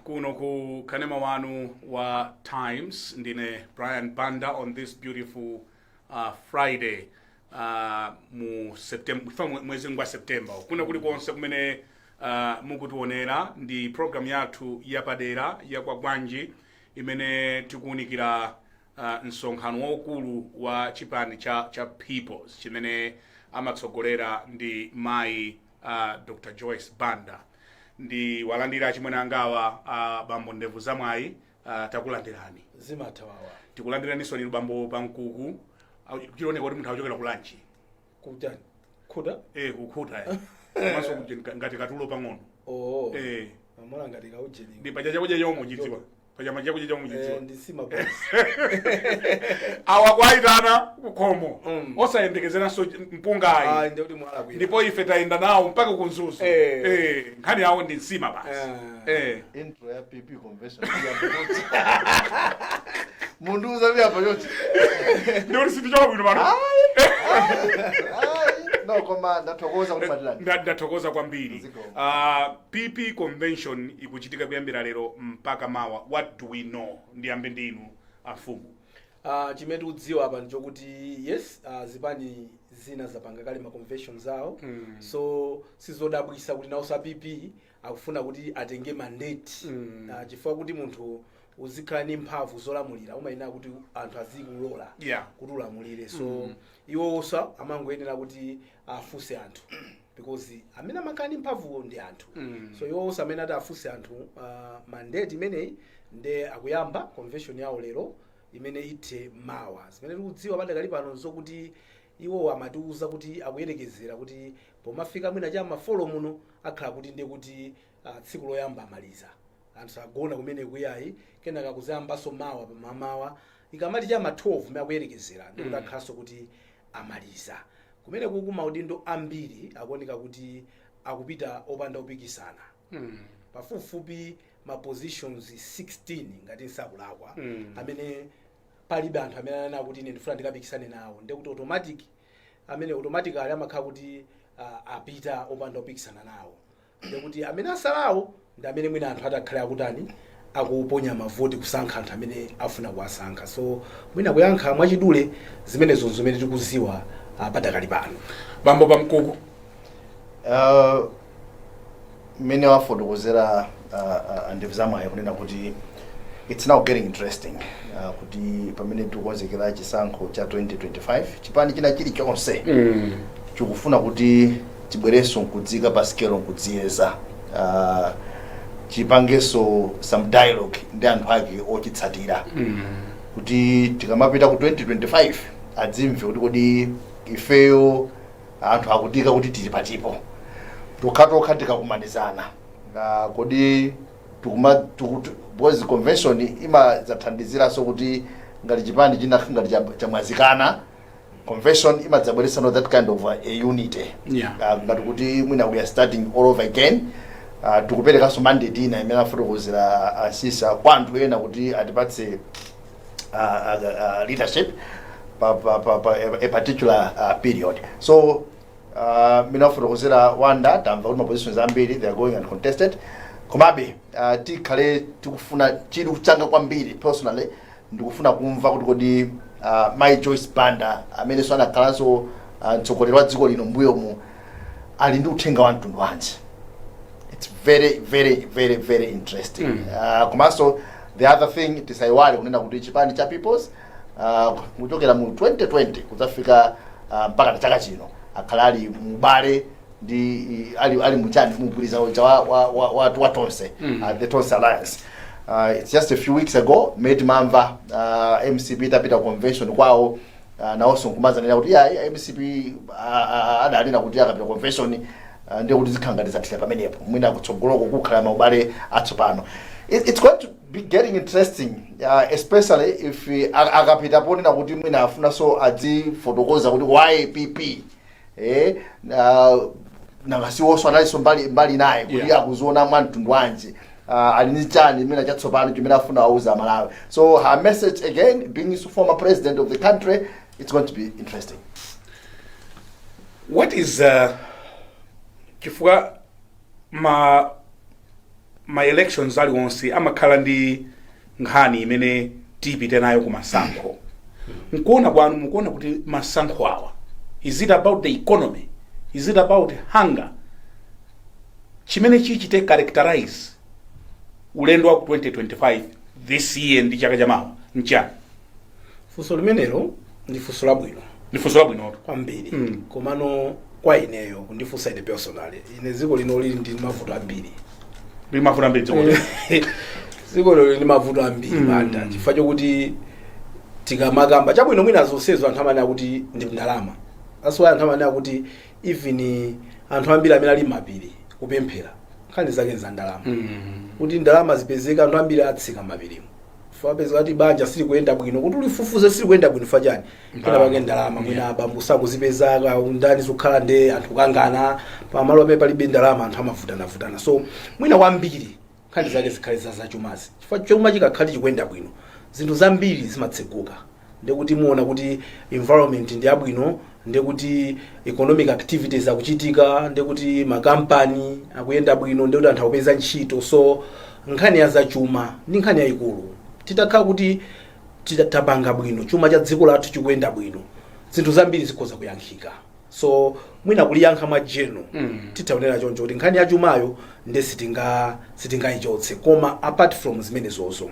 Kuno ku kanema wanu wa Times. Ndine Brian Banda on this beautiful Friday mu September, mwezi wa September. Kuna kulikonse kumene mukutionera, ndi program yathu yapadera ya Kwagwanji imene tikuwunikira msonkhano waukulu wa chipani cha Peoples chimene amatsogolera ndi mayi Dr Joyce Banda. Ndi walandira achimwene angawa, bambo Ndevu Zamwayi, takulandirani. Zimathawawa. Tikulandiraninso lero bambo Pamkuku. Chioneka kuti munthu akuchokera ku lunch. Kutani, khuta? Eh, kukhuta, eh. Komanso kuti ngati katulo pang'ono. Oh. Eh. Amona ngati kaujeni. Ndi paja chakudya chomwe muchidziwa, paja chakudya chomwe muchidziwa. Eh, ndi sima box. Awa kwayitana kukhomo osayembekezeranso mpungayi. Ah, ndi kuti mwala kwira. Ndipo ife tayenda nawo mpaka ku Mzuzu. Eh. Eh, nkhani yawo ndi nsima basi. Eh. Eh. Intro ya PP convention iyamba chonchi, mundu uzaviyamba chonchi. Ndikuti sindichoka bwino pano. Ayi, no, koma ndathokoza kuti matilani. Ndathokoza kwambiri. Zikomo. PP convention ikuchitika kuyambira lero mpaka mawa. What do we know? Ndiyambe ndinu afumu. Chimene tikudziwa apa nchokuti yes, zipani zina zapanga kale ma conventions awo, so sizodabwisa kuti nawonso a PP akufuna kuti atenge mandate, chifukwa kuti munthu uzikhala ndi mphamvu zolamulira umayenera kuti anthu azikulola kuti ulamulire. So iwonso amangoyenera kuti afunse anthu because amene amakhala ndi mphamvuwo ndi anthu. So iwonso amene ati afunse anthu mandate imeneyi, nde akuyamba convention yawo lero imene ithe mawa. Zimene tikudziwa padakali pano nzokuti iwo amatiuza kuti akuyerekezera kuti pomafika mwina cha ma 4 muno akhala kuti ndiye kuti tsiku loyamba amaliza, anthu agona kumene kuyayi, kenaka kuzayambanso mawa pamamawa. Ikamati cha ma 12 mmene akuyerekezera, ndikuti akhalanso kuti amaliza kumene kuku. Maudindo ambiri akuoneka kuti akupita opanda kupikisana, pafupifupi ma positions 16 ngati nsakulakwa, amene palibe anthu amene anena kuti ine ndifuna ndikapikisane nawo, ndekuti automatic amene automatically amakhala kuti apita opanda kupikisana nawo. Ndekuti amene asalawo ndi amene mwina anthu atakhale akutani, akuponya mavoti kusankha anthu amene afuna kuwasankha. So mwina kuyankha mwachidule, zimenezo zimene tikuziwa padakali pano. Bambo Pamkuku. Mmene wafotokozera Andevu Zamwayi kunena kuti it's now getting interesting, kuti pamene tikukonzekera chisankho cha 2025, chipani china chilichonse chikufuna kuti chibwerenso nkudzika pa scale, nkudziyeza, chipangenso some dialogue ndi anthu ake ochitsatira, kuti tikamapita ku 2025 adzimve kuti kodi ifeyo anthu akutika kuti tili patipo tokhatokha tikakumanizana. Kodi tikuma because convention imadzathandiziranso kuti ngati chipani china ngati chamwazikana, convention imadzabweretsa that kind of a unity, ngati kuti mwina we are starting all over again, tikuperekanso mandate ina imene afotokozera asisa kwa anthu ena kuti atipatse leadership pa a particular period. So mmene afotokozera Wanda, tamva kuti ma positions ambiri they are going uncontested. Komabe tikhale tikufuna chidwi changa kwambiri personally ndikufuna kumva kuti kodi Mai Joyce Banda, amenenso anakhalanso mtsogoleri wa dziko lino mbuyomu, ali ndi uthenga wa mtundu wanji. It's very, very, very, very interesting. Komanso the other thing, tisayiwale kunena kuti chipani cha Peoples kuchokera mu 2020 kudzafika mpaka chaka chino akhala ali mubale ndi ali muchani, mugwirizano uja wa Tonse, the Tonse Alliance. It's just a few weeks ago meti mamva MCP itapita convention kwawo, nawonso nkumazanena kuti ya MCP adanena kuti akapita convention ndiye kuti zikhala ngati zathira pamenepo, mwina kutsogoloko kukhala maubale atsopano. It's going to be getting interesting, especially if akapita ponena kuti mwina afunanso adzifotokoza kuti why PP, nangasiwonso analinso mbali naye kuti akuziona mwa mtundu wanji, ali ndi chani imene chatsopano chimene afuna auza Amalawi. So her message, again being former president of the country, it's going to be interesting. What is chifukwa ma Ma elections aliwonse amakhala ndi nkhani imene tipite nayo ku masankho. Nkuona kwanu, mukuona kuti masankho awa, is it about the economy? Is it about hunger? Chimene chichite characterize ulendo wa ku 2025 this year ndi chaka chamawa nchani? Funso limenelo ndi funso labwino. Ndi funso labwinoto. Kwambiri. Komano kwa ineyo, kundifunsa ine personally, ine dziko lino lili ndi mavuto ambiri. Ndi mavuto ambiri dziko. Dziko lino lili ndi mavuto ambiri, Banda, chifukwa chokuti tikamakamba chabwino, mwina zonsezo anthu amanena kuti ndi ndalama. That's why anthu amanena kuti even anthu ambiri amene ali mapiri kupemphera, nkhani zake za ndalama, kuti ndalama zipezeka, anthu ambiri atsika mapirimo. Apeza kuti banja silikuyenda bwino, kuti ulifufuze silikuyenda bwino fa chani? Pena pake ndalama, mwina abambo sakuzipeza, ndani zikukhala nde anthu kukangana pamalo amene palibe ndalama, anthu amavutanavutana. So mwina kwambiri nkhani zake zikhale za zachumazi, chifukwa chuma chikakhale chikuyenda bwino, zinthu zambiri zimatseguka. Ndekuti muona kuti environment ndi yabwino, ndekuti economic activities akuchitika, ndekuti makampani akuyenda bwino, ndekuti anthu akupeza ntchito. So nkhani ya zachuma ndi nkhani yayikulu. Titakhala kuti tapanga bwino, chuma cha dziko lathu chikuyenda bwino, zinthu zambiri zikhoza kuyankhika. So mwina kuliyankha mwa general, titaonera choncho kuti nkhani ya chumayo nde sitingayichotse. Koma apart from zimenezozo,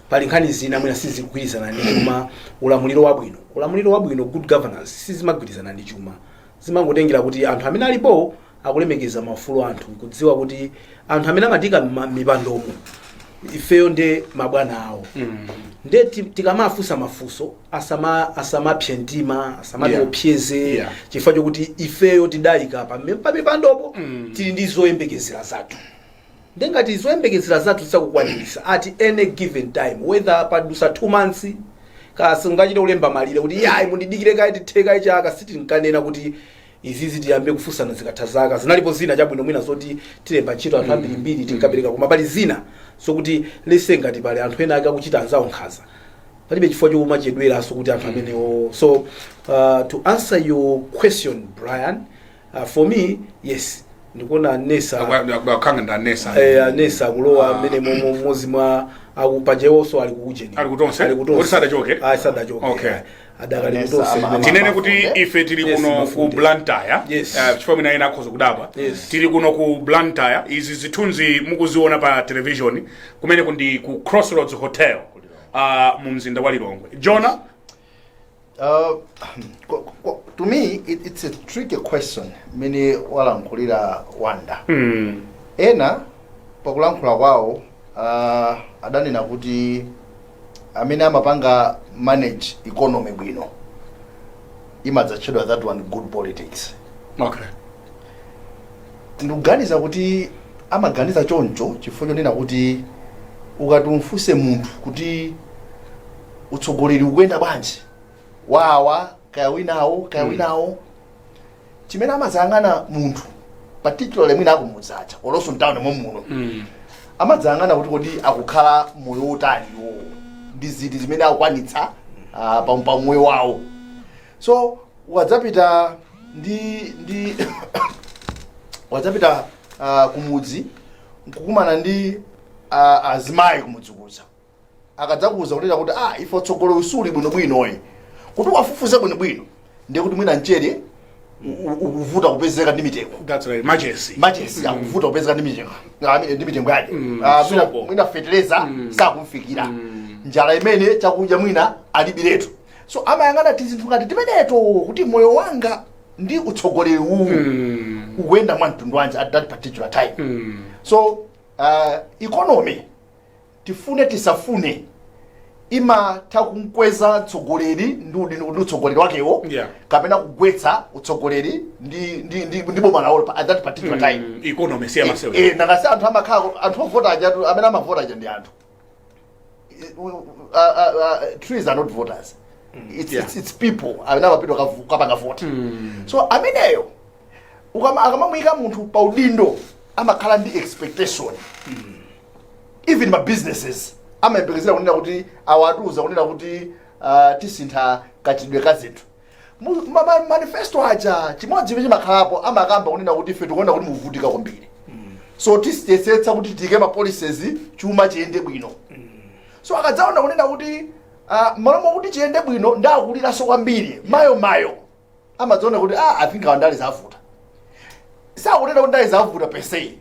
pali nkhani zina mwina sizikugwirizana ndi chuma. Ulamuliro wabwino, ulamuliro wabwino, good governance, sizimagwirizana ndi chuma. Zimangotengera kuti anthu amene alipo akulemekeza maufulu anthu, kudziwa kuti anthu amene amatika mipandomo, ifeyo nde mabwana awo, nde tikamafunsa mafunso asamapse mtima, asamatiopseze, chifukwa chokuti ifeyo tidayika pa mipandopo, tili ndi zoyembekezera zathu. Ndengati zoyembekezera zathu zisakukwanirisa at any given time, whether padusa 2 months, kasi ungachite kulemba malire kuti yayi, mundidikire kayi, titheka chaka, sitinkanena kuti izizi tiyambe kufunsana zikatha zaka. Zinalipo zina chabwino mwina zoti tilemba ntchito anthu ambirimbiri, tinkapereka. Koma pali zina sokuti lese ngati pali anthu ena ake akuchita anzawo nkhanza, palibe chifukwa chokumachedweranso kuti anthu amenewo. So to answer your question, Brian, for me, yes, ndikuona NESA. Akhanga ndi a NESA. Eh, NESA akulowa mmene momwe mmodzi mwa akupajewonso ali kuujeni. Ali kutonse? Ali kutonse. Kuti sadachoke? Ah, sadachoke. Okay. Adakali NESA kutonse. Tinene kuti Mafunde. ife tili Yes, kuno ku Mafunde. Blantyre. Yes. Chifukwa mwina ena akhoza kudabwa. Tili kuno ku Blantyre. Izi zithunzi mukuziona pa television kumene kundi ku Crossroads Hotel, mu mzinda wa Lilongwe. Jona. To me it's a tricky question mene walankhulira Wanda. Ena pakulankhula kwawo adanena kuti amene amapanga manage economy bwino imadzatchedwa that one good politics. Ndikuganiza kuti amaganiza choncho chifukwa chonena kuti ukati umfunse munthu kuti utsogoleri ukuyenda bwanji, wawa kaya winawo kaya winawo, chimene amadzayang'ana munthu, particularly mwina akumudzacha olonso mtawuni momuno, amadzayang'ana kuti kodi akukhala moyo wotani iwowo, ndi ziti zimene akukwanitsa pa moyo wawo. So ukadzapita ndi ukadzapita kumudzi nkukumana ndi azimayi kumudzi kuza, akadzakuuza kunena kuti ah, ife utsogoleri usuli bwinobwinoyi, kuti wafufuze bwinobwino, ndiye kuti mwina mchere ukuvuta kupezeka ndi mitengo. That's right, machesi. Machesi akuvuta kupezeka ndi mitengo. Ah, ndi mitengo yake. Ah, mwina, sopo. Mwina fetereza sakumfikira, njala imene chakudya mwina alibiretu. So amayang'ana tizinthu ngati timeneto kuti moyo wanga ndi utsogoleri uwu ukuyenda mwa mtundu wanji at that particular time. So economy, tifune tisafune, imatha kumkweza mtsogoleri ndi utsogoleri wakewo kapena kugwetsa utsogoleri ndi boma lawo at that particular time. Economy siyamasewera. Eh, nakasi anthu amakhala anthu ovota aja, amene amavota aja ndi anthu. Trees are not voters. It's people amene amapita kapanga vote. So ameneyo akamamuyika munthu pa udindo amakhala ndi expectation. Even ma businesses amayembekezera kunena kuti awatuza kunena kuti tisintha kachidwe ka zinthu. Manifesto aja chimodzi chimene chimakhalapo, amakamba kunena kuti ife tikuona kuti mukuvutika kwambiri. So tiyesetsa kuti tiyike ma policies, chuma chiyende bwino. So akadzaona kunena kuti malo mokuti chiyende bwino ndakuliranso kwambiri, mayo mayo, amadzaona kuti, ah, I think awa ndale zavuta. Sakunena kuti ndale zavuta per se,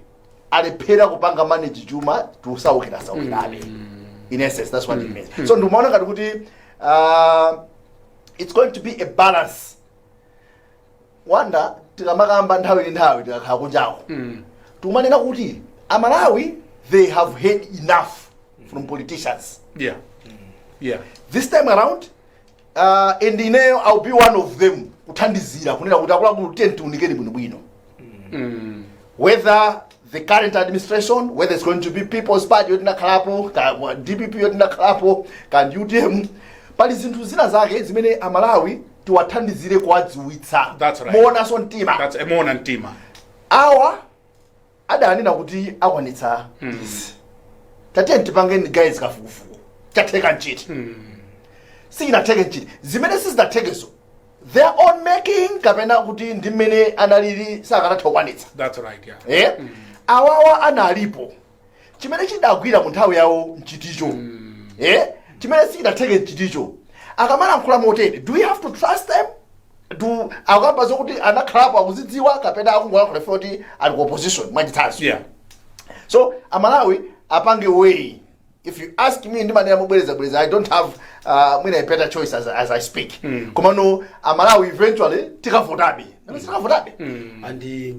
alephera kupanga manage chuma, tiusaukira saukirabe. In essence, that's what it means. So ndikumaona ngati kuti it's going to be a balance. Wanda, tikamakamba nthawi ndi nthawi, tikakhala kunjako, tikumanena kuti Amalawi, they have had enough from politicians this time around. And ineyo, I'll be one of them kuthandizira kunena kuti akuluakulu, tiye tiunikeni bwinobwino whether the current administration, whether it's going to be People's Party yotinakhalapo, ka DPP yotinakhalapo, ka UTM, pali zinthu zina zake zimene Amalawi tiwathandizire kuwadziwitsa. That's right. Moonanso mtima. That's moona mtima. Awa adanena kuti akwanitsa izi, tatiye tipangeni guys kafukufuku, chatheka nchiti, sichinatheke nchiti, zimene sizinathekezo, their own making kapena kuti ndi mmene analili sakanatha kukwanitsa. That's right, yeah. Eh, awawa analipo, chimene chidagwira mu nthawi yawo mchiticho, eh, chimene sichinatheke mchiticho. Akamalankhula motere, do we have to trust them? Do akamba zokuti anakhalapo akuzidziwa, kapena akungolankhula ife kuti ali ku opposition, mwachitsanzo? So Amalawi apange way. If you ask me, ndimanena mobwereza bwereza, I don't have mwina a better choice as I speak. Komano Amalawi eventually tikavotabe, tikavotabe. And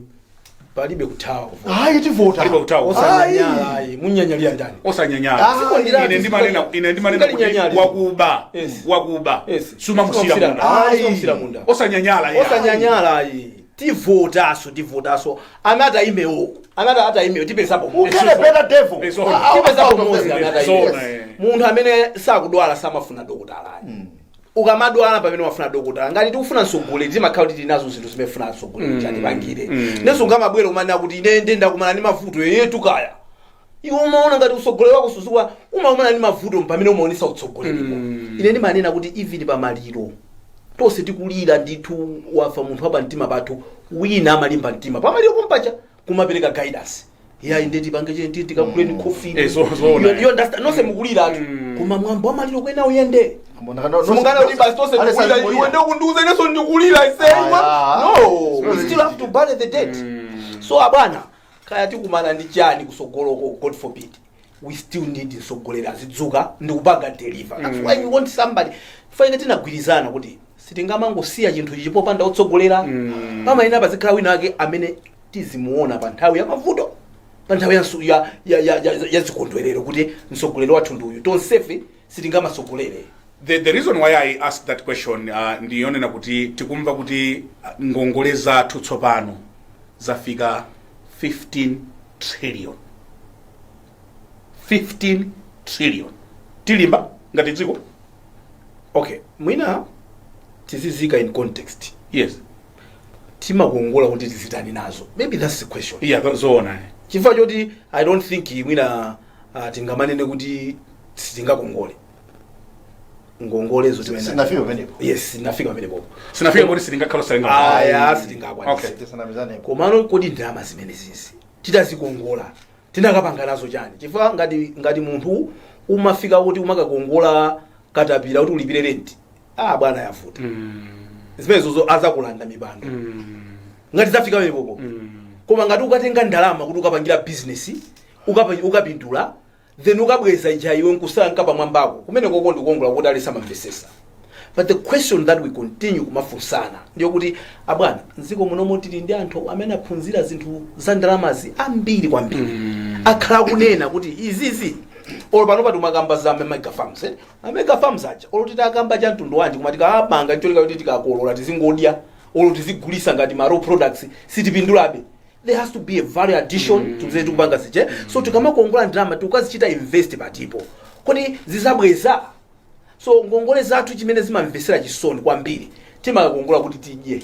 palibe kuthawa kuvota. Hayi, tivota. Palibe kuthawa. Osanyanyala ayi, munyanyalira ndani? Osanyanyala. Ah, Ine ndimanena kuti Singalinyanyali. wakuba, wakuba, sumamusira munda. Ayi. Sumamusira munda. Osanyanyala, yeah. Osanyanyala ayi, tivotaso, tivotaso. Amati ayimewo, amati atayimewo, tipezapo. Who can a better devil? It's on. Tipezapo Out of mozi them. amene Zona, atayime. eh. Munthu amene sakudwala samafuna dokotala. Ukamadwala pamene wafuna dokotala. Ngati tikufuna mtsogoleri, timakhala kuti tili nazo zinthu zimene funa mtsogoleri kuti atipangire. Nenso ungamabwera umanena kuti ine nde ndakumana ndi mavuto eye tukaya, iwe umaona ngati utsogoleri wako suzuwa. Umakumana ndi mavuto pamene umaonesa utsogoleripo. Ine ndimanena kuti even pamaliro, tonse tikulira ndithu, wafa munthu wapa mtima pathu, wina amalimba mtima pamaliro pompacha kumapereka guidance ya inde tipange chenti, tikakuleni coffee. Eh, zoona, You understand? Nonse mukulira atu, koma mwambo wa maliro kwena uyende. Mbona Simungana kuti basi tonse tikulira, iwe ndokundiuza inenso ndikulira isewa. No, we still have to bury the dead. So abwana, kaya tikumana ndi chani kusogoloko, God forbid, we still need mtsogoleri azidzuka ndikupanga deliver. That's why we want somebody. Faike tinagwirizana kuti sitingamangosiya chinthu ichi popanda otsogolera. Pamayenera pazikhala wina ake amene tizimuona pa nthawi ya mavuto, pa nthawi ya zikondwerero, kuti mtsogoleri wathu ndi uyu. Tonsefe sitingamasogolere. The reason why I asked that question, ndiyonena kuti tikumva kuti ngongole zathu tsopano zafika 15 trillion. 15 trillion, tilimba ngati dziko? Okay, mwina tizizika in context. Yes. Timakongola kuti tizitani nazo? Maybe that's the question. Yeah, zoona, eh. Chifukwa choti I don't think mwina tingamanene kuti sitingakongole ngongolezo. Sinafika pamenepo. Yes, sinafika pamenepo. Sinafika kuti sitingakhala salinga. Aya, sitingakwanise. Tisanamizane. Komano kodi ndalama zimene zizi titazikongola tinakapanga nazo chani? Chifukwa ngati munthu umafika kuti umakakongola katapira kuti ulipire rent, ah bwana, yavuta. Zimenezozo azakulanda mipando ngati zafika pamenepopo. Koma ngati ukatenga ndalama kuti ukapangira business, ukapindula, then ukabweza ija, iwe nkusala nkapamwambako, kumene koko ndikukongola kuti alisamamvesesa. But the question that we continue kumafunsana ndiyo kuti, abwana, mdziko munomo tili ndi anthu amene aphunzira zinthu za ndalamazi ambiri kwambiri. Akhala kunena kuti izizi, olo pano pati umakamba za mega farms, eh? Mega farms aja, olo titakamba cha mtundu wanji, koma tikamanga ncholinga kuti tikakolola tizingodya, olo tizigulisa ngati ma raw products, sitipindulabe. There has to be a value addition to zimene tikupanga zije. So tikamakongola ndalama, tikukazichita invest patipo kodi zizabweza? So ngongole zathu, chimene zimamvesera chisoni kwambiri, timakongola kuti tidye.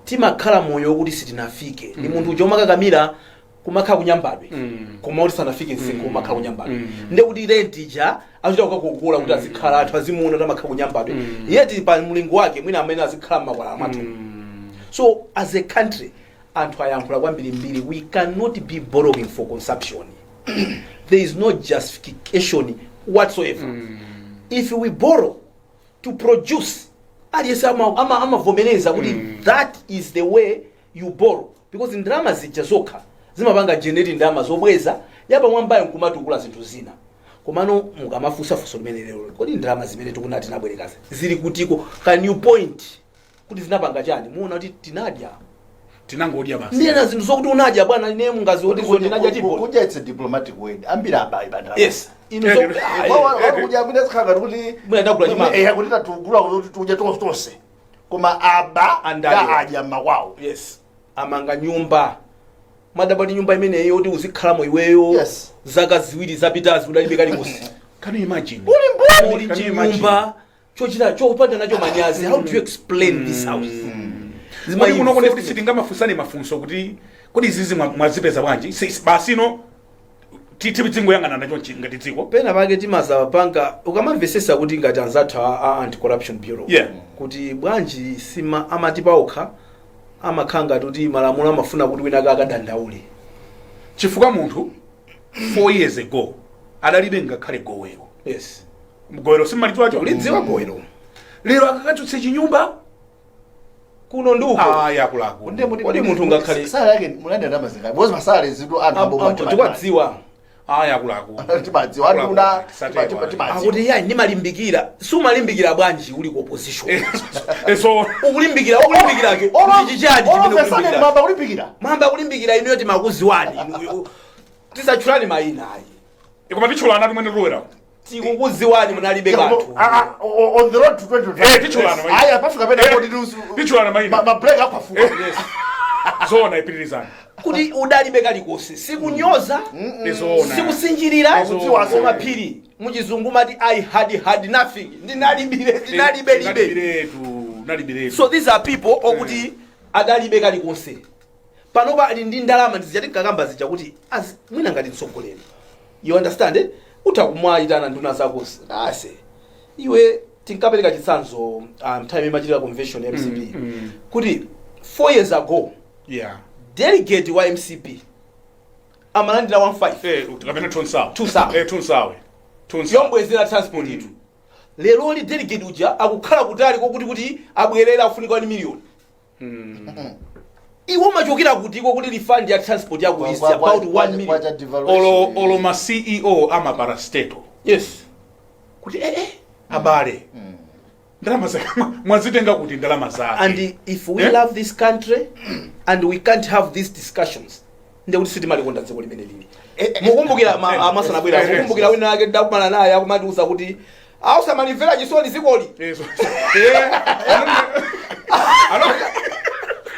Timakhala moyo wokuti sitinafike. Ndi munthu uja umakakamira kumakhala kunyambadwe, koma kuti sanafike msinkhu umakhala kunyambadwe. Ndiye kuti rent ija achita kukakongola kuti azikhala, anthu azimuona kuti amakhala kunyambadwe, yeti pa mlingo wake mwina amene azikhala mmakwalala mwathu. So as a country, Anthu ayankhula kwambirimbiri. We cannot be borrowing for consumption. There is no justification whatsoever. If we borrow to produce, aliyense amavomereza kuti that is the way you borrow, because ndalama zija zokha zimapanga generate ndalama zobweza yapamwambayo nkumatukula zinthu zina. Komano mukamafunsa funso limene lero, kodi ndalama zimene tikunati tinabwerekazi zili kutiko? Can you point kuti zinapanga chani? Muona kuti tinadya. Tinangodya basi. Ndiyena zinthu zokuti unadya, bwana, ine mungazioti zo ndinadya tipo. Kudya, it's a diplomatic word. Ambiri abayi bandalama. Yes, inu Kudya mwina zikhala ngati kuti Mwina ndagula chimanga. Kuti tatugula kuti tudya tonse, koma aba. Andale. Da adya mmakwawo. Yes, amanga nyumba, madabali nyumba imeneyo yoti uzikhalamo iweyo. Zaka 2 zapitazi udalibe kalikonse. Can you imagine? Uli Can you imagine? chinyumba chochita chopanda nacho manyazi. How do you explain this house? Zima Kodi kuno kuti investment. Sitingamafunsane mafunso kuti kodi izizi mwazipeza bwanji? Basino tidzingoyang'ana nacho ngati dziko. Pena pake timazapanga ukamamvesesa kuti ngati anzathu a Anti-Corruption Bureau kuti bwanji sima amati paokha amakhala ngati kuti malamulo amafuna kuti wina akadandaule. Chifukwa munthu 4 years ago adalibe ngakhale gowero. Gowero simmalidziwacho? Ulidziwa gowero. Lero akakachotse chinyumba. Kuno ndi uko. Aya, akuluakulu. Kodi munthu ngakhale- Salary yake mulandira ndalama zingati? Because masalary zitu anthu aboma Tikwadziwa. Aya, akuluakulu. Timadziwa anthu. Tisatero. Timadziwa. Akuti yayi, ndimalimbikira. Sumalimbikira bwanji uli ku opposition? So Ukulimbikira, ukulimbikiracho ndichichani chimene ukulimbikira? Mamba kulimbikira. Mwamba kulimbikira inuyo, timakuziwani inuyo, tisatchulani mayina ayi. Koma tichulana tumwene tulowera. Tikukuziwani, munalibe kanthu. On the road to 2025. Tichulana mayina. Aya, pafika pena kuti Tichulana mayina. Ma break apafuka. Zona, ipitirizani. Kuti udalibe kalikonse, sikunyoza, Ndizona. sikusinjirira. Akudziwa. Koma phiri muchizungu mati "I had had nothing", ndinalibire, ndinalibe libe. Nalibiretu, nalibiretu. So these are people okuti adalibe kalikonse, panopa ali ndi ndalama. Ndizija tinkakamba zija kuti mwina ngati mtsogoleri, you understand, eh? Utha kumwayitana nduna zako, ase iwe, tinkapereka chitsanzo time imachitika convention ya MCP kuti 4 years ago delegate wa MCP amalandira 15. Kapena tunsawe. Tunsawe. Tunsawe, tunsawe. Yombwezera transport itu. Leroli delegate uja akukhala kutali kokuti kuti abwerera afunika 1 million. Iwo umachokera kutiko kuti refund ya transport yako is about 1 million? Olo ma CEO ama parastatal kuti abale, ndalama zake mwazitenga kuti ndalama zake? And if we love this country and we can't have these discussions, ndekuti sitimalikonda dziko limene lili. Mukumbukira amasanabwera, mukumbukira wina ake ndakumana naye akumatiuza kuti ausamanimvera chisoni dzikoli.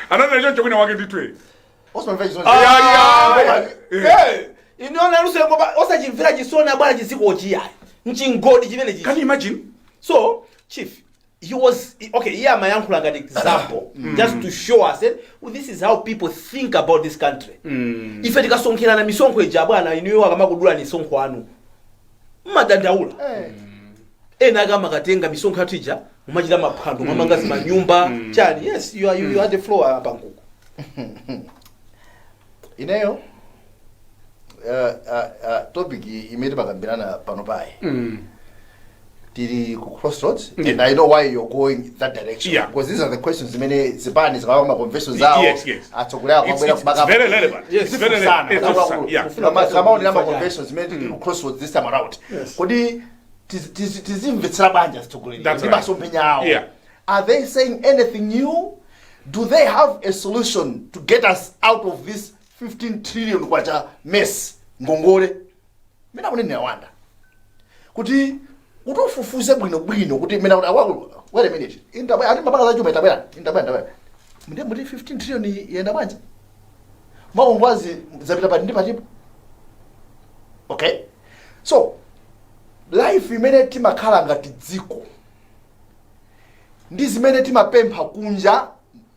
Ananena choncho kwina wake nditwe. Iniona lusengo osachimvera chisoni abwana, chizikochi yayi, mchingodi chimene chichi. Can you imagine? So chief, he was okay, iye amayankhula ngati example just to show us, well, this is how people think about this country. Ife tikasonkherana misonkho ija, bwana, inuyo akamakudula misonkho anu mmadandaula. Ena akamakatenga misonkho yathu ija mumachita maphwando, mwamanga zimanyumba chani. Yes, you are the floor apa nkuku. Ineyo topic imene timakambirana pano payi, tili ku crossroads and I know why you're going that direction because these are the questions zimene zipani zikawaka ma conventions zawo, atsogoleri akwabwera. It's very relevant. It's very relevant. Kamaonera ma conventions zimene tili ku crossroads this time around, kodi tizimvetsera bwanji atsogoleri That's ndi right. masomphenya awo? Are they saying anything new? Do they have a solution to get us out of this 15 trillion kwacha mess, ngongole? Mina kunene wanda kuti ufufuze bwinobwino kuti mina kuti awaku, wait a minute, indabwe ati mapaka za chuma itabwera, indabwera, ndabwera ndiye muti 15 trillion yenda bwanji? Makongwazi zapita pati ndi patipo? Okay, so life imene timakhala ngati dziko ndi zimene timapempha kunja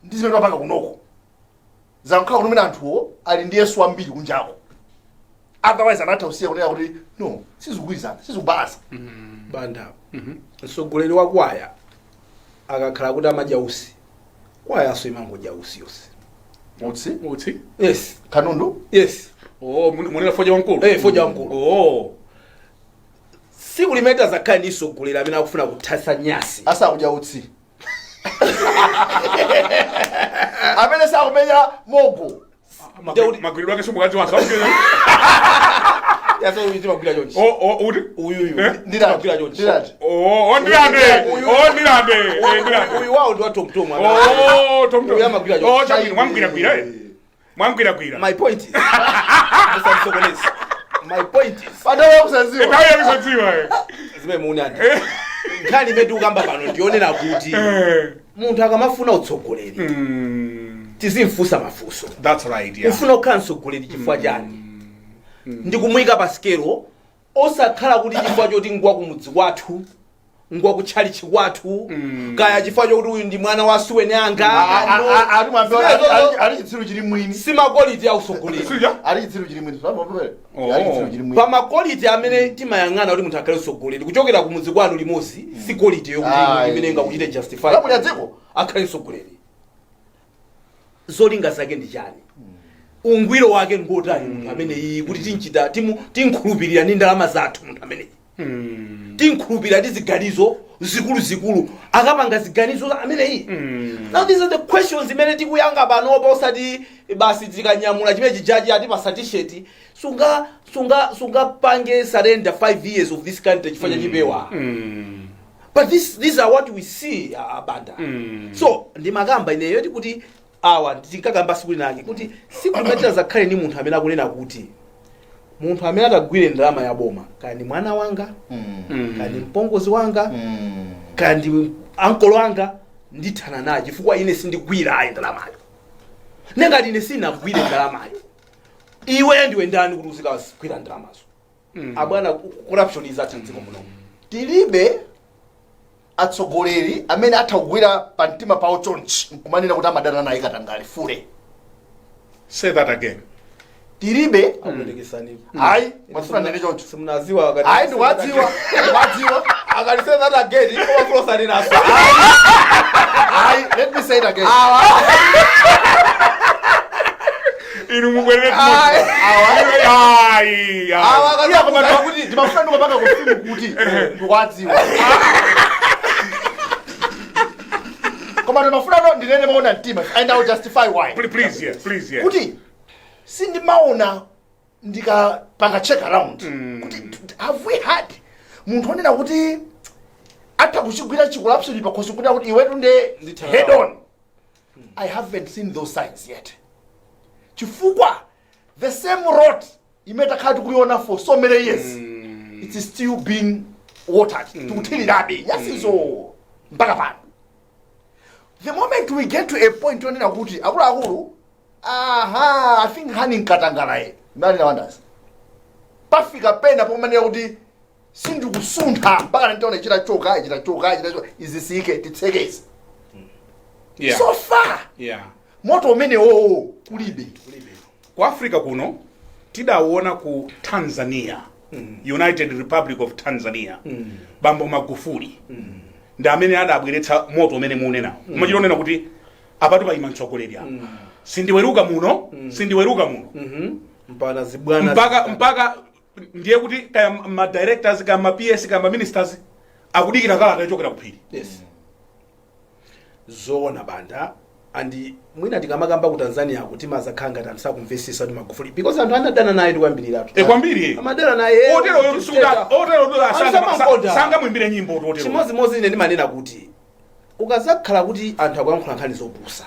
ndi zimene timapanga kunoko zankhala kuti mene anthuwo ali ndi Yesu ambiri kunjako, otherwise anatha kusiya kunena kuti no, sizikugwirizana, sizikubalasa. Banda, mtsogoleri wa kwaya akakhala kuti amadya usi, kwayaso imangodya usi yonse. Utsi. Utsi. Yes. Kanundu. Yes. Oh, munena fodya wamkulu. Eh, fodya wamkulu. Oh. Siku limene tazakhala ndi mtsogoleri amene akufuna kuthasa nyasi, Asakudya utsi, amene sakumenya mogo. Magwiridwe ake simukadziwa. Yaso timagwira chonchi. Oh, uti? Uyuyu. Eh? Timagwira chonchi. Ndilati. Oh, Ndirande. Oh, Ndirande. Eh, Ndirande. Uyu wawo ndi wa tomtom. Oh, tom tom. Uyu amagwira chonchi. Oh, chabwino, mwamgwiragwira eh. Mwamgwiragwira. My point is, musamsokoneze, my point is, Padawa kusaziwa. Nthawi yakusadziwa eh. zimene muunani, nkhani imene tikukamba pano ndionena kuti munthu akamafuna utsogoleri, tizimfunsa mafunso. That's right, yeah. Ufuna kukhala mtsogoleri chifukwa chani? Ndikumuyika pa sikelo, osakhala kuti chifukwa choti ngwa kumudzi kwathu, ngwa kutchalichi kwathu, kaya chifukwa chokuti uyu ndi mwana wa suweni anga. Ali mwambi. Zimenezo Ali chitsiru chili mwini. si ma quality ya utsogoleri. Sija? Ali chitsiru chili mwini. Oh. Ali chitsiru chili mwini. Pa ma quality amene timayang'ana kuti munthu akhale mtsogoleri, kuchokera kumudzi kwanu limodzi si quality yokuti Ayi. imene ingakuchite justify Lamulira dziko. akhale mtsogoleri. Zolinga zake ndi chani? Ungwiro wake ngotani munthu amene iyi kuti tinchita tinkhulupirira ndi ndalama zathu munthu ameneyi, tinkhulupirira ndi ziganizo zikuluzikulu, akapanga ziganizo ameneyi? Now these are the questions imene tikuyanga panopa, osati basi tikanyamula chimene chijaji ati pasa T-shirt. Sungapange surrender 5 years of this country chifukwa cha chipewa. But these are what we see, abanda. So ndimakamba ineyo kuti awa tinkakamba siku linake kuti siku limene zakhale ndi munthu amene akunena kuti munthu amene atagwire ndalama ya boma, kaya ndi mwana wanga, kaya ndi mpongozi wanga, kaya ndi ankolo anga, ndithana naye chifukwa ine sindigwira ayi ndalamayo. Nengati ine sinagwire ndalamayo, iwe ndiwe ndani kuti uzikagwira ndalamazo? Abwana, corruption izatha mdziko muno. Tilibe atsogoleri amene atha kugwira pa mtima pawo chonchi nkumanena kuti amadana naye katangale fure. Say that again. Tilibe. Akuperekesani. Ayi, mwafuna nene choncho. Simunaziwa akati. Ayi, ndikuwadziwa, ndikuwadziwa. Akati say that again, overflow naso. Ayi, let me say it again. Inu mubwerere. Ayi. Ayi. Awa. Iya, koma ndikuti ndimafuna ndikupanga kufimu kuti ndikuwadziwa, koma ndimafuna no ndinene maona mtima and I will justify why. Please, please, yeah, please, yeah. Kuti sindimaona ndikapanga check around kuti have we had munthu onena kuti atha kuchigwira chi corruption pakhosi kunena kuti iwetu nde Ndithana head nawo. on. I haven't seen those signs yet, chifukwa the same road imene takhala tikuiona for so many years, it is still being watered. Tikuthirirabe nyasizo mpaka pano. The moment we get to a point yonena kuti akuluakulu, aha, I think hani nkatangalaye imene wonders, pafika pena pomanena kuti sindikusuntha mpaka nditaona chitachoka, chitachoka, chitachoka, izisike, titsekeze. So far moto umenewowo kulibe. Ku Africa kuno tidaona ku Tanzania, United Republic of Tanzania, Bambo Magufuli ndi amene adabweretsa moto umene munenawo, umachita onena kuti apatu payima mtsogoleri apa, sindiweruka muno, sindiweruka muno. Mpaka zibwana. Mpaka ndiye kuti kaya ma directors, kaya ma PS, kaya ma ministers akudikira kalata yochokera kuphiri. Yes, zoona banda. And mwina tikamakamba ku Tanzania kuti mazakhala ngati anthu sakumvesesa kuti Magufuli, because anthu anadana naye ndi kwambiratu. E, kwambiri. Amadana naye. Otero suda otero. Anthu samakonda. Sanga mwimbire nyimbo otero. Chimodzimodzi ine ndimanena kuti ukazakhala kuti anthu akuyankhula nkhani zopusa,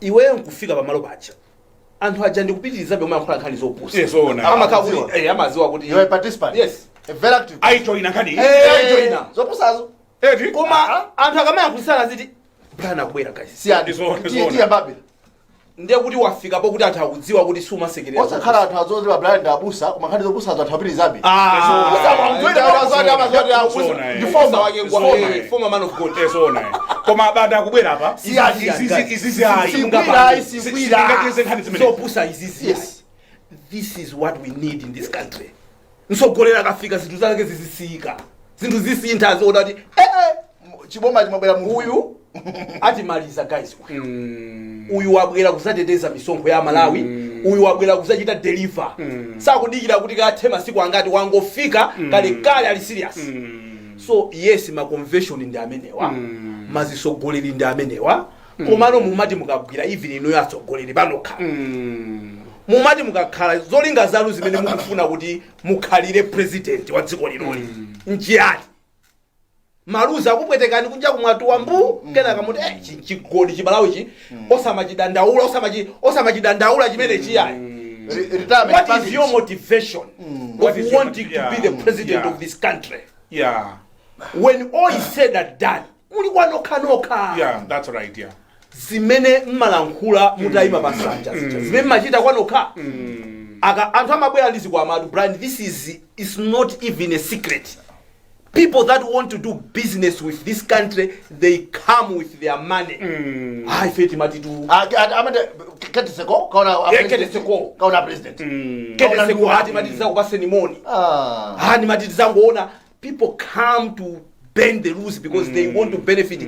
iweyo nkufika pamalo paja, anthu aja ndikupitirizabe umayankhula nkhani zopusa, Yes, zoona. amakhala Amadziwa. kuti amadziwa kuti You are a participant. Yes. A very active. Ayijoyina nkhani. Ayijoyina. Zopusazo. Eti. Koma anthu akamayankhulitsana ziti Brian akubwera, guys. Siyani. Zoona. Tiyambabe. Ndiye kuti wafikapo kuti anthu akudziwa kuti sumasekerera. Osakhala anthu azoziwa Brian ndi abusa, koma nkhani zopusazo anthu apitirizabe. Zoona, eh. Former man of God. Zoona, eh. Koma banda akubwera apa. Siyani. Izizi ayi. Sigwira, sigwira. Singacheze nkhani zimene. Zopusa izizi. Yes. This is what we need in this country. Mtsogoleri akafika, zinthu zake zizisiyika, zinthu zisintha, ziona kuti Chiboma chimabwera munthu. Uyu. Atimaliza, guys. Uyu wabwera kuzateteza misonkho ya Malawi. Uyu wabwera kuzachita deliver. Sakudikira kuti kathe masiku angati, wangofika kalekale, ali serious. So yes, ma convention ndi amenewa, mazisogoleri ndi amenewa. Komano mumati mukagwira, even inuyo atsogoleri panokha, mumati mukakhala, zolinga zanu zimene mukufuna kuti mukhalire president wa dziko linoli nchiyani? Maluzi akupwetekani kunja kumwatuwa mbu, kenaka muti chigoli chimalawichi osamachidandaula, osamachidandaula chimene chiyayi. Retirement What is package. your motivation What of is your wanting to be the president of this country when all is said and done muli kwanokhanokha? Yeah, that's right, yeah. Zimene mmalankhula mutayima pa nsanja zija, zimene mmachita kwanokha, aka anthu amabwera ndi zikwamatu. Brian, this is not even a secret. People that want to do business with this country, they come with their money. Ah, ife timati tu Amene keteseko kaona Yeah, keteseko. kaona president. Keteseko, ati mati tizakupaseni moni. Ah, ndimati tizangoona. People come to bend the rules because they want to benefit.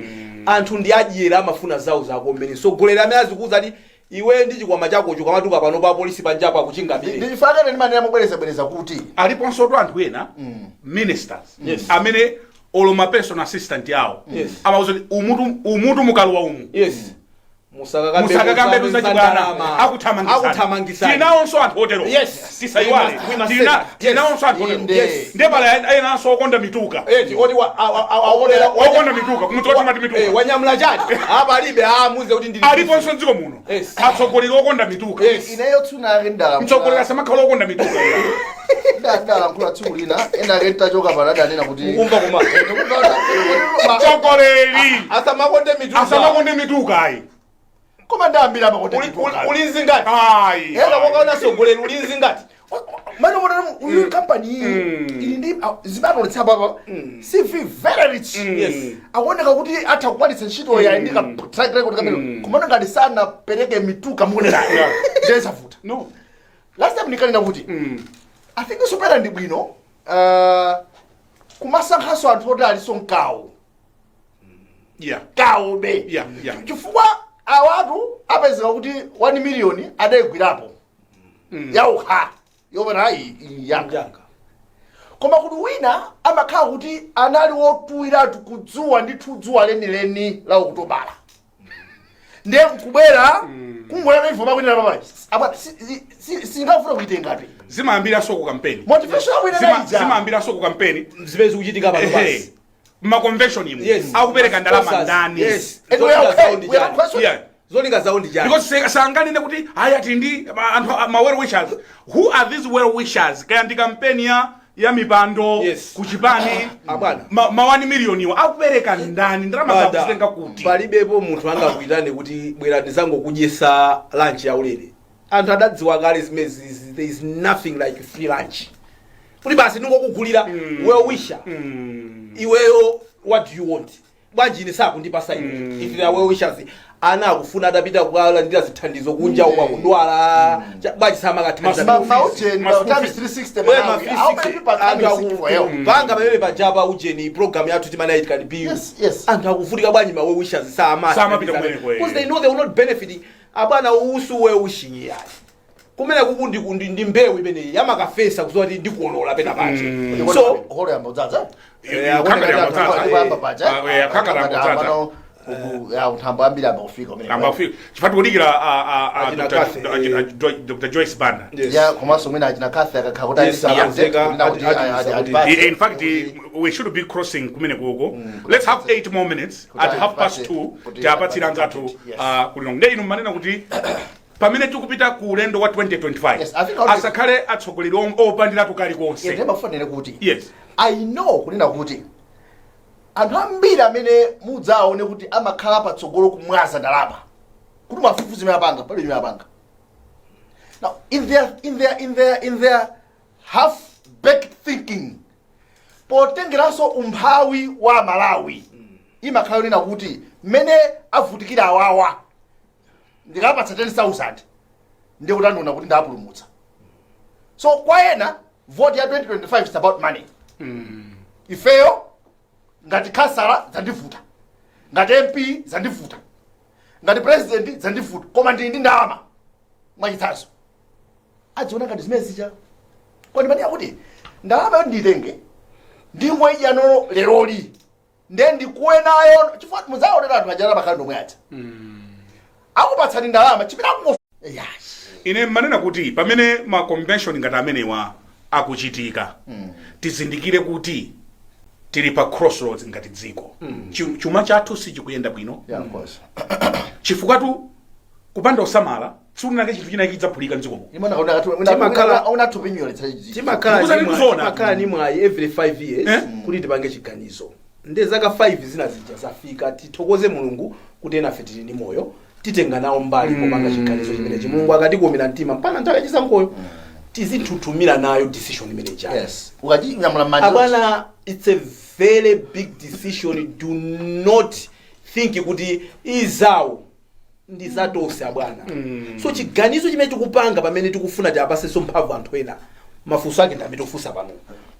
Anthu ndi adyera, amafuna zawo zakomene. Sogolera amene azikuuza ti iwe ndi chikwama chakocho kamatuka pano pa polisi panjapo akuchingamire. Ndichifukwa ndimanena mobwerezabwereza kuti Aliponso tu anthu ena, ministers, amene olo ma personal assistant yawo amauza kuti umutu umutu mukalowa umu, musakakambe zachibwana, akuthamangisani. Akuthamangisani. Tinawonso anthu otero. Tisaiwale. We must say that. Yes. Tinawonso anthu otero. Inde. Ndiye pala enanso okonda mituka. Eti oti aonera Okonda mituka, kumudzi timati mituka. Wanyamula chati apa alibe, amuze kuti ndili Aliponso mdziko muno atsogoleri okonda mituka. Ineyo tsunake ndala Mtsogoleri asamakhala okonda mituka. Ndalankhula tsiku lina, ena ake nditachoka pano adanena kuti Mukumva koma? Mtsogoleri Asamakonde mituka. Asamakonde mituka, ayi. Koma ndayambira amakonde Uli- ulinzi ngati Ayi. ena wakaona sogolera ulinzi ngati Mano mona uyu kampani iyi ili ndi zimatoletsa papa CV, very rich. Akuoneka kuti atha kukwanitsa ntchito ya ndi ka track record kamene, kumana ngati sanapereke mituka mukunena ndizavuta. No. Last time ndikanena kuti I think sopera ndi bwino kumasankhanso anthu oti aliso mkawo kawo be, chifukwa awatu apezeka kuti 1 million adayigwirapo yaukha yopera ayi yanga. Njanga. Koma kuti wina amakhala kuti anali wotuwiratu kudzuwa ndithu, dzuwa lenileni la Okutobala, ndiye nkubwera kungolana ifo makwinira papachi apa singafuna kuitengatu. Zimayambiranso ku kampeni. Motivation yakwina ija. Zimayambiranso ku kampeni. Zimene zikuchitika pano basi. Ma convention imu akupereka ndalama Sponsors. ndani? And we are Zolinga okay. zawo ndi We are chani? question. Zolinga zawo ndi chani? Because sanganene kuti aya tili ndi anthu ma well wishers. Who are these well wishers? Kaya ndi kampeni ya mipando kuchipani. Abwana. Ma 1 million iwo akupereka ndani? Ndalama Bada, zakuzitenga kuti? Palibepo munthu angakuitane kuti bwera ndizangokudyesa lunch yaulere. Anthu adadziwa kale zimezi. There is nothing like free lunch kuti basi ndingokugulira. Well wisher iweyo, what do you want? Bwanji ine sakundipasa ine? If they are well wishers, ana akufuna adapita kukalandira zithandizo kunja uko akudwala. Bwanji samakathandiza? Maujeni Ma school times fees. 360 Malawi. How many people are coming seeking for help? Panga pamene pajapa ujeni program yathu timana it can be Yes. anthu akuvutika, bwanji ma well wishers sama Samapita kumeneko, eh. Because they know they will not benefit. Abwana, usu well wishing yayi kumene kuku ndi mbewu imeneyi yamakafesa kuzowa kuti ndikuolola pena pache. So holo yamba udzaza. Khangati yamba udzaza. Yamba paja. Ah, khangati yamba udzaza. Pano ya uthambo ambiri amba kufika umene. Amba kufika chifukwa tikudikira Achina Dr. Kathy, Dr. Joyce Banda. Yes. Ya, komanso mwina achina Kathy akakhala kuti Yes, alisa akonzeka, kuti ati- In fact, we should be crossing kumene kuko. Let's have 8 more minutes at half past 2, tiapatsira anzathu kulilongo. Nde inu mmanena kuti pamene tikupita ku ulendo wa 2025, Yes, I think I'll asakhale atsogoleri opandiratu kalikonse. Ndimafanire kuti I know kunena kuti anthu ambiri amene mudzaone kuti amakhala patsogolo kumwaza ndalama kuti mafufu zimene apanga, palibe chimene apanga. Now in their half baked thinking, potengeranso umphawi wa Malawi, imakhala yonena kuti mmene avutikira awawa, ndikapatsa 10,000 ndiye kuti andiona kuti ndapulumutsa. So kwa ena, vote ya 2025 is about money. Ifeyo ngati khasala zandivuta. Ngati MP zandivuta, ngati president zandivuta, koma ndili ndi ndalama, mwachitsanzo, adziona ngati zimene zija. Kodi manena kuti ndalama yoti nditenge ndingoidya nono leroli, nde ndikuwe nayo, chifukwa mudzaonera anthu ajala makhala ndomwe aja akupatsani ndalama chimene akungo yes. Ine mmanena kuti pamene ma convention ngati amenewa akuchitika, tizindikire kuti tili pa crossroads ngati dziko. Chuma chathu sichikuyenda bwino, Yeah, of course. Chifukwa tu kupanda usamala tsiku chinthu china chidzaphulika mdzikomo. Una tupinyoletsa. Timakhala Ndikuza ndikuzoona. Timakhala ni mwayi every 5 years Eh? kuti tipange chiganizo. Nde zaka 5 zina zija zafika. Tithokoze Mulungu kuti enafe tili ndi moyo, titenga nawo mbali popanga chiganizo chimenechi. Mulungu akatikomera mtima mpaka nthawi yachisankhoyo, tizithuthumira nayo decision imene ija. Yes, ukachinyamula m'manja. Abwana, it's a very big decision. Do not think kuti izawo ndi zatonse, abwana. So chiganizo chimene tikupanga pamene tikufuna tiapasenso mphamvu anthu ena, mafunso ake ndi amene tikufunsa pano: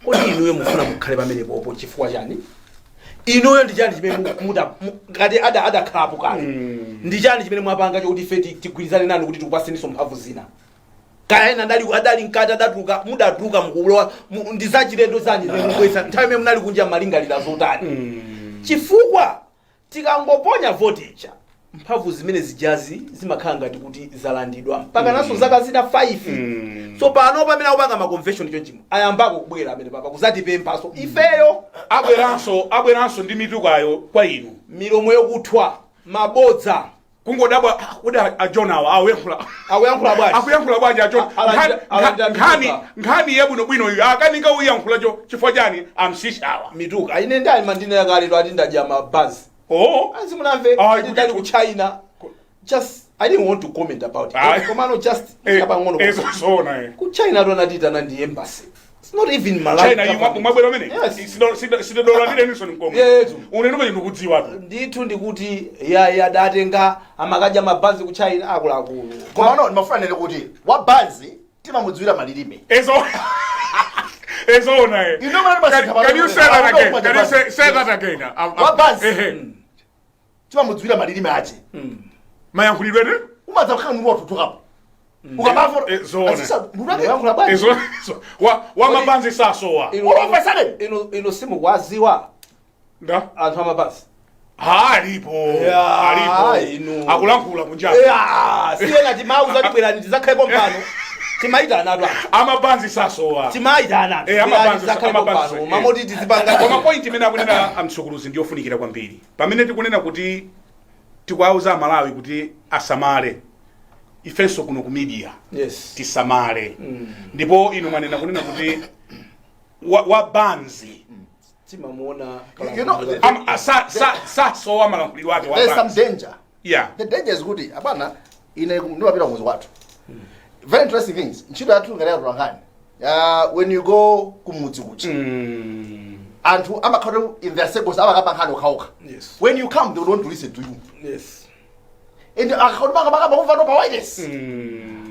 kodi inuyo mufuna mukhale pamenepopo chifukwa chani? Inuyo ndi chani chimene ngati adakhalapo kale, ndi chani chimene mwapanga chokuti ife tigwirizane nanu kuti tikupaseninso mphamvu zina? Kaya ena adali mkati, adatuluka, mudatuluka mukulowa ndi zachilendo zanji zimene mukubweretsa? Nthawi imene munali kunja malingalira zotani? Chifukwa tikangoponya voti ija, mphamvu zimene zijazi zimakhala ngati kuti zalandidwa mpaka naso zaka zina 5. So pano pamene akupanga ma convention chonchimo, ayambako kubwera amene papa kuzatipemphaso ifeyo. Abweranso ndi mitukayo kwa inu. Milomo yokuthwa, mabodza. Kungodabwa, ah, kodi a John awa akuyankhula Akuyankhula bwanji? Akuyankhula bwanji a John? Alandira Nkhani mituka. Nkhani yabwinobwino iyo akanika uyankhula cho chifukwa chani amsishawa? Mituka ine ndali mandine yakaleto ati ndadya mabazi. Oh. Azimunamve. Ah, Ati ndali ku China. Just I didn't want to comment about it. Komano just kapang'ono. Zoona. Ku China tonatitana ndi embassy. It's not even Malawi China government. mwabwera amene. Yes. Sidola Nelson mkomwe. Yetu. Unene mwenye ndikudziwa tu. Ndithu ndikuti ya adatenga amakadya mabazi ku China, akuluakulu. Koma no, ndimafuna nene kuti wabanzi timamudziwira malilime. Ezona. You know what I'm Can you say that again? Can you say that again? Wabanzi. Ehe. Timamudziwira malilime ache. Mayankhulidwe ne? Umadza kukhala munthu watutukapo ukamva. Zoona. Muyankhula bwanji? Ezo wa mabanzi sasowa. All of a sudden. Inu simukwaziwa Nda? anthu amabazi. Ha, alipo. Ya, Alipo. inu. Akulankhula kunja. Ya, siyena timauza tibwerani tizakhalepo mpano, timayitana atu anthu. Amabanzi sasowa. Timayitana. Amabanzi, Tizakhalepo amabanzi, pano. eh. Mamoti tizipanga. Koma point imene akunena amtsukuluzi ndiyofunikira kwambiri pamene tikunena kuti tikuwauza Amalawi kuti asamale, ifenso kuno ku media tisamale. Ndipo inu mwanena kunena kuti wa banzi Timamuona. Sasowa malankhulidwe ake wa There's some banzi. danger. The danger is kuti abana, ine ndimapita kumuzi kwathu. Very interesting things, ntchito yathu ngati yatolankhani, when you go kumudzi kucha, anthu amakhala in their circles, amakamba nkhani okhaokha. When you come, they would want to listen to you. And akakhala makamba kumva no pa wireless,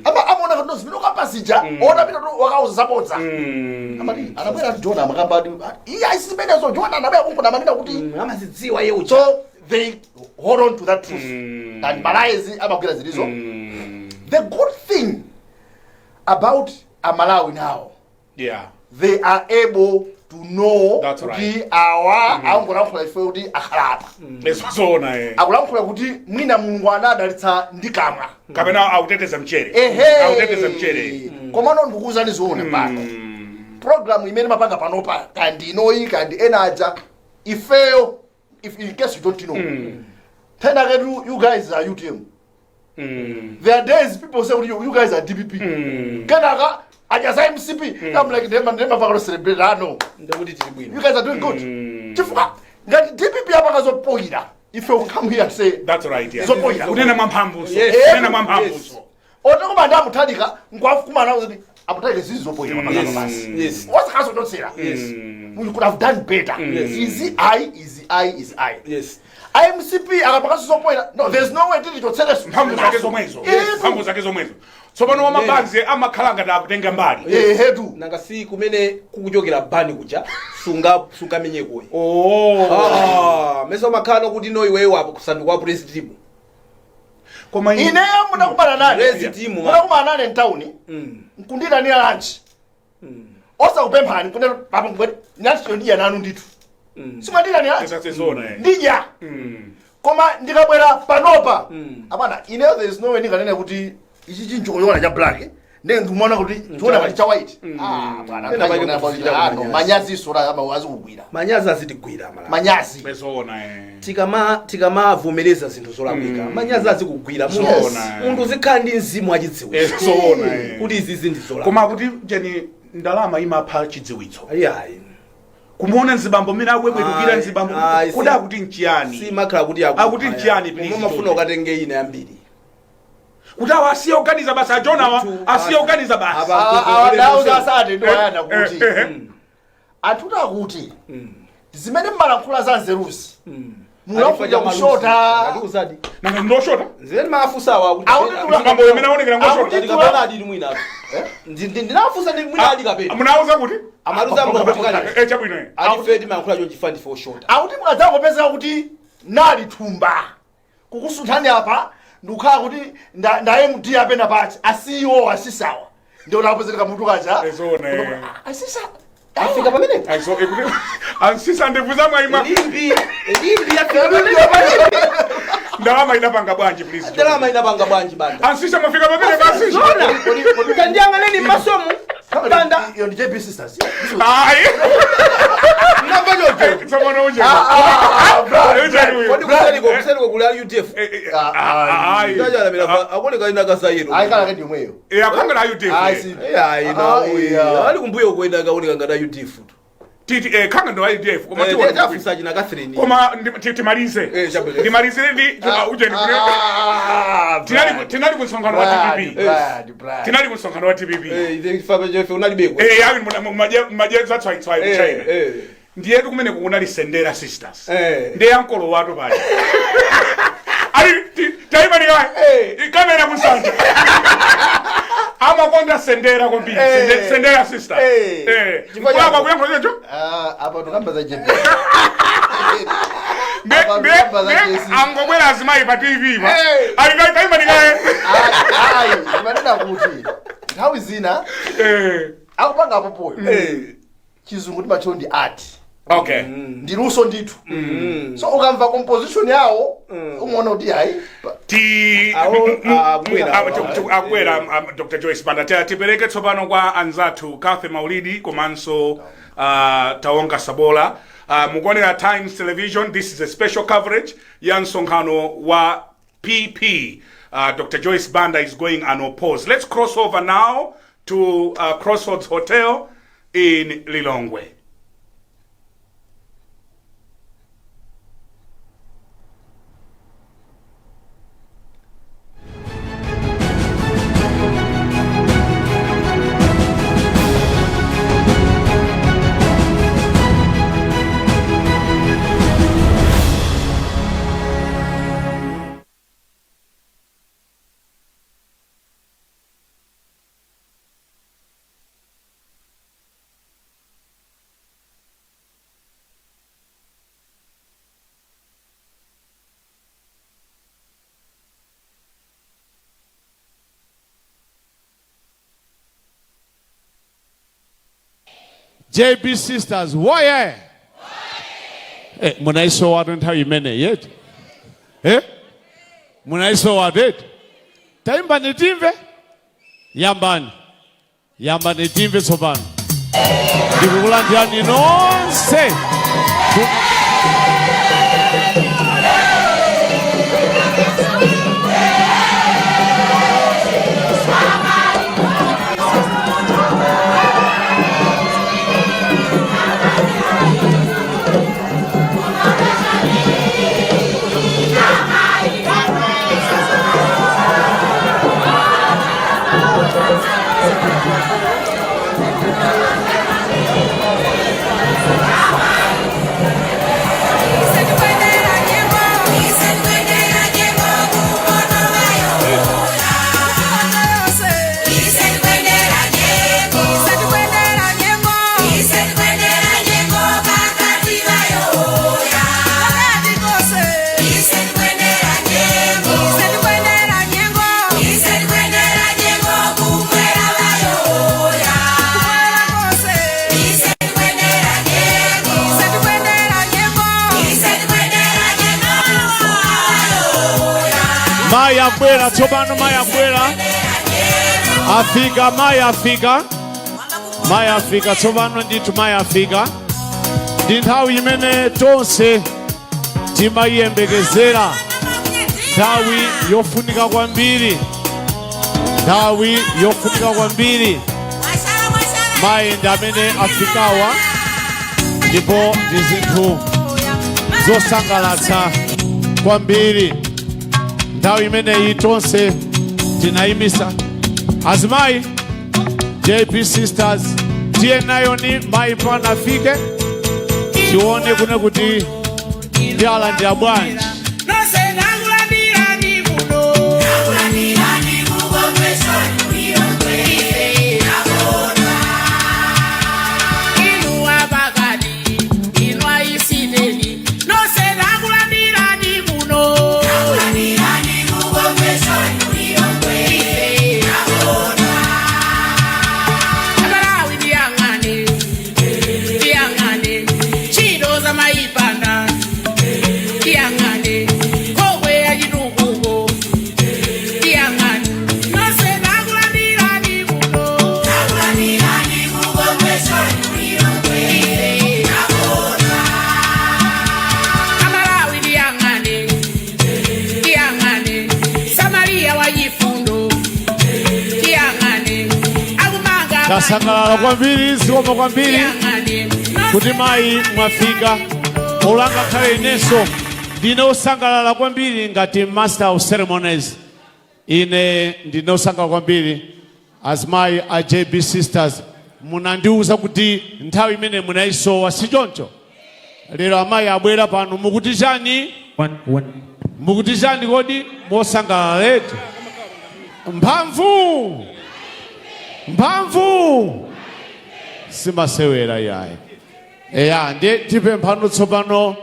ama amaona kuti zimene ukamba zija ona pita wakauza zabodza. Amati anabwera John, amakamba ati iye aisimenezo John anabwera kunkuna amanena kuti Amazidziwa iye uja. So they hold on to that truth and malaezi amagwira zilizo. The good thing about Amalawi now, they are able to know That's kuti right. awa angolankhula ife kuti akhala apa. Zoona. Akulankhula kuti mwina Mulungu anadalitsa ndi kamwa. Kapena akuteteza mchere. Ehe. Akuteteza mchere. Komano ndikukuwuzani zoona, pano program imene mapanga panopa, kandi inoyi kandi ena aja, ifeyo, if in case you don't know, tena ketu you guys are UTM. There are days people say you guys are DPP. Kenaka ajaza MCP. I'm like, ndema ndema pakalo celebrate ano. Ndikuti tili bwino. You guys are doing good. Chifukwa ngati DPP apakazopoyira, ife we come here and say That's right, yeah. Zopoyira. Kunena mwamphamvuso. Yes. Kunena mwamphamvuso. Otakoma ndi amuthalika nkwakumana kuti amuthalika zizi zopoyira mapangano basi. Wasakazototsera. We could have done better. Izi ayi, izi ayi, izi ayi. IMCP akapakaso zopoyira, no, there's no way tili chotsereso. Mphamvu zake zomwezo. Yes. Mphamvu zake zomwezo. Tsopano wamabanzi amakhala ngati akutenga mbali. Ehetu. Nanga si kumene kukuchokera ban kuja sunga sungamenyekoyi. Oh. Ah, mesa umakhala kuti no, iweyo apo kusanduka wa president. Koma Ineyo munakumana nane. Raise team, man. Munakumana nane mtawuni, nkundiyitanira lunch, osakupemphani, kunena papa ngweti natiyo ndidya nanu ndithu. Simwandiyitanira lunch. Zona, eh. Ndidya. Koma ndikabwera panopa, apana, ineyo there is no way ndinganene kuti ichi chinchokoyona cha black, ndiye ndikumaona kuti tiona ngati cha white. Ah, bwana. Pena pake Nkhani kuchita ah, no, kumanyazi. Manyazi sora ama azikugwira. Manyazi azitigwira mala. Manyazi. Zona, eh. Tikamavomereza zinthu zolakwika, manyazi azikugwira munthu. Zona. Munthu uzikhala ndi mzimu wachidziwitso Zona, eh. kuti izizi ndi zolakwika. Koma kuti jeni ndalama imapha chidziwitso. Ayi. Kumuona mzibambo mmene akuwebwerukira Ayi, mzibambo, ayi, kuda akuti nchiyani? Simakhala kuti Akuti nchiyani, please, mafuna Chonde. ukatenge ina yambiri. Kuti awa asiye kuganiza basi, ajona awa Ndithu, asiye basi. kuganiza basi. Awandauza asati ndiwayana kuti Eh, eh. anthu akuti zimene mmalankhula za nzeruzi mulankhulira kushota. Atiuzadi. Nanga ndoshota? Zimene mafusawa akuti Akuti Mzibambo amene aonekera ngoshota. kapena adili mwina. Ndinafusa ndi mwina ali kapena. Munauza kuti Amaluza mkapatikana. Chabwino, eh. Alife timayankhula chonchi ndi foshota. Akuti mukadzangopezeka kuti nali thumba kukusunthani apa, ndikukhala kuti nda MD apena pachi asiwo asisawa, ndio napezeka mutu kacha. Zona, eh. Asisa. Afika pamenepo. Aiso ekuti ansisa ndevu mwaima. Limbi limbi yafika pamenepo. Ndalama inapanga bwanji, please? Ndalama inapanga bwanji, banda? Ansisa mwafika pamene basi. Zona. Kandiyang'aneni masomu. Banda. Iyo ndi JB Sisters. Ayi. Mnamva chocho. Tsopano uje. Uje. Kodi kuseliko kuli a UDF? Ayi. Ndachalamira akoneka ina kasayiro. Ayi, kala kedi imweyo. Eh, akhangala a UDF. Ayi, si. Ayi, Ah, nawe. yeah. Ali kumbuyo kwenda kaoneka ngati a UDF tu. Titi khanga ndo UDF, koma tiona. Tafusa china Catherine. Koma timalize. Chabwino. Ndimalizire ndi uje ndi tinali ku msonkhano wa DPP. Brad, Brad. Tinali ku msonkhano wa DPP. Eh, ife ife unalibeko. Eh, yawi maje za tswai tswai ku China. Ndiyetu kumene kunali Sendera Sisters. Ndiye ankolo watu pali. Ali taima ndikaye. Kamera kusanja. Amakonda Sendera kwambiri. Sendera Sisters. Chifukwa Mkulakwa chako. kuyankho chocho. Ah, apa tukamba za JB. Nde Apa nde tukamba za nde JC. angobwera azimayi pa TV pa. Ali taima ndikaye. Ayi, ndimanena kuti nthawi zina akupanga apopoyo, chizungu timacho ndi art. Ndi luso ndithu. So ukamva composition yawo umaona kuti ayi Ti Awo, akubwera. Akubwera Dr Joyce Banda. Tipereke tsopano kwa anzathu Cathy Maulidi komanso Taonga Sabola. Mukuonera Times Television. This is a special coverage ya msonkhano wa PP. Dr Joyce Banda is going unopposed. Let's cross over now to Crossroads Hotel in Lilongwe. JB Sisters, woye! Eh, munaisowa nthawi imene yeti, eh? Munaisowa eti? Taimbani timve, yambani, yambani timve. Tsopano ndikukulandirani nonse. Mayi akubwera tsopano, mayi akubwera, afika mayi, afika mayi, afika tsopano ndithu mayi afika. Ndi nthawi imene tonse timayiyembekezera, nthawi yofunika kwambiri, nthawi yofunika kwambiri. Mayi ndi amene afikawa, ndipo ndi zinthu zosangalatsa kwambiri. Nthawi imeneyi tonse tinayimisa. Azimayi, JB Sisters, tiye nayoni mayi panafike, tione kune kuti tialandira bwanji. Nonse nakulandirani kuno. Nakulandirani ku convention ku Lilongwe. Nakona. Inu apakati, inu a Eastern, nonse nakulandirani kuno. Nakulandirani ku convention ku Lilongwe. Nakona. Amalawi, tiyang'ane, tiyang'ane ntchito za mayi Banda, tiyang'ane nkhokwe yachitukuko, tiyang'ane. Nonse nakulandirani kuno. Nakulandirani ku convention ku Lilongwe. Nakona. Amalawi, tiyang'ane, tiyang'ane Samariya wachifundo, tiyang'ane akumanga. Tasangalala kwambiri, zikomo kwambiri Tiyang'ane. kuti mayi mwafika. Olanga khale inenso ndine osangalala kwambiri ngati master of ceremonies, ine ndine osangalala kwambiri. Azimayi a JB Sisters, munandiwuza kuti nthawi imene munayisowa, si choncho? Lero amayi abwera pano, mukuti chani? One, one. Mukuti chani kodi? Mosangalala leti, mphamvu, mphamvu simasewera yayi. Eya, ndiye tipemphano tsopano.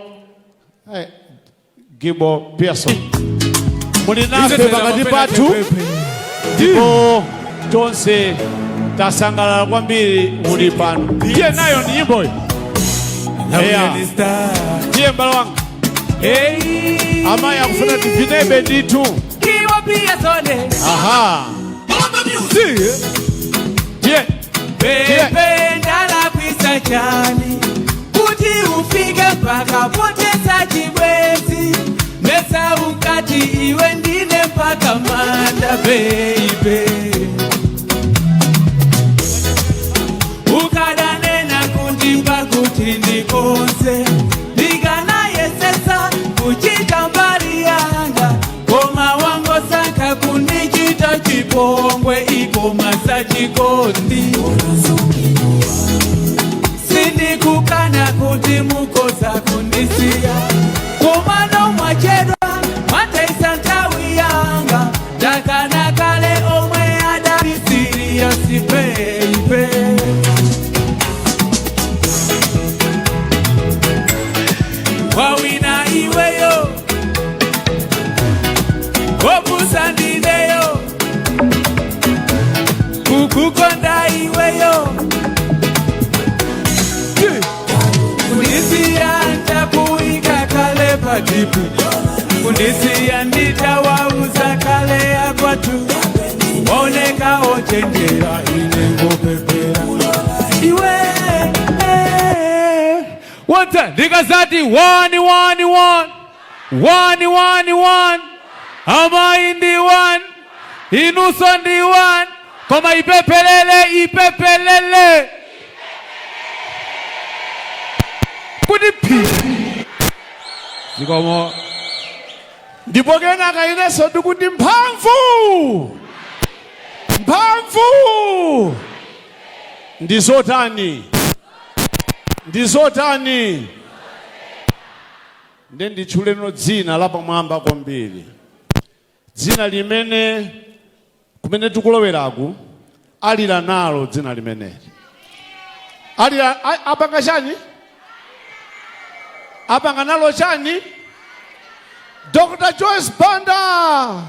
Gibo Pearson muli nafe pakati pathu, ndipo tonse tasangalala kwambiri muli pano. Tiye nayo ni nyimboyo. Eya, tiye mbale wanga, amayi akufuna tivinebe ndithu. Aha, tiye. Baby, ndalakwisa chani kuti ufike mpaka potesa chibwenzi? Mesa ukati iwe ndine mpaka manda? Baby, ukadanena kundipa kuti ndikonze, ndikanayesesa kuchita mbali yanga, koma wangosankha kundichita chipongwe. Ikoma sachikondi, sindikukana kuti mukoza kundisiya, komano mwachedwa, mwataisa nthawi yanga. Ndakana kale omwe adali serious, baby. Wawina iweyo, opusa ndineyo kukukonda iweyo. Kundisiya ntakuika kale pa drip, kundisiya nditawauza kale akwatu. Oneka ochenjera, ine ngopepera iwe. One time ndikazati one one one one one one, amayi ndi one, inunso ndi one, koma ipepelele, ipepelele kuti phi. Zikomo. Ndipo kenaka inenso ndikuti mphamvu, mphamvu ndizotani, ndizotani? Nde nditchuleno dzina lapamwamba kwambiri, dzina limene kumene tikuloweraku alira nalo. Dzina limeneli alira apanga chani? Apanga nalo chani? Dr Joyce Banda,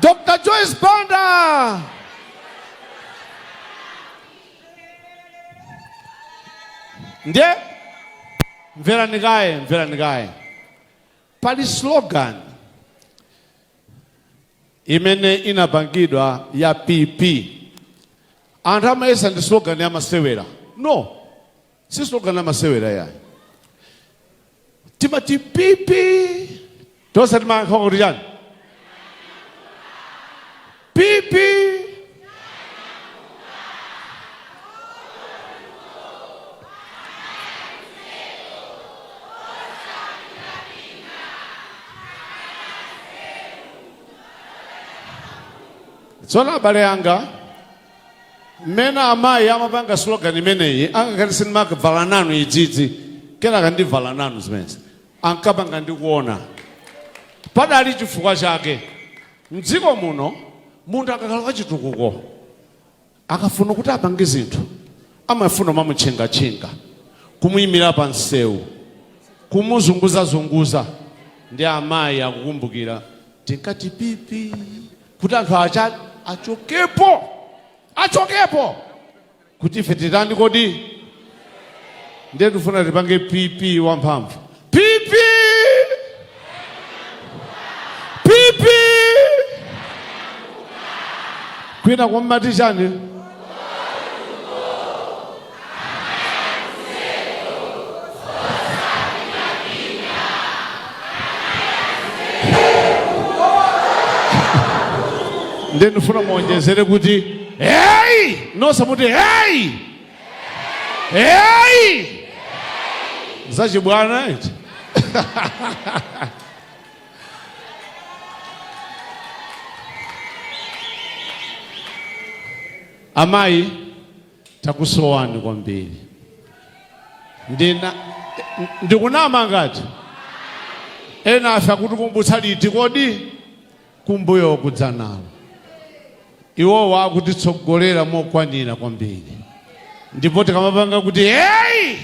Dr Joyce Banda. Ndiye mverani kaye, mverani kaye. Pali slogan. Imene inapangidwa ya PP, anthu amayesa ndi slogan ya masewera. No, si slogan ya masewera yayi. Timati PP, tonse timayankha kuti chani? PP. Tsono abale anga, mmene amayi amapanga slogan imeneyi, angakhale sindimavala nanu idzidzi, kenaka ndivala nanu zimenezi, ankapanga ndikuona padali chifukwa chake. Mdziko muno munthu akakhala wachitukuko, akafuna kuti apange zinthu, amafuna mamutchingatchinga, kumuyimira pa msewu, kumuzunguzazunguza. Ndi amayi akukumbukira tinkati PP kuti anthu acha achokepo, achokepo, kuti ife titani kodi? Ndiye tifuna tipange PP wamphamvu. PP, PP, kwina kumati chani? Ndiye ndifuna muonjezere kuti hey! Nonse muti hey! Hey! Zachibwana iti. Amayi, takusowani kwambiri. Ndina ndikunama ngati ena afe akutikumbutsa liti kodi kumbuyo kudzanalo? Iwowa akutitsogolera mokwanira kwambiri, ndipo tikamapanga kuti hey,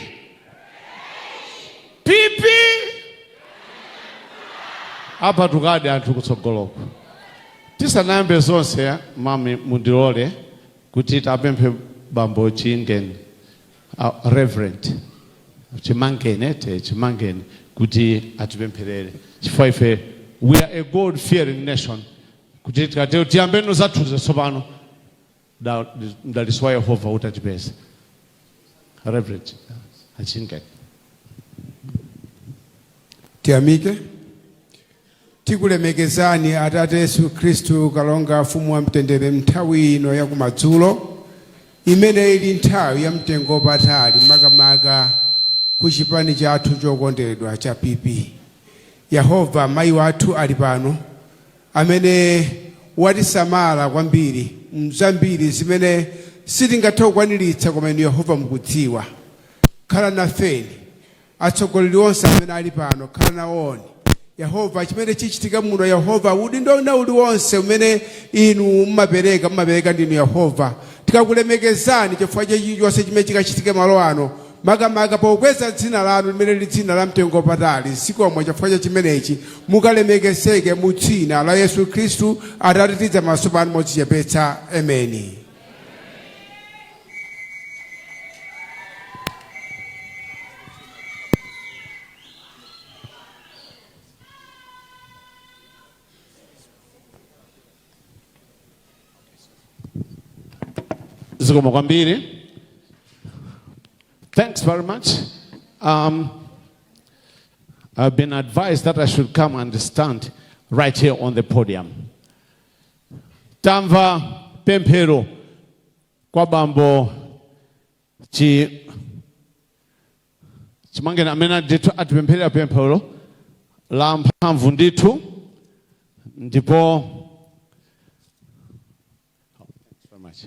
PP, apa tukadi anthu kutsogoloko. Tisanayambe zonse, mami, mundilole kuti tapemphe bambo Chingeni, Reverend Chimangeni, te Chimangeni, kuti atipempherere, chifukwa ife we are a God fearing nation. Kuti tikatero tiyambeno zathuzo tsopano, mdaliso wa Yehova utatipeza. Reverend Achingeni. Tiyamike, tikulemekezani Atate Yesu Khristu, Kalonga Mfumu wa mtendere, nthawi ino yakumadzulo imene ili nthawi ya mtengo wapatali, makamaka ku chipani chathu chokondedwa cha PP. Yehova, mayi wathu ali pano amene watisamala kwambiri mzambiri zimene sitingathe kukwaniritsa, koma inu Yehova mukudziwa. Khala nafeni, atsogoleri onse amene ali pano, khala nawoni Yehova. Chimene chichitika muno Yehova, udindo una uliwonse umene inu mumapereka, mumapereka ndinu Yehova. Tikakulemekezani chifukwa cha chilichonse chimene chikachitike malo ano, makamaka pokweza dzina lanu limene lili dzina la mtengo wapatali. Zikomo chifukwa cha chimenechi, mukalemekezeke mu dzina la Yesu Khristu. Atate, tidza maso panu modzichepetsa. Ameni. Zikomo kwambiri. Thanks very much. I've been advised that I should come and stand right here on the podium. Tamva pemphero kwa bambo Chimangeni amene ndithu atipempherera pemphero la mphamvu ndithu. Ndipo thanks very much.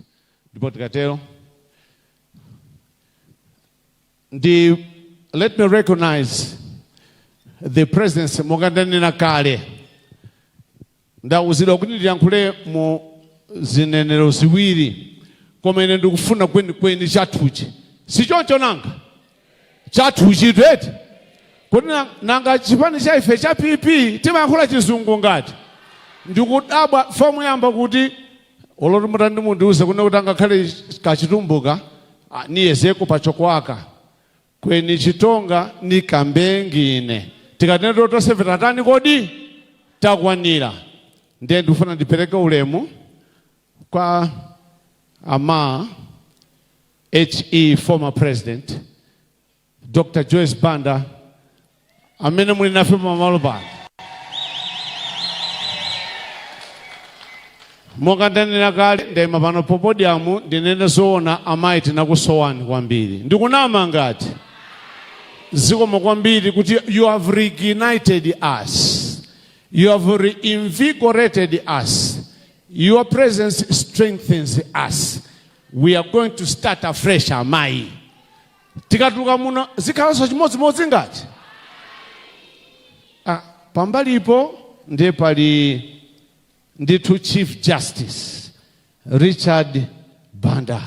Ndipo tikatero ndi let me recognize the presence. Monga ndanena kale, ndauzidwa kuti ndiyankhule mu zinenero ziwiri, koma ine ndikufuna kwenikweni chathuchi. Sichoncho nanga? Chathuchi eti kuti nanga chipani cha ife cha PP timayankhula Chizungu ngati? Ndikudabwa fomu yamba kuti oloti mutandi mundiuze kune kuti angakhale kachitumbuka, niyezeko pachokwaka kweni Chitonga ni kambengine. Tikatero tonse tatani kodi? Takwanira. Ndiye ndikufuna ndipereke ulemu kwa ama HE former president Dr. Joyce Banda amene muli nafe pamalo pano. Monga ndanena kale, ndayima pano pa podium ndinene zoona, amayi tinakusowani kwambiri. Ndikunama ngati? Zikomo kwambiri kuti you have reignited us, you have reinvigorated us. Your presence strengthens us. We are going to start afresh. Amayi, tikatuluka muno zikhalanso chimodzimodzi ngati? Ah, pambalipo ndiye pali ndithu Chief Justice Richard Banda.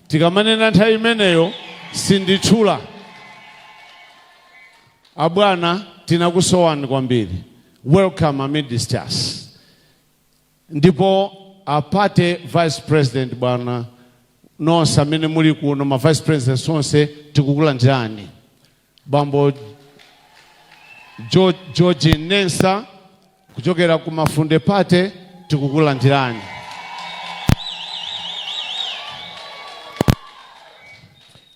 Tikamanena nthawi imeneyo sinditchula. Abwana, tinakusowani kwambiri. Welcome amidst us. Ndipo a party vice president, bwana, nonse amene muli kuno, ma vice president onse, tikukulandirani. Bambo George Nensa kuchokera ku Mafunde Party, tikukulandirani.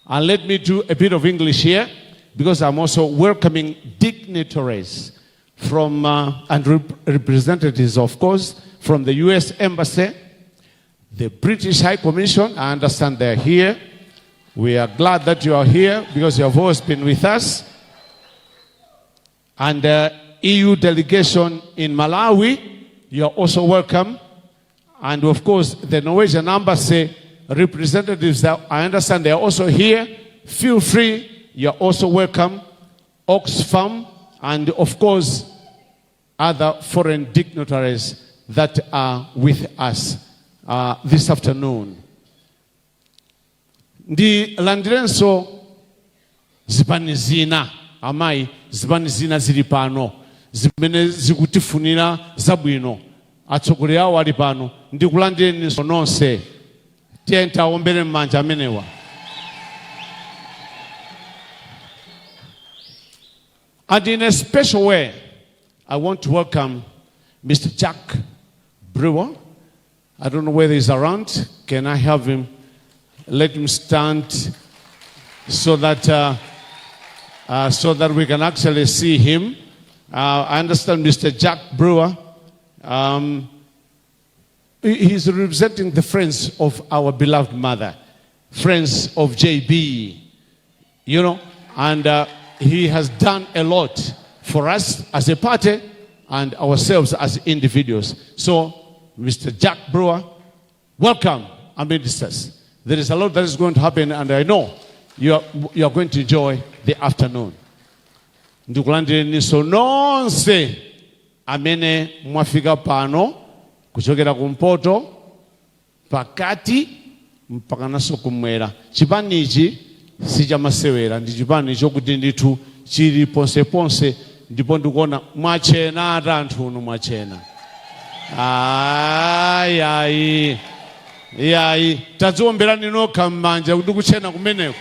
And let me do a bit of English here because I'm also welcoming dignitaries from and representatives, of course, from the US Embassy, the British High Commission. I understand they're here. We are glad that you are here because you have always been with us. And the EU delegation in Malawi, you are also welcome. And of course, the Norwegian Embassy representatives, that I understand they are also here. Feel free, you are also welcome. Oxfam, and of course, other foreign dignitaries that are with us this afternoon. Ndilandirenso zipani zina, amayi, zipani zina zili pano zimene zikutifunira zabwino, atsogoleri awo ali pano. Ndikulandireninso nonse. Tiye tiwaombere m'manja amenewa. And in a special way, I want to welcome Mr. Jack Brewer. I don't know whether he's around. Can I have him? Let him stand so that we can actually see him. I understand Mr. Jack Brewer. He's representing the friends of our beloved mother, friends of JB, and he has done a lot for us as a party and ourselves as individuals. So, Mr. Jack Brewer, welcome amidst us. There is a lot that is going to happen, and I know you are going to enjoy the afternoon. Ndikulandireninso nonse amene mwafika pano kuchokera kumpoto, pakati, mpakananso kumwera. Chipanichi sichamasewera, ndi chipani chokuti ndithu chili ponseponse. Ndipo ndikuona mwachena ata anthu unu mwachena. Ayi, ayi, yayi, tadziwomberani nokha m'manja kuti kuchena kumeneko.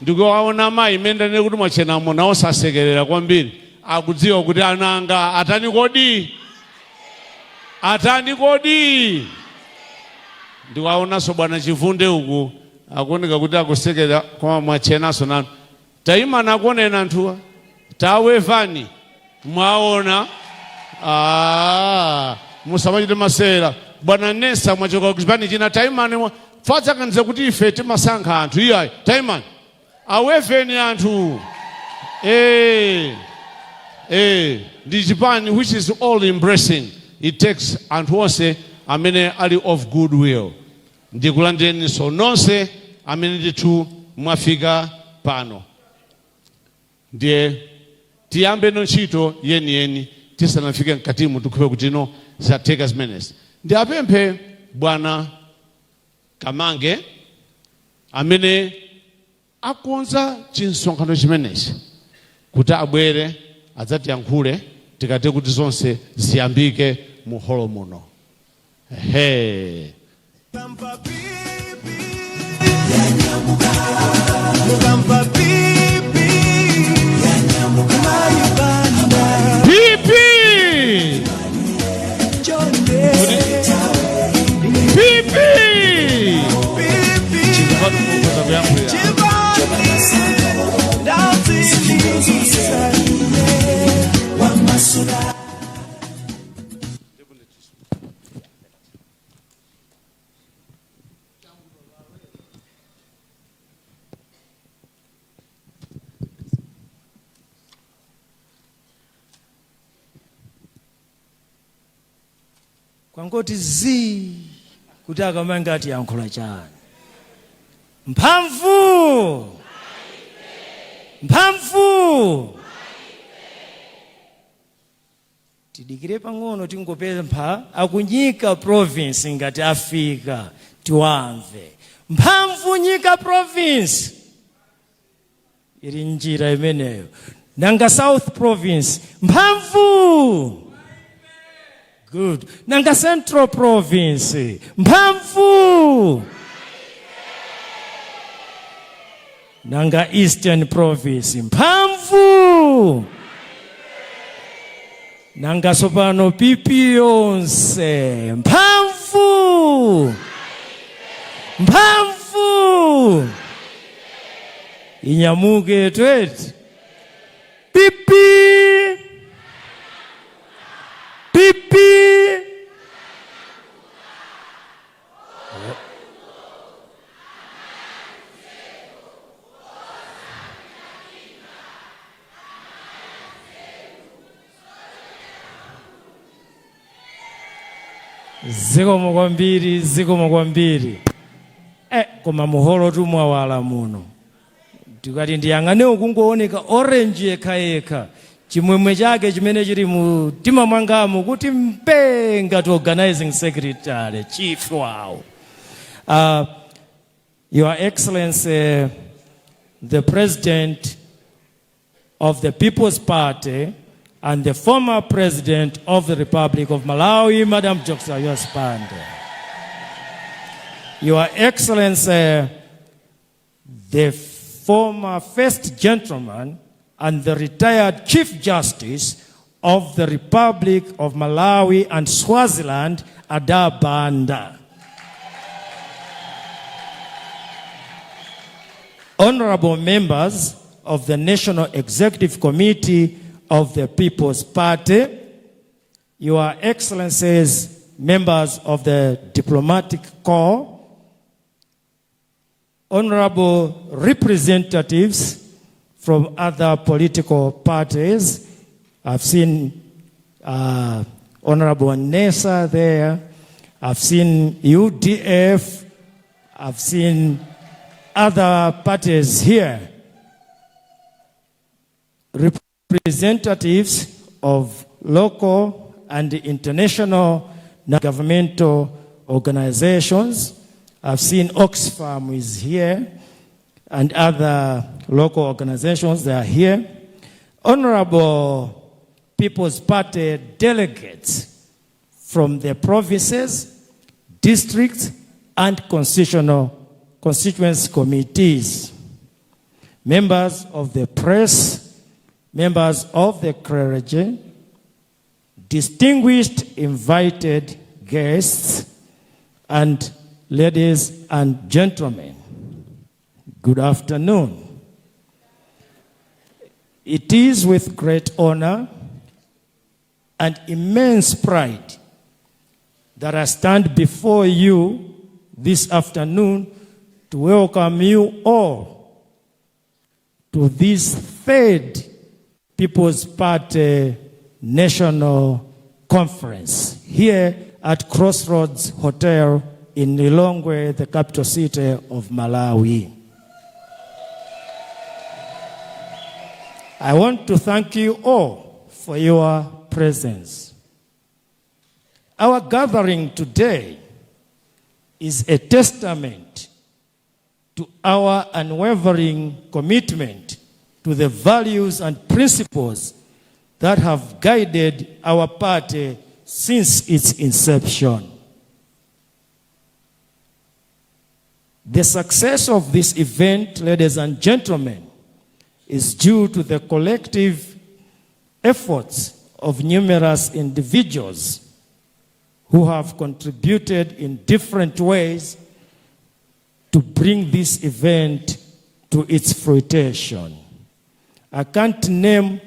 Ndikuwaona amayi imene ndanene kuti mwachenamo, nawo sasekerera kwambiri, akudziwa kuti ananga atani kodi, atani kodi. Ndikuwaonanso bwana Chivunde uku akuoneka kuti akusekera, koma mwachenanso nanu. Tayimana akuonena anthuwa, tawevani. Mwaona? Ah, musamachite masewera. Bwana Nesa, mwachoka kuchipani china, taimani. Fadzaganiza kuti ife timasankha anthu. Iyayi, taimani, aweveni anthu. Ndi chipani which is all embracing. It takes anthu onse amene ali of good will. Ndikulandireninso nonse amene ndithu mwafika pano. Ndiye tiyambe no ntchito yeniyeni tisanafike mkatimu. Tikhupe kuti no, zatheka zimenezi. Ndiapemphe bwana Kamange amene akonza chinsonkhano chimenechi kuti abwere adzatiyankhule tikate kuti zonse ziyambike mu holo muno. Ehe. Mukamva pipi, maibanda. PP. Kwangoti zii kuti akamanga ati yankhula chani. Mphamvu, mphamvu. Tidikire pang'ono, tingopempha akunyika Province ngati afika tiwamve. Mphamvu Nyika Province ili njira imeneyo. Nanga South Province? Mphamvu. Good. Nanga Central Province? Mphamvu. Nanga Eastern Province? Mphamvu. Nanga sopano PP yonse? Mphamvu, mphamvu inyamuke tweti. PP, PP. Zikomo kwambiri, zikomo kwambiri. Koma muholo tumwawala muno, tikati ndiyang'ane kungooneka orange yekhayekha, chimwemwe chake chimene chili mu mtima mwangamu kuti mpe ngati organizing secretary chief wawo. Your Excellency, the President of the People's Party and the former President of the Republic of Malawi, Madam Joyce Banda. Your Excellency, the former First Gentleman and the retired Chief Justice of the Republic of Malawi and Swaziland, Ada Banda. Honorable members of the National Executive Committee of the People's Party, Your Excellencies, members of the Diplomatic Corps, honorable representatives from other political parties. I've seen Honorable Nessa there. I've seen UDF. I've seen other parties here. Representatives of local and international governmental organizations. I've seen Oxfam is here and other local organizations, they are here. Honorable People's Party delegates from the provinces, districts, and constitutional constituency committees, members of the press, members of the clergy, distinguished invited guests, and ladies and gentlemen, good afternoon. It is with great honor and immense pride that I stand before you this afternoon to welcome you all to this third People's Party National Conference here at Crossroads Hotel in Lilongwe, the capital city of Malawi. I want to thank you all for your presence. Our gathering today is a testament to our unwavering commitment to the values and principles that have guided our party since its inception. The success of this event, ladies and gentlemen, is due to the collective efforts of numerous individuals who have contributed in different ways to bring this event to its fruition. I can't name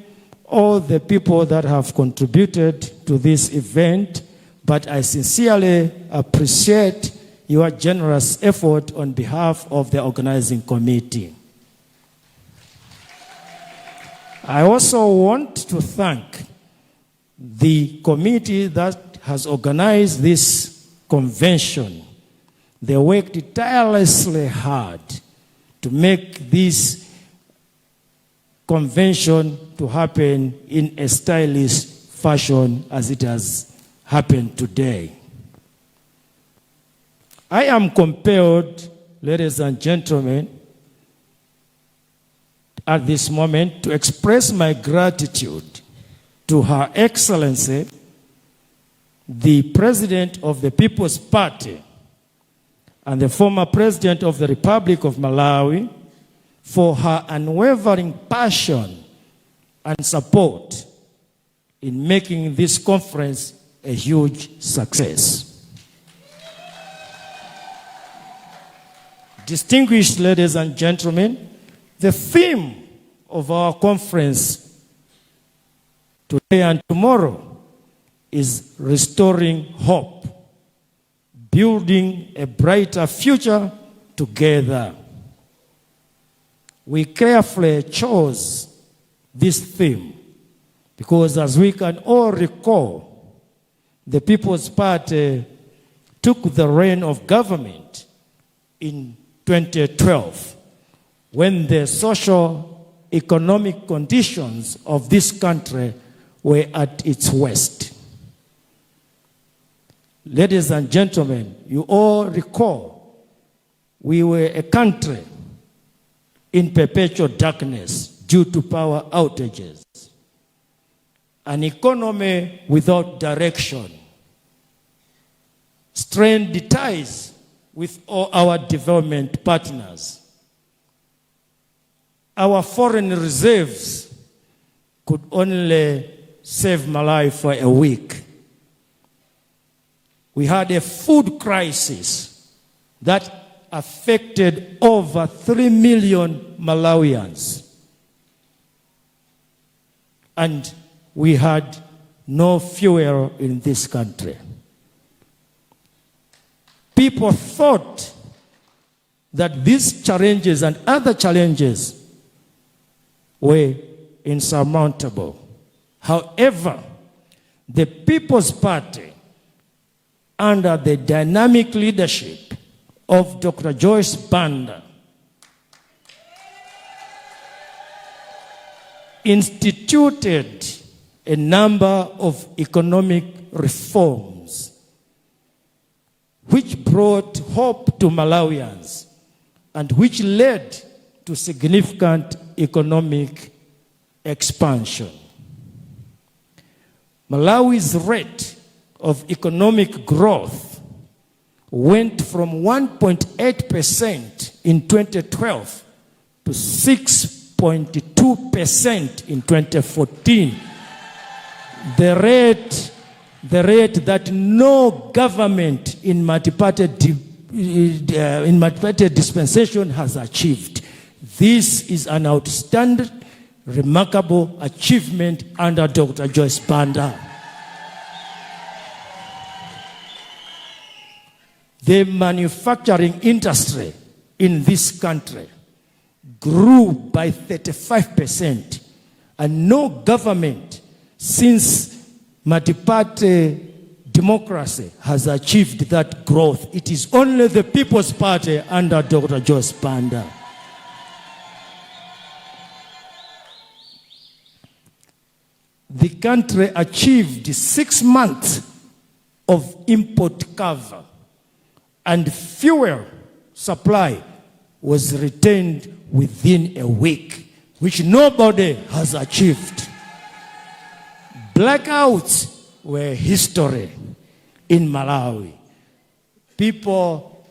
all the people that have contributed to this event, but I sincerely appreciate your generous effort on behalf of the organizing committee. I also want to thank the committee that has organized this convention. They worked tirelessly hard to make this convention to happen in a stylish fashion as it has happened today. I am compelled, ladies and gentlemen, at this moment to express my gratitude to Her Excellency, the President of the People's Party and the former President of the Republic of Malawi, for her unwavering passion and support in making this conference a huge success. Distinguished ladies and gentlemen, the theme of our conference today and tomorrow is restoring hope, building a brighter future together. We carefully chose this theme because, as we can all recall, the People's Party took the reign of government in 2012 when the social economic conditions of this country were at its worst. Ladies and gentlemen, you all recall we were a country in perpetual darkness due to power outages, an economy without direction, strained ties with all our development partners. Our foreign reserves could only save Malawi for a week. We had a food crisis that affected over 3 million Malawians. And we had no fuel in this country. People thought that these challenges and other challenges were insurmountable. However, the People's Party, under the dynamic leadership of Dr. Joyce Banda, instituted a number of economic reforms which brought hope to Malawians and which led to significant economic expansion. Malawi's rate of economic growth went from 1.8% in 2012 to 6.2% in 2014. The rate that no government in multi-party dispensation has achieved. This is an outstanding, remarkable achievement under Dr. Joyce Banda. The manufacturing industry in this country grew by 35%, and no government since multi-party democracy has achieved that growth. It is only the People's Party under Dr. Joyce Banda. The country achieved 6 months of import cover, and fuel supply was retained within a week, which nobody has achieved. Blackouts were history in Malawi. People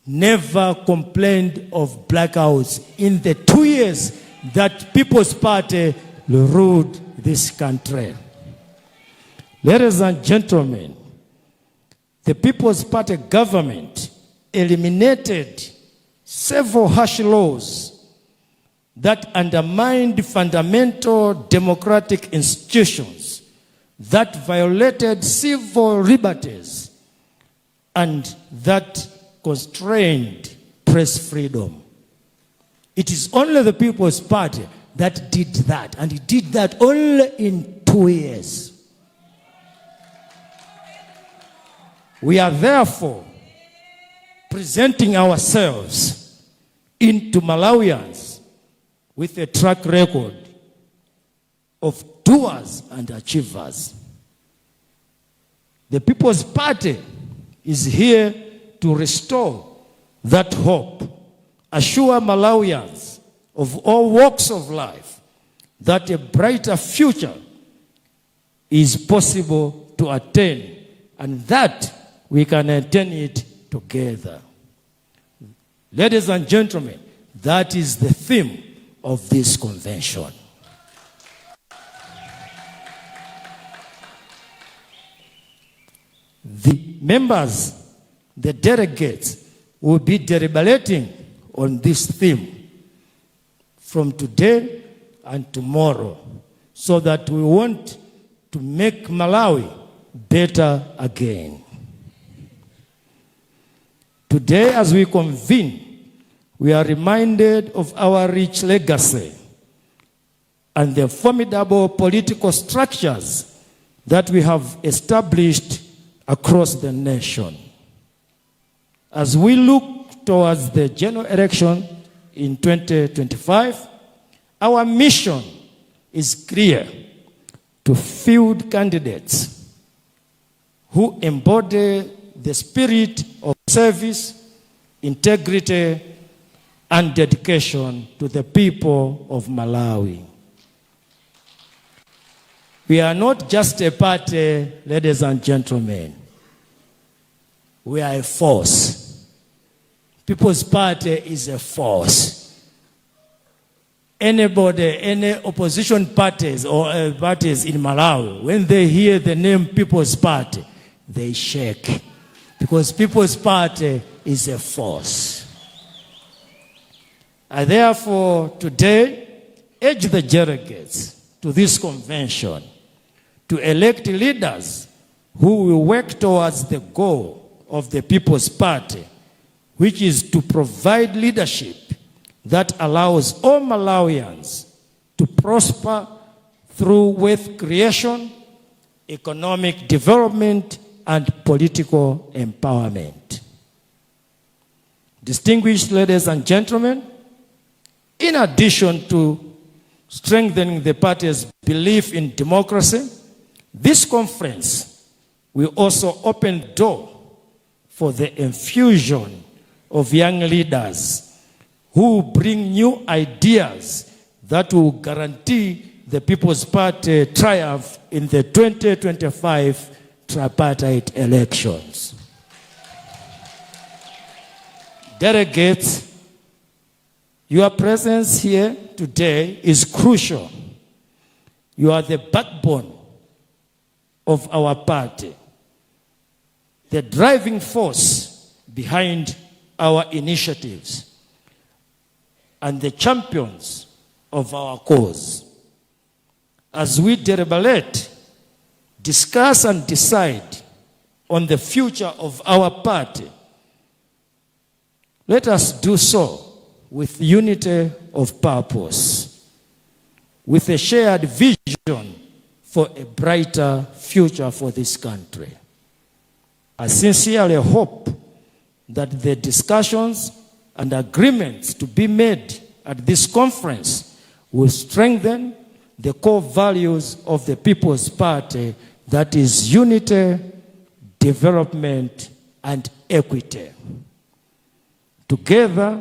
never complained of blackouts in the 2 years that People's Party ruled this country. Ladies and gentlemen, the People's Party government eliminated several harsh laws that undermined fundamental democratic institutions, that violated civil liberties, and that constrained press freedom. It is only the People's Party that did that, and it did that only in 2 years. We are therefore presenting ourselves into Malawians with a track record of doers and achievers. The People's Party is here to restore that hope, assure Malawians of all walks of life that a brighter future is possible to attain and that we can attain it together. Ladies and gentlemen, that is the theme of this convention. The members, the delegates, will be deliberating on this theme from today and tomorrow so that we want to make Malawi better again. Today, as we convene, we are reminded of our rich legacy and the formidable political structures that we have established across the nation. As we look towards the general election in 2025, our mission is clear: to field candidates who embody the spirit of service, integrity, and dedication to the people of Malawi. We are not just a party, ladies and gentlemen. We are a force. People's Party is a force. Anybody, any opposition parties or parties in Malawi, when they hear the name People's Party, they shake. Because People's Party is a force. I therefore today urge the delegates to this convention to elect leaders who will work towards the goal of the People's Party, which is to provide leadership that allows all Malawians to prosper through wealth creation, economic development, and political empowerment. Distinguished ladies and gentlemen, in addition to strengthening the party's belief in democracy, this conference will also open the door for the infusion of young leaders who bring new ideas that will guarantee the People's Party triumph in the 2025 tripartite elections. Delegates, your presence here today is crucial. You are the backbone of our party, the driving force behind our initiatives, and the champions of our cause. As we deliberate, discuss, and decide on the future of our party, let us do so with unity of purpose, with a shared vision for a brighter future for this country. I sincerely hope that the discussions and agreements to be made at this conference will strengthen the core values of the People's Party, that is, unity, development, and equity. Together,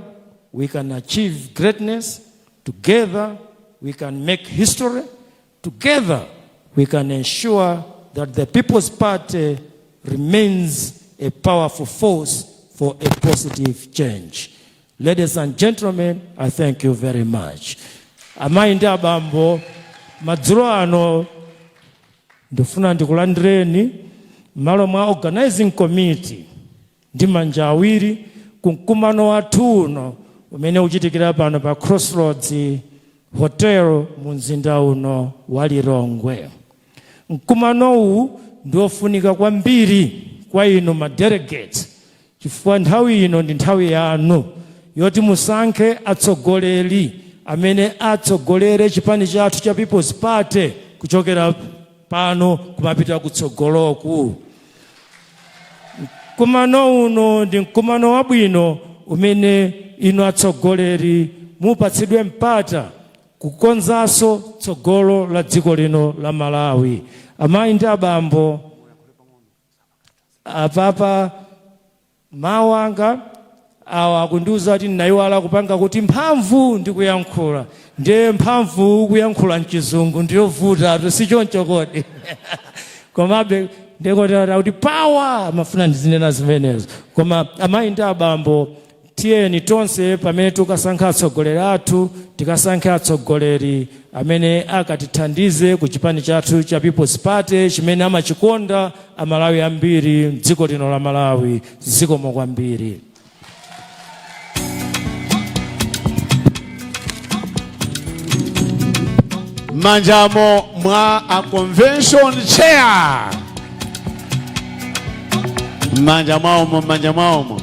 we can achieve greatness. Together, we can make history. Together, we can ensure that the People's Party remains a powerful force for a positive change. Ladies and gentlemen, I thank you very much. Amayi ndi abambo, madzulo ano ndifuna ndikulandireni m'malo mwa organizing committee ndi manja awiri ku mkumano wathu uno umene uchitikira pano pa Crossroads Hotel mu mzinda uno wa Lilongwe. Mkumano uwu ndiofunika kwambiri kwa inu ma delegates, chifukwa nthawi ino ndi nthawi yanu yoti musankhe atsogoleri amene atsogolere chipani chathu cha People's Party kuchokera pano kumapita kutsogoloku. Mkumano uno ndi mkumano wabwino umene inu atsogoleri mupatsidwe mpata kukonzanso tsogolo la dziko lino la Malawi. Amayi ndi abambo, apapa mawu anga awa akundiuza kuti ndinayiwala kupanga kuti mphamvu ndi kuyankhula, ndiye mphamvu kuyankhula mchizungu ndiyovuta, si choncho kodi? Komabe ndikotera kuti power amafuna ndizinena zimenezo. Koma amayi ndi abambo, tiyeni tonse pamene tikasankha atsogoleri athu, tikasankhe atsogoleri amene akatithandize ku chipani chathu cha People's Party chimene amachikonda Amalawi ambiri mdziko lino la Malawi. Zikomo kwambiri. Manjamo mwa a convention chair, manja mwaomo, manja mwaomo.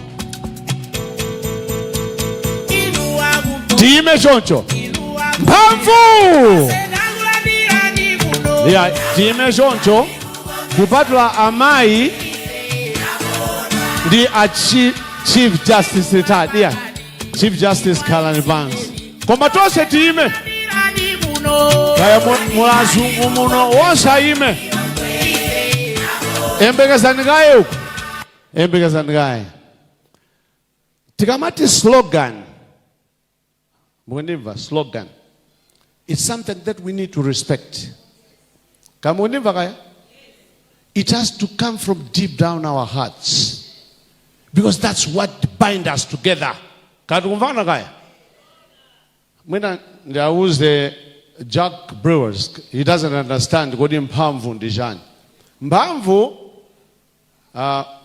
Tiyime choncho, mphamvu ya tiyime choncho, kupatula amayi ndi a Chief Justice retired, yeah. Chief Justice khalani pansi, koma tonse tiyime. Kaya mulazungu muno, wonse ayime. Embekezani kaye uku, embekezani kaye. Tikamati slogan, mukundimva? Slogan, it's something that we need to respect. Kama mukundimva kaya, it has to come from deep down our hearts because that's what bind us together. Kati kumvana kaya, mwina ndiauze Jack Brewers, he doesn't understand. Kodi mphamvu ndi chani? Mphamvu,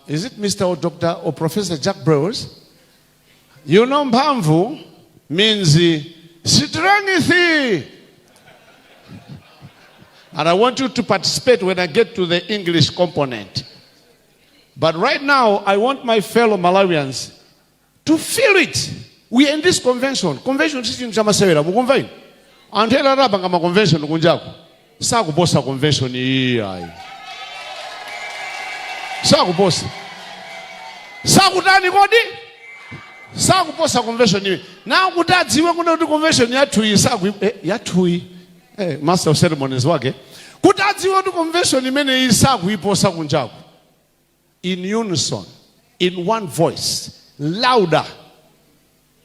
is it Mr or Doctor or Professor Jack Brewers? You know, mphamvu means strength, and I want you to participate when I get to the English component, but right now I want my fellow Malawians to feel it. We are in this convention. Convention si chinthu chamasewera, mukumva inu? Anthu ena atapanga ma convention kunjaku sakuposa convention iyi ayi, sakuposa, sakutani kodi, sakuposa convention iyi. Na kuti adziwe kuna kuti convention yathuyi saku yathuyi, master of ceremonies wake, kuti adziwe kuti convention imene iyi sakuiposa kunjaku. In unison, in one voice, louder,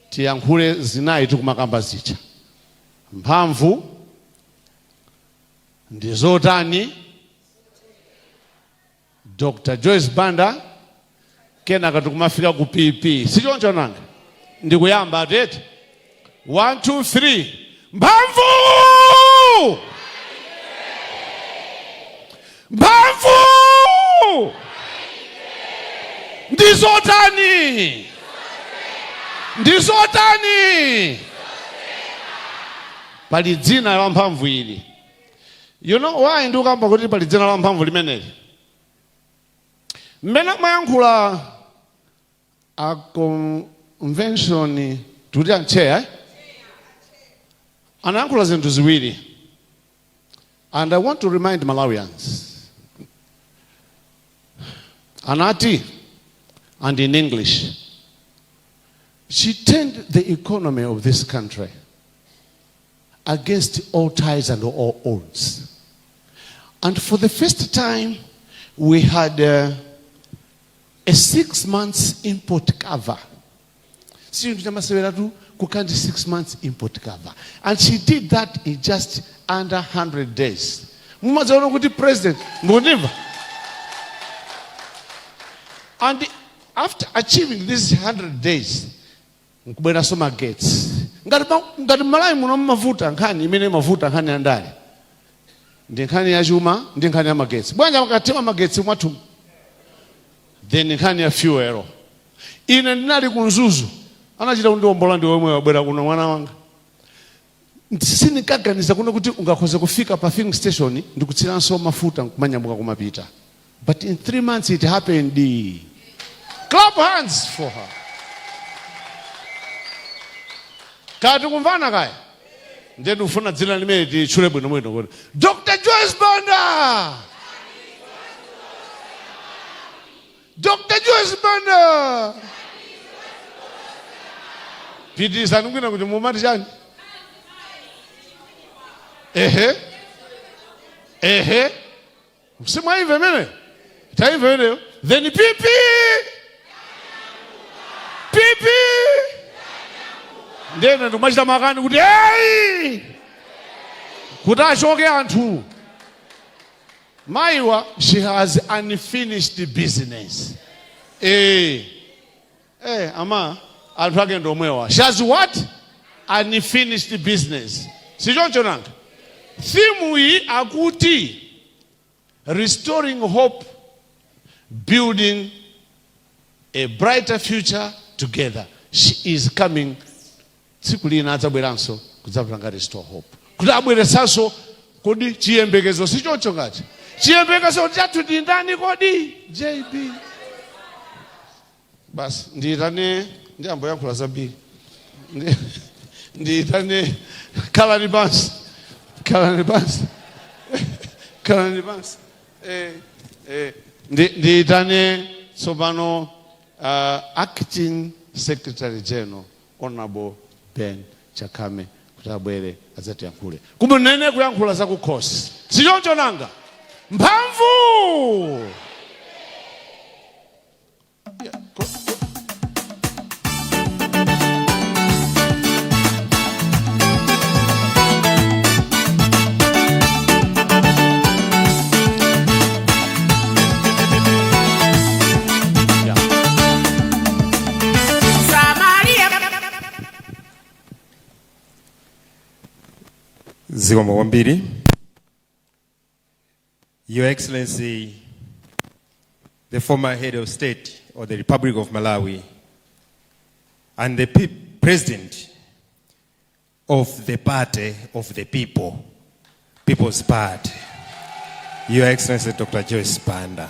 tiyankhule zinayi tikumakamba zija. Mphamvu ndi zotani? Dr Joyce Banda, kenaka tikumafika ku PP, sichoncho nanga? Ndikuyamba atete, 1 2 3. Mphamvu, mphamvu ndi zotani? Ndi zotani? Pali dzina la mphamvu ili. You know why ndikukamba kuti pali dzina la mphamvu limeneli? Mmene amayankhula a convention, tikuti a chair, eh? Anayankhula zinthu ziwiri, and I want to remind Malawians. Anati, and in English, she turned the economy of this country against all ties and all odds, and for the first time we had a 6 months import cover. Chinthu chamaseweratu kukhala 6 months import cover, and she did that in just under 100 days. Mumadzaona kuti president, mukundimva? And after achieving these 100 days, nkubweranso magetsi. Ngati Malawi muno mmavuta nkhani imene imavuta, nkhani ya ndale ndi nkhani ya chuma ndi nkhani ya magetsi. Bwanji akathima magetsi mwathu, then nkhani ya fuel. Ine ndinali ku Mzuzu, anachita kundiwombola ndi womwe wabwera kuno mwana wanga. Sindinkaganiza kuno kuti ungakhoze kufika pa filling station ndikutsiranso mafuta nkumanyamuka kumapita, but in 3 months it happened. Clap hands for her. Kati kumvana kaya, ndiye ndikufuna dzina limene titchule bwinobwino kuti Dr Joyce Banda, Dr. Joyce Banda. Pitirizani kwina kuti mumati chani? Ehe, ehe, simwaimve imene, taimve imeneyo. Then PP, PP. Ndene ndikumachita makani kuti eyi, kuti achoke anthu. Maiwa, she has unfinished business. Ama anthu ake ndomwewa. She has what? Unfinished business. Sichoncho nanga? Theme iyi akuti restoring hope, building a brighter future together. She is coming. Tsiku lina adzabweranso kudzapanga restore hope, kuti abweretsanso kodi chiyembekezo. Sichoncho? Ngati chiyembekezo chathu ndi ndani kodi? JB. Basi, ndiyitane, ndiyamboyankhula zambiri. Ndiyitane, khalani pansi, khalani pansi, khalani pansi. Ndiyitane tsopano Acting Secretary General, Honorable Ben Chakame, kuti abwere adzatiyankhule kumunene kuyankhula zakukhosi. Sichoncho nanga? Mphamvu. Yeah. Yeah. Samaria. Zikomo kwambiri. Your Excellency, the former head of state of the Republic of Malawi and the president of the party of the people, People's Party, Your Excellency Dr. Joyce Banda.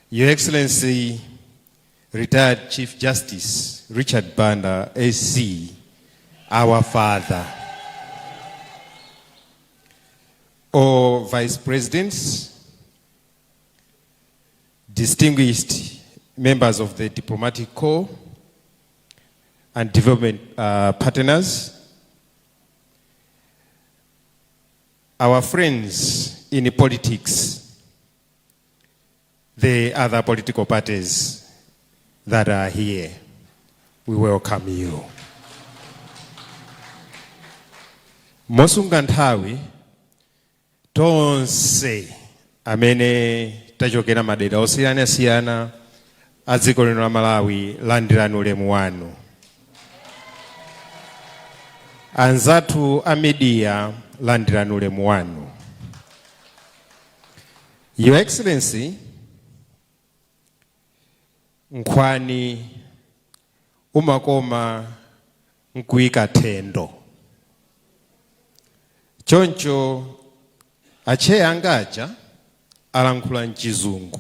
Your Excellency, retired Chief Justice Richard Banda, SC, our father. All vice presidents, distinguished members of the diplomatic corps and development partners, our friends in politics, the other political parties that are here, we welcome you. Mosunga nthawi, tonse amene tachokera madera osiyanasiyana a dziko lino la Malawi, landirani ulemu wanu. Anzathu a media, landirani ulemu wanu. Your Excellency, nkhwani umakoma nkuyika thendo. Choncho acheya angaja alankhula mchizungu,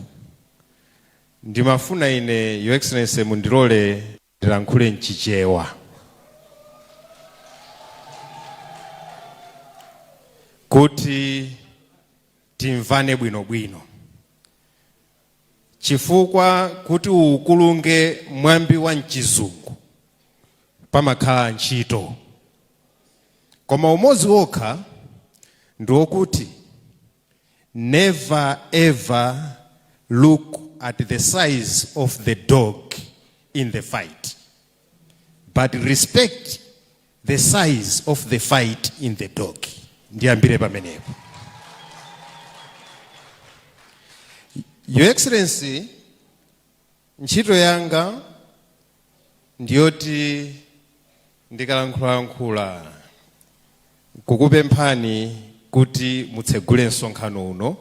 ndimafuna ine, Your Excellency, mundilole ndilankhule mchichewa. Kuti timvane bwinobwino, chifukwa kuti ukulunge mwambi wa mchizungu pamakhala ntchito, koma umodzi wokha ndi wokuti never ever look at the size of the dog in the fight, but respect the size of the fight in the dog. Ndiyambire pamenepo. Your Excellency, ntchito yanga ndiyoti ndikalankhulalankhula kukupemphani kuti mutsegule msonkhano uno,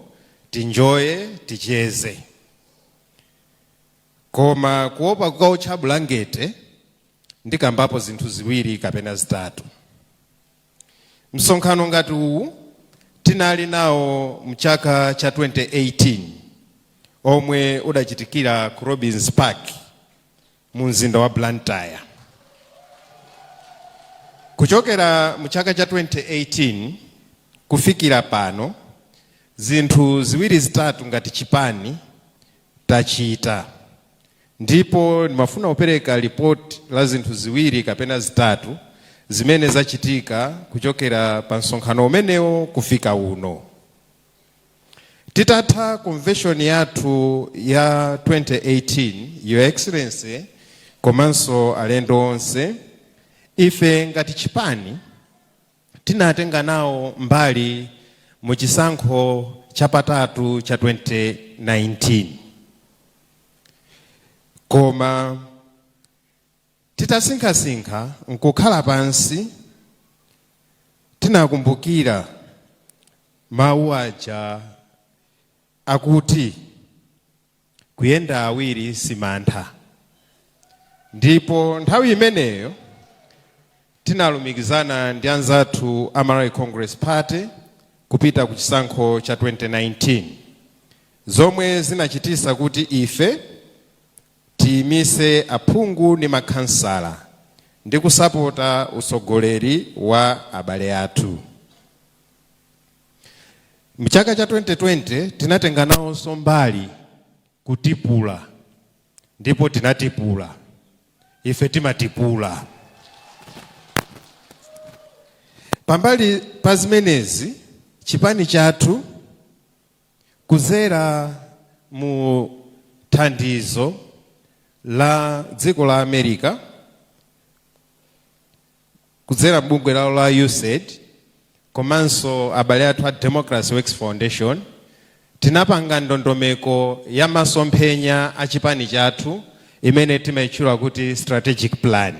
tinjoye, ticheze, koma kuopa kukaotcha bulangete, ndikambapo zinthu ziwiri kapena zitatu. Msonkhano ngati uwu tinali nawo mchaka cha 2018 omwe udachitikira ku Robins Park mu mzinda wa Blantyre. Kuchokera mu chaka cha 2018 kufikira pano, zinthu ziwiri zitatu ngati chipani tachita, ndipo ndimafuna kupereka ripoti la zinthu ziwiri kapena zitatu zimene zachitika kuchokera pa msonkhano umenewo kufika uno. Titatha convention yathu ya 2018, Your Excellency komanso alendo onse, ife ngati chipani tinatenga nawo mbali mu chisankho chapatatu cha 2019. Koma titasinkhasinkha nkukhala pansi, tinakumbukira mawu aja akuti kuyenda awiri simantha. Ndipo nthawi imeneyo tinalumikizana ndi anzathu a Malawi Congress Party kupita ku chisankho cha 2019, zomwe zinachitisa kuti ife tiyimise aphungu ndi makhansala ndi kusapota utsogoleri wa abale athu. Mchaka cha 2020 tinatenga nawonso mbali kutipula, ndipo tinatipula. Ife timatipula. Pambali pa zimenezi, chipani chathu kuzera mu thandizo la dziko la America, kudzera m'bungwe lawo la USAID komanso abale athu a Democracy Works Foundation, tinapanga ndondomeko ya masomphenya a chipani chathu imene timayitchula kuti strategic plan.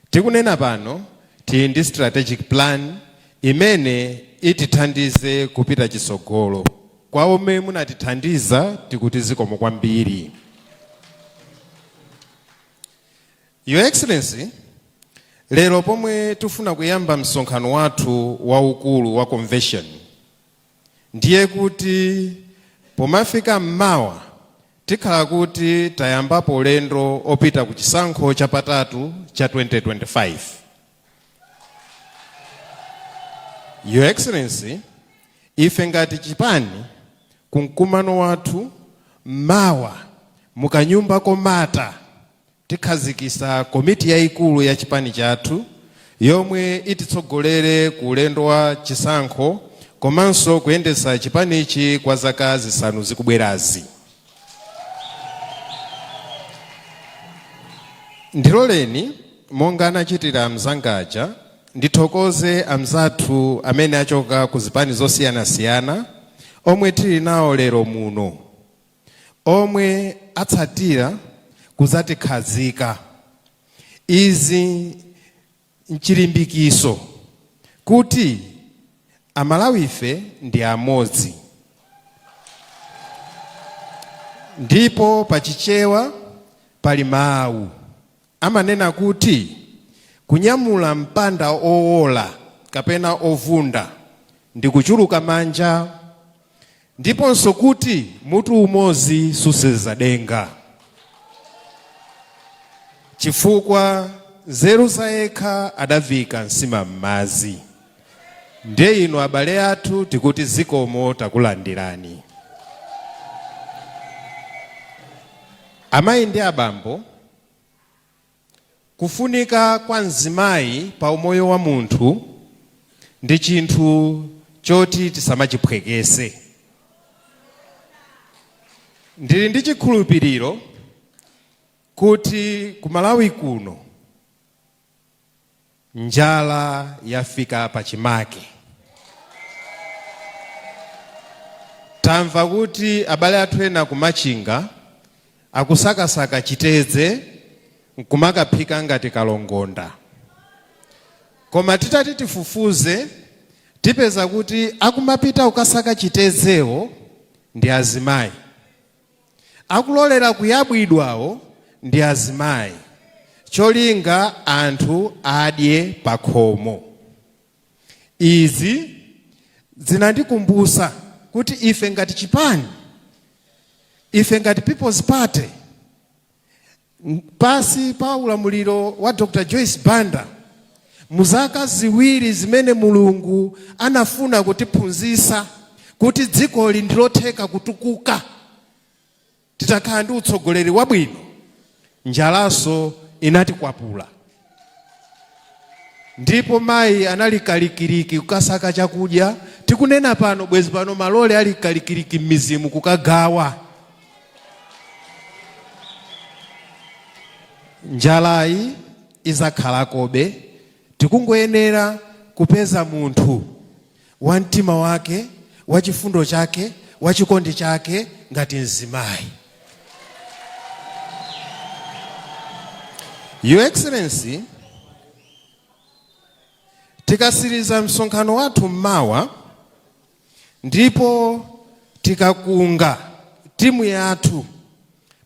Tikunena pano tili ndi strategic plan imene itithandize kupita chitsogolo. Kwa omwe munatithandiza tikuti zikomo kwambiri. Your Excellency, lero pomwe tifuna kuyamba msonkhano wathu waukulu wa convention, ndiye kuti pomafika mmawa tikhala kuti tayambapo ulendo opita ku chisankho chapatatu cha 2025. Your Excellency, ife ngati chipani ku mkumano wathu mawa mukanyumba komata tikhazikisa komiti yayikulu ya chipani chathu yomwe ititsogolere ku ulendo wa chisankho komanso kuyendetsa chipanichi kwa zaka zisanu zikubwerazi. Ndiloleni, monga anachitira amzangaja, ndithokoze amzathu amene achoka ku zipani zosiyanasiyana omwe tili nawo lero muno, omwe atsatira kuzatikhazika. Izi nchilimbikiso kuti Amalawife ndi amodzi. Ndipo pa Chichewa pali mawu amanena kuti kunyamula mpanda owola kapena ovunda ndi kuchuluka manja, ndiponso kuti mutu umodzi susenza denga, chifukwa nzeru zayekha adaviika nsima m'madzi. Ndiye inu abale athu tikuti zikomo, takulandirani. Amayi ndi abambo, kufunika kwa mzimayi pa umoyo wa munthu ndi chinthu choti tisamachiphwekese. Ndili ndi chikhulupiriro kuti ku Malawi kuno njala yafika pachimake. Tamva kuti abale athu ena ku Machinga akusakasaka chitedze nkumakaphika ngati kalongonda. Koma titati tifufuze tipeza kuti akumapita kukasaka chitedzewo ndi azimayi. Akulolera kuyabwidwawo ndi azimayi cholinga anthu adye pakhomo. Izi zinandikumbusa kuti ife ngati chipani, ife ngati People's Party, pasi pa ulamuliro wa Dr. Joyce Banda, muzaka ziwiri zimene Mulungu anafuna kutiphunzitsa kuti dzikoli ndilotheka kutukuka, Titakhala ndi utsogoleri wabwino, njalanso inatikwapula. Ndipo mayi anali kalikiliki kukasaka chakudya. Tikunena pano, bwezi pano malole ali kalikiliki m'midzimu kukagawa. Njalayi izakhalakobe, tikungoyenera kupeza munthu wa mtima wake, wa chifundo chake, wa chikondi chake ngati mzimayi. Your Excellency, tikasiriza msonkhano wathu mmawa ndipo tikakunga timu yathu,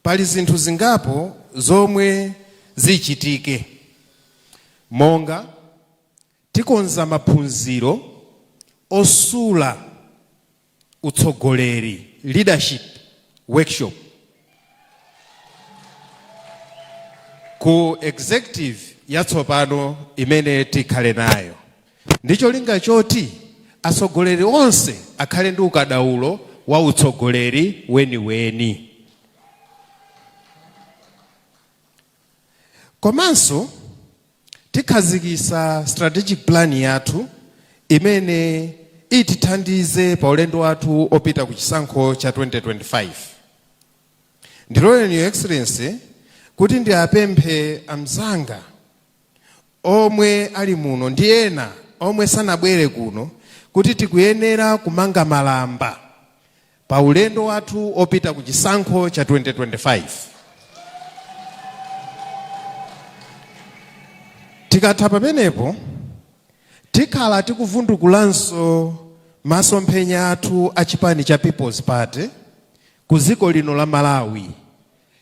pali zinthu zingapo zomwe zichitike, monga tikonza maphunziro osula utsogoleri, leadership workshop, ku executive yatsopano imene tikhale nayo, ndi cholinga choti atsogoleri onse akhale ndi ukadaulo wa utsogoleri weniweni. Komanso tikhazikisa strategic plan yathu imene itithandize pa ulendo wathu opita ku chisankho cha 2025. Ndiloleni, Your Excellency, kuti ndiapemphe amzanga omwe ali muno ndi ena omwe sanabwere kuno kuti tikuyenera kumanga malamba pa ulendo wathu opita ku chisankho cha 2025. Tikatha pamenepo, tikhala tikuvundukulanso masomphenya athu a chipani cha People's Party ku dziko lino la Malawi,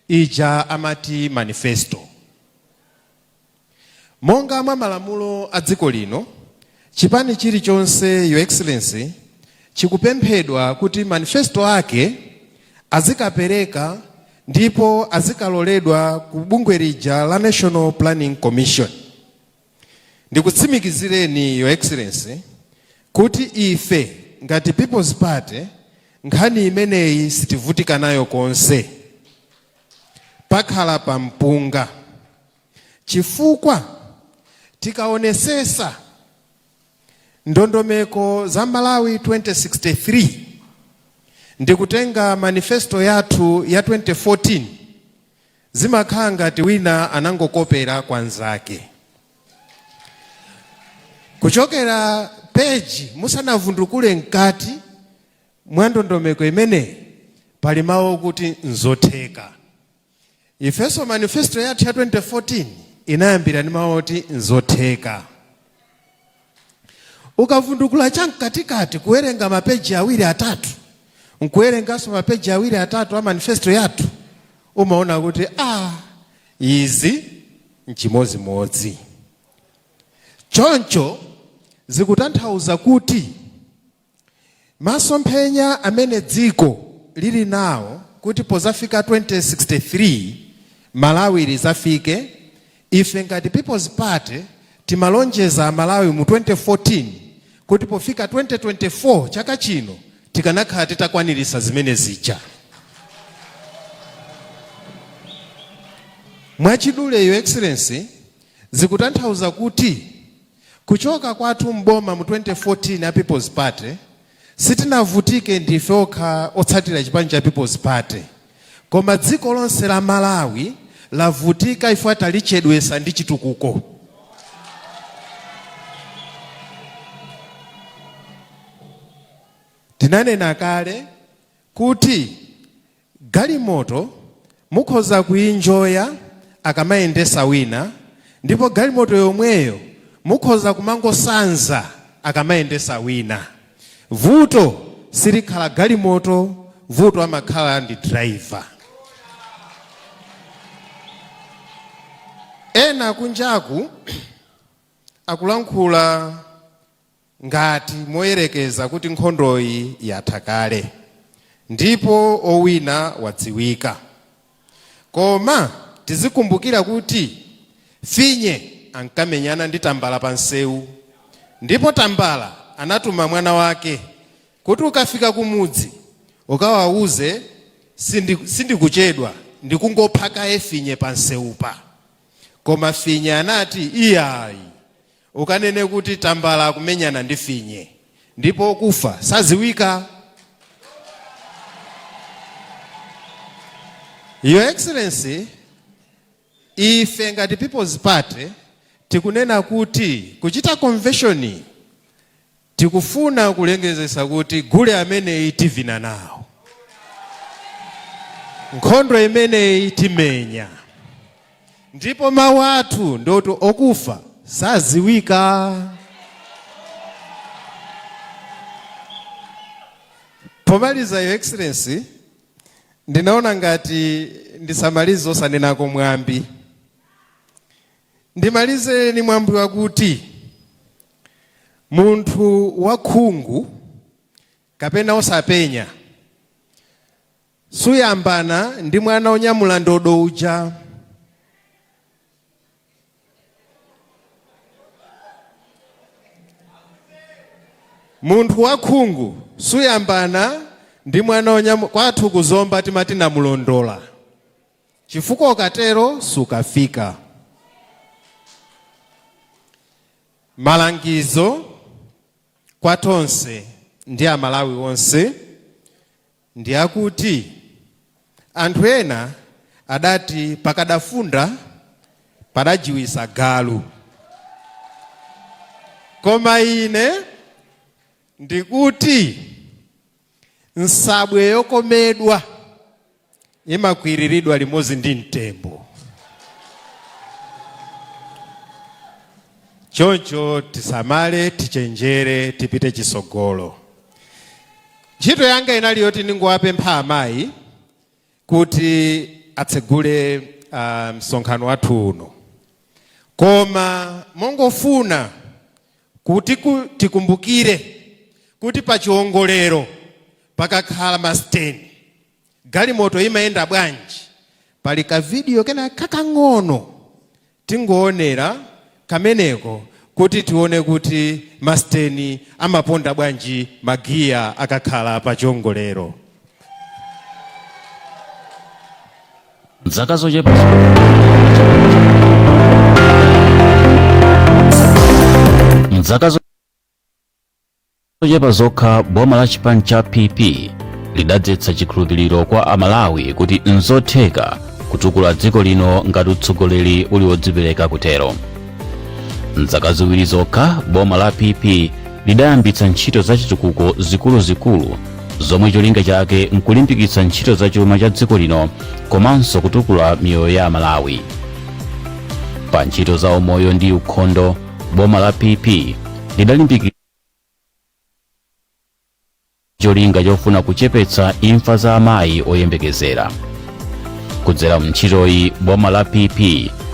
ija amati manifesto. Monga mwa malamulo a dziko lino, chipani chilichonse, Your Excellency, chikupemphedwa kuti manifesto ake azikapereka ndipo azikaloledwa ku bungwe lija la National Planning Commission. Ndikutsimikizireni, Your Excellency, kuti ife ngati People's Party nkhani imeneyi sitivutika nayo konse. Pakhala pa mpunga, chifukwa tikaonesesa ndondomeko za Malawi 2063 ndikutenga manifesto yathu ya 2014, zimakhala ngati wina anangokopera kwa nzake. Kuchokera peji musanavundukule mkati mwa ndondomeko imeneyi, pali mawu okuti "nzotheka". Ifenso manifesto yathu ya 2014 inayambira ndi mawu oti "nzotheka". Ukavundukula chamkatikati kuwerenga mapeji awiri atatu, nkuwerenganso mapeji awiri atatu a manifesto yathu, umaona kuti a izi nchimozimodzi. Choncho zikutanthauza kuti masomphenya amene dziko lili nawo kuti pozafika 2063 Malawi lizafike, ife ngati People's Party timalonjeza Malawi mu 2014 kuti pofika 2024, chaka chino, tikanakhala titakwanirisa zimene zija. Mwachidule, Your Excellency, zikutanthauza kuti kuchoka kwathu mboma mu 2014 a People's Party, sitinavutike ndife okha otsatira chipani cha People's Party, koma dziko lonse la Malawi lavutika ifo talichedwesa ndi chitukuko. Tinanena kale kuti galimoto mukhoza kuinjoya akamayendesa wina, ndipo galimoto yomweyo mukhoza kumangosanza akamayendesa wina. Vuto silikhala galimoto, vuto amakhala ndi driver. Ena kunjaku akulankhula ngati moyerekeza kuti nkhondoyi yatha kale ndipo owina wadziwika, koma tizikumbukira kuti finye ankamenyana ndi tambala pa nsewu, ndipo tambala anatuma mwana wake kuti ukafika kumudzi ukawawuze. Sindikuchedwa, ndikungopha kaye finye pa nsewupa. Koma finye anati, iyayi, ukanene kuti tambala akumenyana ndi finye ndipo okufa saziwika. Your Excellency, ife ngati People's Party tikunena kuti kuchita convention tikufuna kulengezesa kuti gule ameneyi tivina nawo, nkhondo imeneyi timenya, ndipo mawu athu ndoti okufa saziwika. Pomaliza, Your Excellency, ndinaona ngati ndisamalize osanenako mwambi. Ndimalize ni mwambi wakuti munthu wakhungu kapena osapenya suyambana ndi mwana onyamula ndodo uja. Munthu wakhungu suyambana ndi mwana onyamula, kwathu kuzomba timati namulondola, chifukwa ukatero sukafika. Malangizo kwa tonse ndi Amalawi onse ndi akuti anthu ena adati pakadafunda padajiwisa galu, koma ine ndikuti nsabwe yokomedwa imakwiriridwa limodzi ndi mtembo. Choncho tisamale, tichenjere, tipite chisogolo. Ntchito yanga inali yoti ndingowapempha amayi kuti atsegule msonkhano wathu uno, koma mongofuna kuti tikumbukire kuti pa chiwongolero pakakhala masiteni galimoto imayenda bwanji, pali ka video kena kakang'ono tingoonera kameneko kuti tione kuti masiteni amaponda bwanji magiya akakhala pa chiwongolero. Zaka zochepa mzaka zochepa zokha, boma la chipani cha PP lidadzetsa chikhulupiriro kwa Amalawi kuti nzotheka kutukula dziko lino ngati utsogoleri uli wodzipereka kutero. Mzaka 2 zokha, boma la PP lidayambitsa ntchito za chitukuko zikuluzikulu zomwe cholinga chake nkulimbikitsa ntchito za chuma cha dziko lino komanso kutukula miyoyo ya Amalawi. Pa ntchito za umoyo ndi ukhondo, boma la PP lidalimbikitsa cholinga chofuna kuchepetsa imfa za amayi oyembekezera. Kudzera mntchitoyi, boma la PP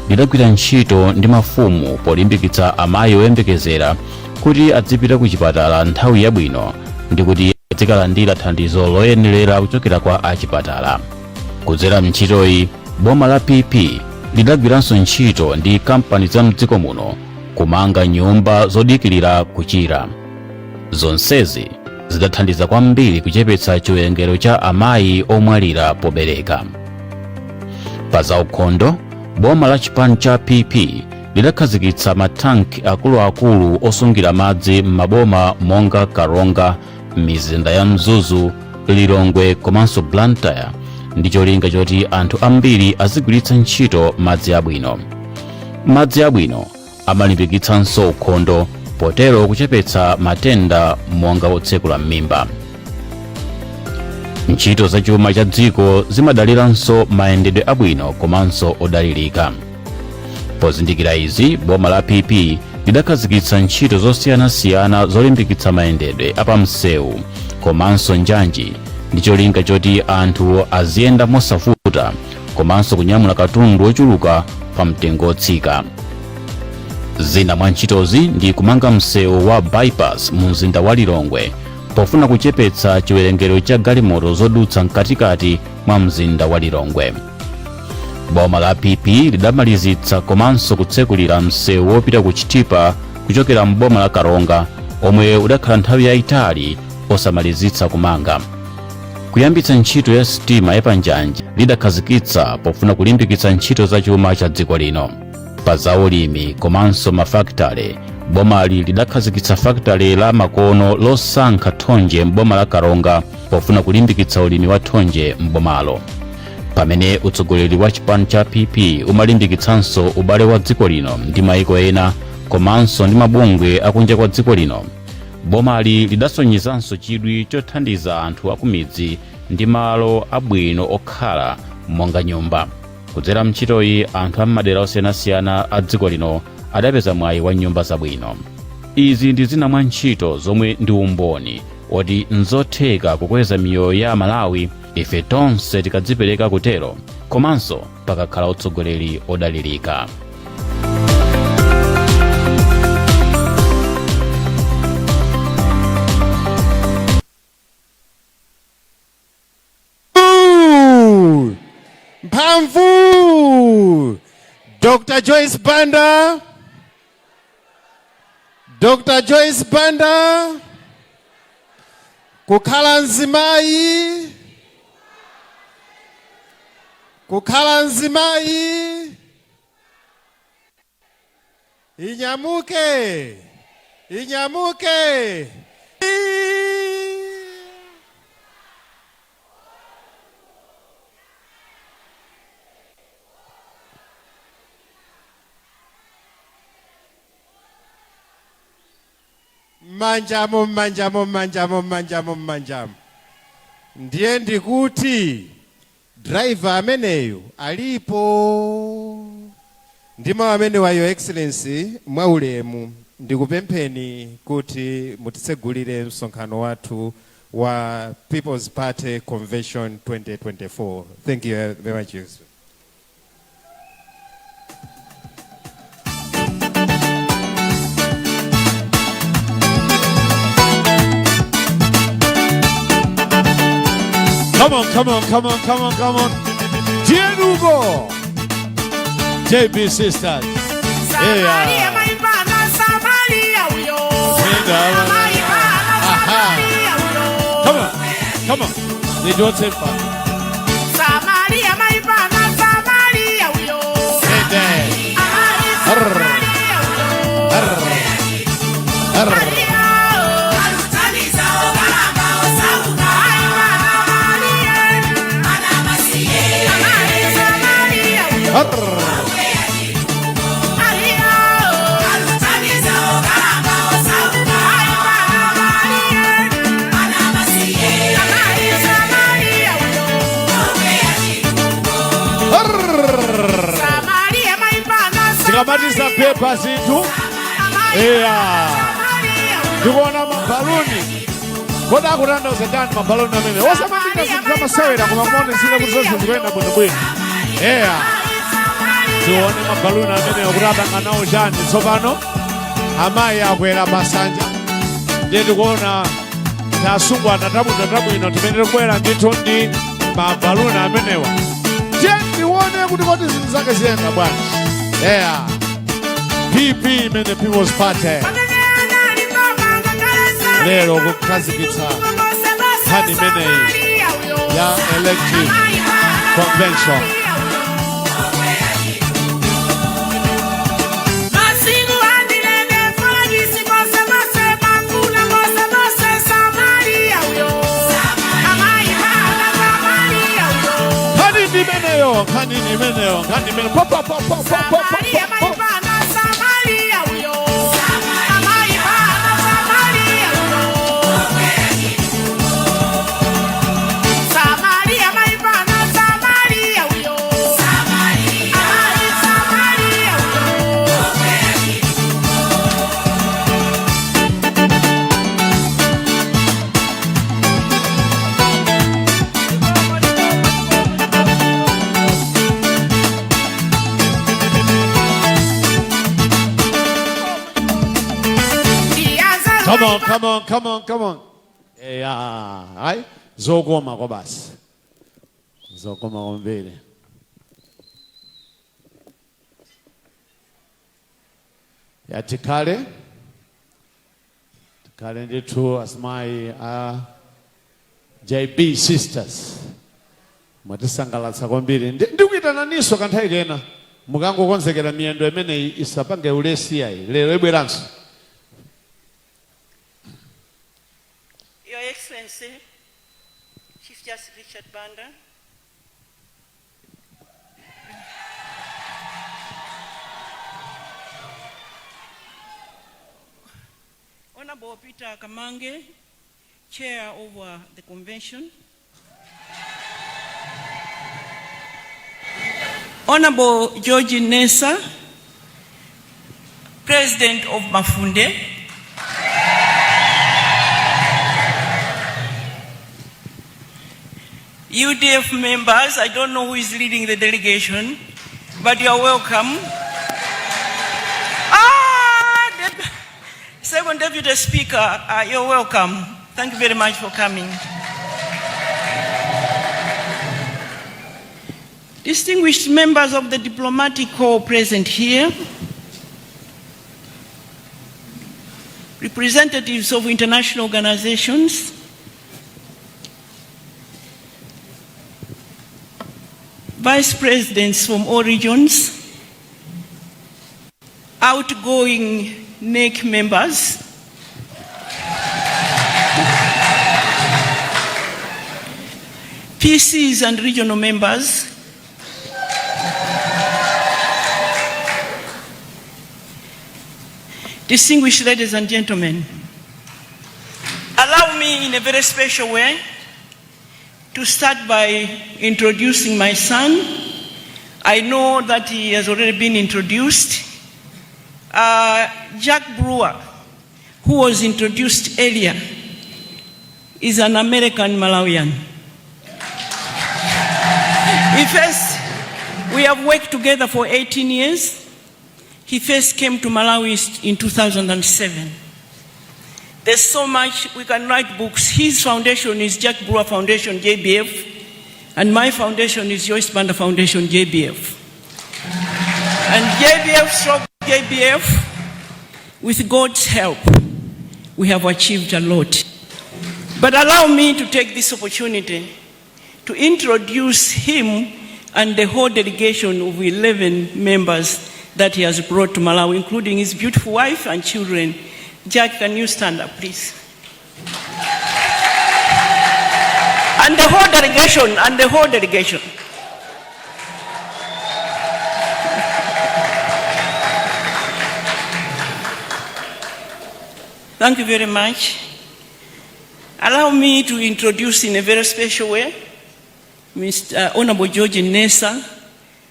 lidagwira ntchito ndi mafumu polimbikitsa amayi oyembekezera kuti adzipita ku chipatala nthawi yabwino ndi kuti adzikalandira thandizo loyenerera kuchokera kwa achipatala. Kudzera mntchitoyi, boma la PP lidagwiranso ntchito ndi kampani za mdziko muno kumanga nyumba zodikilira kuchira. Zonsezi zidathandiza kwambiri kuchepetsa chiwerengero cha amayi omwalira pobereka. Pa zaukhondo, boma la chipani cha PP lidakhazikitsa matanki akuluakulu osungira madzi m'maboma monga Karonga, mizinda ya Mzuzu, Lilongwe komanso Blantyre ndi cholinga choti anthu ambiri azigwiritsa ntchito madzi abwino. Madzi abwino amalimbikitsanso ukhondo potero kuchepetsa matenda monga otsekula m'mimba. Ntchito za chuma cha dziko zimadaliranso mayendedwe abwino komanso odalirika. Pozindikira izi, boma la PP lidakhazikitsa ntchito zosiyanasiyana zolimbikitsa mayendedwe apamsewu komanso njanji ndi cholinga choti anthu aziyenda mosavuta komanso kunyamula katundu wochuluka pa mtengo wotsika. Zina mwa ntchitozi ndi kumanga msewu wa bypass mu mzinda wa Lilongwe pofuna kuchepetsa chiwerengero cha galimoto zodutsa mkatikati mwa mzinda wa Lilongwe. Boma la PP lidamalizitsa komanso kutsekulira msewu wopita ku Chitipa kuchokera m'boma la Karonga omwe udakhala nthawi yayitali osamalizitsa kumanga. Kuyambitsa ntchito ya sitima yapanjanji lidakhazikitsa pofuna kulimbikitsa ntchito za chuma cha dziko lino. Pa zaulimi komanso mafakitale, bomali lidakhazikitsa fakitale la makono losankha thonje m'boma la Karonga pofuna kulimbikitsa ulimi wa thonje m'bomalo. Pamene utsogoleri wa chipani cha PP umalimbikitsanso ubale wa dziko lino ndi maiko ena komanso ndi mabungwe akunja kwa dziko lino, bomali lidasonyezanso chidwi chothandiza anthu akumidzi ndi malo abwino okhala monga nyumba. Kudzera mntchitoyi, anthu am'madera osiyanasiyana a dziko lino adapeza mwayi wa nyumba zabwino. Izi ndi zina mwa ntchito zomwe ndi umboni oti nzotheka kukweza miyoyo ya Amalawi ife tonse tikadzipereka kutero, komanso pakakhala utsogoleri odalirika. Mphamvu Dr. Joyce Banda, Dr. Joyce Banda, kukhala mzimayi, kukhala mzimayi, inyamuke, inyamuke. Manjamo, manjamo, manjamo, manjamo, manjamo. Ndiye ndikuti driver ameneyu alipo. Ndi mawu amene wa, Your Excellency, mwaulemu ndikupempheni kuti mutitsegulire msonkhano wathu wa People's Party Convention 2024. Thank you very much, Your Excellency. Come on, come on, come on, come on, come on. Tienugo. JB Sisters. Samaria maipana Samaria uyo. Maipana Samaria uyo. Come on, come on. They don't say fun. Samaria maipana Samaria uyo. Say that. Amai Samaria uyo. Maria. Maipana Maria. Amai Samaria uyo. Maria. Maipana Maria. Amai Samaria uyo. Samaria maipana Tikamatiza pepa zinthu. Eya. Ndikuona mabaluni. Kodi akutanthauza chani mabaluni amene? Osamapita zinthu zamasewera, koma kumaonetsera kuti zonse zikuyenda bwinobwino. Eya. Tione mabaluni amene kuti apanga nawo chani tsopano. Amayi akwera pasanja. Ndiye tikuona tasungwana tabwino tabwino timene tikubwera ndithu ndi mabaluni amenewa. Tiye tione kuti kodi zinthu zake ziyenda bwanji. Eya. PP imene People's Party lero kukhazikitsa nkhani imeneyi ya elective convention. Masiku andilende falagisi mose mose mangula mose mose Samaria uyo. Amai hana Samaria uyo. Nkhani ndi imeneyo, nkhani ndi imeneyo, nkhani imeneyo. Po, po, po, po, po, po, po, Samaria po, po. maipana Samaria uyo. Amai hana Samaria uyo. Samaria maipana Samaria uyo. Amai Samaria uyo. Come on, come on, come on, come on. Yeah, ayi, zokoma kwa basi. Zokoma kwambiri. Ya, tikhale. Tikhale ndithu asimayi a JB Sisters, mwatisangalatsa kwambiri. Ndikuyitananinso kanthawi kena, mukangokonzekera miyendo imeneyi isapange ulesi yayi, lero ibweranso. Your Excellency, Chief Justice Richard Banda, Honorable Peter Kamange, Chair of the Convention, Honorable George Nessa, President of Mafunde, UDF members, I don't know who is leading the delegation, but you are welcome. Second Deputy Speaker, you're welcome. Thank you very much for coming. Distinguished members of the diplomatic corps present here, representatives of international organizations, vice presidents from all regions, outgoing NEC members, PCs and regional members, distinguished ladies and gentlemen, allow me in a very special way to start by introducing my son. I know that he has already been introduced. Jack Brewer, who was introduced earlier, is an American Malawian. He first, we have worked together for 18 years. He first came to Malawi in 2007. There's so much, we can write books. His foundation is Jack Brewer Foundation, JBF, and my foundation is Joyce Banda Foundation, JBF. And JBF stroke JBF, with God's help, we have achieved a lot. But allow me to take this opportunity to introduce him and the whole delegation of 11 members that he has brought to Malawi, including his beautiful wife and children. Jack, can you stand up, please? And the whole delegation, and the whole delegation. Thank you very much. Allow me to introduce in a very special way Mr. Honorable George Nessa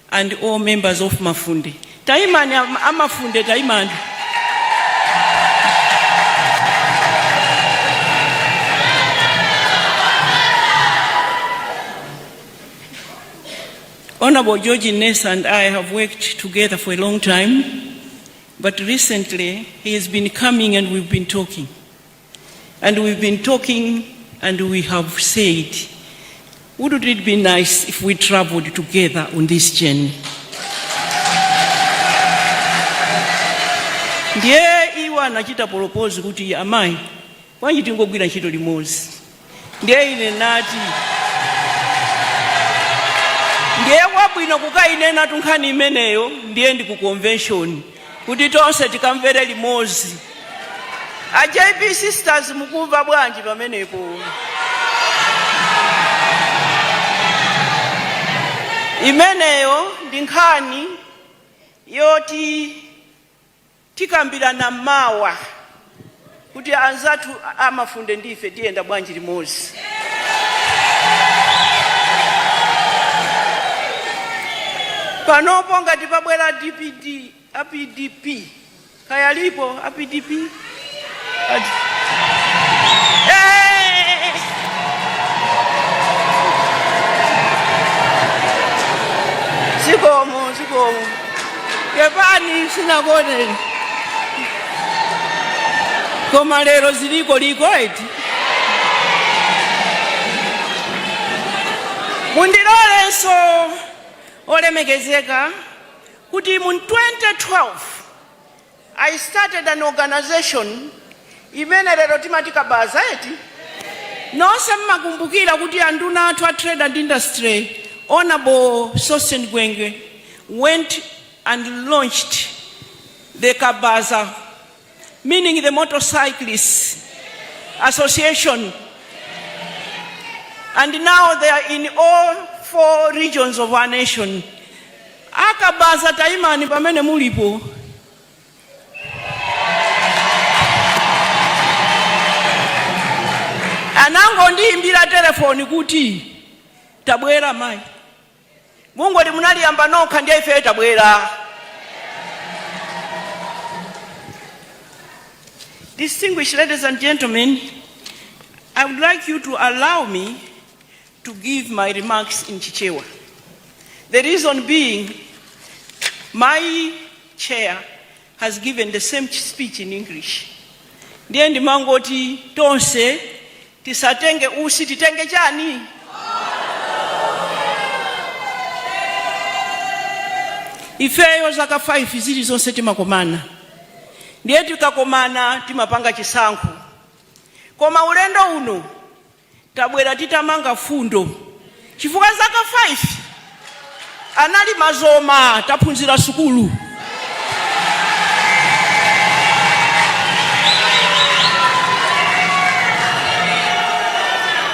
and all members of Mafunde. Taimani, amafunde, taimani. Honorable George Nessa and I have worked together for a long time, but recently he has been coming and we've been talking. And we've been talking and we have said, wouldn't it be nice if we traveled together on this journey? Ndiye iwo anachita propose kuti, amayi, bwanji tingogwira ntchito limodzi? Ndiye ine nati ndiye kwabwino kukainena tunkhani imeneyo, ndiye ndi ku convention kuti tonse tikamvere limodzi. A JB Sisters, mukumva bwanji pamenepo? Imeneyo ndi nkhani yoti tikambirana mawa kuti anzathu amafunde ndife tiyenda bwanji limodzi. Panopo ngati pabwera DPD, a PDP, kaya lipo a PDP. Eh! Zikomo, zikomo, pepani sinakuoneni, koma lero ziliko liko eti. Mundilolenso, olemekezeka, kuti mu 2012 I started an organization imene lero timati Kabaza eti. Nonse mmakumbukira kuti anduna athu a Trade and Industry, Honorable Sosten Gwengwe, went and launched the Kabaza, meaning the Motorcyclists Association. And now they are in all four regions of our nation. Akabaza, taimani pamene mulipo. Anangondiyimbira telefoni kuti tabwera mayi, mungoti munaliyamba nokha, ndiye ife tabwera. Distinguished ladies and gentlemen, I would like you to allow me to give my remarks in Chichewa. The reason being, my chair has given the same speech in English. Ndiye ndimangoti tonse tisatenge usi, titenge chani? Ifeyo zaka 5 zilizonse timakomana, ndiye tikakomana timapanga chisankho, koma ulendo uno tabwera titamanga fundo, chifukwa zaka 5 anali mazoma, taphunzira sukulu.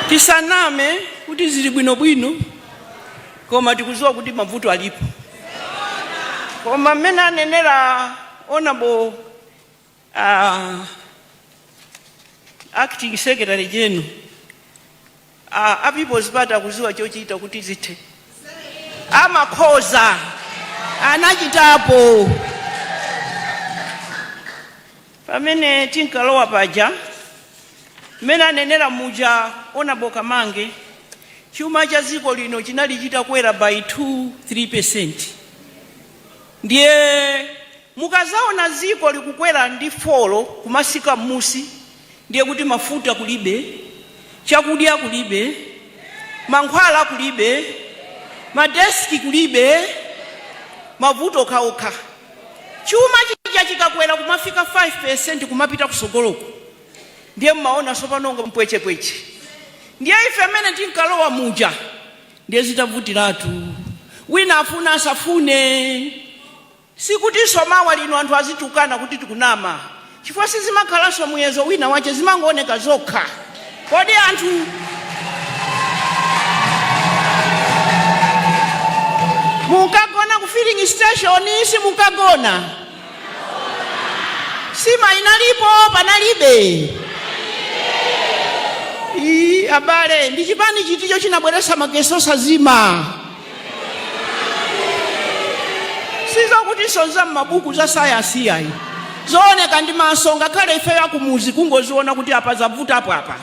Tisaname kuti zili bwinobwino, koma tikudziwa kuti mavuto alipo. Koma mmene anenera Honorable Acting Secretary General, a People's Party akudziwa chochita kuti zithe, amakhoza, anachitapo. Pamene tinkalowa paja, mmene anenera muja Honorable Kamange, chuma cha dziko lino chinali chitakwera by 2 3%. Ndiye mukazaona dziko likukwera ndi 4 kumasika mmusi, ndiye kuti mafuta kulibe, chakudya kulibe, mankhwala kulibe, madeski kulibe, mavuto okhaokha. Chuma chija chikakwera kumafika 5% kumapita kusogoloko, ndiye mmaona sopano mpwechepweche. Ndiye ife amene tinkalowa muja, ndiye zitavutiratu, wina afuna asafune. Sikutinso mawa lino anthu azitukana kuti tikunama, chifukwa sizimakhalanso muyezo wina wache, zimangooneka zokha. Kodi anthu munkagona ku filling station? Simunkagona? Sima inalipo? Panalibe? Ii, abale, ndi chipani chiticho chinabweretsa magesi osazima? Sizokutinso za m'mabuku za sayansi ayi, zooneka ndi maso. Ngakhale ifeyo akumuzi kungoziona kuti apa zavuta, apo apa,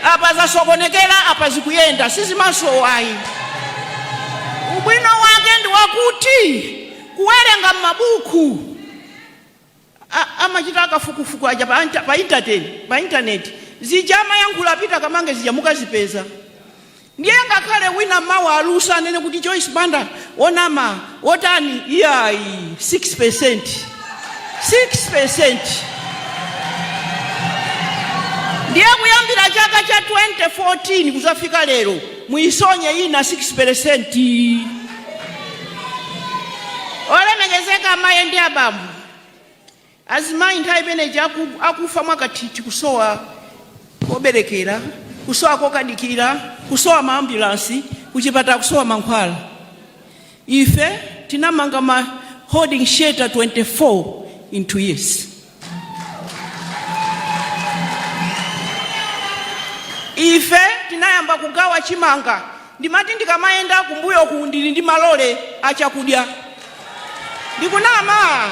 apa zasokonekera, apa zikuyenda, sizimaso ayi. Ubwino wake ndi wakuti kuwerenga m'mabuku, amachita akafukufuku aja pa internet, zija amayankhula apita Kamange zija mukazipeza. Ndiye ngakhale wina mawa alusa anene kuti Joyce Banda onama otani, iyayi, 6%, 6%. Ndiye kuyambira chaka cha 2014 kuzafika lero, muisonye ina 6%. Olemekezeka amayi ndi abambo, azimayi nthawi imeneyi akufa mwakathithi, kusowa koberekera, kusowa kokadikira, kusowa maambulansi kuchipatala, kusowa mankhwala. Ife tinamanga ma holding shelter 24 in 2 years. Ife tinayamba kugawa chimanga. Ndimati ndikamayenda kumbuyo ku ndili ndi malole achakudya, ndikunama?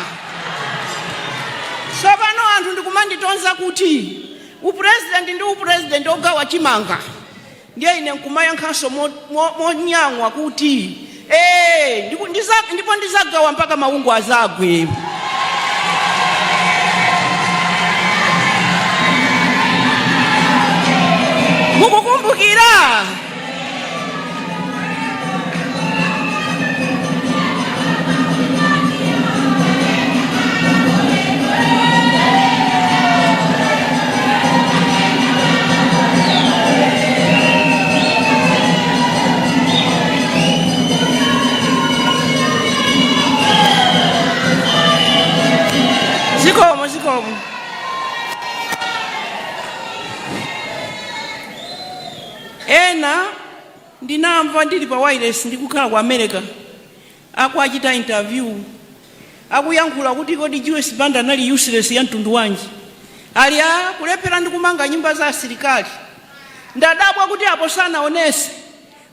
Tsopano anthu ndikumanditonza kuti upurezidenti ndi upurezidenti ogawa chimanga. Ndiye ine nkumayankhanso monyang'wa kuti ee, ndipo ndizagawa mpaka maungu azagwe. Mukukumbukira Zikomo. Ena ndinamva ndili pa wireless, ndikukhala ku America, akuachita interview, akuyankhula kuti kodi Joyce Banda anali useless ya mtundu wanji, ali a kulephera ndi kumanga nyumba za asilikali. Ndadabwa kuti apo sanaonese.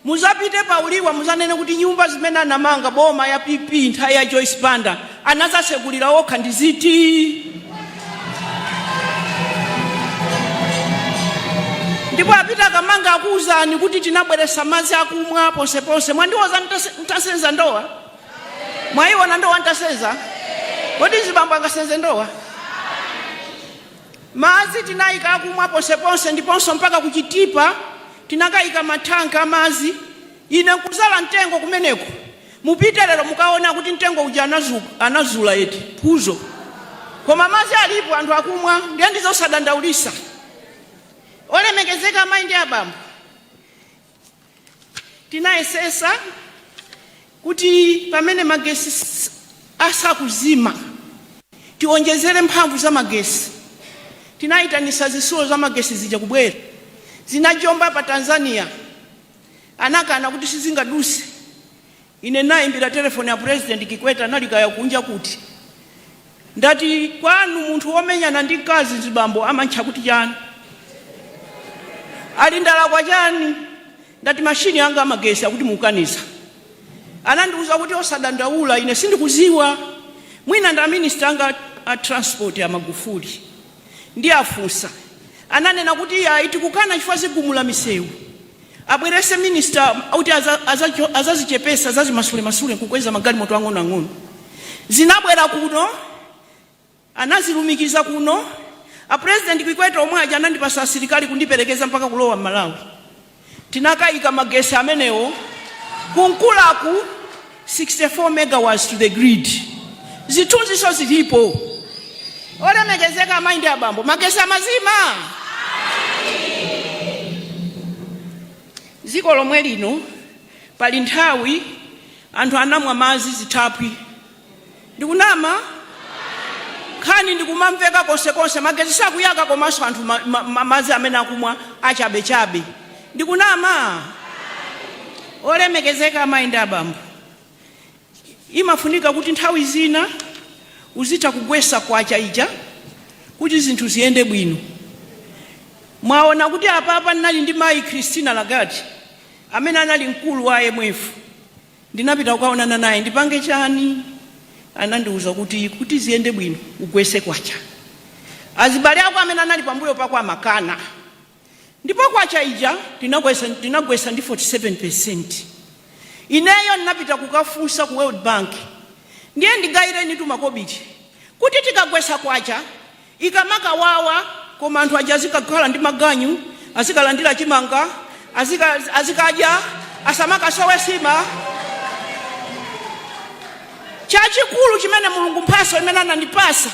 Muzapite pa Uliwa, muzanene kuti nyumba zimene anamanga boma ya PP nthawi ya Joyce Banda anazasegulira okha ndi ziti? Ndipo apita akamanga akuwuzani kuti tinabweresa madzi akumwa ponseponse. Mwandiwoza ntasenza ndowa? Mwayiona ndowa ntasenza? Kodi zibambo angasenze ndowa? Madzi tinayika akumwa ponseponse, ndiponso mpaka kuchitipa tinakayika mathanki amadzi. Ine nkuzala mtengo kumeneko. Mupite lero mukaona kuti mtengo uja anazula eti phuzo, koma madzi alipo, anthu akumwa. Ndiye ndizosadandaulisa. Olemekezeka amayi ndi abambo, tinayesesa kuti pamene magesi asakuzima tionjezere mphamvu za magesi. Tinayitanisa zisulo za magesi zija kubwera, zinajomba pa Tanzania, anakana kuti sizingaduse. Ine nayimbira telefoni ya President Kikwete, anali kaya kunja kuti, ndati, "Kwanu munthu womenyana ndi mkazi zibambo amantcha kuti chani?" Ali, "Ndalakwa chani?" Ndati, "Mashini anga amagesi akuti mukaniza." Anandiuza kuti osadandaula, ine sindikuziwa, mwina nda minister anga a transport a Magufuli ndi afunsa. Ananena kuti ayi, tikukana chifukwa zigumula misewu, abwerese minister kuti azazichepesa, azazimasule nkukweza magalimoto ang'onoang'ono. Zinabwera kuno, anazilumikiza kuno. A President Kikwete omwe aja anandipasa asilikali kundiperekeza mpaka kulowa Mmalawi. Tinakayika magesi amenewo kunkulaku, 64 megawatts to the grid, zithunziso zilipo. Olemekezeka amayi ndi abambo, magesi amazima dziko lomwe lino. Pali nthawi anthu anamwa madzi zithaphwi. Ndikunama? Nkhani ndikumamveka konsekonse, magesi sakuyaka, komanso anthu madzi amene akumwa achabechabe. Ndikunama? Olemekezeka amayi ndi abambo, imafunika kuti nthawi zina uzitha kugwesa kwacha ija kuti zinthu ziyende bwino. Mwaona kuti apapa ndinali ndi mayi Christina Lagarde amene anali mkulu wa IMF. Ndinapita kukaonana naye, ndipange chani? Anandiuza kuti ziyende bwino ugwese kwacha. Azibale ako amene anali pambuyo pako amakana. Ndipo kwacha ija tinagwesa ndi 47. Ineyo ndinapita kukafunsa ku World Bank, ndiye ndigayireni tumakobiti kuti tikagwesa kwacha ikamakawawa, koma anthu aja azikakhala ndi maganyu, azikalandira chimanga, azikadya, asamakasowe sima. Chachikulu chimene Mulungu, mphaso imene anandipasa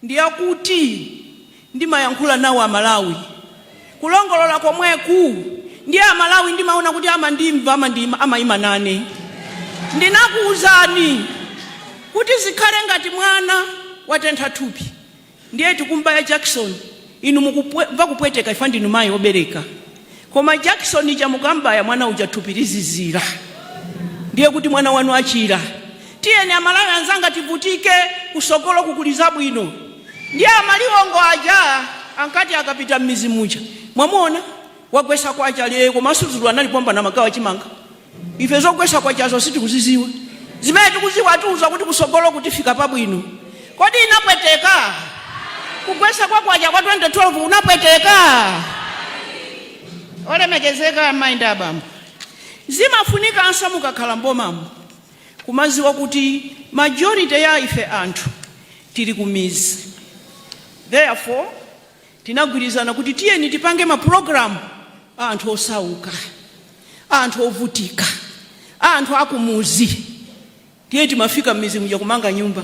ndiyakuti ndimayankhula nawo Amalawi kulongolola komweku, ndiye Amalawi ndimaona kuti amandimva, amayima nane. Ndinakuwuzani kuti zikhale ngati mwana watentha thupi, ndiye tikumbaya jakisoni, inu mukumva kupweteka ifa ndinu mayi obereka, koma jakisoni ija mukambaya mwana uja thupi lizizira, ndiye kuti mwana wanu achira. Tiyeni Amalawi anzanga, tivutike kusogolo kukuliza bwino. Ndiye amaliwongo aja ankati akapita m'mizi muja, "Mwamuona wagwesa kwacha lye, komanso dzulo analipomba na magawo achimanga. Ife zogwesa kwachazo sitikuziziwa, zimene tikuziwa atiuza kuti kusogolo kutifika pabwino." Kodi inapweteka kugwesa kwa kwacha kwa 2012? Unapweteka? Olemekezeka amayi ndi abambo, zimafunikanso mukakhala mbomamo kumaziwa kuti majority ya ife anthu tili kumizi. Therefore tinagwirizana kuti tiyeni tipange mapulogalamu a anthu osauka, a anthu ovutika, a anthu akumuzi. Tiye timafika m'mizi muja kumanga nyumba.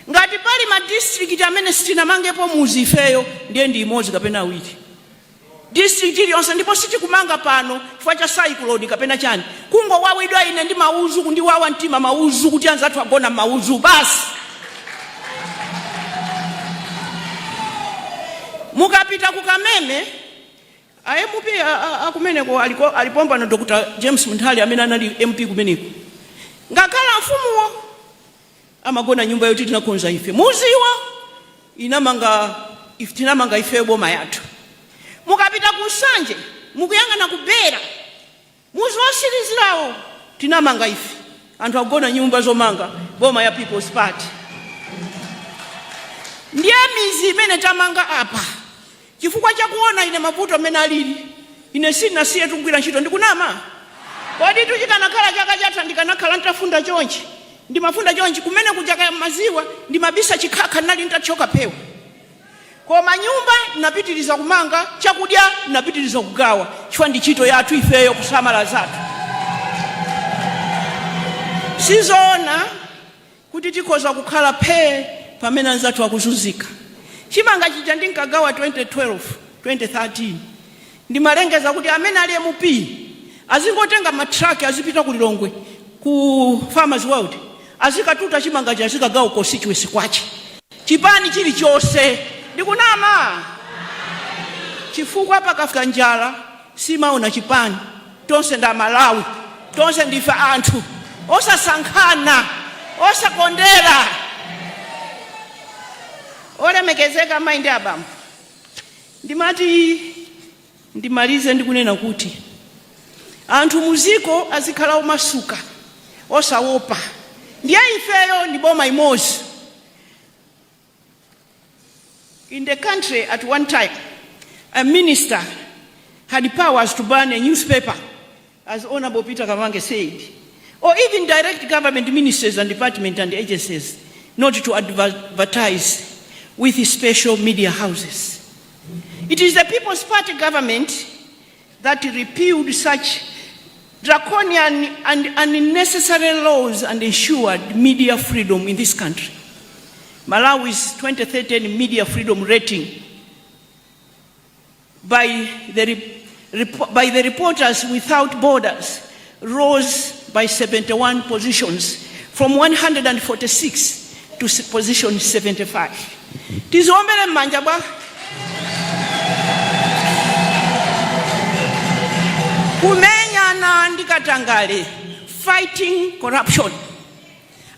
Ngati pali madistrict amene sitinamangepo muzi ifeyo, ndiye ndi imodzi kapena awiri district iliyonse. Ndipo sitikumanga pano chifukwa cha cyclone kapena chani, kungowawidwa ine ndi mauzu, kundiwawa mtima mauzu kuti anzathu agona mauzu basi. Mukapita ku Kameme, a MP akumeneko alipompano, Dr James Munthali amene anali MP kumeneko, ngakhale amfumuwo amagona nyumba yoti tinakonza ife. Muziwa inamanga if tinamanga ife boma yathu. Mukapita ku Nsanje, mukuyang'ana kubera muzi wosirizirawo, tinamanga ife. Anthu akugona nyumba zomanga boma ya People's Party. Ndiye mizi imene tamanga apa, chifukwa chakuona ine mavuto amene alili, ine sindinasiye kugwira ntchito. Ndikunama kodi? Tuchikanakhala chaka chatha, ndikanakhala ntafunda chonchi, ndimafunda chonchi kumene kuchaka maziwa, ndimabisa chikhakha, ndinali ntathyoka phewa. Koma nyumba napitiriza kumanga, chakudya napitiriza kugawa, chifukwa ndi ntchito yathu ifeyo kusamala zathu. Sizoona kuti tikhoza kukhala phee pamene anzathu akuzunzika. Chimanga chija ndinkagawa 2012, 2013, ndimalengeza kuti amene ali MP azingotenga matraki, azipita ku Lilongwe ku Farmers World, azikatuta chimanga cha, azikagawa constituency kwache, chipani chilichonse. Ndikunama? Chifukwa pakafika njala simaona chipani. Tonse ndi Amalawi, tonse ndife anthu osasankhana, osakondera. Olemekezeka amayi ndi abambo, ndimati ndimalize ndikunena kuti anthu muziko azikhala omasuka, osaopa. Ndiye ifeyo ndi boma imodzi. In the country at one time, a minister had powers to ban a newspaper, as Honorable Peter Kamange said, or even direct government ministries and departments and agencies not to advertise with special media houses. It is the People's Party government that repealed such draconian and unnecessary laws and ensured media freedom in this country. Malawi's 2013 media freedom rating by the Reporters Without Borders rose by 71 positions from 146 to position 75. Tiziombere m'manja bwa. Kumenyana ndi katangale, fighting corruption.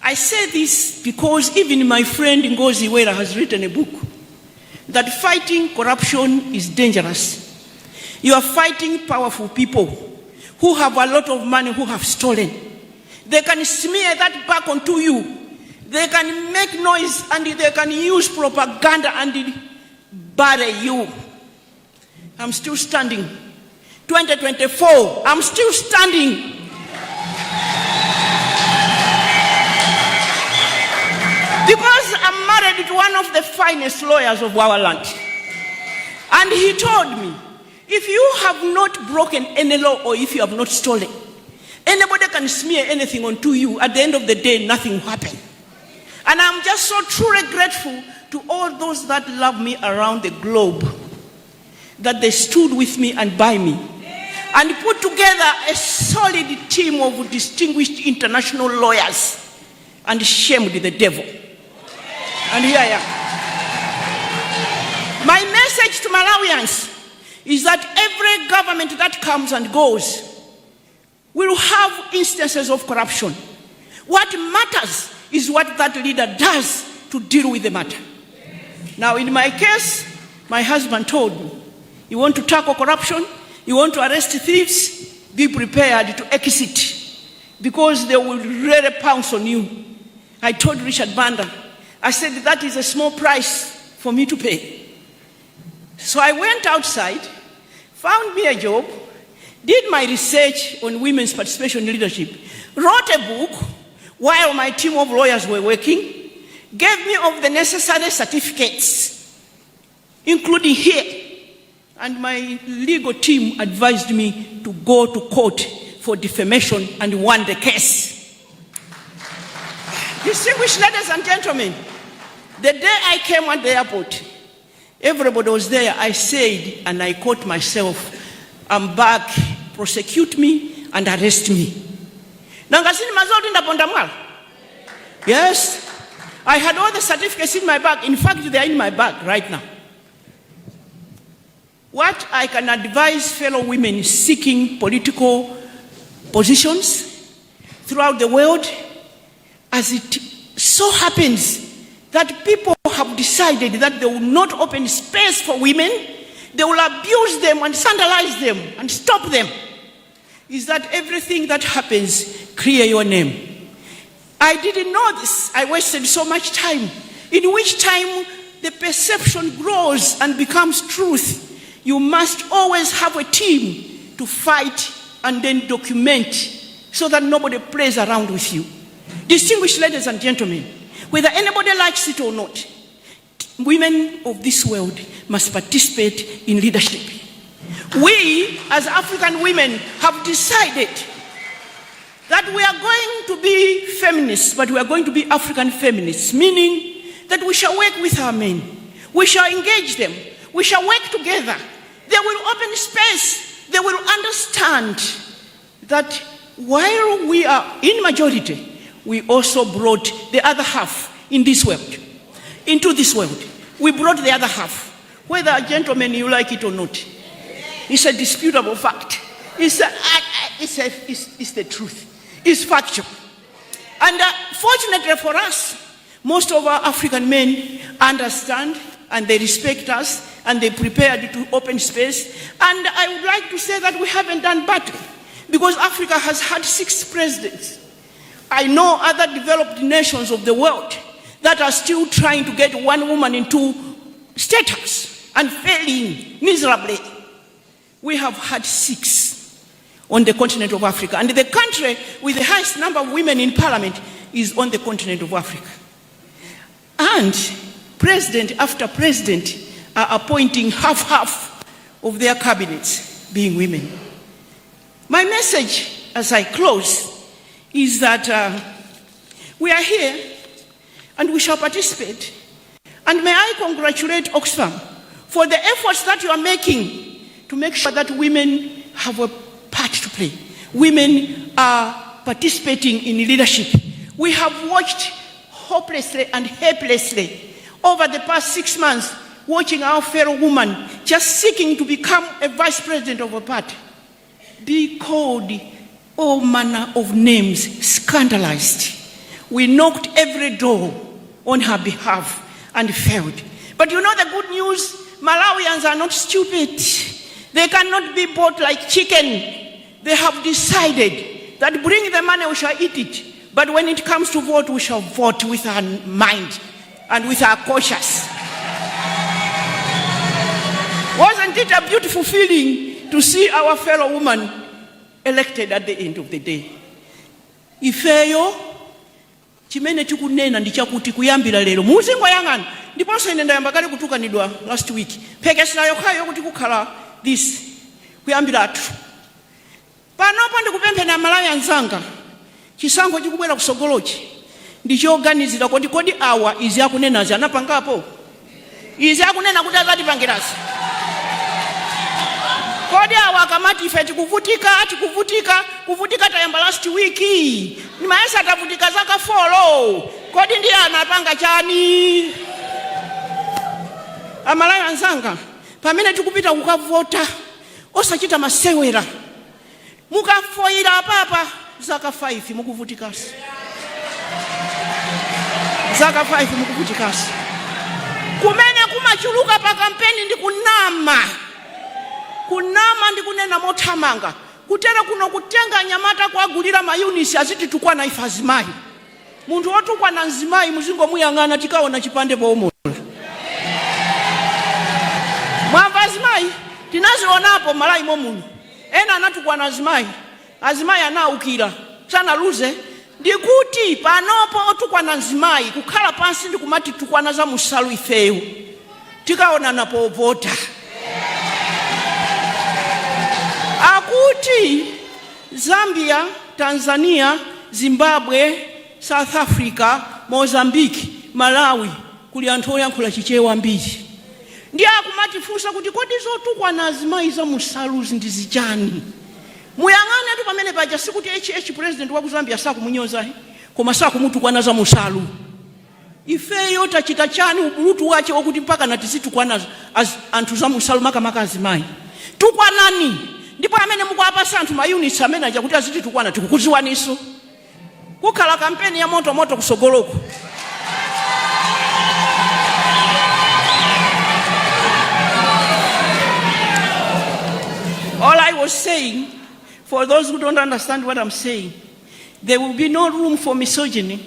I say this because even my friend Ngozi Wera has written a book that fighting corruption is dangerous. You are fighting powerful people who have a lot of money, who have stolen. They can smear that back onto you. They can make noise and they can use propaganda and bury you. I'm still standing. 2024, I'm still standing. Because I'm married to one of the finest lawyers of our land. And he told me, if you have not broken any law or if you have not stolen, anybody can smear anything onto you. At the end of the day, nothing will happen. And I'm just so truly grateful to all those that love me around the globe, that they stood with me and by me and put together a solid team of distinguished international lawyers and shamed the devil. And here I am. My message to Malawians is that every government that comes and goes will have instances of corruption. What matters is what that leader does to deal with the matter. Now, in my case, my husband told me, "You want to tackle corruption? You want to arrest thieves? Be prepared to exit because they will really pounce on you." I told Richard Banda, I said, "That is a small price for me to pay." So I went outside, found me a job, did my research on women's participation in leadership, wrote a book while my team of lawyers were working, gave me of the necessary certificates, including here. And my legal team advised me to go to court for defamation and won the case. Distinguished ladies and gentlemen, the day I came at the airport, everybody was there. I said, and I quote myself, "I'm back, prosecute me and arrest me." Nanga sindimadziwa kuti ndaponda mwala? Yes, I had all the certificates in my bag. In fact, they are in my bag right now. What I can advise fellow women seeking political positions throughout the world, as it so happens that people have decided that they will not open space for women, they will abuse them and sandalize them and stop them, is that everything that happens, clear your name. I didn't know this. I wasted so much time, in which time the perception grows and becomes truth. You must always have a team to fight and then document so that nobody plays around with you. Distinguished ladies and gentlemen, whether anybody likes it or not, women of this world must participate in leadership. We, as African women, have decided that we are going to be feminists, but we are going to be African feminists, meaning that we shall work with our men, we shall engage them, we shall work together. They will open space, they will understand that while we are in majority, we also brought the other half in this world, into this world. We brought the other half. Whether, gentlemen, you like it or not, it's a disputable fact. It's the truth. It's factual. And fortunately for us, most of our African men understand and they respect us and they prepared to open space. And I would like to say that we haven't done badly because Africa has had six presidents. I know other developed nations of the world that are still trying to get one woman into status and failing miserably. We have had six on the continent of Africa. And the country with the highest number of women in parliament is on the continent of Africa. And president after president are appointing half half of their cabinets being women. My message as I close is that we are here and we shall participate. And may I congratulate Oxfam for the efforts that you are making to make sure that women have a part to play. Women are participating in leadership. We have watched hopelessly and helplessly over the past 6 months, watching our fellow woman just seeking to become a vice president of a party be called all manner of names, scandalized. We knocked every door on her behalf and failed. But you know the good news? Malawians are not stupid. They cannot be bought like chicken. They have decided that bring the money, we shall eat it. But when it comes to vote, we shall vote with our mind and with our conscience. Wasn't it a beautiful feeling to see our fellow woman elected at the end of the day? Ifeyo chimene tikunena ndi chakuti kuyambira lero muzingoyang'ana. Ndiponso ine ndayamba kale kutukanidwa last week, phekesera yokhayo yokuti kukhala this kuyambira athu panopo. Ndikupempheni Amalawi anzanga, chisankho chikubwera kusogolochi ndi choganizira. Kodi awa izi akunenazi anapangapo? Izi akunena kuti azatipangirazi, kodi awa akamati ife tikuvutika, tikuvutika, kuvutika tayamba last week, nimayesa atavutika zaka 4, kodi ndiye anapanga chani? Amalawi anzanga, pamene tikupita kukavota, osachita masewera. Mukafoyira apapa, zaka 5 mukuvutikaso, zaka 5 mukuvutikaso. Kumene kumachuluka pa kampeni ndi kunama, kunama ndi kunena mothamanga kutera kuno, kutenga anyamata kuagulira mayunisi azititukwana ife azimayi. Munthu wotukwana mzimayi muzingomuyang'ana, tikaona chipande poomola. Mwamva azimayi? Tinazionapo Malawi momuno, ena anatukwana azimayi, azimayi anaukira, sanaluze. Ndikuti panopo otukwana mzimayi kukhala pansi ndi kumati tukwana za musalu, ifeyo tikaonana povota. Akuti Zambia, Tanzania, Zimbabwe, South Africa, Mozambique, Malawi kuli anthu oyankhula Chichewa ambiri. Ndiye akumatifunsa kuti kodi zotukwana azimayi za musaluzi ndi zichani? Muyang'ane tu pamene paja, sikuti HH president wa ku Zambia sakumunyoza, koma sakumutukwana za musalu. Ifeyo tachita chani ubulutu wache wokuti mpaka na tizitukwana anthu za munsalu, makamaka azimayi? Tukwanani, ndipo amene mukuwapasa anthu ma units amene aja kuti azititukwana, tikukuziwaniso. Kukhala kampeni ya moto moto kusogoloko. All I was saying, for those who don't understand what I'm saying, there will be no room for misogyny,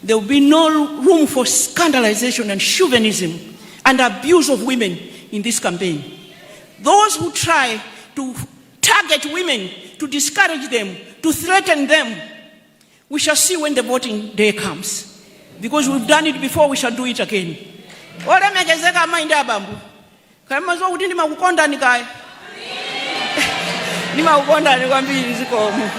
there will be no room for scandalization and chauvinism and abuse of women in this campaign. Those who try to target women, to discourage them, to threaten them, we shall see when the voting day comes. Because we've done it before, we shall do it again. Olemekezeka amayi ndi abambo, kaya mazuwa kuti ndimakukondani, kaya ndimakukondani kwambiri, zikomo.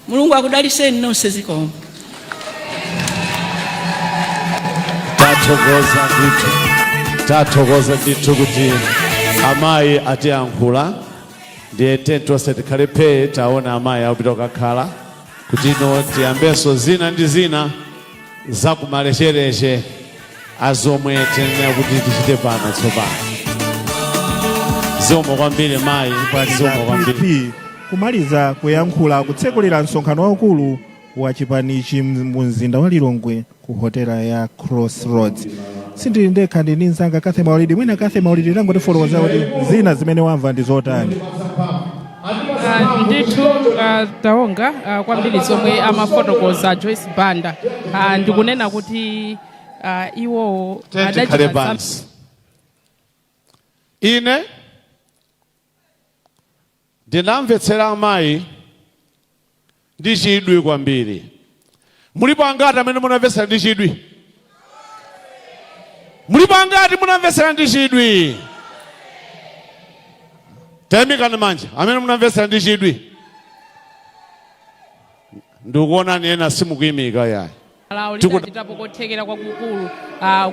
Mulungu akudaliseni nonse, zikomo. Tathokoza ndithu, tathokoza ndithu kuti amayi atiyankhula. Ndiye tonse tikhale phee, taona amayi akupita kukakhala kuti ino tiyambenso zina ndi zina zakumalechereche azomwe tiyenera kuti tichite pano tsopano. Zikomo kwambiri mayi, zikomo kwambiri. PP kumaliza kuyankhula kutsekulira msonkhano waukulu wa chipanichi mu mzinda wa Lilongwe ku hotela ya Crossroads. Sindili ndekha, ndi mnzanga Kathe Maulidi. Mwina Kathe Maulidi, tangotifotokoza kuti zina zimene wamva ndi zotani? Ndithu taonga kwambiri zomwe amafotokoza Joyce Banda. Ndikunena kuti iwowo Tikhale adachita pansi. Ine ndinamvetsera amayi ndi chidwi kwambiri. Mulipo angati amene munamvetsera ndi chidwi? Mulipo angati munamvetsera ndi chidwi? Tayimikani manja amene munamvetsera ndi chidwi. Ndikuonani ena simukuyimika yayi. Lawo lidachitapo kothekera kwakukulu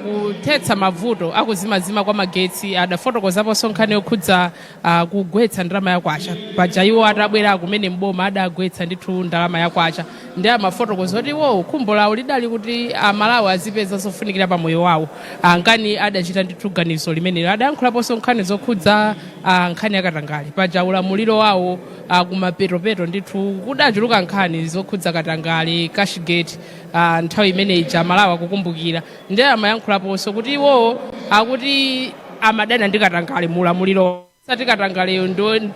kuthetsa mavuto akuzimazima kwa magetsi. Adafotokozaponso nkhani yokhudza kugwetsa ndalama ya kwacha. Paja iwo atabwera kumene mboma adagwetsa ndithu ndalama ya kwacha, ndi amafotokoza kuti iwowo khumbo lawo lidali kuti Amalawi azipeza zofunikira pa moyo wawo. Nkani adachita ndithu ganizo limenelo. Adayankhulaponso nkhani zokhudza nkhani yakatangale. Paja ulamuliro wawo kumapetopeto ndithu kudachuluka nkhani zokhudza katangale, Cashgate, nthawi imene ija Malawi akukumbukira. Ndiye amayankhulaponso kuti iwowo akuti amadana ndi katangale mu ulamuliro, sati katangaleyo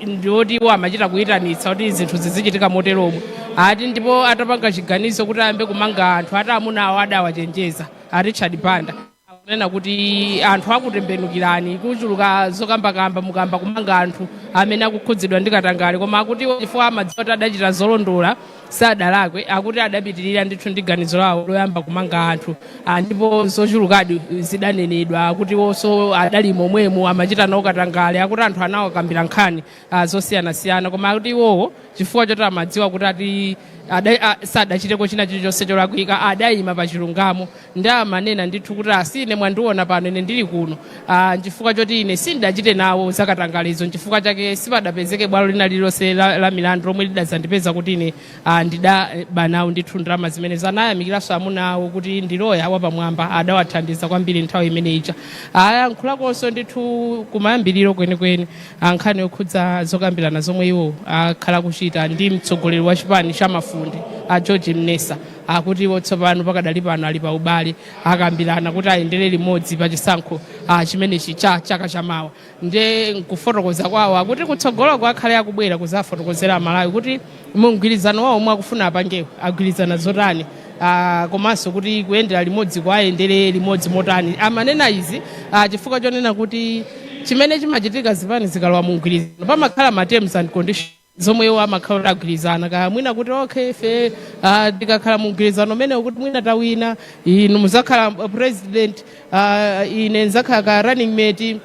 ndiwoti iwo amachita kuyitanitsa kuti zinthu zizichitika moteromo ati. Ndipo atapanga chiganizo kuti ayambe kumanga anthu, ati amuna awo adawachenjeza a Richard Banda akunena kuti anthu akutembenukirani, kuchuluka zokambakamba mukamba kumanga anthu amene akukhudzidwa ndi katangale. Koma akuti iwo chifukwa amadziwa kuti adachita zolondola, sadalakwe, akuti adapitirira ndithu ndi ganizo lawo loyamba kumanga anthu. Ndipo zochulukadi zidanenedwa akuti iwonso adali momwemo amachita nawo katangale, akuti anthu anawakambira nkhani zosiyanasiyana. Koma akuti iwowo chifukwa choti amadziwa kuti ati sadachiteko china chilichonse cholakwika, adayima pa chilungamo. Ndi amanena ndithu kuti asine mwandiona pano ine ndili kuno nchifukwa choti ine sindidachite nawo zakatangalezo, nchifukwa chake sipadapezeke bwalo lina lililonse la milandu lomwe lidadzandipeza kuti ine ndidaba nawo ndithu ndalama zimenezo. Anayamikiranso amuna awo kuti ndi loya wapamwamba, adawathandiza kwambiri nthawi imene ija. Ayankhulakonso ndithu kumayambiriro kwenikweni nkhani yokhudza zokambirana zomwe iwo akhala kuchita ndi mtsogoleri wa chipani cha Mafunde a George Mnesa, akuti iwo tsopano pakadali pano ali pa ubale, akambirana kuti ayendere limodzi pa chisankho chimenechi cha chaka chamawa. Nde nkufotokoza kwawo akuti kutsogoloko akhale akubwera kuzafotokozera Amalawi kuti mu mgwirizano wawo omwe akufuna apangewo agwirizana zotani, komanso kuti kuyendera limodzi kwayendere limodzi motani. Amanena izi chifukwa chonena kuti chimene chimachitika zipani zikalowa mu mgwirizano pamakhala ma terms and conditions zomwe iwo amakhala kuti agwirizana, kaya mwina kuti okay, ife tikakhala mu mgwirizano umenewo kuti mwina tawina, inu muzakhala president, ine nzakhala ka running mate,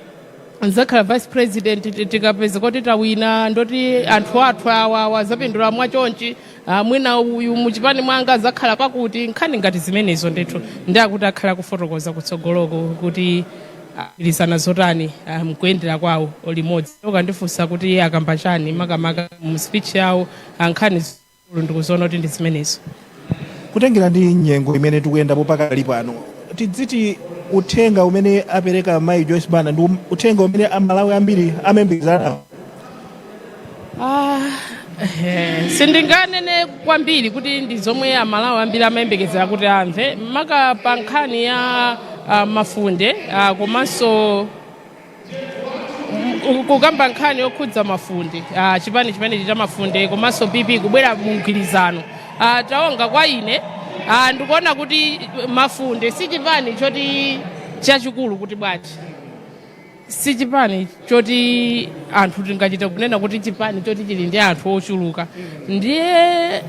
nzakhala vice president, tikapeza kuti tawina ndoti anthu athu awa azapindula mwachonchi, mwina uyu muchipani mwanga azakhala pakuti, nkhani ngati zimenezo ndithu. Ndi akuti akhala kufotokoza kutsogoloko kuti Agwirizana zotani mkuyendera kwawo limodzi? Ukandifunsa kuti akamba chani makamaka mu speech yawo, nkhani zikulu ndikuzoona kuti ndi zimenezo. Kutengera ndi nyengo imene tikuyendapo pakali pano, tidziti uthenga umene apereka Mayi Joyce Banda ndi uthenga umene Amalawi ambiri amayembekezera nawo? Sindinganene kwambiri kuti ndi zomwe Amalawi ambiri amayembekezera kuti amve, maka pa nkhani ya mafunde, komanso kukamba nkhani yokhudza mafunde, chipani chimenechi cha mafunde komanso PP kubwera mu mgwirizano. Taonga, kwa ine ndikuona kuti mafunde si chipani choti chachikulu kuti bwanji, si chipani choti anthu tingachite kunena kuti chipani choti chili ndi anthu ochuluka. Ndiye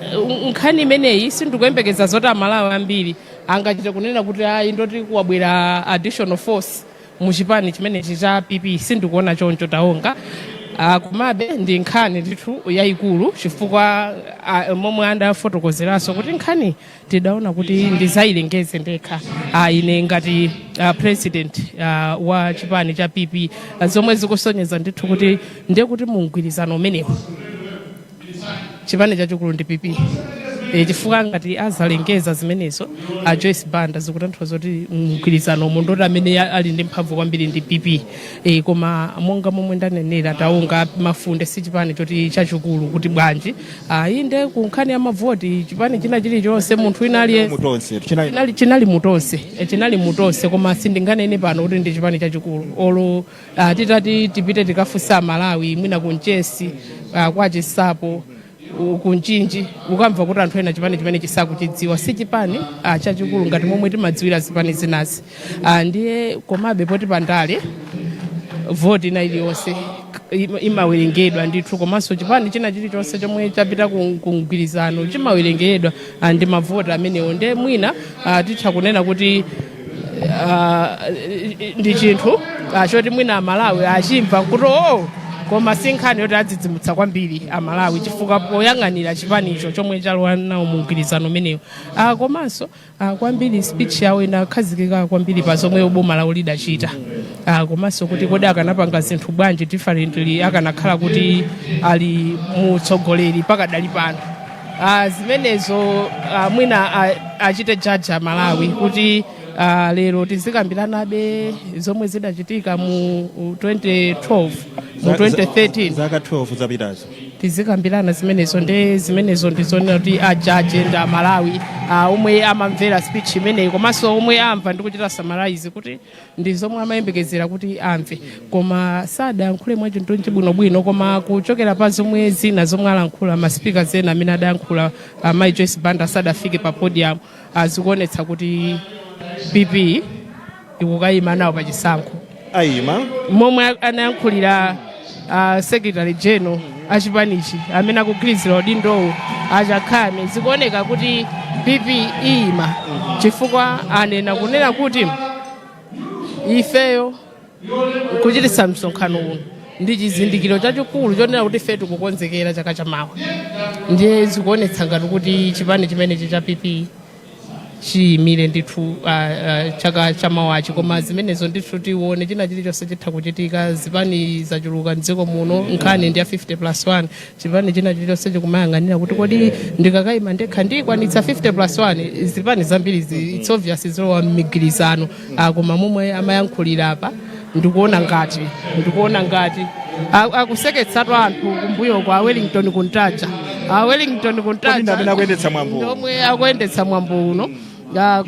nkhani imeneyi sindikuyembekeza zoti Amalawi ambiri angachite kunena kuti ayi, ndoti kuwabwera additional force mu chipani chimenechi cha PP. Sindikuona choncho, taonga. Komabe ndi nkhani ndithu yayikulu, chifukwa momwe andafotokozeranso kuti nkhani tidaona kuti ndizayilengeze ndekha ine ngati president wa chipani cha PP, zomwe zikusonyeza ndithu kuti ndiye kuti mu mgwirizano umenewu chipani chachikulu ndi PP, chifukwa ngati azalengeza zimenezo a Joyce Banda, zikutanthauza kuti mgwirizano umu ndoti amene ali ndi mphamvu kwambiri ndi PP. Koma monga momwe ndanenera, taonga, mafunde si chipani choti chachikulu kuti bwanji. Inde, ku nkhani ya mavoti, chipani china chilichonse, munthu wina aliyense Mutonse chinali chinali mutonse, chinali mutonse, koma sindinganene pano kuti ndi chipani chachikulu. Olo titati tipite tikafunsa Malawi mwina kunchesi, kwa Chisapo, kunchinji, ukamva kuti anthu ena chipani chimene chisakuchidziwa. Si chipani chachikulu ngati momwe timadziwira zipani zinazi. Ndiye komabe poti pandale voti ina iliyonse imawerengedwa ndithu, komanso chipani china chilichonse chomwe chapita ku mgwirizano chimawerengedwa ndi mavoti amenewo. Ndiye mwina titha kunena kuti ndi chinthu choti mwina Amalawi achimva kuti o, koma si nkhani yoti adzidzimutsa kwambiri Amalawi, chifukwa poyang'anira chipanicho chomwe chalowa nawo mu mgwirizano umenewo. Komanso kwambiri speech yawo inakhazikika kwambiri pa zomwe boma lawo lidachita, komanso kuti kodi akanapanga zinthu bwanji differently akanakhala kuti ali mutsogoleri pakadali pano. Zimenezo mwina achite judge Amalawi kuti lero tizikambiranabe zomwe zidachitika mu 2012, mu 2013. Zaka 12 zapitazo. Tizikambirana zimenezo? Ndi zimenezo ndizonena kuti ajaje ndi Amalawi omwe amamvera speech imeneyi, komanso omwe amva ndi kuchita summarize kuti ndi zomwe amayembekezera kuti amve, koma sadayankhule mwachindunji bwinobwino. Koma kuchokera pa zomwe zina zomwe alankhula ma speakers ena amene adayankhula mayi Joyce Banda sadafike pa podium, zikuonetsa kuti PP ikukayima nawo pa chisankho. Ayima. Momwe anayankhulira secretary general achipanichi amene akugwirizira udindowu, achakhame, zikuoneka kuti PP iyima, chifukwa anena kunena kuti ifeyo kuchititsa msonkhano uno ndi chizindikiro chachikulu chonena kuti ife tikukonzekera chaka chamawa. Ndiye zikuonetsa ngati kuti chipani chimenechi cha PP chiyimire ndithu chaka chamawachi. Koma zimenezo ndithu tione, china chilichonse chitha kuchitika. Zipani zachuluka mdziko muno, nkhani ndi ya 50 plus 1. Chipani china chilichonse chikumayang'anira kuti kodi ndikakayima ndekha ndikwanitsa 50 plus 1? Zipani zambiri it's obvious zilowa m'migwirizano. Koma momwe amayankhulira apa, ndikuona ngati akuseketsatu anthu kumbuyo kwa Wellington Kuntaja, a Wellington Kuntaja. Kodi ndi amene akuyendetsa mwambo? Ndomwe akuyendetsa mwambo uno.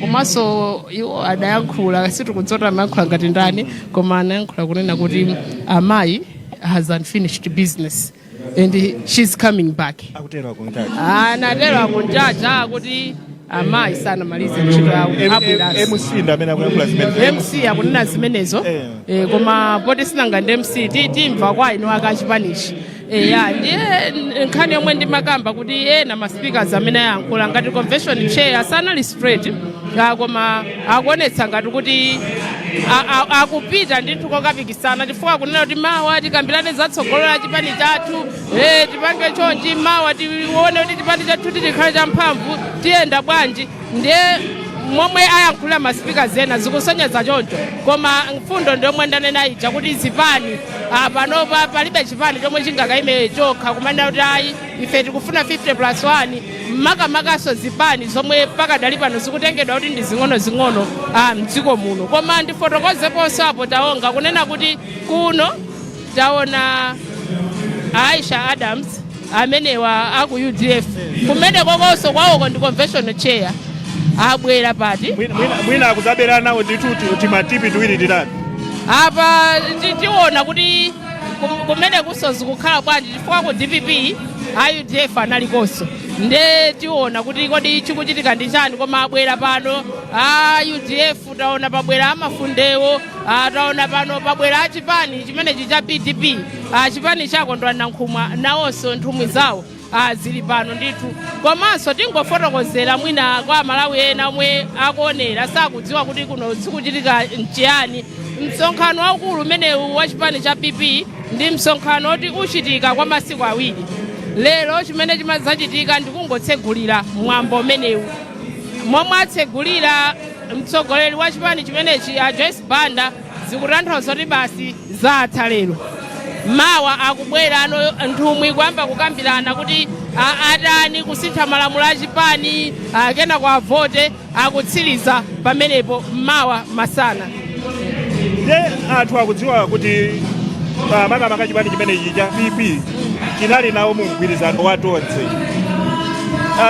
Komanso iwo adayankhula, sitikudzota amayankhula ngati ndani, koma anayankhula kunena kuti amayi has unfinished business and she's coming back. Akutero akuntaja? Anatero akuntaja kuti amayi sanamalize ntchito yawo, abweranso. MC ndi amene akuyankhula zimenezo? MC akunena zimenezo. Koma poti sinanga ndi MC, timva kwa inu akachipanichi. Ya, ndiye nkhani yomwe ndimakamba kuti ena ma speakers amene ayankhula ngati convention chair sanali straight, koma akuonetsa ngati kuti akupita ndithu kokapikisana, chifukwa akunena kuti mawa tikambirane zatsogolo la chipani chathu, tipange chonchi, mawa tione kuti chipani chathu tichikhale champhamvu, tiyenda bwanji. Ndiye Momwe ayankhulira ma speakers ena zikusonyeza choncho, koma mfundo ndiyomwe ndanena ija kuti zipani, panopa palibe chipani chomwe chingakayime chokha kumanena kuti ayi, ife tikufuna 50 plus 1, makamakaso zipani zomwe pakadali pano zikutengedwa kuti ndi zing'ono-zing'ono mdziko muno. Koma ndifotokozeponso apo, taonga kunena kuti kuno taona Aisha Adams amenewa aku UDF, kumene kokonso kwawoko ndi convention chair, abwera pati. Mwina akuzabera nawo ndithu timatipi tiwiri titatu. Apa tiona kuti kumene kusozi kukhala bwanji, chifukwa ku DPP a UDF analikonso, nde tiona kuti kodi chikuchitika ndi chani. Koma abwera pano a UDF, taona pabwera amafundewo, taona pano pabwera achipani chimenechi cha PDP, chipani cha Kondwani Nankhumwa, nawonso nthumwi zawo zili pano ndithu. Komanso tingofotokozera mwina kwa Amalawi ena omwe akuonera sakudziwa kuti kuno zikuchitika nchiyani. Msonkhano waukulu umenewu wa chipani cha PP ndi msonkhano oti uchitika kwa masiku 2. Lero chimene chimadzachitika ndikungotsegulira mwambo umenewu, momwe atsegulira mtsogoleri wa chipani chimenechi a Joyce Banda, zikutanthauza kuti basi zatha lero. Mawa akubwera ano nthumwi kuyamba kukambirana kuti atani kusintha malamulo a chipani, kenako avote, akutsiriza pamenepo mawa masana. Nde anthu akudziwa kuti makamaka chipani chimenechi cha PP chinali nawo mu mgwirizano wa Tonse.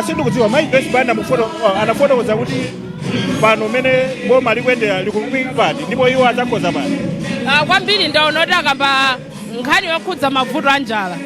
Sindikudziwa mayi Joyce Banda anafotokoza kuti pano mmene boma likuyendera likupita pati ndipo iwo adzakhoza pati. Kwambiri ndaona kuti akamba nkhani yokhudza mavuto a njala.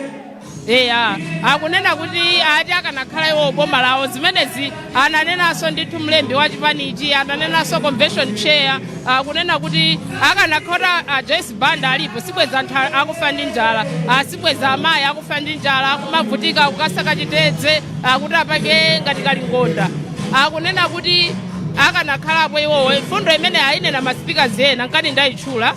Eya, akunena kuti ati akanakhala iwo boma lawo, zimenezi ananenanso ndithu mlembi wa chipanichi, ananenanso convention chair, akunena kuti akanakhala a Joyce Banda alipo, sibweza anthu akufa ndi njala, sibweza amayi akufa ndi njala, akumavutika kukasaka chitedze akuti apange ngati kalingonda. Akunena kuti akanakhalapo iwowo, mfundo imene ayinena ma speakers ena nkati ndayitchula,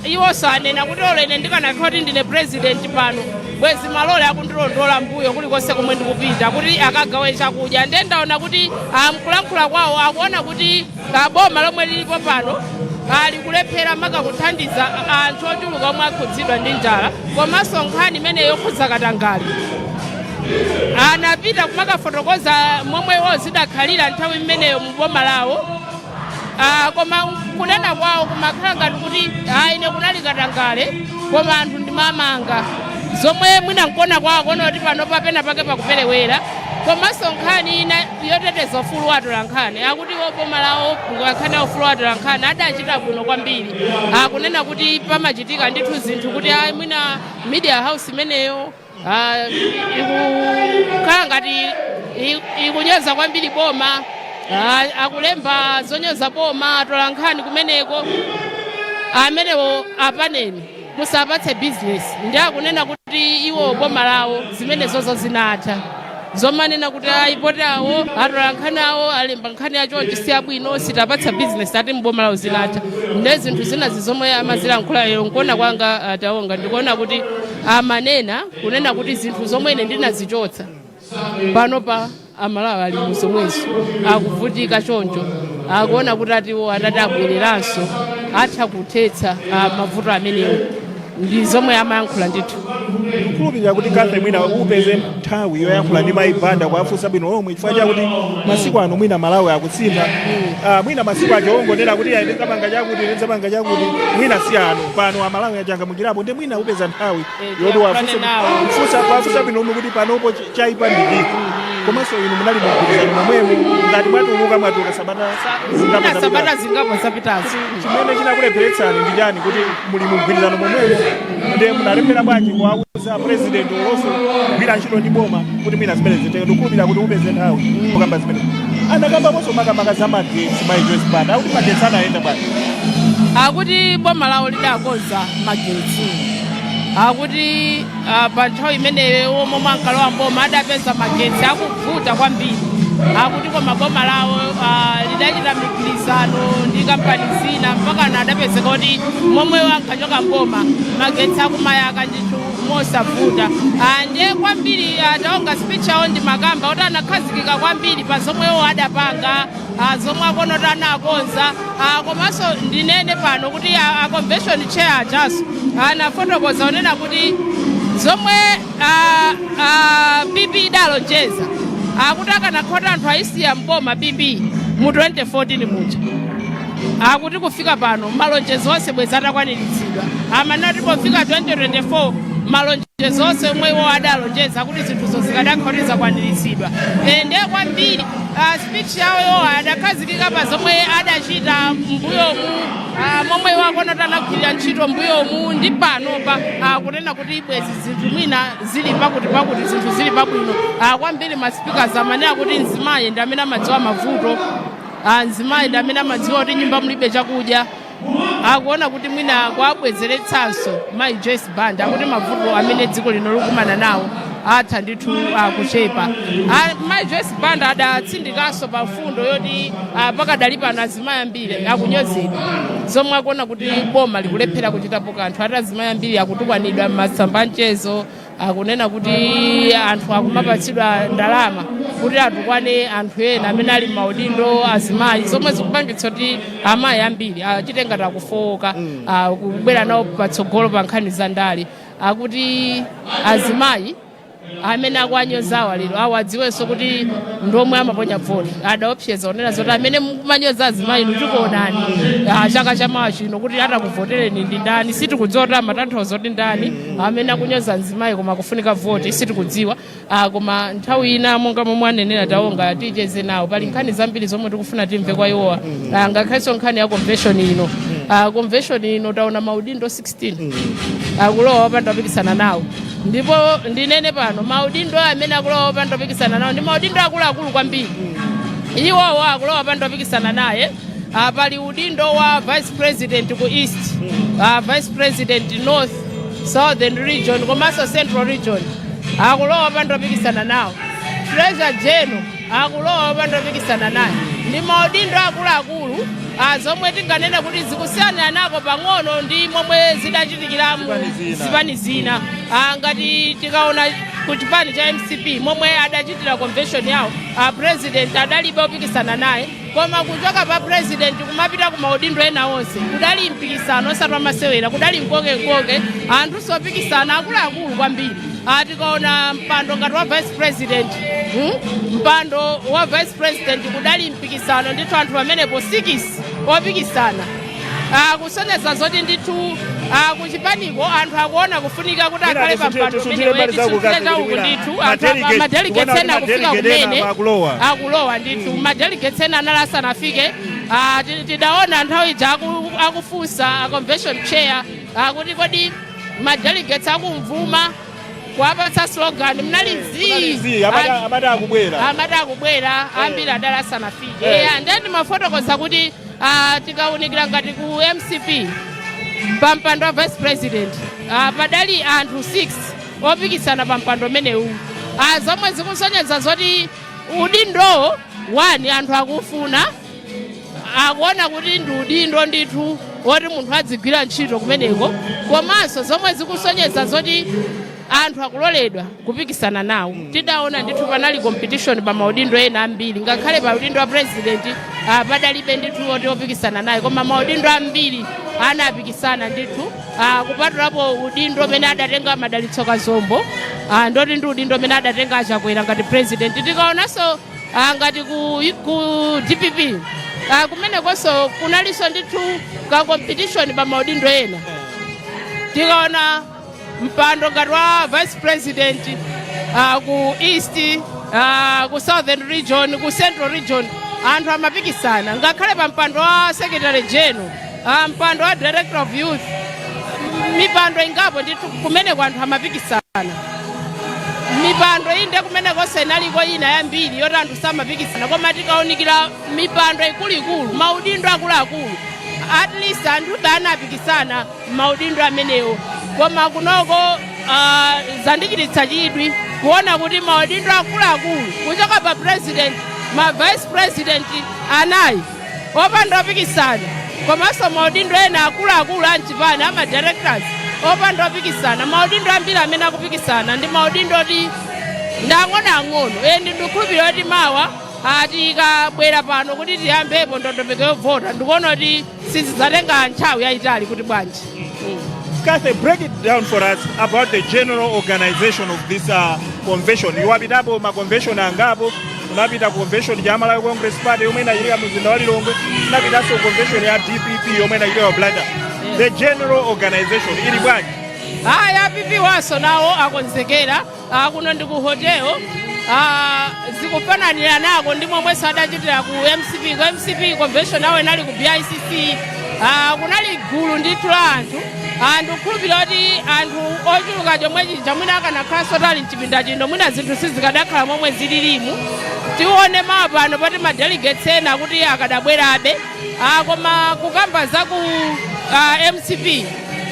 iwonso anena kuti olo ine ndikanakhala kuti ndine president pano, bwezi malole akundilondola mbuyo kulikonse komwe ndikupita kuti akagawe chakudya. Ndiye ndaona kuti mkulankhula kwawo akuona kuti boma lomwe lilipo pano likulephera maka kuthandiza anthu ochuluka omwe akhudzidwa ndi njala. Komanso nkhani imene yokhudza katangale, anapita kumakafotokoza momwe iwo zidakhalira nthawi imeneyo mu boma lawo. Koma kunena kwawo kumakhala ngati kuti ayi, ine kunali katangale koma anthu ndimamanga, zomwe mwina nkona kwawo kuona kuti pano papena pake pakuperewera. Komanso nkhani ina yoteteza ufulu wa atolankhani, akuti iwo boma lawo nkhani ya ufulu wa atolankhani adachita bwino kwambiri. Akunena kuti pamachitika ndithu zinthu kuti ayi, mwina media house imeneyo ikukhala ngati ikunyoza kwambiri boma, akulemba zonyoza boma, atolankhani kumeneko amenewo apaneni, musapatse business. Ndi akunena kuti iwo boma lawo zimenezozo zinatha, zomanena kuti ayipoti awo atolankhani awo alemba nkhani yachonchi si abwino, sitapatsa business, ati mboma lawo zinatha. Nde zinthu zinazi zomwe amazilankhula lero, nkuona kwanga, taonga ndikuona kuti amanena kunena kuti zinthu zomwe ine ndinazichotsa, panopa Amalawi ali muzomwezo akuvutika choncho. Akuona kuti atiwo atati abwereranso atha kuthetsa mavuto amenewo. Ndi zomwe amayankhula ndithu. Ndikukhulupirira kuti Cathy mwina upeze nthawi yoyankhula ndi mayi Banda kuwafunsa bwino lomwe, chifukwa chakuti masiku ano mwina Malawi akusintha. Mwina masiku acho ongonena kuti ayi, ndidzapanga chakuti, ndidzapanga chakuti, mwina si ano. Pano Amalawi achangamukirapo, ndi mwina upeza nthawi yoti tiyankhulane nawo. Kuwafunsa bwino lomwe kuti panopo chaipa ndi chiti. Komanso inu munali mugwirizano momwemo, ngati mwatuluka sabata zingapo mwina sabata zapitazo. Zingapo zapitazo. Chimene chinakulepheretsani ndi chani kuti muli mugwirizano momwemo, ndiye munalephera bwanji kuwauza president olonso kugwira ntchito ndi boma kuti mwina zimene ziteke? Ndikukhulupirira kuti upeze nthawi kukamba zimene anakambaponso, makamaka za magetsi. Mayi Joyce Banda akuti magetsi anayenda bwanji? Akuti boma lawo lidakonza magetsi. Akuti pa nthawi imeneyo momwe ankalowa mboma adapeza magetsi akuvuta kwambiri. Akuti koma boma lawo lidachita migwirizano ndi kampani zina mpakana adapezeka kuti momwe ankachoka mboma magetsi akumayaka ndithu. Mosavuta. Ndiye kwambiri ataonga speech yawo ndi makamba kuti anakhazikika kwambiri pa zomwe iwo adapanga, zomwe akuona kuti anakonza. Komanso ndinene pano kuti a convention chair ajaso anafotokoza onena kuti zomwe PP idalonjeza, akuti akanakhota anthu ayisiya mboma PP mu 2014 muja, akuti kufika pano malonjezo onse bwezi atakwaniritsidwa. Amanena kuti pofika 2024 malonjezo onse omwe iwo adalonjeza, akuti zinthuzo zikadakhala zakwaniritsidwa. Ndiye kwambiri speech yawo iwo adakhazikika pa zomwe adachita mbuyomu, momwe iwo akuona kuti anagwirira ntchito mbuyomu ndi panopa, kunena kuti bwezi zinthu mwina zili pakuti pakuti, zinthu zili pabwino. Kwambiri ma speakers amanena kuti mzimayi ndi amene amadziwa mavuto, mzimayi ndi amene amadziwa kuti nyumba mulibe chakudya. Akuona kuti mwina kuabwezeretsanso mayi Joyce Banda, akuti mavuto amene dziko lino likumana nawo atha ndithu kuchepa. Mayi Joyce Banda adatsindikanso pa mfundo yoti pakadali pano azimayi ambiri akunyozedwa, zomwe akuona kuti boma likulephera kuchitapo kanthu. Ati azimayi ambiri akutukwanidwa m'masamba mchezo, akunena kuti anthu akumapatsidwa ndalama kuti atukwane anthu ena amene ali m'maudindo azimayi, zomwe zikupangitsa kuti amayi ambiri achite ngati akufowoka kubwera nawo patsogolo pa nkhani za ndale. Akuti azimayi amene akuwanyozawa lero awadziwenso kuti ndomwe amaponya voti. Adaopseza kunena zoti amene mukumanyoza azimayi inu, tikuonani chaka chamawa chino kuti atakuvotereni ndi ndani. Sitikudziwa kuti amatanthauza kuti ndani amene akunyoza mzimayi koma kufunika voti, sitikudziwa. Koma nthawi ina, monga momwe anenera Taonga, ticheze nawo. Pali nkhani zambiri zomwe tikufuna timve kwa iwowa, ngakhalenso nkhani ya convention ino. Convention ino taona maudindo 16 akulowa wopanda kupikisana nawo, ndipo ndinene pano maudindo amene akulowa wopanda kupikisana nawo ndi maudindo akuluakulu kwambiri. Iwowo akulowa wopanda kupikisana naye. Pali udindo wa vice president ku East, vice president North, Southern Region komanso Central Region, akulowa wopanda kupikisana nawo. Treasurer General akulowa wopanda kupikisana naye. Ndi maudindo akuluakulu, zomwe tinganene kuti zikusiyana nako pang'ono ndi momwe zidachitikira mu zipani zina. Ngati tikaona ku chipani cha MCP, momwe adachitira convention yawo, president adalibe opikisana naye, koma kuchoka pa president kumapita ku maudindo ena onse kudali mpikisano osati wamasewera, kudali mkokenkoke, anthu sopikisana akuluakulu kwambiri. Tikaona mpando ngati wa vice president, Mpando wa vice president kudali mpikisano ndithu, anthu pamenepo 6 opikisana, kusonyeza zoti ndithu kuchipaniko anthu akuona kufunika kuti akhale pa mpando Tisunthire mbali umenewo. zako. Tisunthire chauku ndithu, anthu madelegates ena akufika kumene. Akulowa. Akulowa ndithu, madelegates ena anali asanafike. Tidaona nthawi ija akufunsa a convention chair akuti kodi madelegates akumvuma kuwapatsa slogan, mnali zi zii. Amati akubwera. Amati akubwera, ambiri adali asanafike. Yeah, ndiye ndimafotokoza kuti tikawunikira ngati ku MCP pa mpando wa vice president, padali anthu 6 opikisana pa mpando umenewu, zomwe zikusonyeza zoti udindo wani anthu akufuna, akuona kuti ndi udindo ndithu woti munthu adzigwira ntchito kumeneko, komanso zomwe zikusonyeza zoti anthu akuloledwa kupikisana nawo. Tidaona ndithu panali competition pa maudindo ena ambiri. Ngakhale pa udindo wa president padalibe ndithu woti opikisana naye, koma maudindo ambiri anapikisana ndithu, kupatulapo udindo umene adatenga Madalitso Kazombo, ndoti ndi udindo umene adatenga Achakwera ngati president. Tikaonanso ngati ku DPP, kumenekonso kunalinso ndithu ka competition pa maudindo ena. Tikaona mpando ngati wa vice president ku East, ku Southern Region, ku Central Region, anthu amapikisana. Ngakhale pa mpando wa secretary general, mpando wa director of youth, mipando ingapo ndithu kumeneko anthu amapikisana. Mipando inde kumenekonso inaliko ina yambiri yoti anthu samapikisana, koma tikaunikira mipando ikuluikulu, maudindo akuluakulu, at least anthu anapikisana maudindo amenewo. Koma kunoko zandichititsa chidwi kuona kuti maudindo akuluakulu kuchoka pa president, ma vice president anayi opanda opikisana, komanso maudindo ena akuluakulu a mchipani ama directors. Opanda opikisana. Maudindo ambiri amene akupikisana ndi maudindo oti ndi ang'onoang'ono. E, ndi ndikukhulupirira kuti mawa tikabwera pano kuti tiyambepo ndondomeko yovota, ndikuona kuti sizidzatenga nthawi yayitali kuti bwanji. Kathy, break it down for us about the general organization of this convention. Iwapitapo ma convention angapo, unapita ku convention ya Malawi Congress Party yomwe inachitika mzinda wa Lilongwe, unapitanso convention ya DPP yomwe inachitika ku Blantyre. The general organization ili bwanji? Aya, PP waso nawo akonzekera. Kuno ndi ku hotel. Zikufananira nako ndi momwe sadachitira ku MCP. Ku MCP convention awo inali ku BICC. Kunali gulu ndithu la anthu. Ndikukhulupirira kuti anthu ochuluka chomwe chija mwina akanakhalanso tali mchipinda chino, mwina zinthu sizikadakhala momwe zililimu. Tione mawa pano pati ma delegates ena kuti akadabwerabe. Koma kukamba za ku MCP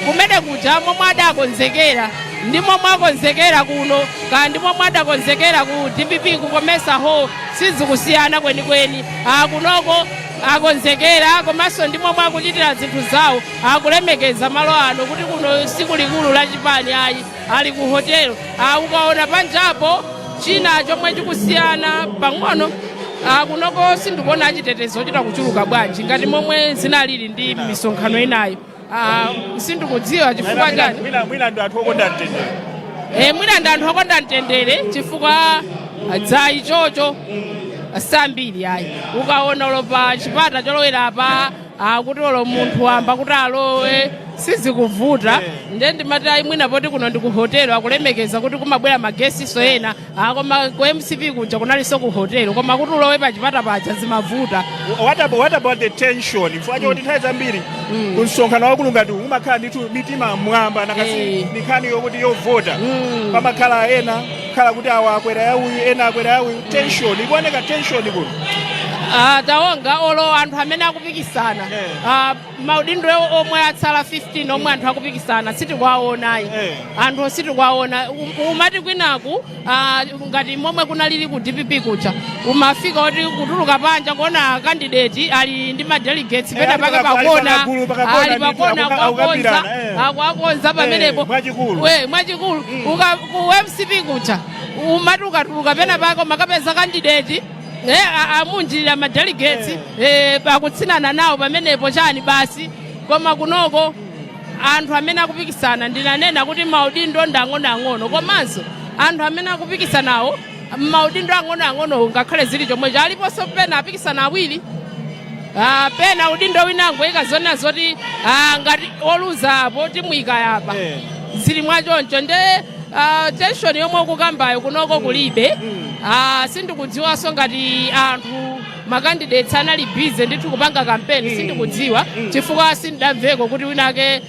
kumene kuja, momwe adakonzekera ndi momwe akonzekera kuno, ka ndi momwe adakonzekera ku DPP ku Comesa Hall, sizikusiyana kwenikweni. Kunoko akonzekera, komanso ndi momwe akuchitira zinthu zawo, akulemekeza malo ano kuti kuno sikulikulu la chipani ayi, ali ku hotelo. Ukaona panjapo, china chomwe chikusiyana pang'ono, kunoko sindikuona achitetezo ochita kuchuluka bwanji ngati momwe zinalili ndi misonkhano inayo. Sindikudziwa chifukwa chani. Mwina ndi anthu okonda mtendere. Mwina ndi anthu okonda mtendere, chifukwa dzayi chocho sambiri ayi. Ukaona olo pa chipata cholowera apa, akuti olo munthu wamba kuti alowe sizikuvuta. Nde ndimati ayi, mwina poti kuno ndi ku hotelo, akulemekeza kuti kumabwera ma guest so ena. Koma ku MCP kuja kunalinso ku hotelo, koma kuti ulowe pa chipata paja zimavuta. What about the tension? Chifukwa choti nthawi zambiri ku msonkhano wakulu ngati uwu umakhala ndithu mitima mwamba nakasi nkhani yokuti yovota, pamakhala ena khala kuti awa akwera ya uyu, ena akwera ya uyu. Tension ikuoneka, tension kuno? Tawonga olo anthu amene akupikisana, maudindo omwe atsala 15 omwe anthu akupikisana, sitikuwaonayi. Anthu sitikuwaona. Umati kwinaku, ngati momwe kunalili ku DPP kuja, umafika kuti kutuluka panja kuona candidate ali ndi ma delegates pena ali pake ali pakona, pakagulu, pakakona ali ndithu, pakona, akuakonza, akukambirana. Akuakonza pamenepo. Mwachikulu. We, mwachikulu. Ku MCP kuja umati ukatuluka pena pake umakapeza candidate amunjirira ma delegates, akutsinana nawo pamenepo chani basi. Koma kunoko anthu amene akupikisana, ndinanena kuti maudindo ndi ang'onoang'ono, komanso anthu amene akupikisanawo maudindo ang'onoang'ono, ngakhale zili chomwecho, aliponso pena apikisana awiri. Pena udindo wina angoyika zona zoti ngati oluza apo timuyika yapa. Zili mwachoncho. Nde tension yomwe ukukambayo kunoko kulibe. Sindikudziwanso ngati anthu ma candidates anali busy ndithu kupanga kampeni, sindikudziwa chifukwa sindamveko kuti winake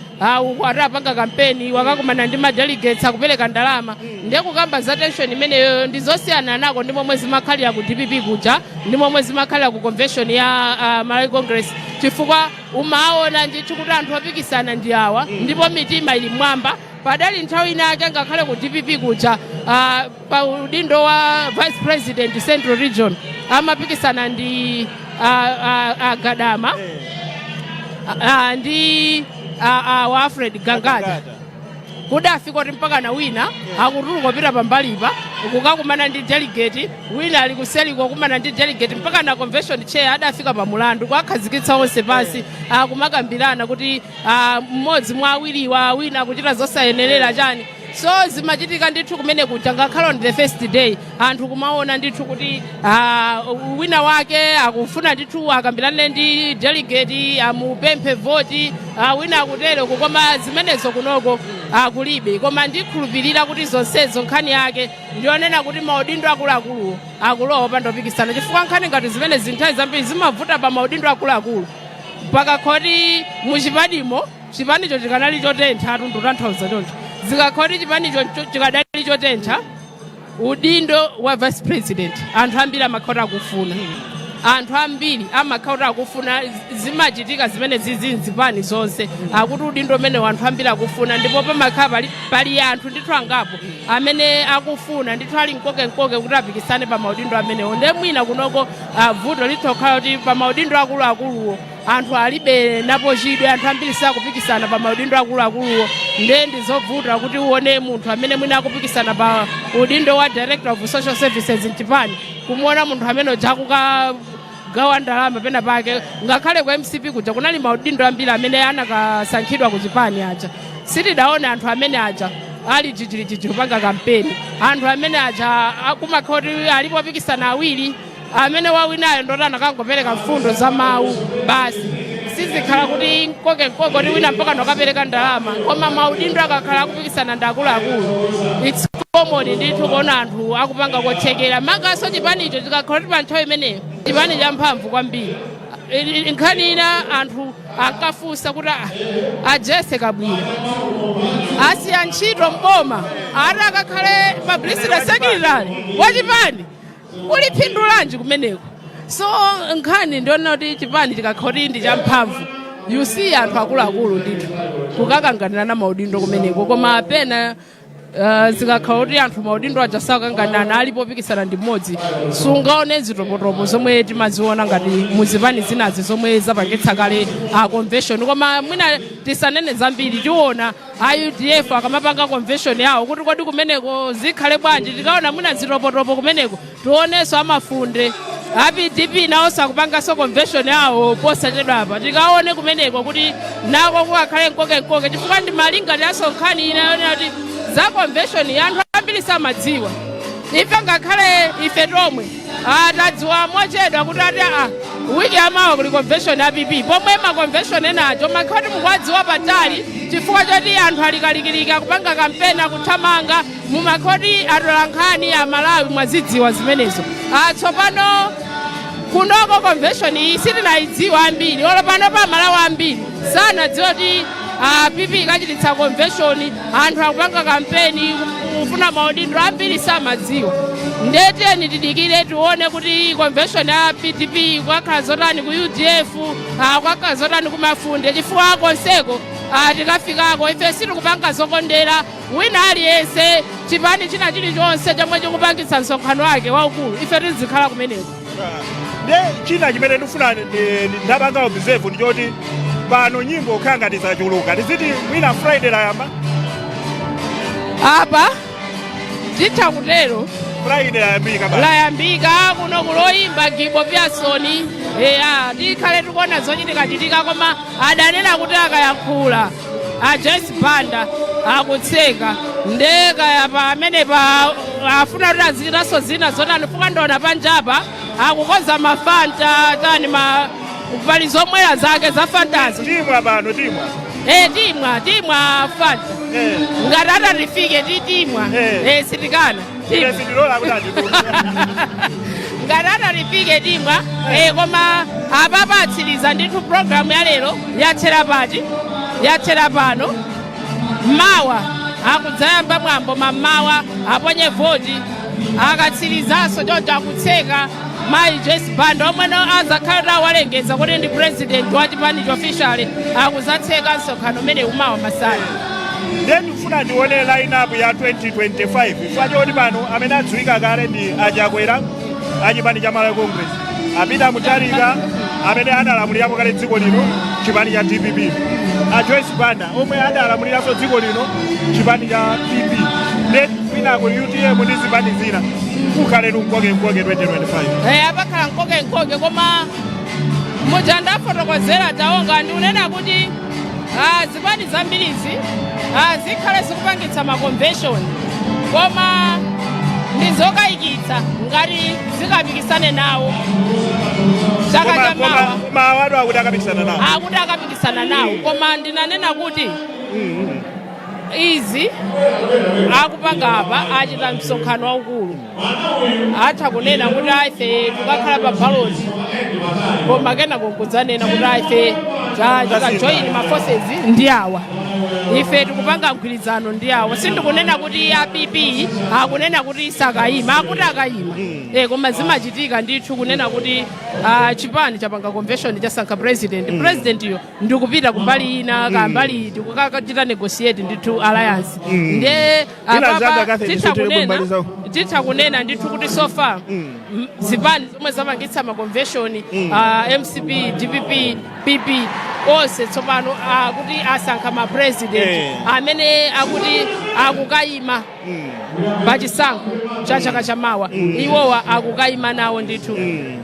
uku atapanga kampeni wakakumana ndi ma delegates akupereka ndalama. Ndiye kukamba za tension imeneyo, ndi zosiyana nako ndi momwe zimakhalira ku DPP kuja ndi momwe zimakhalira ku convention ya Malawi Congress, chifukwa umaona ndithu kuti anthu opikisana ndi awa ndipo mitima ili mwamba. Padali nthawi inake ngakhale ku DPP kuja, pa udindo wa vice president Central Region, amapikisana ndi Gadama ndi wa Alfred Gangata. Kudafika kuti mpaka na wina akutuluka kupita pambalipa kukakumana ndi delegate, wina ali kuseli kukumana ndi delegate, mpaka na convention chair adafika pa mulandu kuwakhazikitsa onse pansi, akumakambirana kuti mmodzi mwa awiriwa wina akuchita zosayenerera chani. So zimachitika ndithu kumene kuja, ngakhale on the first day anthu kumaona ndithu kuti wina wake akufuna ndithu akambirane ndi delegate amupemphe voti, wina akutero. Koma zimenezo kunoko kulibe. Koma ndikhulupirira kuti zonsezo nkhani yake ndionena kuti maudindo akuluakuluwo akulowa opanda opikisana, chifukwa nkhani ngati zimene zinthawi zambiri zimavuta pa maudindo akuluakulu pakakhoti muchipanimo, chipanicho chikanali chotentha, atundu tanthauza choncho, zikakhoti chipanicho chikadali chotentha, udindo wa vice president anthu ambiri amakhala akufuna, anthu ambiri amakhala akufuna. Zimachitika zimene zizi mzipani zonse, akuti udindo umene anthu ambiri akufuna, ndipo pamakhala pali anthu ndithu angapo amene akufuna ndithu, ali mkokenkoke kuti apikisane pa maudindo amenewo. Nde mwina kunoko vuto litokhala kuti pa maudindo akuluakuluwo Anthu alibe napo chidwi, anthu ambiri sakupikisana pa maudindo akuluakuluwo, nde ndizovuta kuti uone munthu amene mwina akupikisana pa udindo wa director of social services mchipani, kumuona munthu amene uja akukagawa ndalama pena pake. Ngakhale ku MCP kuja kunali maudindo ambiri amene anakasankhidwa ku chipani aja, sitidaone anthu amene aja ali jijilijiji kupanga kampeni. Anthu amene aja akumakhala kuti alipo opikisana awiri, amene wawinayo ndoti anakangopereka mfundo za mawu basi. Sizikhala kuti mkoke mkoke kuti wina mpaka ndakapereka ndalama. Koma maudindo akakhala akupikisana ndi akuluakulu, it's common ndithu kuona anthu akupanga kothekera, makamaka chipanicho chikakhala kuti pa nthawi imeneyo chipani cha mphamvu kwambiri. Nkhani ina anthu ankafunsa kuti, "Ah, a Jessie Kabwila asiya ntchito mboma ati akakhale publicity secretary wachipani, kuli phindu lanji kumeneko?" So nkhani ndiona kuti chipani chikakhala kuti ndi champhamvu, you see anthu akuluakulu ndithu kukakanganirana maudindo kumeneko. Koma pena zikakhala kuti anthu maudindo aja sakanganana, alipo opikisana ndi mmodzi, sungaone zitopotopo zomwe timaziona ngati muzipani zinazi zomwe zapangitsa kale a convention. Koma mwina tisanene zambiri, tiona a UDF akamapanga convention yawo kuti kodi kumeneko zikhale bwanji. Tikaona mwina zitopotopo kumeneko, tionenso amafunde a PDP nawonso akupanganso convention yawo posachedwapa, tikaone kumeneko kuti nako kukakhale mkoke, chifukwa ndi malinga tiyaso nkhani ina yonena kuti za convention anthu ambiri samadziwa. Ife ngakhale ife tomwe tadziwa mochedwa kuti ati wiki yamawa kuli convention ya PP, pomwe ma convention enacho makhala kuti mukuwadziwa patali chifukwa choti anthu alikalikiliki akupanga kampeni, akuthamanga, mumakhoti atola nkhani ya Malawi mwazidziwa zimenezo. Tsopano kunoko convention iyi sitinayidziwa ambiri, olo pano pa Malawi ambiri sanadziwa kuti PP ikachititsa convention, anthu akupanga kampeni kufuna maudindo, ambiri samadziwa. Nde tiyeni tidikire tione kuti convention ya PDP kukakhala zotani, ku UDF kukakhala zotani, kumafunde, chifukwa konseko tikafikako ife sitikupanga zokondera wina aliyense. Chipani china chilichonse chomwe chikupangitsa msonkhano wake waukulu, ife tizikhala kumeneko. Nde china chimene ndifuna ndapanga observe ndi choti pano nyimbo kukhala ngati zachuluka, tiziti mwina Friday layamba. Apa titha kutero. Friday layambika basi. Layambika kuno kuloyimba Gibo Pearson. Eya, tikhale tikuona zochitikachitika, koma adanena kuti akayankhula a Joyce Banda akutseka, ndekaya pa amene pa afuna kuti azichitanso zina zotani, fuka ndiona panjapa akukonza mafanta tani ma pali zomwera zake za fantazo. Timwa pano, timwa. Eh, timwa, timwa fanta. Ngati atatifike titimwa. Eh, sitikana. Ine sindilola kuti atitulutse. Ngati atatifike timwa. Eh, koma apapa atsiriza ndithu programu ya lero, yathera pati, yathera pano. Mawa akudzayamba mwambo mammawa, aponye voti, akatsirizanso choncho akutseka. Mayi Joyce Banda omweno azakhala awalengeza kuti ndi president wa chipanicho officially, akuzatseka msonkhano umene umawa masana. Ndiye ndikufuna ndione line-up ya 2025, chifukwa choti pano amene adziwika kale ndi Achakwera achipani cha Malawi Congress, a Peter Mutharika amene analamulirapo kale dziko lino, chipani cha DPP, a Joyce Banda omwe adalamuliranso dziko lino, chipani cha PP, ndi kwinako UTM ndi zipani zina. Kukhale mkoke mkoke 2025. Eh, apakhala mkoke mkoke, koma muja ndafotokozera taonga ndikunena kuti zipani zambirizi zikhale zikupangitsa ma convention, koma ndizokayikitsa ngati zikapikisane nawo chaka cha mawa. Koma awatu akuti akapikisana nawo. Akuti akapikisana nawo, koma ndinanena kuti izi akupanga apa, achita msonkhano waukulu, atha kunena kuti ife tikakhala pa ballot, koma kenako nkudzanena kuti ife tachita join ma forces ndi awa, ife tikupanga mgwirizano ndi awa. Sindikunena kuti a PP akunena kuti sakayima, akuti akayima. Eh, koma zimachitika ndithu kunena kuti chipani chapanga convention, chasankha president, president yo ndikupita kumbali ina, kambali iti kukachita negotiate ndithu alliance. Nde Ina zanga apapa Catherine, titha sitiri kunena kumbali zawo. Titha kunena ndithu kuti so far zipani zomwe zapangitsa ma convention, MCP, DPP, PP, onse tsopano akuti asankha ma president amene akuti akukayima pachisankho cha chaka chamawa. Iwowa akukayima nawo ndithu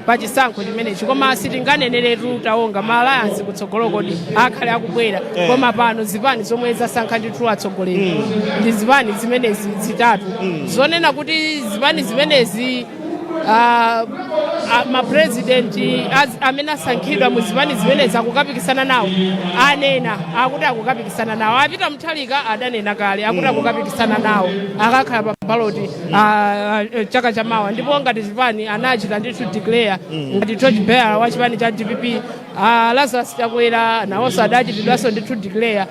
pachisankho chimenechi, koma sitinganeneretu, taonga ma alliance kutsogolo kodi akhale akubwera. Koma pano zipani zomwe zasankha ndithu atsogoleri ndi zipani zimenezi zitatu. Zonena kuti zipani zimenezi, mapresidenti amene asankhidwa mu zipani zimenezi akukapikisana nawo, anena akuti akukapikisana nawo. A Peter Mutharika adanena kale akuti akukapikisana nawo, akakhala pa ballot chaka chamawa, ndipo ngati chipani anachita ndithu declare ngati torch bearer wa chipani cha DPP. Lazarus Chakwera nawonso adachitidwanso ndithu declare.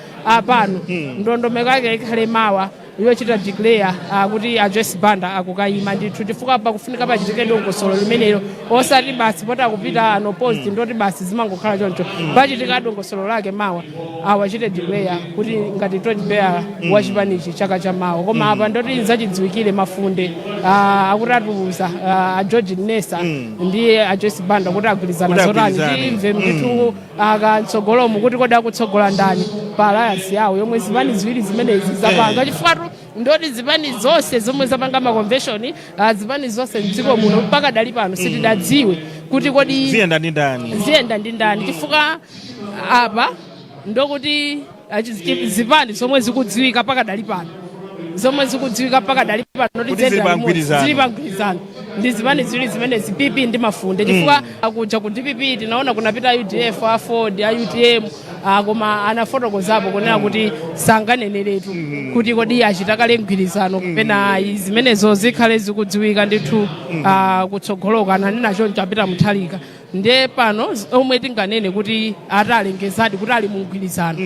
Pano ndondomeko yake ikhale mawa yochita declare kuti a Joyce Banda akukayima ndithu, chifukwa pakufunika pachitike dongosolo limenelo, osati basi poti akupita unopposed ndoti basi zimangokhala choncho. Pachitika dongosolo lake mawa, awachite declare kuti ngati torch bearer wa chipanichi chaka chamawa. Koma apa ndoti zachidziwikire mafunde akuti atiuza a George Nessa ndi a Joyce Banda kuti agwirizana Kuti zotani. agwirizane. Timve ndithu akantsogolomu kuti kodi akutsogola ndani pa alliance yawo yomwe zipani ziwiri zimenezi zapanga, chifukwa ndoti zipani zonse zomwe zapanga ma convention, zipani zonse mdziko muno mpaka dali pano sitidadziwe kuti kodi ziyenda ndi ndani. Ziyenda ndi ndani, chifukwa apa ndokuti zipani zomwe zikudziwika pakadali pano, zomwe zikudziwika pakadali pano Kuti zili ziyenda pa limodzi, mgwirizano. zili pa mgwirizano ndi zipani ziwiri zimenezi, PP ndi mafunde, chifukwa kuja ku DPP tinaona kunapita UDF, AFORD, a UTM, koma anafotokozapo kunena kuti sanganeneretu kuti kodi achita kale mgwirizano kapena ayi. Zimenezo zikhale zikudziwika ndithu kutsogoloko, ananena choncho a Peter Mutharika. Ndiye pano omwe tinganene kuti atalengezadi kuti ali mu mgwirizano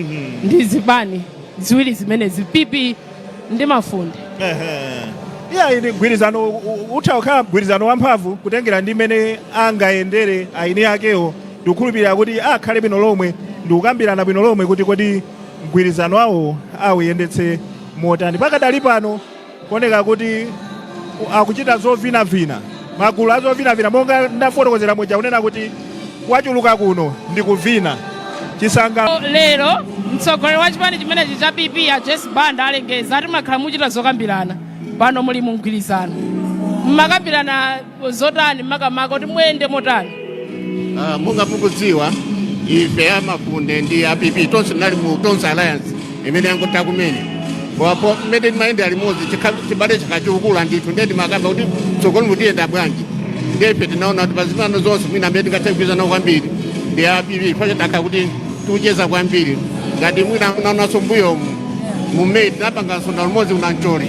ndi zipani ziwiri zimenezi, PP ndi mafunde. Iya, ndi mgwirizano utha kukhala mgwirizano wamphamvu kutengera ndi mmene angayendere aini akewo. Ndikukhulupirira kuti akhale bwino lomwe ndikukambirana bwino lomwe kuti kodi mgwirizano wawo awuyendetse motani. Pakadali pano kuoneka kuti akuchita zovinavina, magulu azovinavina, monga ndafotokozera muja kunena kuti kwachuluka kuno ndi kuvina chisanga. Lero mtsogoleri wa chipani chimenechi cha PP, a Joyce Banda, alengeza ati mwakhala muchita zokambirana, pano muli mu mgwirizano. Mmakambirana zotani makamaka, kuti muyende motani? Monga mukudziwa, ife amafunde ndi a PP tonse tinali mu Tonse Alliance imene yangotha kumene. Wapo mmene timayendera limodzi, chibale chikachikula ndithu. Ndiye timakamba kuti tsogolo mutiyenda bwanji. Ndiye ife tinaona kuti pazipani zonse mwina amene tingathe kugwirizana kwambiri ndi a PP, chifukwa takhala kuti tikucheza kwambiri. Ngati mwina munaonanso mbuyomu mu May tinapanga msonkhano limodzi unancholi,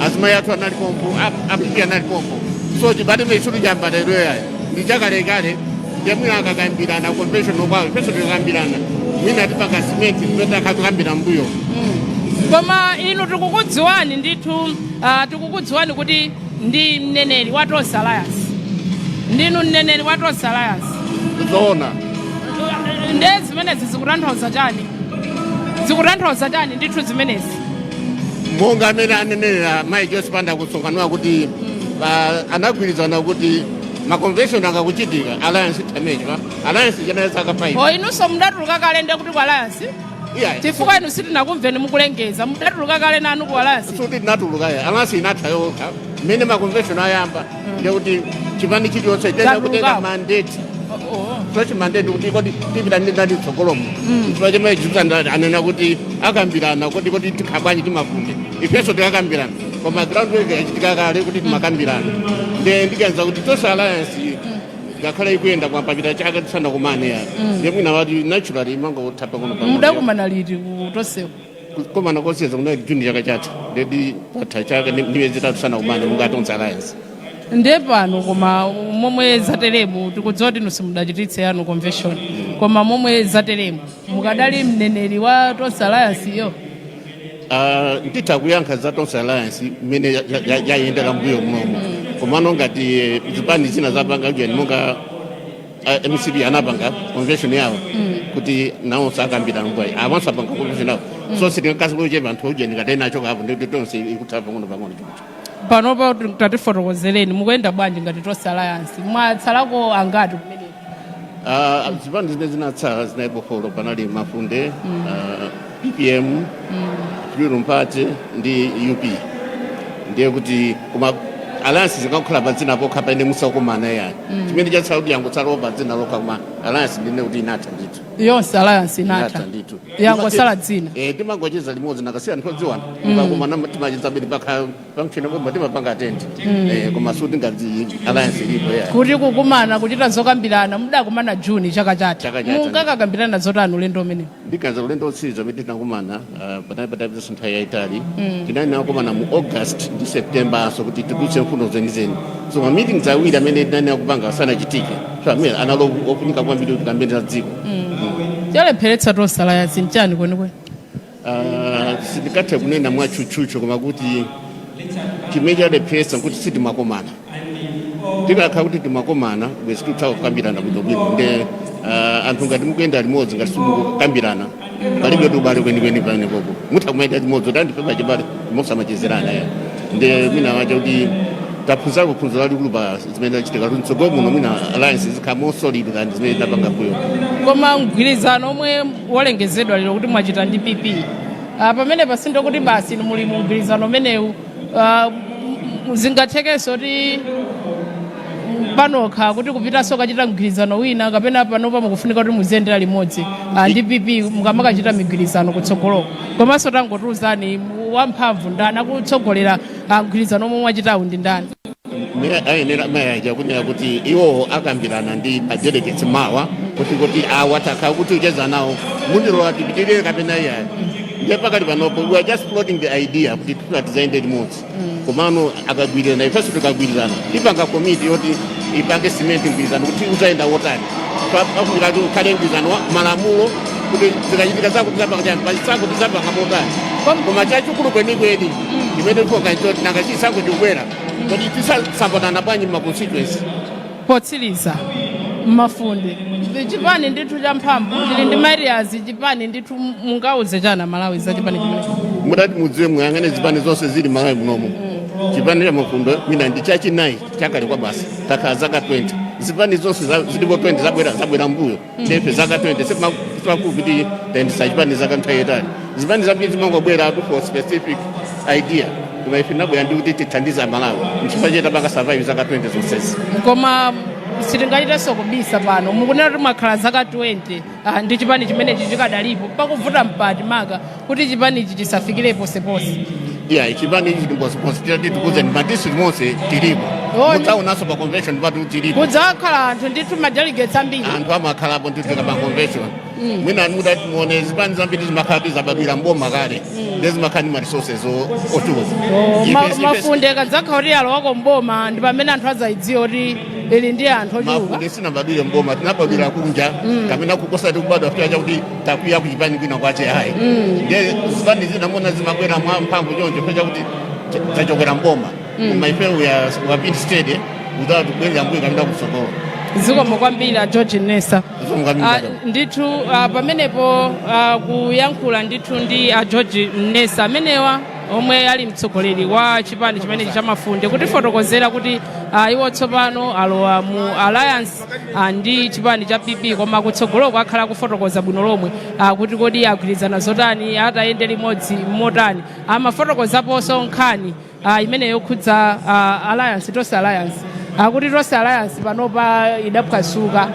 azimayi athu anali pompo, a PP anali pompo. So chibale imene chamba lero yayi, ndi chakalekale. Ndiye mwina akakambirana convention kwawo, ifenso tikakambirana, mwina tipanga cement zimene takhala tikambira mbuyo. Koma inu tikukudziwani ndithu, tikukudziwani kuti ndi mneneri wa Tonse Alliance, ndinu mneneri wa Tonse Alliance. Zoona. Nde zimenezi zikutanthauza chani? Zikutanthauza chani ndithu zimenezi? Monga amene anenera mayi Joyce Banda kusonkhanowa kuti anagwirizana kuti ma convention akakuchitika, alliance itamenywa. Alliance chanali zaka 5. O, inunso mudatuluka kale nde kuti ku alliance? Yeah. Chifukwa inu sitinakumveni mukulengeza. Mudatuluka kale nanu ku alliance? Suti tinatuluka ya alliance, inatha yokha mmene ma convention ayamba. Ndiye kuti chipani chiliyonse chitenda kutenga Chatulukapo. mandate, fresh mandate, kuti kodi tipita ndi ndani tsogolomo. Chifukwa chimene chitanda anena kuti akambirana kuti tikhala bwanji timafunde, ifenso tikakambirana, koma groundwork yachitika kale kuti timakambirana. Ndiye ndiganiza kuti Tonse Alliance ngakhale ikuyenda kwapapita chaka tisanakumane ya, ndiye mwina wati naturally imangotha pang'ono pang'ono. Mudakumana liti ku Tonseko? Kumana kosiyeza kunali Juni chaka chatha. Ndedi patha chaka ndi miyezi 3 tisanakumane munga Tonse Alliance. Ndiye pano, koma momwe zateremu, tikudziwa kuti inu simudachititse yanu convention, koma momwe zateremu mukadali mneneri wa Tonse Alliance iyo? Nditha kuyankha za Tonse Alliance mmene yayendera mbuyo munomo, komano ngati zipani zina zapanga ujeni, monga MCP anapanga convention yawo, kuti nawonso akambirana ngwayi, awanso apanga convention yawo, so sitingakasi kuchepa anthu ujeni ngati ena achoka apo, ndikuti Tonse ikutha pang'ono pang'ono choncho. Panopa tatifotokozereni, mukuyenda bwanji ngati Tonse Alliance? Mwatsalako angati kumeneko? Zipani zimene zinatsala zinalipo four. Panali Mafunde, PPM, Freedom Party ndi UP. Ndiye kuti koma alliance zingakhala pa dzina pokha pamene musakumana yani. Chimene chatsala kuti yangotsalapo pa dzina lokha, koma alliance ndine kuti inatha ndithu. Yonse alliance inatha? Ndithu. Yangosala dzina. Eh, timangocheza limodzi, nakasiya anthu odziwana. Mukakumana timacheza bedi, pakha function koma timapanga attend. Eh, koma suti ngati alliance ilipo ya. Kuti kukumana kuchita zokambirana, mudakumana Juni chaka chatha? Chaka chatha. Munkakakambirana zotani ulendo umenewu? Ndikaza ulendo otsiriza umene tinakumana, panali patapita nthawi yayitali. Tinali nakumana mu August ndi September aso kuti tidutse mfundo zenizeni. So ma meetings awiri amene tinali nakupanga asanachitike, so amene anali ofunika kwambiri kuti tikambirane za dziko. Chalepheretsa Tonse Alliance nchani kwenikweni? Sindingathe kunena mwatchutchutchu, koma kuti chimene chalepheretsa nkuti sitimakomana. Tikakhala kuti timakomana, bwezi tikutha kukambirana bwinobwino. Nde anthu ngati mukuyenda limodzi, ngati simukukambirana, palibe kuti ubale kwenikweni pamenepopo. Mutha kumayenda limodzi kuti andife pachibale, musamachezerana ya. Nde mwina wacha kuti taphunzako phunzo lalikulu pa zimene zachitika, kuti mtsogolo muno mwina alliance zikhala more solid than zimene tinapanga mbuyo. Koma mgwirizano omwe walengezedwa lero kuti mwachita ndi PP, pamene pasindo kuti basi inu muli mu mgwirizano umenewu, zingathekenso kuti panokha kuti kupitanso kachita mgwirizano wina, kapena panopa mukufunika kuti muziyendera limodzi ndi PP mukamakachita migwirizano kutsogoloko? Komanso tangotiuzani, wamphamvu ndani, akutsogolera mgwirizano omwe mwachitawu ndi ndani? Ayenera mayaja kunena kuti iwo akambirana ndi ma delegates mawa kuti awa takhala kuti ucheza nawo, mundilola tipitirire kapena iyayi. Ndiye pakati panopo we are just floating the idea kuti tifuna tizaende limodzi, komano akagwirizana, ifenso tikagwirizana, tipanga komiti yoti ipange cement mgwirizano kuti uzayenda wotani. Pafunika kuti ukhale mgwirizano wa malamulo, kuti zikachitika zako tizapanga chani, pachisankho tizapanga motani. Koma chachikulu kwenikweni chimene tifoka nchoti nanga chisankho chikubwera, kodi tisasapotana bwanji ma constituency? Potsiriza, Mafunde, chipani ndithu cha mphamvu, chili ndi ma areas, chipani ndithu, mungauze chana Malawi za chipani chimenechi? Mudati mudziwe, muyang'ane zipani zonse zili Malawi munomu, chipani cha Mafunde mwina ndi chachinayi chakale kwa basi. Takhala zaka 20. Zipani zonse zilipo 20 zabwera mbuyo. Ndefe zaka 20 simakuti kuti tayendesa chipani zaka nthawi yayitali. Zipani zambiri zimangobwera atu for specific idea, koma ife tinabwera ndi kuti tithandize Amalawi, nchifukwa chete tapanga survive zaka 20 zonsezi. Koma sitingachitenso kubisa pano, mukunena kuti mwakhala zaka 20 ndi chipani chimenechi chikadalipo, pakuvuta mpati maka kuti chipanichi chisafikire posepose? Yeah, chipani ichi chimposepose. Titati tikuze ma district monse tilipo. Mudzaonanso pa convention patu tilipo. Kudzakhala anthu ndithu, ma delegates ambiri. Anthu amakhalapo ndithu pa convention. Mwina mudati muone, zipani zambiri zimakhala kuti zabadwira mboma kale, ndi zimakhala ndi ma resources ochuluka. Mafunde kadzakhala kuti alowako mboma, ndi pamene anthu adzayidziwa kuti ili ndi anthu ochuluka. Mafunde sinabadwire mboma, tinabadwira kunja, kapena kukosati kubadwa chifukwa chakuti takwiya kuchipani kwina kwache, ayi. Ndiye zipani zina mona zimabwera mwa mphamvu choncho chifukwa chakuti tachokera mboma, koma ife we have been steady without kubwerera mbuyo kapena kutsogolo. Zikomo kwambiri a George Nessa. Zikomo kwambiri. Ndithu, pamenepo kuyankhula ndithu ndi a George Nessa amenewa omwe ali mtsogoleri wa chipani chimenechi cha Mafunde, kutifotokozera kuti iwo tsopano alowa mu alliance ndi chipani cha PP, koma kutsogoloko akhala kufotokoza bwino lomwe kuti kodi agwirizana zotani, atayende limodzi motani. Amafotokozaponso nkhani imene yokhudza alliance, Tonse Alliance, akuti Tonse Alliance panopa idaphwasuka.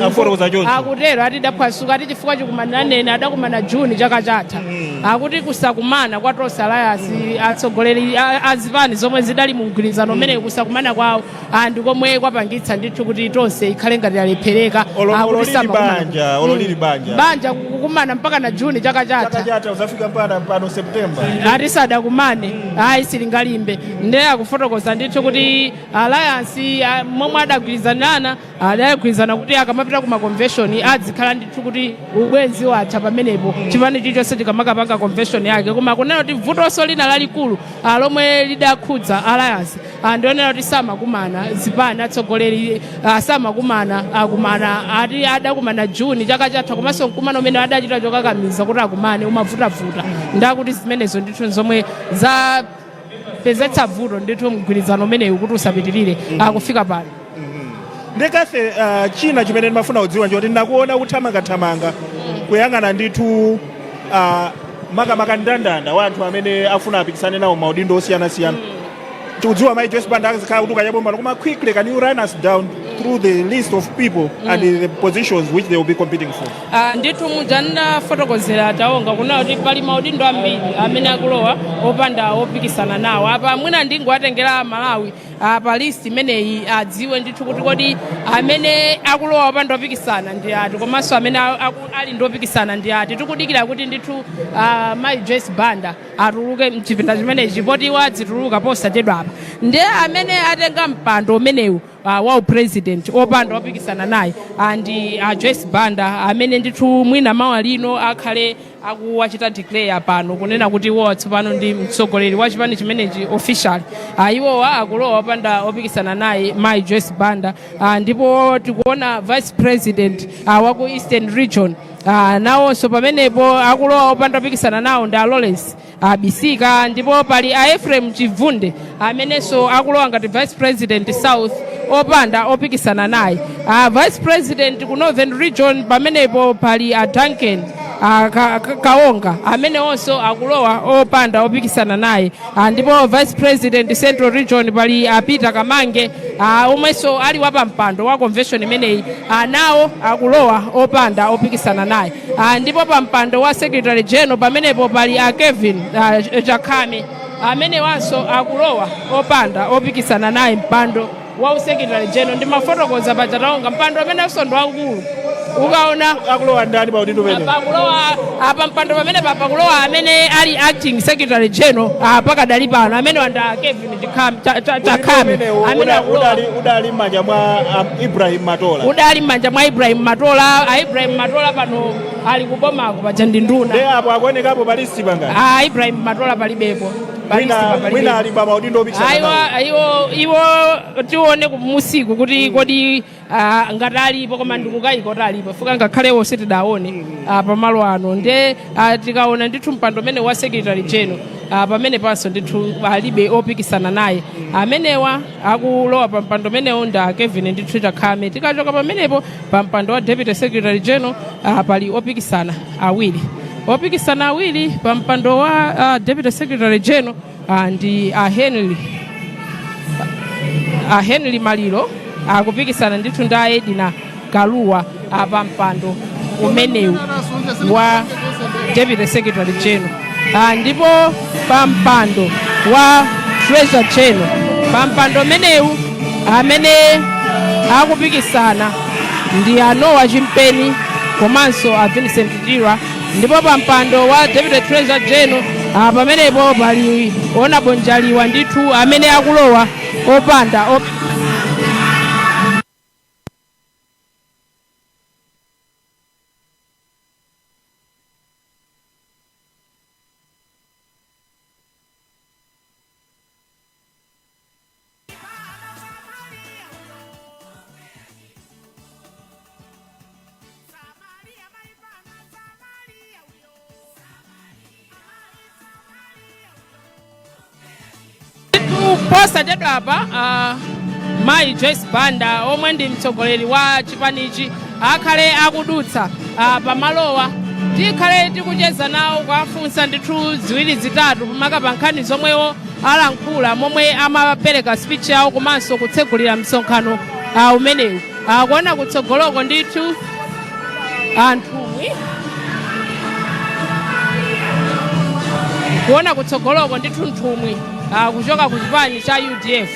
Afotokoza choncho? Akutero, ati idaphwasuka, ati chifukwa chikumananene adakumana Juni chaka chatha. Akuti kusakumana kwa Tonse Alliance, atsogoleri azipani zomwe zidali mu mgwirizano umene, kusakumana kwawo ndi komwe kwapangitsa ndithu kuti Tonse ikhale ngati yalephereka. Olo Akuti lili samakumana. banja, olo lili banja. Banja kukumana mpaka na Juni chaka chatha. Chaka chatha uzafika mpaka pano September. Ati sadakumane, ayi, silingalimbe. Ndiye akufotokoza ndithu kuti alliance momwe adagwirizanana, adagwirizana kuti akamapita ku ma convention adzikhala ndithu kuti ubwenzi watha pamenepo, chipani chilichonse chikamakapanga convention yake. Koma kunena kuti vutonso lina lalikulu lomwe lidakhudza alliance, ndionera kuti samakumana zipani, atsogoleri samakumana. Akumana, ati adakumana Juni chaka chatha, komanso mkumano umene adachita chokakamiza kuti akumane umavutavuta. Ndakuti zimenezo ndithu zomwe za Zapezetsa vuto ndithu mgwirizano umenewu kuti usapitirire akufika pano. Nde Kathe, china chimene ndimafuna kudziwa nchoti ndakuona kuthamangathamanga kuyang'ana ndithu makamaka ndandanda wa anthu amene afuna apikisane nawo maudindo osiyanasiyana. Tikudziwa mayi Joyce Banda akazikhala kuti ukachabombano, koma quickly, can you run us down through the list of people and the positions which they will be competing for? Ah, ndithu muja ndafotokozera taonga kuna kuti pali maudindo ambiri amene akulowa opanda opikisana nawo. Apa mwina ndingowatengera Malawi pa list imeneyi adziwe ndithu kuti kodi amene akulowa opanda opikisana ndi ati, komanso amene ali ndi opikisana ndi ati. Tikudikira kuti ndithu mayi Joyce Banda atuluke mchipinda chimenechi, poti iwo adzituluka posachedwapa. Ndiye amene atenga mpando umenewu wa upresident opanda opikisana naye ndi Joyce Banda, amene ndithu mwina mawa lino akhale akuwachita declare pano kunena kuti iwowa tsopano ndi mtsogoleri wa chipani chimenechi official. Iwowa akulowa opanda opikisana naye mayi Joyce Banda. Ndipo tikuona vice president wa ku Eastern Region, nawonso pamenepo akulowa opanda opikisana nawo ndi a Lawrence Bisika. Ndipo pali a Ephraim Chivunde amenenso akulowa ngati vice president South opanda opikisana naye. Vice president ku Northern Region pamenepo pali a Duncan Kaonga amene onso akulowa opanda opikisana naye. Ndipo vice president Central Region pali a Peter Kamange, omwenso ali wapampando wa convention imeneyi, nawo akulowa opanda opikisana naye. Ndipo pa mpando wa secretary general pamenepo pali a Kevin Chakhame amene wanso akulowa opanda opikisana naye mpando wa usecretary general. Ndimafotokoza paja taonga mpando amenenso ndi waukulu ukaona. Akulowa ndani pa udindo pene? Pakulowa apa mpando pamene pakulowa amene ali acting secretary general pakadali pano, amene wanda Kevin Chakhame amene akulowa. Udali m'manja mwa Ibrahim Matola. Udali m'manja mwa Ibrahim Matola. A Ibrahim Matola pano ali kubomako, paja ndi nduna. Nde apo akuonekapo pa list pangani? A Ibrahim Matola palibepo pa list. Mwina Palibepo. Mwina ali pa maudindo opikisana nawo. Aiwa, iwo tione kumusiku kuti kodi ngati alipo, koma ndikukayika kuti alipo fuka ngakhale sitidaone pamalo ano. Nde tikaona ndithu mpando umene wa secretary general, pamene panso ndithu alibe opikisana naye. Amenewa akulowa pa mpando umenewu ndi a Kevin ndithu Chakhame. Tikachoka pamenepo, pa mpando wa deputy secretary general pali opikisana awiri. Opikisana awiri pa mpando wa deputy secretary general ndi a Henry Maliro akupikisana ndithu ndi a Edina Kaluwa pa mpando umenewu wa deputy secretary general. Ndipo pa mpando wa treasurer general, pa mpando umenewu amene akupikisana ndi a Noah Chimpeni komanso a Vincent Chirwa. Ndipo pa mpando wa deputy treasurer general pamenepo pali Honorable Njaliwa ndithu amene akulowa opanda Posachedwa apa mayi Joyce Banda omwe ndi mtsogoleri wa chipanichi akhale akudutsa pamalowa. Tikhale tikucheza nawo kuwafunsa ndithu ziwiri zitatu maka pa nkhani zomwewo alankhula momwe amapereka speech yawo komanso kutsegulira msonkhano umenewu. Kuona kutsogoloko ndithu anthumwi, kuona kutsogoloko ndithu nthumwi kuchoka ku chipani cha UDF,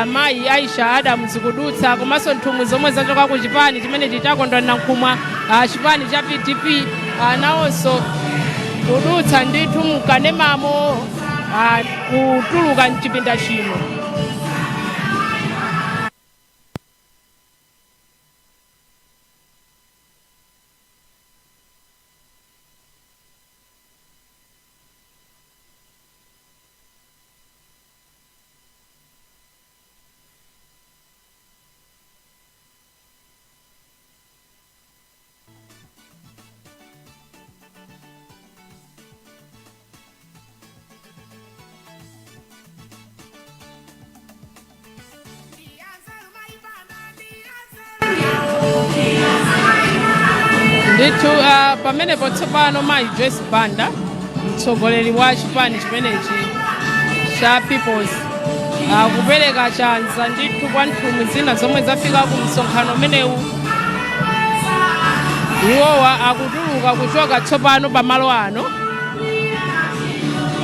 mayi Aisha Adams kudutsa, komanso nthumwi zomwe zachoka ku chipani chimenechi cha Kondwani Nankhumwa, chipani cha PDP, nawonso kudutsa ndithu mkanemamo, kutuluka mchipinda chino. Ndithu pamenepo tsopano mayi Joyce Banda, mtsogoleri wa chipani chimenechi cha Peoples, kupereka chanza ndithu kwa nthumwi zina zomwe zafika ku msonkhano umenewu. Iwowa akutuluka kuchoka tsopano pamalo ano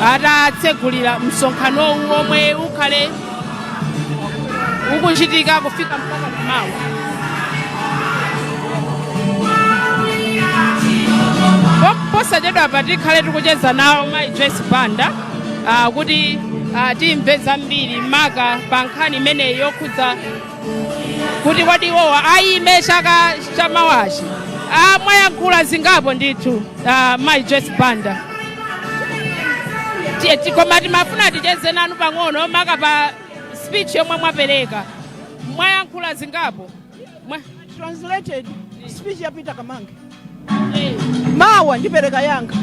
atatsegulira msonkhanowu omwe ukhale ukuchitika kufika mpaka mawa. Posachedwa apa tikhale tikucheza nawo mayi Joyce Banda kuti timve zambiri maka pa nkhani imeneyi yokhudza kuti kodi iwowa ayime chaka chamawachi. Mwayankhula zingapo ndithu, mayi Joyce Banda. Koma timafuna ticheze nanu pang'ono maka pa speech yomwe mwapereka. Mwayankhula zingapo. Translated speech ya Peter Kamange. Mawa ndipereka yanga.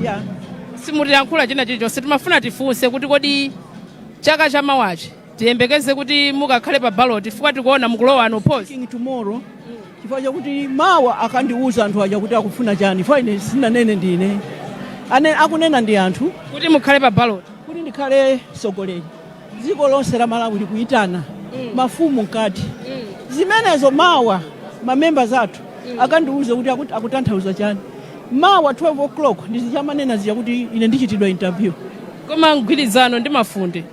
Yeah. Simutiyankhula china chilichonse. Timafuna tifunse kuti kodi chaka chamawachi tiyembekeze kuti mukakhale pa ballot, chifukwa tikuona mukulowa unopposed? Tomorrow, chifukwa chakuti mawa akandiuza anthu aja kuti akufuna chani, chifukwa ine sinanene, ndine ane akunena ndi anthu. Kuti mukhale pa ballot? Kuti ndikhale mtsogoleri, dziko lonse la Malawi likuyitana, mafumu mkati, zimenezo mawa mamembers athu akandiuze kuti akutanthauza chani. Mawa 12 o'clock ndizichamanena zija kuti ine ndichitidwa interview. Koma mgwirizano ndi Mafunde,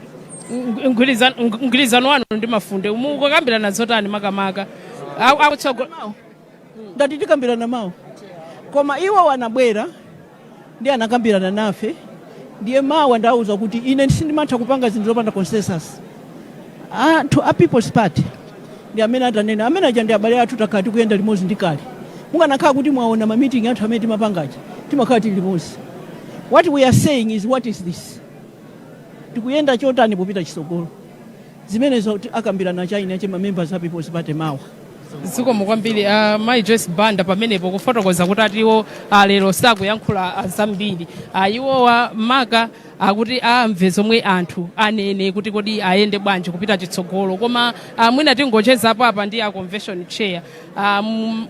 mgwirizano wanu ndi Mafunde mukukambirana zotani makamaka? Ndati tikambirana mawa, koma iwo wanabwera ndi anakambirana nafe, ndiye mawa ndauza kuti ine sindimatha kupanga zinthu zopanda consensus. Anthu a People's Party ndi amene atanena, amene aja ndi abale athu, takhala tikuyenda limodzi ndi kale. Mukanakhala kuti mwaona ma meeting athu amene timapangaja, timakhala tili limodzi. What we are saying is, what is this, tikuyenda chotani popita chitsogolo? Zimenezo akambirana chaina che ma members a People's Party mawa. Zikomo kwambiri, mayi Joyce Banda, pamenepo kufotokoza kuti atiwo lero sakuyankhula zambiri. Iwowa maka akuti amve zomwe anthu anene kuti kodi ayende bwanji kupita chitsogolo. Koma mwina tingochezapo apa ndi a convention chair.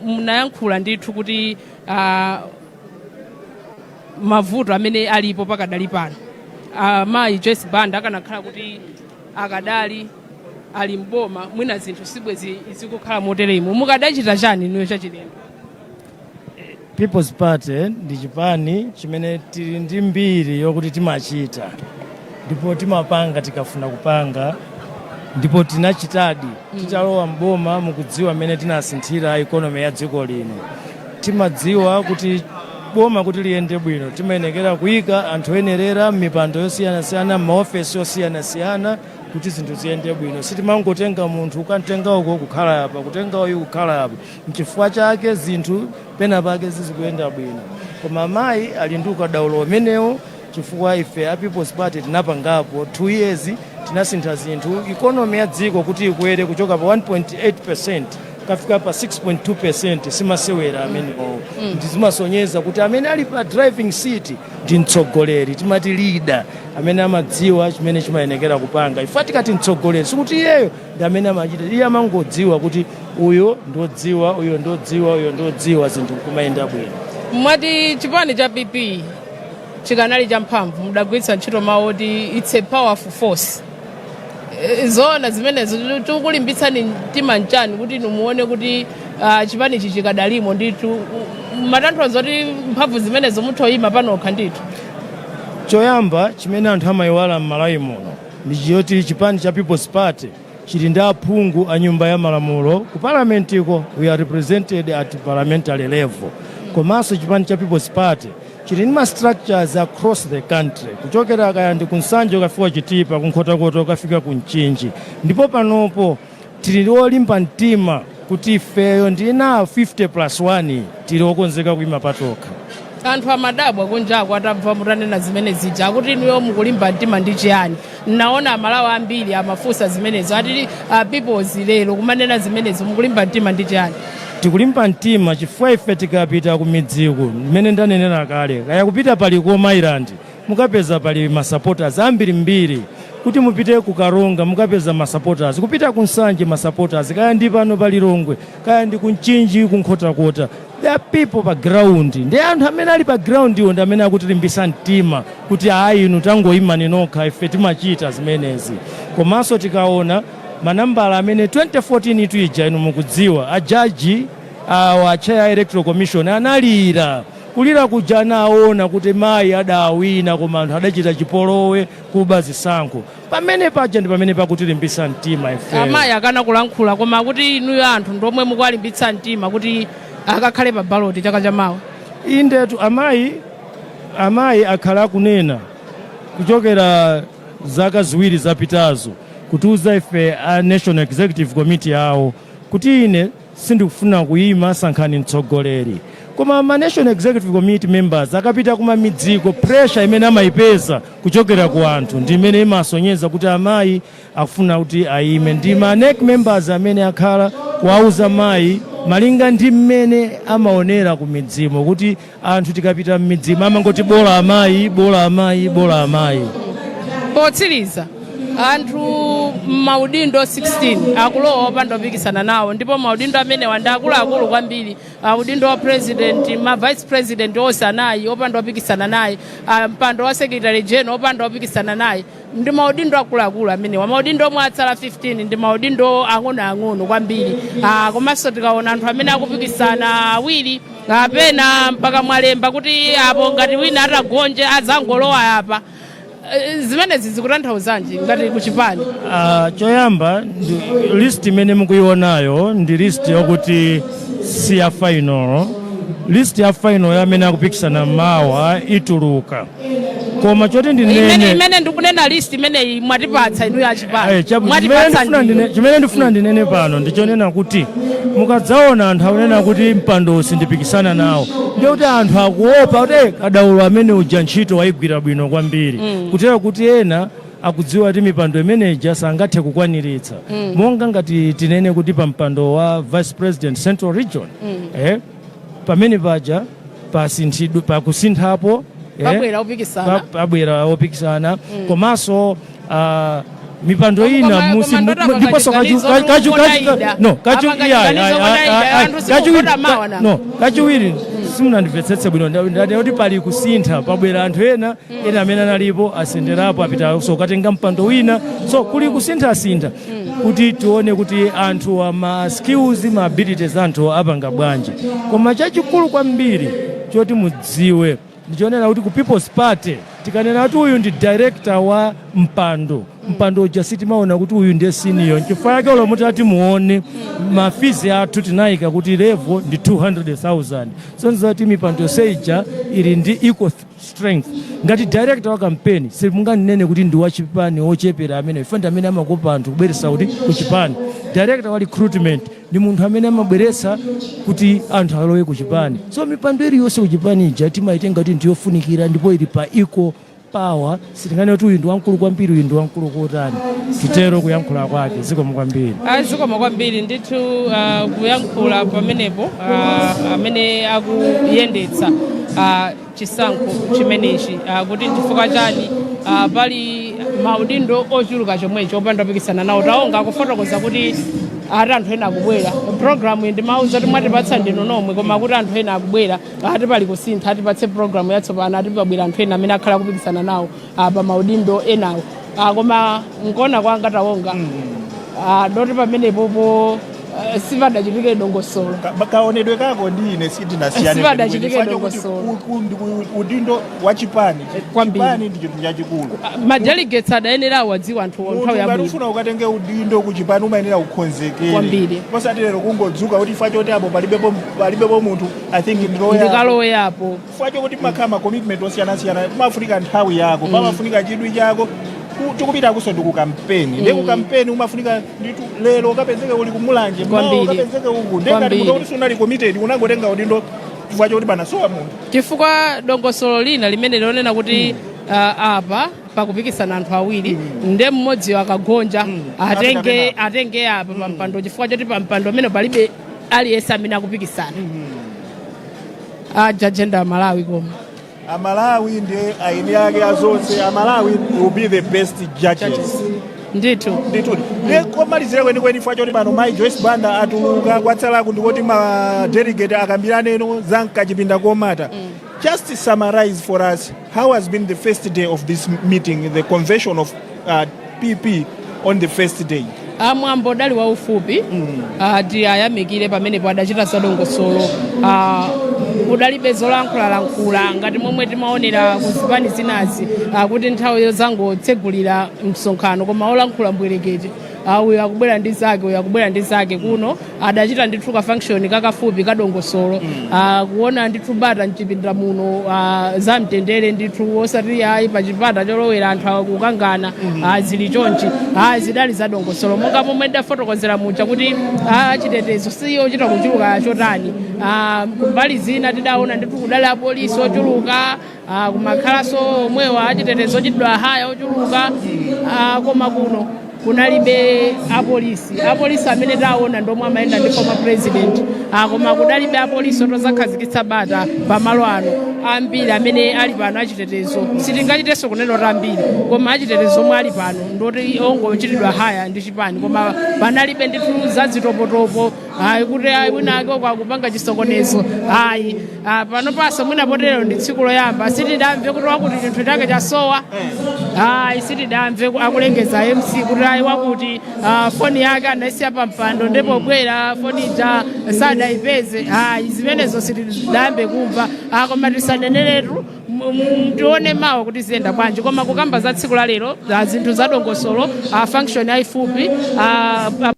Munayankhula ndithu kuti mavuto amene alipo pakadali pano, mayi Joyce Banda akanakhala kuti akadali ali mboma, mwina zinthu sibwezi zikukhala moteremo. Mukadachita chani inuyo chachilendo? People's Party ndi chipani chimene tili ndi mbiri yokuti timachita ndipo timapanga tikafuna kupanga, ndipo tinachitadi. Titalowa mboma, mukudziwa mmene tinasinthira economy ya dziko lino. Timadziwa kuti boma kuti liyende bwino timayenekera kuyika anthu oyenerera m'mipando yosiyanasiyana, m'maofesi osiyanasiyana, kuti zinthu ziyende bwino. Sitimangotenga munthu ukamtenga uko kukhala apa, kutenga uyu kukhala apa. Nchifukwa chake zinthu pena pake zizikuyenda bwino. Koma mayi ali ndi ukadaulo umenewo, chifukwa ife a People's Party tinapangapo 2 years, tinasintha zinthu, economy ya dziko kuti ikwere kuchoka pa 1.8 kafika pa 6.2, simasewera amenewo. Ndizimasonyeza kuti amene ali pa driving seat ndi mtsogoleri, timati leader, amene amadziwa chimene chimayenekera kupanga. Ife tikati mtsogoleri, sikuti iyeyo ndi amene amachita, iye amangodziwa kuti uyo ndodziwa, uyo ndodziwa, uyo ndodziwa, zinthu kumayenda bwino. Mwati chipani cha PP chikanali champhamvu, mudagwiritsa ntchito mawu oti it's a powerful force. Zoona zimenezo? Tikulimbitsani mtima nchani kuti inu muone kuti chipanichi chikadalimo ndithu? Matanthauzo kuti mphamvu zimenezo muthoyima panokha ndithu? Choyamba chimene anthu amayiwala m'Malawi muno ndi chiyoti chipani cha People's Party chili ndi aphungu a nyumba ya malamulo ku parliamentiko. We are represented at parliamentary level. Komanso chipani cha People's Party chili ndi ma structures across the country, kuchokera kaya ndi kuNsanje ukafika Chitipa, kuNkhotakota ukafika ku Mchinji. Ndipo panopo tili olimba mtima kuti ifeyo ndi na 50 plus 1 tili okonzeka kuyima patokha. Anthu amadabwa kunjako atamva mutanena zimene zija, akuti inuyo mukulimba mtima ndi chiyani? Naona Amalawi ambiri amafunsa zimenezo, ati Peoples lero kumanena zimenezo, mukulimba mtima ndi chiyani? Tikulimba mtima chifukwa ife tikapita ku midziku, mmene ndanenera kale, kaya kupita pa Likoma Island mukapeza pali masupporters ambirimbiri, kuti mupite ku Karonga mukapeza masupporters, kupita ku Nsanje masupporters, kaya ndi pano pa Lilongwe, kaya ndi ku Mchinji, ku Nkhotakota. There are people pa ground, ndi anthu amene ali pa ground iwo ndi amene akutilimbisa mtima kuti ayi, inu tangoyimani nokha, ife timachita zimenezi. Komanso tikaona manambala amene 2014 itu ija, inu mukudziwa, ajaji awa, chair ya Electoral Commission, analira. Kulira kuja anaona kuti mayi adawina, koma anthu adachita chipolowe, kuba zisankho. Pamene paja ndi pamene pakutilimbisa mtima ife. Amayi akana kulankhula, koma kuti inuyo anthu ndomwe mukuwalimbitsa mtima kuti akakhale pa ballot chaka chamawa. Indetu, amayi akhala akunena kuchokera zaka 2 zapitazo, kutiuza ife a National Executive Committee yawo kuti ine sindikufuna kuyima, sankhani mtsogoleri. Koma ma National Executive Committee members akapita kumamidziko, pressure imene amayipeza kuchokera ku anthu ndi imene imasonyeza kuti amayi akufuna kuti ayime. Ndi ma NEC members amene akhala kuwauza mayi malinga ndi mmene amaonera ku midzimo, kuti anthu tikapita m'midzimo amangoti bola amayi, bola amayi, bola amayi. Potsiriza, anthu maudindo 16 akulowa opanda opikisana nawo, ndipo maudindo amenewa ndi akuluakulu kwambiri. Udindo wa president, ma vice president onse anayi opanda opikisana naye, mpando wa secretary general opanda opikisana naye. Ndi maudindo akuluakulu amenewa. Maudindo omwe atsala 15 ndi maudindo ang'onoang'ono kwambiri. Komanso tikaona anthu amene akupikisana awiri apena mpaka mwalemba kuti apo ngati wina atagonje adzangolowa apa. Zimenezi zikutanthauzanji ngati kuchipani? Choyamba list imene mukuionayo ndi list yokuti si ya final. List ya final amene akupikisana mawa ituluka, koma choti ndinene, imene ndikunena, list imeneyi mwatipatsa inuyo achipani. Chimene Mwatipatsa ndifuna ndiyo. Chimene ndifuna ndinene pano ndichonena kuti mukadzaona anthu akunena kuti mpando sindipikisana nawo, ndiye kuti anthu akuopa kuti kadaulo amene uja ntchito wayigwira bwino kwambiri, kutero kuti ena akudziwa kuti mipando imeneja sangathe kukwaniritsa. Monga ngati tinene kuti pa mpando wa vice president Central Region, pamene paja pasinthidwe, pakusinthapo, Pabwera opikisana. Pabwera opikisana. Komanso mipando ina musi koma ndotapanga ndiponso chiganizo kodaida. No, Apanga iya, chiganizo kodaida, anthu kachiwiri simukuda mawa na. No, kachiwiri simunandimvetsetse bwino. Ndati kuti pali kusintha, pabwera anthu ena, ena amene analipo asenderapo, apita so katenga mpando wina. So kuli kusinthasintha kuti tione kuti anthu ma skills, ma abilities anthu apanga bwanji. Koma chachikulu kwambiri choti mudziwe ndichonena kuti ku People's Party tikanena kuti uyu ndi director wa mpando, mpando uja sitimaona kuti uyu ndiye senior. Nchifukwa yake olo mutati muone ma fees athu, tinayika kuti level ndi 200,000. So nzoti mipando yonse ija ili ndi equal strength. Ngati director wa campaign, simunganene kuti ndi wachipani wochepera amene ife ndi amene amakopa anthu kubweretsa kuti kuchipani. Director wa recruitment ndi munthu amene amabweretsa kuti anthu alowe kuchipani. So mipando iliyonse kuchipani ija timayitenga kuti ndiyofunikira ndipo ili pa equal power. Sitinganene kuti uyu ndi wamkulu kwambiri, uyu ndi wamkulu kotani. Titero kuyankhula kwake. Zikomo kwambiri. Zikomo kwambiri ndithu. Kuyankhula pamenepo amene akuyendetsa chisankho chimenechi, kuti nchifukwa chani pali maudindo ochuluka chomwecho opanda opikisana nawo. Taonga akufotokoza kuti ati anthu ena akubwera. Programu iyi ndimauza kuti mwatipatsa ndinu nomwe, koma kuti anthu ena akubwera, ati pali kusintha, atipatse programu yatsopano, ati pabwera anthu ena amene akhala akupikisana nawo pa maudindo enawo. Koma nkuona kwanga, Taonga, doti pamenepopo sipadachitike dongosolo. Kaonedwe kako ndi ine sitinasiyane. Sipadachitike Chifukwa chokuti dongosolo. Udindo wa chipani, Kwambiri. chipani ndi chinthu chachikulu. Ma delegates adayenera awadziwa anthu Munthu nthawi ngati yabwino. ufuna ukatenge udindo ku chipani, umayenera kukonzekere Kwambiri. Osati lero kungodzuka kuti chifukwa choti apo palibepo munthu, I think ndiloyapo. Ndikaloweyapo. Chifukwa chokuti makhala ma commitment osiyanasiyana, kumafunika nthawi yako, pamafunika chidwi chako. Tikupita kuso ndi ku kampeni, ndi ku kampeni umafunika nditu lero ukapezeke uli kumulanje, mawa ukapezeke uku. Ndengati munthu kuti sunali committed, unangotenga udindo chifukwa chokuti panasowa munthu. Chifukwa dongosolo lina limene lonena kuti apa pakupikisana anthu awiri, nde mmodziyo akagonja atenge Apita. Atenge apa pampando, chifukwa choti pampando amene palibe aliyense amene akupikisana. Ajaje nda Malawi koma. Amalawi ndi aini ake azonse. Amalawi will be the best judges. Ndithu. Ndithudi. Ndiye komalizira kwenikweni, chifukwa choti pano mayi Joyce Banda atuluka, kwatsalaku ndikoti ma delegate akambiraneno za mkachipinda komata. Just summarize for us how has been the first day of this meeting, the convention of PP on the first day. Mwambo udali waufupi. Tiyayamikire pamenepo, adachita zadongosolo. Udalibe zolankhulalankhula ngati momwe timaonera ku zipani zinazi, kuti nthawi yozangotsegulira msonkhano koma olankhula mbwerekete, uyu akubwera ndi zake, uyu akubwera ndi zake. Kuno adachita ndithu ka function kakafupi kadongosolo. Kuona ndithu bata mchipinda muno, za mtendere ndithu, osati ayi pachipata cholowera anthu akukangana. Zili chonchi, zidali zadongosolo monga momwe ndafotokozera muja kuti chitetezo si ochita kuchuluka chotani. Kumbali zina tidaona ndithu kudali apolisi ochuluka, kumakhalanso omwewa achitetezo ochitidwa hire ochuluka, koma kuno kunalibe apolisi. Apolisi amene taona ndomwe amayenda ndi former president, koma kudalibe apolisi otozakhazikitsa bata pamalo ano. Ambiri amene ali pano achitetezo, sitingachitenso kunena kuti ambiri, koma achitetezo omwe ali pano ndoti ongochitidwa hire ndi chipani. Koma panalibe ndithu za zitopotopo, ayi, kuti ayi wina ake akupanga chisokonezo, ayi. Pano paso mwina potero ndi tsiku loyamba, sitidamve kuti wakuti chinthu chake chasowa, ayi. Sitidamve akulengeza MC kuti ayi wakuti foni yake anayisiya pa mpando ndipo bwera foni ija sadayipeze, ayi. Zimenezo sitidambe kumva. Koma tisaneneretu, tione mawa kuti ziyenda bwanji. Koma kukamba za tsiku la lero, zinthu zadongosolo, function yayifupi,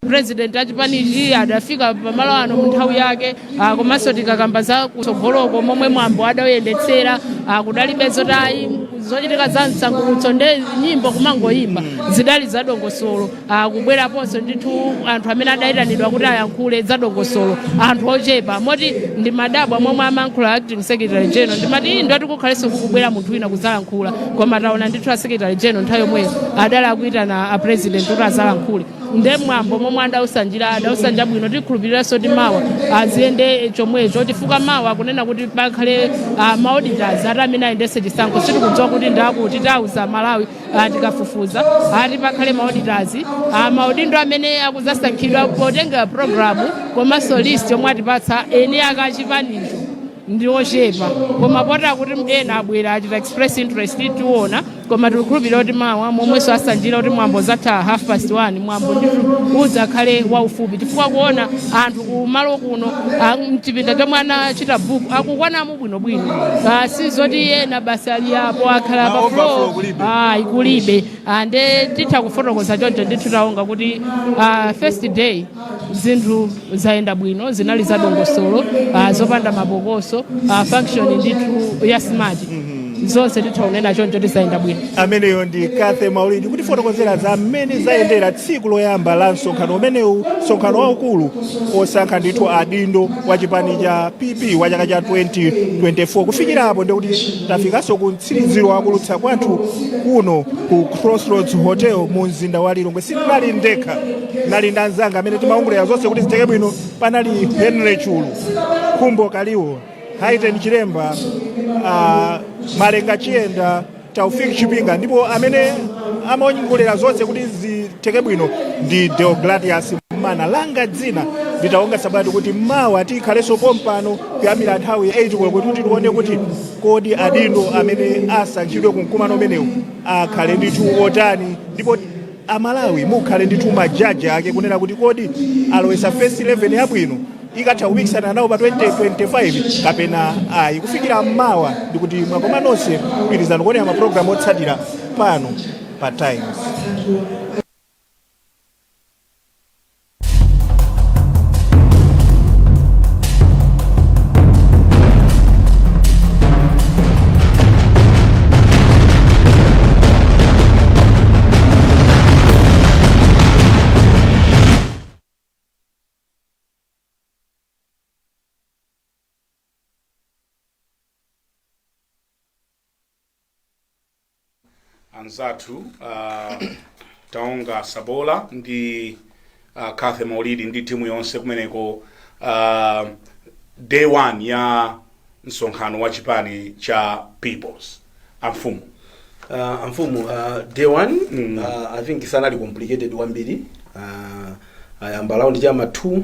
president achipanichi adafika pamalo ano mu nthawi yake. Komanso tikakamba za kutsogoloko momwe mwambo adayendetsera, kudalibe zotayi zochitika za msangulutso nde nyimbo kumangoyimba, zidali zadongosolo. Kubweraponso ndithu anthu amene adayitanidwa kuti ayankhule, zadongosolo, anthu ochepa, moti ndi madabwa momwe amayankhula acting secretary general, ndimati iyi ndati kukhalenso kukubwera munthu wina kudzalankhula, koma taona ndithu a secretary general nthawi yomweyo adali akuyitana a president kuti azalankhule. Nde mwambo momwe adausanjira, adausanja bwino. Tikhulupiriranso kuti mawa aziyende chomwecho, chifukwa mawa akunena kuti pakhale ma auditors ati amene ayendese chisankho. Sitikudziwa kuti ndakuti, tauza Malawi tikafufuza. Ati pakhale ma auditors, maudindo amene akuzasankhidwa potengera program komanso list yomwe atipatsa eni akachipanicho ndi ochepa, koma pota kuti ena abwera achita express interest, tiona. Koma tikukhulupirira kuti mawa momwenso asanjira kuti mwambo zatha 1:30, mwambo ndithu udzakhale waufupi, chifukwa kuona anthu kumalo kuno, mchipinda chomwe anachita book akukwanamo bwinobwino. Sizoti ena basi ali apo akhala pa Ma overflow floor. kulibe. Ayi, kulibe. Nde titha kufotokoza choncho ndithu, taonga kuti first day zinthu zayenda bwino, zinali zadongosolo, zopanda mapokoso, function ndithu ya smart, zonse titha kunena choncho tizayenda bwino. Ameneyo ndi Kathe Maulidi kutifotokozera za mmene zayendera tsiku loyamba la msonkhano umenewu, msonkhano waukulu osankha ndithu adindo wa chipani cha PP wa chaka cha 2024. Kufikira apo ndikuti tafikanso ku mtsiriziro wakulutsa kwathu kuno ku Crossroads Hotel mu mzinda wa Lilongwe. Sindinali ndekha, nali ndi anzanga amene timaongolera zonse kuti zitheke bwino. Panali Henry Chulu, Khumbo Kaliwo, Haiten Chilemba, Malenga Chiyenda, Taufik Chipinga, ndipo amene amaongolera zonse kuti zitheke bwino ndi Deogratias Mana. Langa dzina nditaonga sabati kuti mawa tikhalenso pompano kuyambira nthawi 8 koloko kuti tione kuti kodi adindo amene asankhidwe ku mkumano umenewu akhale ndithu otani, ndipo Amalawi mukhale ndithu majaji ake kunena kuti kodi alowesa first 11 yabwino ikatha kupikisana nawo pa 2025 kapena ayi. Kufikira mawa ndikuti mwakoma nonse, pitirizani kuonera mapulogalamu otsatira pano pa Times. Anzathu Taonga Sabola ndi Kathe Maulidi ndi timu yonse kumeneko, day one ya msonkhano wa chipani cha Peoples. Amfumu. Mfumu, day one, I think sanali complicated kwambiri. Ayamba round chama 2,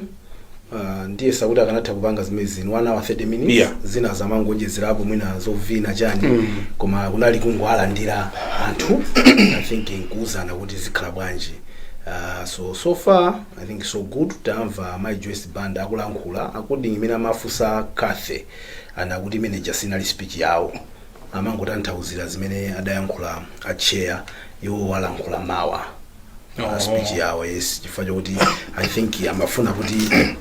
ndiye sakuti akanatha kupanga zimene in 1 hour 30 minutes. Zina zamangonjezerapo, mwina zovina chani, koma kunali kungoalandira anthu, I think nkuuzana kuti zikhala bwanji. So far I think so good. Tamva Mai Joyce Banda akulankhula, according imene amafunsa Kathe, anakuti manager sinali speech yawo, amangotanthauzira zimene adayankhula a chair. Iwo walankhula mawa speech yawo, yes, chifukwa chokuti I think amafuna kuti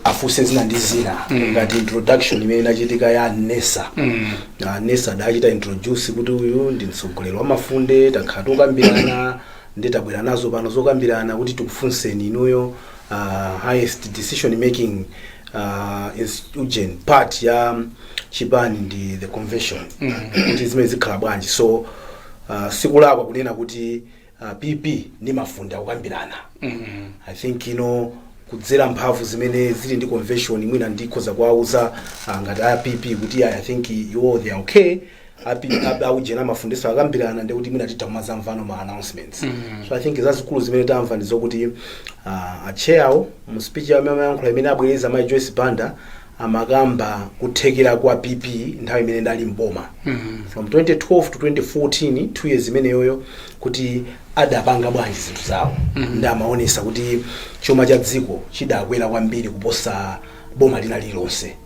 afunse zina ndi zina, ngati introduction imene inachitika ya Nesa. Nesa adachita introduce kuti uyu ndi mtsogoleri wa mafunde, takhala tikukambirana, ndi tabwera nazo pano zokambirana kuti tikufunseni inuyo, highest decision making ujeni part ya chipani ndi the convention, kuti zimene zikhala bwanji. So sikulakwa kunena kuti PP ndi mafunde akukambirana. I think ino kudzera mphamvu zimene zili ndi convention, mwina ndikhoza kuwauza ngati a PP kuti I think iwo they are okay, aujena amafundiso akambirana, ndikuti mwina titha kumazamvano ma announcements. So I think zazikulu zimene tamva ndi zokuti a chair mu speech yawo imene amayankhula, imene abwereza Mai Joyce Banda, amakamba kuthekera kwa PP nthawi imene ndali mboma from 2012 to 2014, 2 years imeneyoyo, kuti adapanga bwanji zinthu zawo. Ndi amaonesa kuti chuma cha dziko chidakwera kwambiri kuposa boma lina lililonse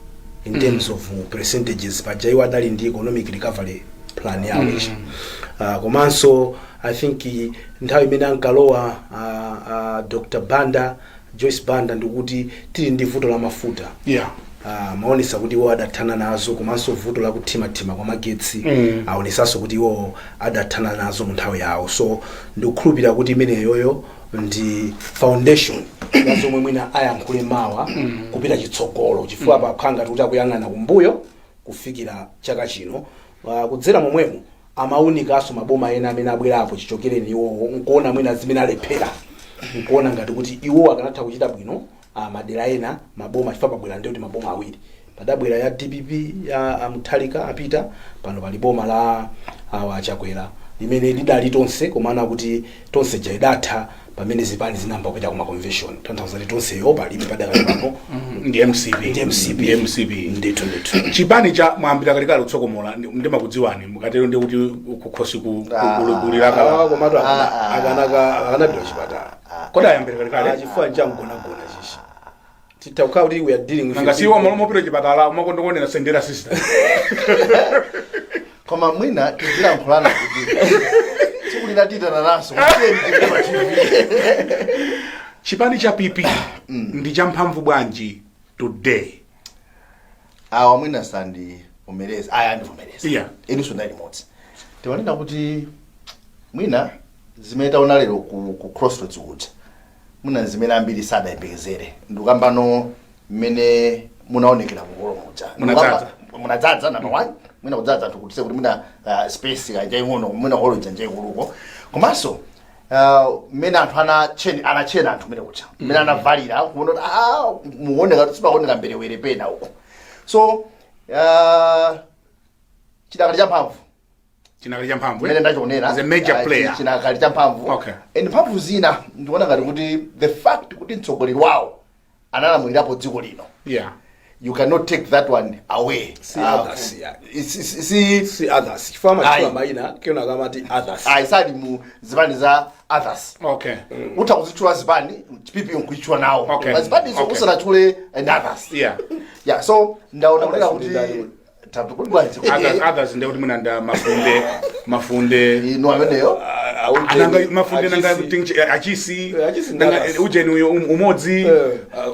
in terms of percentages. Paja iwo adali ndi economic recovery plan yawo ichi. Komanso I think nthawi imene ankalowa Dr Banda, Joyce Banda, ndikuti tili ndi vuto la mafuta. Maonesa kuti iwo adathana nazo, komanso vuto la kuthimathima kwa magetsi, aonesanso kuti iwo adathana nazo mu nthawi yawo. So ndikukhulupirira kuti imeneyoyo ndi foundation ya zomwe mwina ayankhule mawa kupita chitsogolo, chifukwa pakhala ngati kuti akuyang'ana kumbuyo kufikira chaka chino. Kudzera momwemo amaunikanso maboma ena amene abwerapo chichokereni iwowo, nkuona mwina zimene alephera, nkuona ngati kuti iwo akanatha kuchita bwino madera ena maboma, chifukwa pabwera ndiye kuti maboma awiri. Padabwera ya DPP ya Amuthalika apita, pano pali boma la awa Achakwera limene lidali Tonse, komana kuti Tonse jaidatha pamene zipani zinamba kupita kuma convention, tanthauza kuti tonseyo palibe padakali pano. Ndi MCP. Ndi MCP. Ndi MCP. Ndithu, ndithu. Chipani cha mwambira kalekale kutsokomola, ndimakudziwani mukatero ndi kuti kukhosi kuliraka. Ah, komatu akanapita kuchipatala. Kodi ayambira kalekale? Ah, chifukwa nchamgonagona chichi titakhala kuti we are dealing with Nanga siwo malo mopita chipatala umakondokonera sendera sister. Koma mwina tizilankhulana kuti tsiku lina titana naso pa TV. Chipani cha PP ndi champhamvu bwanji today? Awa mwina sandivomereza, aya andivomereza. Inunso ndali limodzi, timanena kuti mwina zimene taona lero ku Crossroads kuja, mwina zimene ambiri sadayembekezere. Ndikambano mmene munaonekera mukolo muja. Munadzadza. Munadzadza, number one. Mwina kudzadza anthu kuti kuti mwina space kanja ing'ono, mwina holo ija njaikuluko. Komanso mmene anthu anachena, anachena anthu mmene kuja, mmene anavalira, kuona kuti ah, muoneka, sipakuoneka mberewere pena uko. So chidakali champhamvu. Chinakali champhamvu. Mmene ndachionera, Is a major player. Chinakali champhamvu. And mphamvu zina ndikuona ngati kuti the fact kuti mtsogoleri wawo analamulirapo dziko lino, you cannot take that one away. Si others, yeah. Si si others, chifukwa amatchula Ayi. mayina kena akamati others. Ayi, sali mu zipani za others. Utha kuzitchula zipani, PP nkuitchula nawo. Koma zipani izo usanatchule and others. Yeah, so ndaona kunena Others kuti ndi ndani? Tatukuli bwanji? Others ndiye kuti mwina nda mafunde, mafunde. Inu ameneyo. Ananga mafunde nanga achisi. Achisi ndi Nanga others. ujeni uyo umodzi.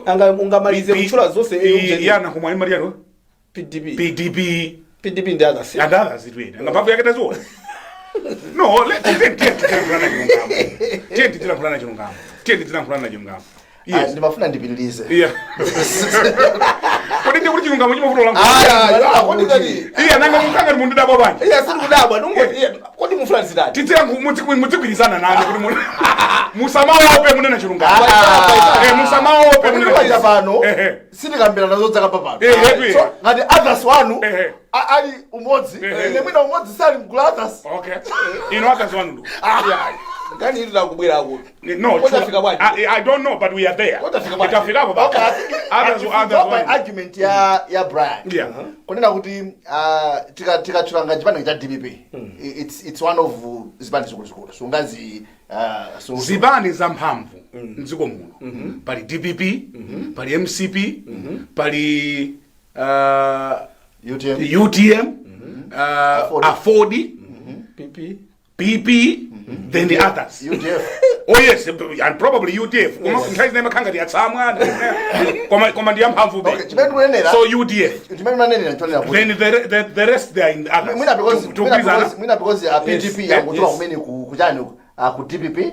Anga ungamalize kutchula zonse, ujeni. Yana kumwa imariano. PDP. PDP. PDP ndi others. And others itwene. Nga mphamvu yake taziona. No, let tiye tilankhulana chilungamo. Tiye tilankhulana chilungamo. Tiye tilankhulana chilungamo. Yes. Ndimafuna ndipitilize. Yeah. Kodi ndi kuti chilungamo chimavuto langu? Ah, kodi ngati Iye nanga mukanga ndi mundidabwa bwanji? Iya, sindikudabwa, ndingoti iya, kodi mufuna zitati? Tidziyangu, mudzigwirizana nane kuti musamaope munena chilungamo. Musamaope munena. Paja pano Ehe. sitikambirana zodzakamba pano. Ehe. So ngati others wanu ali umodzi, ine mwina umodzi sali mgulu others. Okay, ino others wanu ndo Ngani ili takubwera kuti No. Kodi bwanji? I don't know, but we are there. Kodi bwanji? Itafikapo ba. Okay, I think Others, if we others go by wanu. argument ya Brian, kunena kuti tikatchulanga chipani cha DPP, it's one of zipani zikuluzikulu, sungazi Zipani zamphamvu mdziko muno, pali DPP, pali MCP, pali UTM. UTM, AFORD, PP. PP, then the others. UDF. Oh yes, and probably UDF. Koma nthawi zina imakhala ngati yatsamwa, koma ndi yamphamvu be. Okay, chimene tikunenera So UDF. Chimene timanenera nchonena kuti Then the rest, they are in others. mwina because mwina Tikugwirizana? because PDP yangochoka kumene kuchani, ku DPP,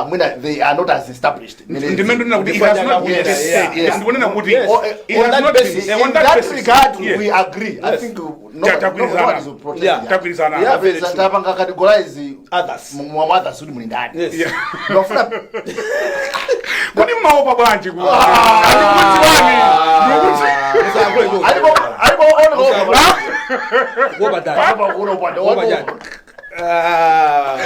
mwina they are not as established. Ndimene ndinena kuti it has not been tested. Ndikunena kuti it On has that not basis, been, on in that that basis, regard, we agree. I think Tagwirizana. no one is protesting. Tagwirizana. Yeah, Very true. tapanga categorize Others. mwa others kuti muli ndani. Ndofuna Kodi mmaopa bwanji ku? Andikudziwani. Ndikudziwani. Alipo ona. Kuopa ndani? Papa kuona upande Kuopa wako. chani? Ah.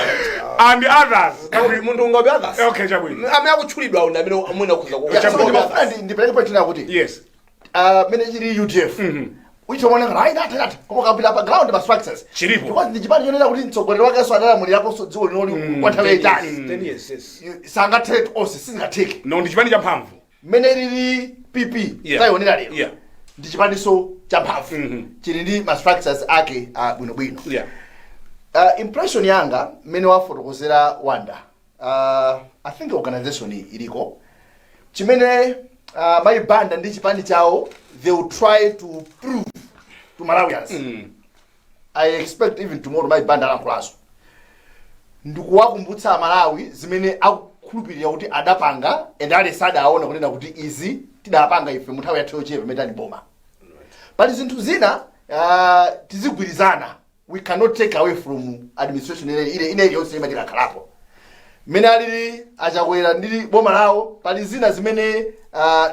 And the others. Munthu ungabe others. Okay, chabwino. Amene akutchulidwa awo ndi amene mwina ukhoza Yeah, so Chabwino. ndimafuna ndipereke point ina kuti mene chili UDF uchiona ngati ayi data koma kapita pa ground pa structures Chilipo. because ndi chipani chonena kuti mtsogoleri wakenso adalamuliraponso dziko linoli kwa nthawi yayitali. 10 years, yes. Sangathe onse, sizingatheke. No, ndi chipani champhamvu. Mmene lili PP, tayionera lero, ndi chipaniso champhamvu, chili ndi ma structures ake bwinobwino. Impression yanga, mmene wafotokozera Wanda, I think organization iliko. Chimene Mayi Banda ndi chipani chawo they will try to prove to Malawians, I expect even tomorrow Mayi Banda alankhulaso ndikuwakumbutsa Amalawi zimene akukhulupirira kuti adapanga and ali sadaona kunena kuti izi tidapanga ife mu nthawi yathu yochepa imene tali boma. Pali zinthu zina tizigwirizana, we cannot take away from administration ile iliyonse imene tikakhalapo. Mmene alili Achakwera ndili boma lawo, pali zina zimene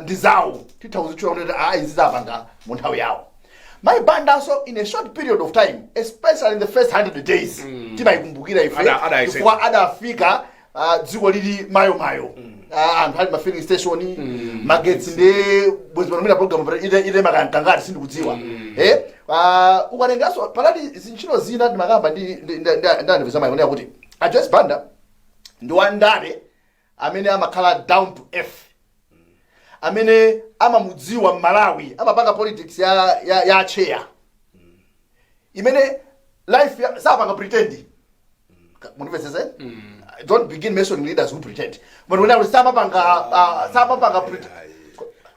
ndi zawo, titha kuzitchula kuti izi zapanga mu nthawi yawo. Mayi Bandaso, in a short period of time, especially in the first 100 days, timayikumbukira ife Ada chifukwa adafika dziko lili mayomayo, anthu ali ma filling station, magetsi ndi bwezi pano program ite makankangati sindikudziwa. Ukatenganso palali zintchito zina ndimakamba ndi ndi mayi kuti a Joyce Banda ndi wandale amene amakhala down to earth, amene amamudziwa Mmalawi, amapanga politics ya chair imene life sapanga pretend. Mundimvetsetse, don't begin mentioning leaders who pretend, but when kuti samapanga pretend.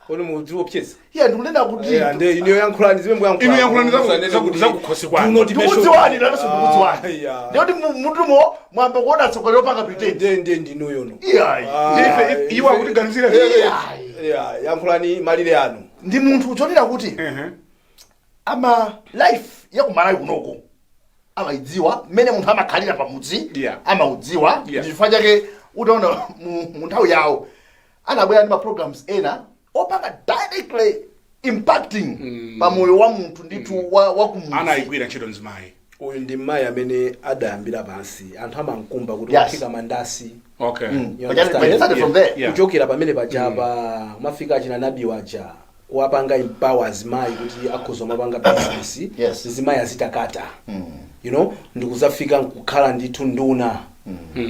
Kodi mudziwopseza? Yeah, ndikunena kuti Yeah, nde iniyo yankhulani zimene muyankhula. Inu yankhulani Musanene kuti zakukhosi kwanu. do not mention- Ndikudziwani, nanso ndikudziwani. Yeah. Ndikuti mutumo mwambe kuona tsogoleri opanga pretend. Nde ndinuyo no. Iyayi. Ndife iwo akutiganizira. Yeah, yankhulani malire anu. Ndi munthu chonena kuti ama life ya kumalawi kunoko amayidziwa, mmene munthu amakhalira pamudzi amaudziwa. Chifukwa chake utaona mu nthawi yawo anabwera ndi ma programs ena opanga directly impacting pa moyo wa munthu ndithu wa kumudzi. Anayigwira ntchito mzimayi. Uyu ndi mmayi amene adayambira pansi, anthu amankumba kuti waphika mandasi. You But understand? but it started from there. Kuchokera pamene pajapa mafika achina nabi waja kuwapanga empower azimayi kuti akhoza mapanga business. Zimayi azitakata, ndikuzafika nkukhala ndithu nduna,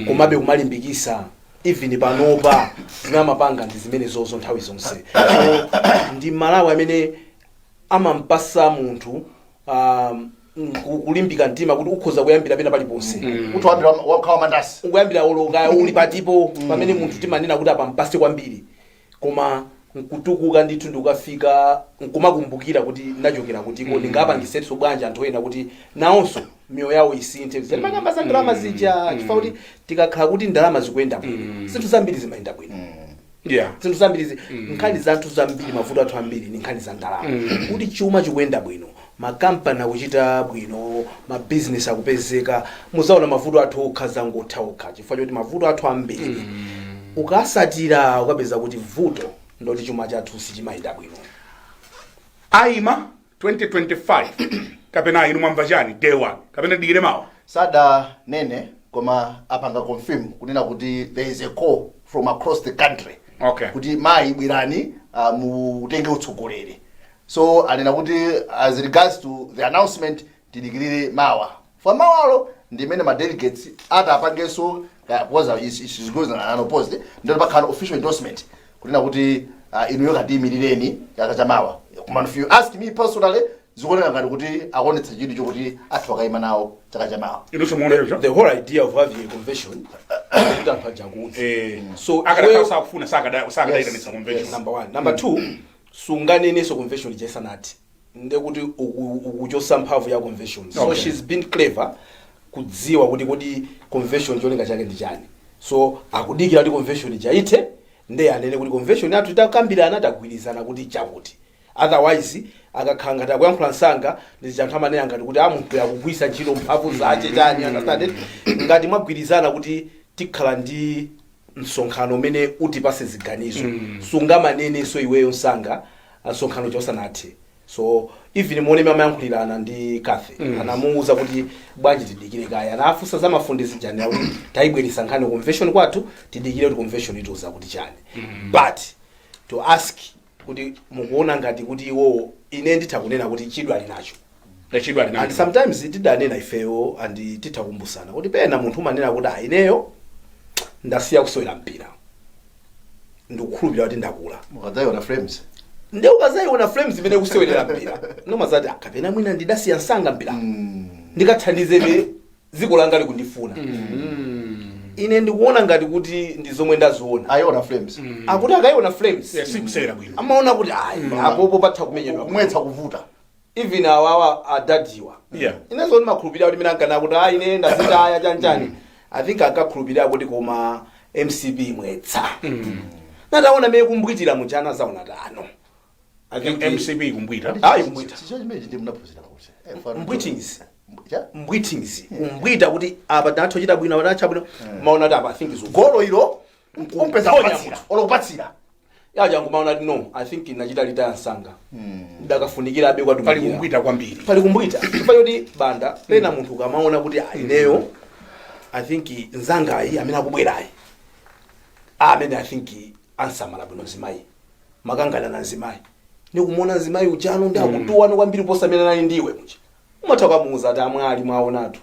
komabe kumalimbikisa. Even panopa zimene amapanga ndi zimene zozo nthawi zonse. So ndi Malawi amene amampasa munthu kulimbika mtima kuti ukhoza kuyambira pena paliponse. Kuti wambira wakhawa mandasi. Ukuyambira oloka uli patipo pamene munthu timanena kuti apampase kwambiri, koma nkutukuka ndithu, ndikukafika nkumakumbukira kuti ndachokera kutiko, ndingapangisenso bwanji anthu ena kuti nawonso miyoyo yawo isinthe. Timakamba za ndalama zija, chifukwa kuti tikakhala kuti ndalama zikuyenda bwino, zinthu zambiri zimayenda bwino. Zinthu zambiri, nkhani zathu zambiri, mavuto athu ambiri ni nkhani za ndalama. Kuti chuma chikuyenda bwino, makampani akuchita bwino, mabizinesi akupezeka, muzaona mavuto athu okha zangotha okha, chifukwa choti mavuto athu ambiri ukasatira ukapeza kuti vuto ndoti chuma chathu sichimayenda bwino. Ayima 2025 kapena inu mwamva chani day one, kapena dikire mawa? Sadanene, koma apanga confirm kunena kuti there is a call from across the country kuti mayi bwerani, mutenge utsogoleri. So anena kuti as regards to the announcement, tidikirire mawa. For mawalo ndimene ma delegates atapangenso, because is going unopposed, ndilo pakhala official endorsement kunena kuti inuyo katiyimirireni chaka chamawa. Koma if you ask me personally, zikuoneka ngati kuti akuonetsa chidwi chokuti athu akayima nawo chaka chamawa. Inunso muona icho? The whole idea of having a convention kuti anthu aja akuudze. So Akadakhala sakufuna, sakadayitanitsa convention. Number one. Number two, sunganenenso convention isanathe, ndekuti ukuchosa mphamvu ya convention. So she's been clever kudziwa kuti kodi convention cholinga chake ndi chani. So akudikira kuti convention ijaithe, nde anene kuti convention yathu takambirana, tagwirizana kuti chakuti. Otherwise akakhala ngati akuyankhula msanga, ndi anthu amanena ngati kuti a munthu akugwisa ntchito mphamvu zache chani, understand? Ngati mwagwirizana kuti tikhala ndi msonkhano umene utipase ziganizo, sungamanenenso iweyo msanga msonkhano chosanathe. So even muone amayankhulirana ndi Cathy, anamuwuza kuti bwanji tidikire kaya, anafunsa za mafundisi chani, akuti tayibweresa nkhani convention kwathu, tidikire kuti convention itiuza kuti chani. But to ask kuti mukuona ngati kuti iwo, ine nditha kunena kuti chidwi ali nacho. Chidwi ali nacho. And sometimes tidanena ifeyo and titha kumbusana kuti pena munthu umanena kuti ah, ineyo ndasiya kusewera mpira, ndikukhulupirira kuti ndakula. Mukadzayiona Flames. Ndi ukazayiona Flames imene kusewerera mpira, nomazati, "Ah, kapena mwina ndidasiya msanga mpira, ndikathandizebe dziko langa likundifuna." Ine ndikuona ngati kuti ndi zomwe ndaziona. Ayiona Flames. Akuti akayiona Flames, Yeah, sikusewera bwino. Amaona kuti ayi, apopo patha kumenyedwa. Kumwetsa kuvuta. Even awawa adadiwa, inenso ndimakhulupirira kuti mina nkana kuti ayi, ine ndazitaya chanchani, I think ankakhulupirira kuti koma MCP imwetsa, nataona mene kumbwitira muchana zaona tano. I think MCP kumbwita? Ayi, kumbwita. Chicho chimene ndi munaphunzira kuti Mbwitings. Cha? Mbwitings, kumbwita kuti apa tinatha kuchita bwino, apa tinatha bwino, maona kuti apa I think is Golo ilo umpeza. Kuponya Kupatsira. munthu. Olo kupatsira. Yajangu maona kuti no, I think nachita litaya msanga, ndakafunikira abe Pali kwatumikira. kumbwita kwambiri. Pali kumbwita chifukwa choti banda pena munthu ukamaona kuti ah, ineyo I think nzangayi amene akubwerayi, amene I think ansamala bwino mzimayi, makangana na mzimayi, nikumuona mzimayi ujano ndi akutuwano kwambiri posa amene anali ndiwe muja, umatha kukamuuza ati amwali, mwaonatu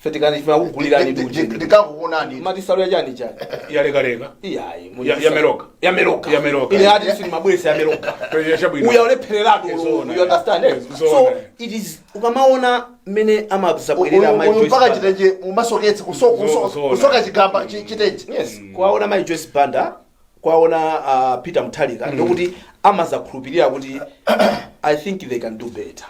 fetikani chifuna kugulirani. Ndikakuonani. Mati salu ya chani chani? Yalekaleka. Iyayi. Yameroka. Yameroka. Yameroka. Ine ati sinimabweresa yameroka. Chabwino. Uya ulephereratu. Zona. You understand, eh? Zona. So it is ukamaona mmene amazabwerera Mai Uyu Joyce mpaka Banda. chitenje mumasoketsa Zona. kusoka chigamba chitenje. Yes, kwaona Mai Joyce Banda, kwaona Peter Mutharika, ndokuti amazakhulupirira kuti I think they can do better.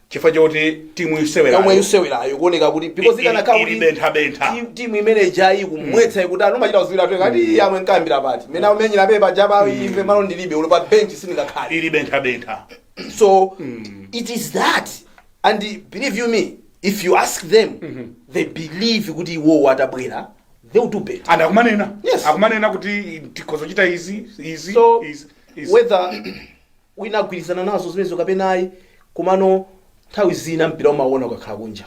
Chifukwa choti timu isewera yomwe isewerayo kuoneka kuti because ikanakhala ili kuti bentha bentha. Timu imene ijayi kumwetsa ikuti anu machita kuziwira tu kati amwe nkambira pati mene amenyera pepa japa, ife malo ndilibe, ulo pa bench sindingakhale. Ili bentha bentha. So it is that, and believe you me, if you ask them, they believe kuti iwowo atabwera they will do better. And akumanena Yes. akumanena kuti tikhoza kuchita izi, izi, So izi, izi. whether wina agwirizana nazo zimenezo kapena ayi, komano nthawi zina mpira umaona ukakhala kunja.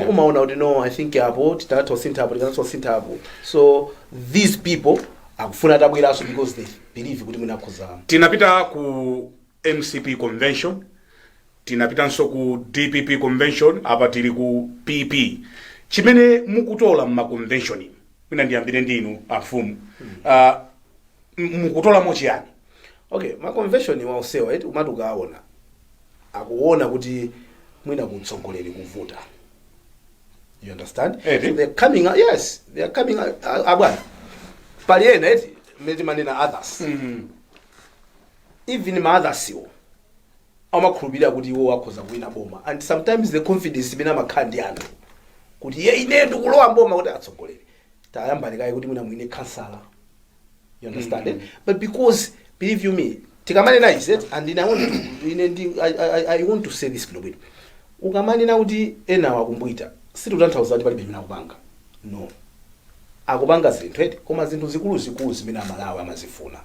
Umaona kuti no, I think apo titatha kusintha apo, titatha kusintha apo. So these people akufuna atabweranso because they believe kuti mwina akhoza. Tinapita ku MCP convention, tinapitanso ku DPP convention, apa tili ku PP. Chimene mukutola mma convention, mwina ndiyambire ndinu amfumu, mukutolamo chiyani? Okay, ma convention waosewa eti umati ukaona akuona kuti mwina kutsogoleri kuvuta, you understand? Eti? So they're coming out, yes, they are coming out. Abwana, pali ena eti mmene timanena others, even ma others iwo amakhulupirira kuti iwo akhoza kuwina boma, and sometimes the confidence imene amakhala ndi anthu kuti ye ine ndikulowa mboma, kuti atsogoleri tayambani kaye kuti mwina mwine kansala. You understand it? But because, believe you me, tikamanena is it, and I want to, ine ndi, I want to say this bwinobwino. Ukamanena kuti ena wakumbwita, sitikutanthauza kuti palibe chimene akupanga. No. Akupanga zinthu eti, koma zinthu zikuluzikulu zimene Amalawi amazifuna,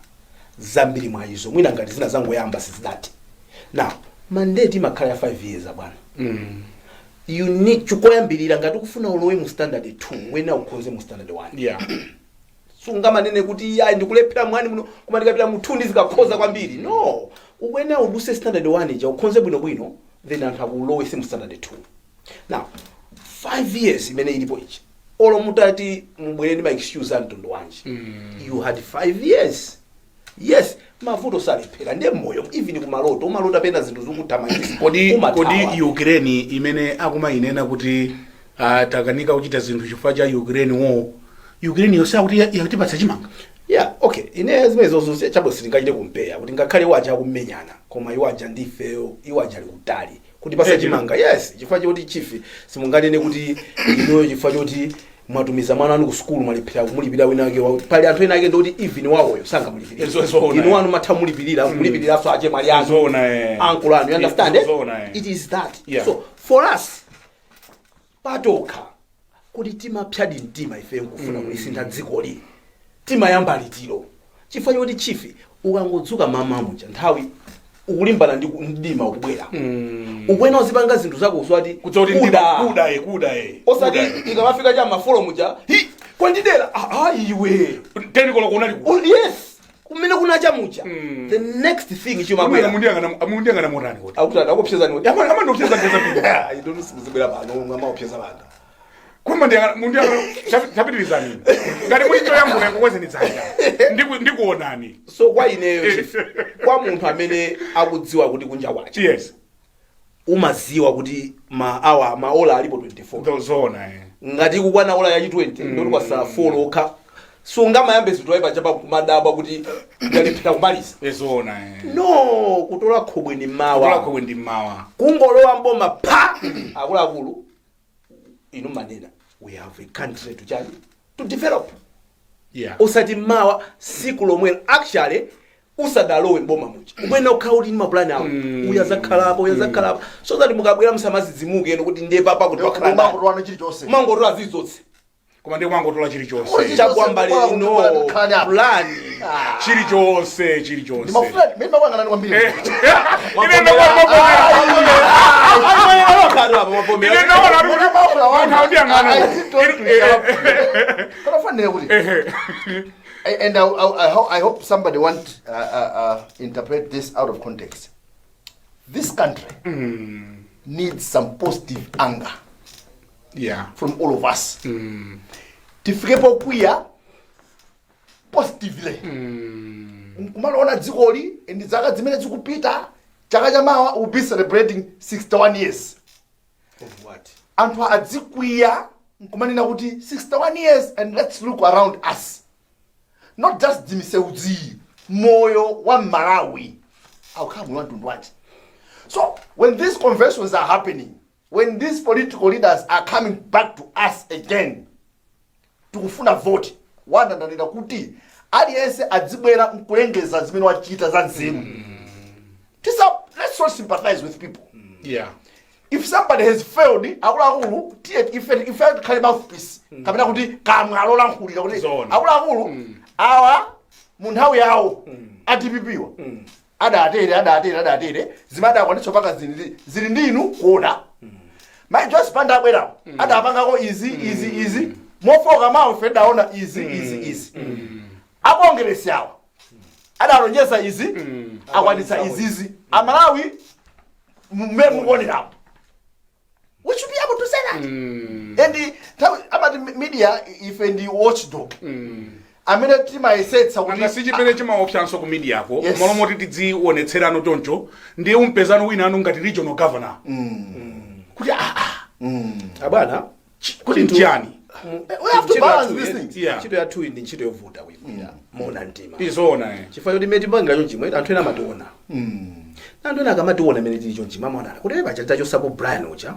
zambiri mwa izo, mwina ngati zina zangoyamba sizidati. Now, mandate imakhala ya 5 years, abwana. You need chikoyambirira, ngati ukufuna ulowe mu standard 2, wena ukhonze mu standard 1. Sungamanene kuti ayi, ndikulephera mwani muno, koma ndikapita mu 2 ndizikakhoza kwambiri. No, ukwena uduse standard 1 ija, ukhonze bwinobwino, then anthu akulowese mu standard 2. Now, 5 years imene ilipo ichi, olo mutati mubwere ndi ma excuse a mtundu wanji, you had 5 years. Yes, mavuto salephera, ndiye moyo. Even kumaloto umalota pena zinthu zikuthamangisa. Kodi Umathawa. Kodi Ukraine imene akumayinena kuti takanika kuchita zinthu chifukwa cha Ukraine wo, Ukraine yonse akuti yakutipatsa chimanga? Yeah, okay, ine zimene zozo chabwe sitingachite kumpeya kuti ngakhale iwo aja akumenyana, koma iwo aja ndifeyo, iwo aja ali kutali kuti pasa chimanga. Yes, chifukwa choti, chief, simunganene kuti inuyo chifukwa choti mwatumiza mwana wanu ku sukulu, mwalephera kumulipira wina wake pali anthu ena ake ndoti even wawoyo sangamulipirira. Zoona, Inu wanu matha mulipirira, kulipiriranso ache mali anu, Zoona. uncle anu, you understand, eh? Zoona. It is that. So for us patokha kuti timapyadi mtima ife nkufuna kulisintha dzikoli, timayamba litiro? Chifukwa choti, chief, ukangodzuka mama muja, nthawi ukulimbana ndi mdima ukubwera, ukuena uzipanga zinthu zako usati Kudzoti kuda. Kuda kuda Osati ikamafika cha mafolo muja, hi, kwandidera. Ah, ah, iwe. 10 koloko unali ku Oh, yes, kumene kunacha muja, the next thing chimabwera. Mundiyang'ana motani kuti? Akuti akupsezani kuti Amandopseza pesa pino. Idonu sikuzibwera pano mwamaopseza pano. Koma ndiyang'ana, chapitirizani ngati muli choyankhula, kukwezeni dzanja. Ndikuonani. So kwa ineyo, chief, kwa munthu amene akudziwa kuti kunja kwacha, umaziwa kuti ma awa maola alipo 24. Zoona. Ngati ikukwana ola yachi 20, ndoti kwasala 4 lokha, sungamayambe zinthu ayi paja kumadabwa kuti ndalephera kumaliza. Zoona. No, kutola khobwe ni Kutola mawa. Khobwe ndi mawa. Kungolowa mboma pa, akuluakulu, inu manena we have a country to chani, to develop. Usati mawa, siku lomwelo. Actually, usadalowe mboma muja, umene ukhala kuti ndi mapulani awo, uyu azakhalapo, uyu azakhalapo, so that mukabwera musamazidzimuke eno kuti ndiye papa kuti wakhala ndani. Umangotola chilichonse. Umangotola zizonse. Koma ndiye kwangotola chilichonse. Chakwambali no plan. Chilichonse, chilichonse. Ndimafuna mimi makwangana kwambiri. Ine Ine ndaona kuti munthu akundiyang'ana. Kanafanire kuti, and I hope somebody won't interpret this out of context. This country needs some positive anger from all of us. Tifike pokwiya positively. Nkumaloona dzikoli ndi zaka zimene zikupita, chaka chamawa will be celebrating 61 years. Of what? Anthu adzikwiya nkumanena kuti 61 years, and let's look around us, not just dzimiseudzi, moyo wa Malawi akukhala moyo wa mtundu wanji? So when these conventions are happening, when these political leaders are coming back to us again, tikufuna vote, wanandanira kuti aliyense adzibwera nkulengeza zimene wachita za nzeru. Tisa, let's not sympathize with people. If somebody has failed, akuluakulu, tiye ife tikhale mouthpiece kapena kuti kamwa lolankhulira kuti Zoona. akuluakulu, awa mu nthawi yawo atipipiwa adatere, adatere, adatere, zimadakwanitsa panga zili zili ndinu kuona. Mai Joyce Banda abwerawo adapangako izi, izi, izi, mofoka mawo ife daona izi, izi, izi. Akongeresi awa adalonjeza izi, akwanitsa izizi. Amalawi, mmene mukuonerawo, we should be able to say that. And nthawi amati media, ife ndi watchdog amene timayesetsa kuti Anga si chimene chimaopsanso ku mediako? Yes. Malo moti tidzionetserano choncho, ndiye umpezano wina anu ngati regional governor kuti Abwana, kuti nchiyani? We have to balance these things. Ntchito yathu iyi ndi ntchito yovuta kuigwira mona mtima. Izoona. Chifukwa choti imene timapanga chonchimwe, anthu ena amationa, anthu ena akamationa imene tili chonchimwe, amaona kuti paja tachosapo Brian uja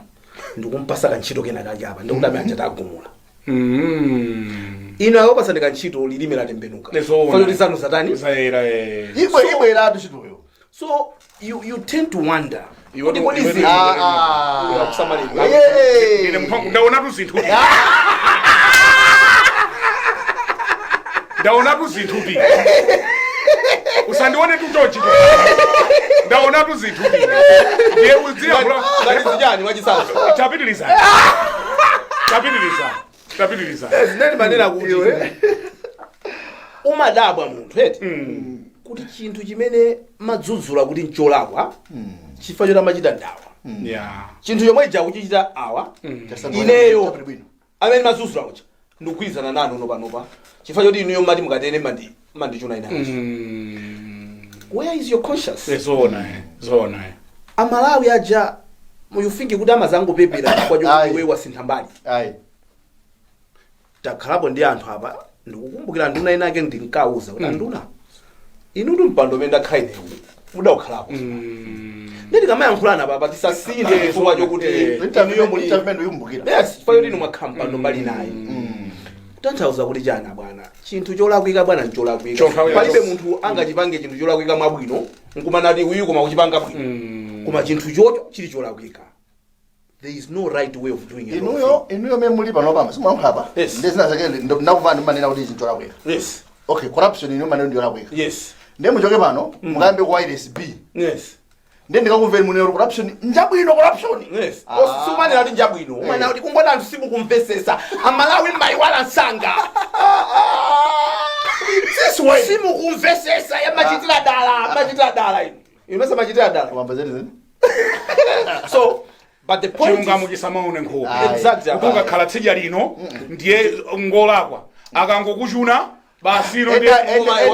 ndikumpasa kantchito kena kake apa, ndikuti amene aja tagumula. Inu akapasani kantchito, lilime latembenuka. Zoona. Fano zanu zatani? Zayera, eh. Ibwe ibweratu ntchitoyo. So you tend to wonder Iwe kuti kodi iwe zinthu akusamalidwa. Ine ndaonatu zinthu, ndaonatu zinthu ti usandione tuchochi, ndaonatu zinthu ti ndiye udziyankhula. Ngati zichani, mwachisanzo? Chapitiliza, chapitiliza, chapitiliza. Zinali manena kuti umadabwa munthu eti kuti chinthu chimene madzudzula kuti ncholakwa chifukwa choti amachita ndawa, chinthu chomwe ija kuchichita awa, ineyo amene madzudzula uja ndikugwirizana nanu uno panopa chifukwa choti inuyo mati mukatene mandichuna inacho. Where is your conscience? Zoona, eh. Zoona, eh. Amalawi aja you think kuti amazangopepera chifukwa chokuti iwe wasintha mbali? Ayi. Takhalapo ndi anthu apa, ndikukumbukira nduna inake, ndinkauza kuti, "Anduna, inutu mpando umene ndakhala inewu mudaukhalapo." Ndi tikamayankhulana papa tisasinthe chifukwa chokuti inuyo muli ndikumbukira. Yes, chifukwa choti inu mwakhala mpando mbali naye. Kutanthauza kuti chana bwana, chinthu cholakwika bwana ncholakwika. Chonthawi Palibe yacho. munthu angachipange chinthu cholakwika mwabwino nkumanati uyu koma kuchipanga bwino, koma chinthu chocho chili cholakwika. There is no right way of doing it. Inuyo mwe muli pano pama simuyankhula pa. Yes. Ndi zina zake ndakuvani manena kuti chinthu cholakwika. Okay, corruption inu manena ndi yolakwika. Ndiye muchoke pano mukayambe ku wireless B. Ndiye ndikakumveni munena kuti corruption njabwino, corruption. Yes. Sumanena kuti njabwino, umanena kuti kungona anthu simukumvesesa, Amalawi mmayiwala msanga. Simukumvesesa, yamachitira dala, amachitira dala inu. Inu samachitira dala. Wamba zedi zedi. So but the point Chilungamo is chisamaone nkhope. Exactly. Kuti ukakhala tsidya lino ndiye ngolakwa, akangokuchuna basi ino ndiye Ayi, ayi.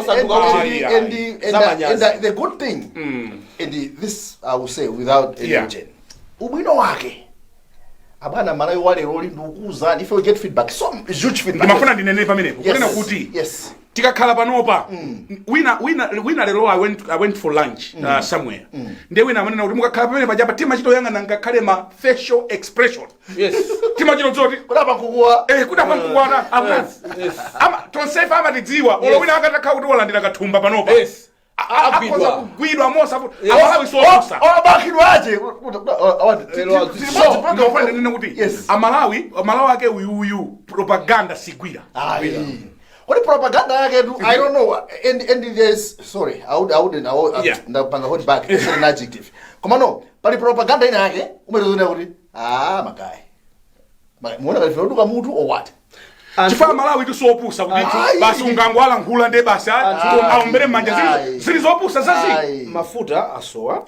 And the good thing, and this I will say without any ubwino wake abwana, Malawi walero ndikukuwuzani, if we get feedback, so huge feedback. Ndimafuna ndinene pamenepo kunena kuti tikakhala panopa, wina lero I went for lunch somewhere, ndiye wina amanena kuti mukakhala pamene pachapa timachita kuyang'ana ngakhale ma facial expression. Timachita zoti kudapa nkukuwa. Eh, kudapa nkukuwa ama tonsefe amatidziwa. Olo wina akatakhala kuti walandira kathumba panopa, akhoza kugwidwa mosa. Amalawi sopusa. Olabakidwa aje. So ndofuna ndinene kuti Amalawi, Amalawi ake uyuyu propaganda sigwira. Kodi propaganda yake tu, I don't know, and there's, sorry, I wouldn't I would, ndapanga hold back. It's an adjective, koma no, pali propaganda ina yake umetozona kuti ah, magayi, muona kali duka mutu or what? Chifukwa Malawi tisopusa kuti Ayi. basi ungangowalankhula nde basi aombere m'manja. Ayi. Zili zopusa zazi. Mafuta asowa.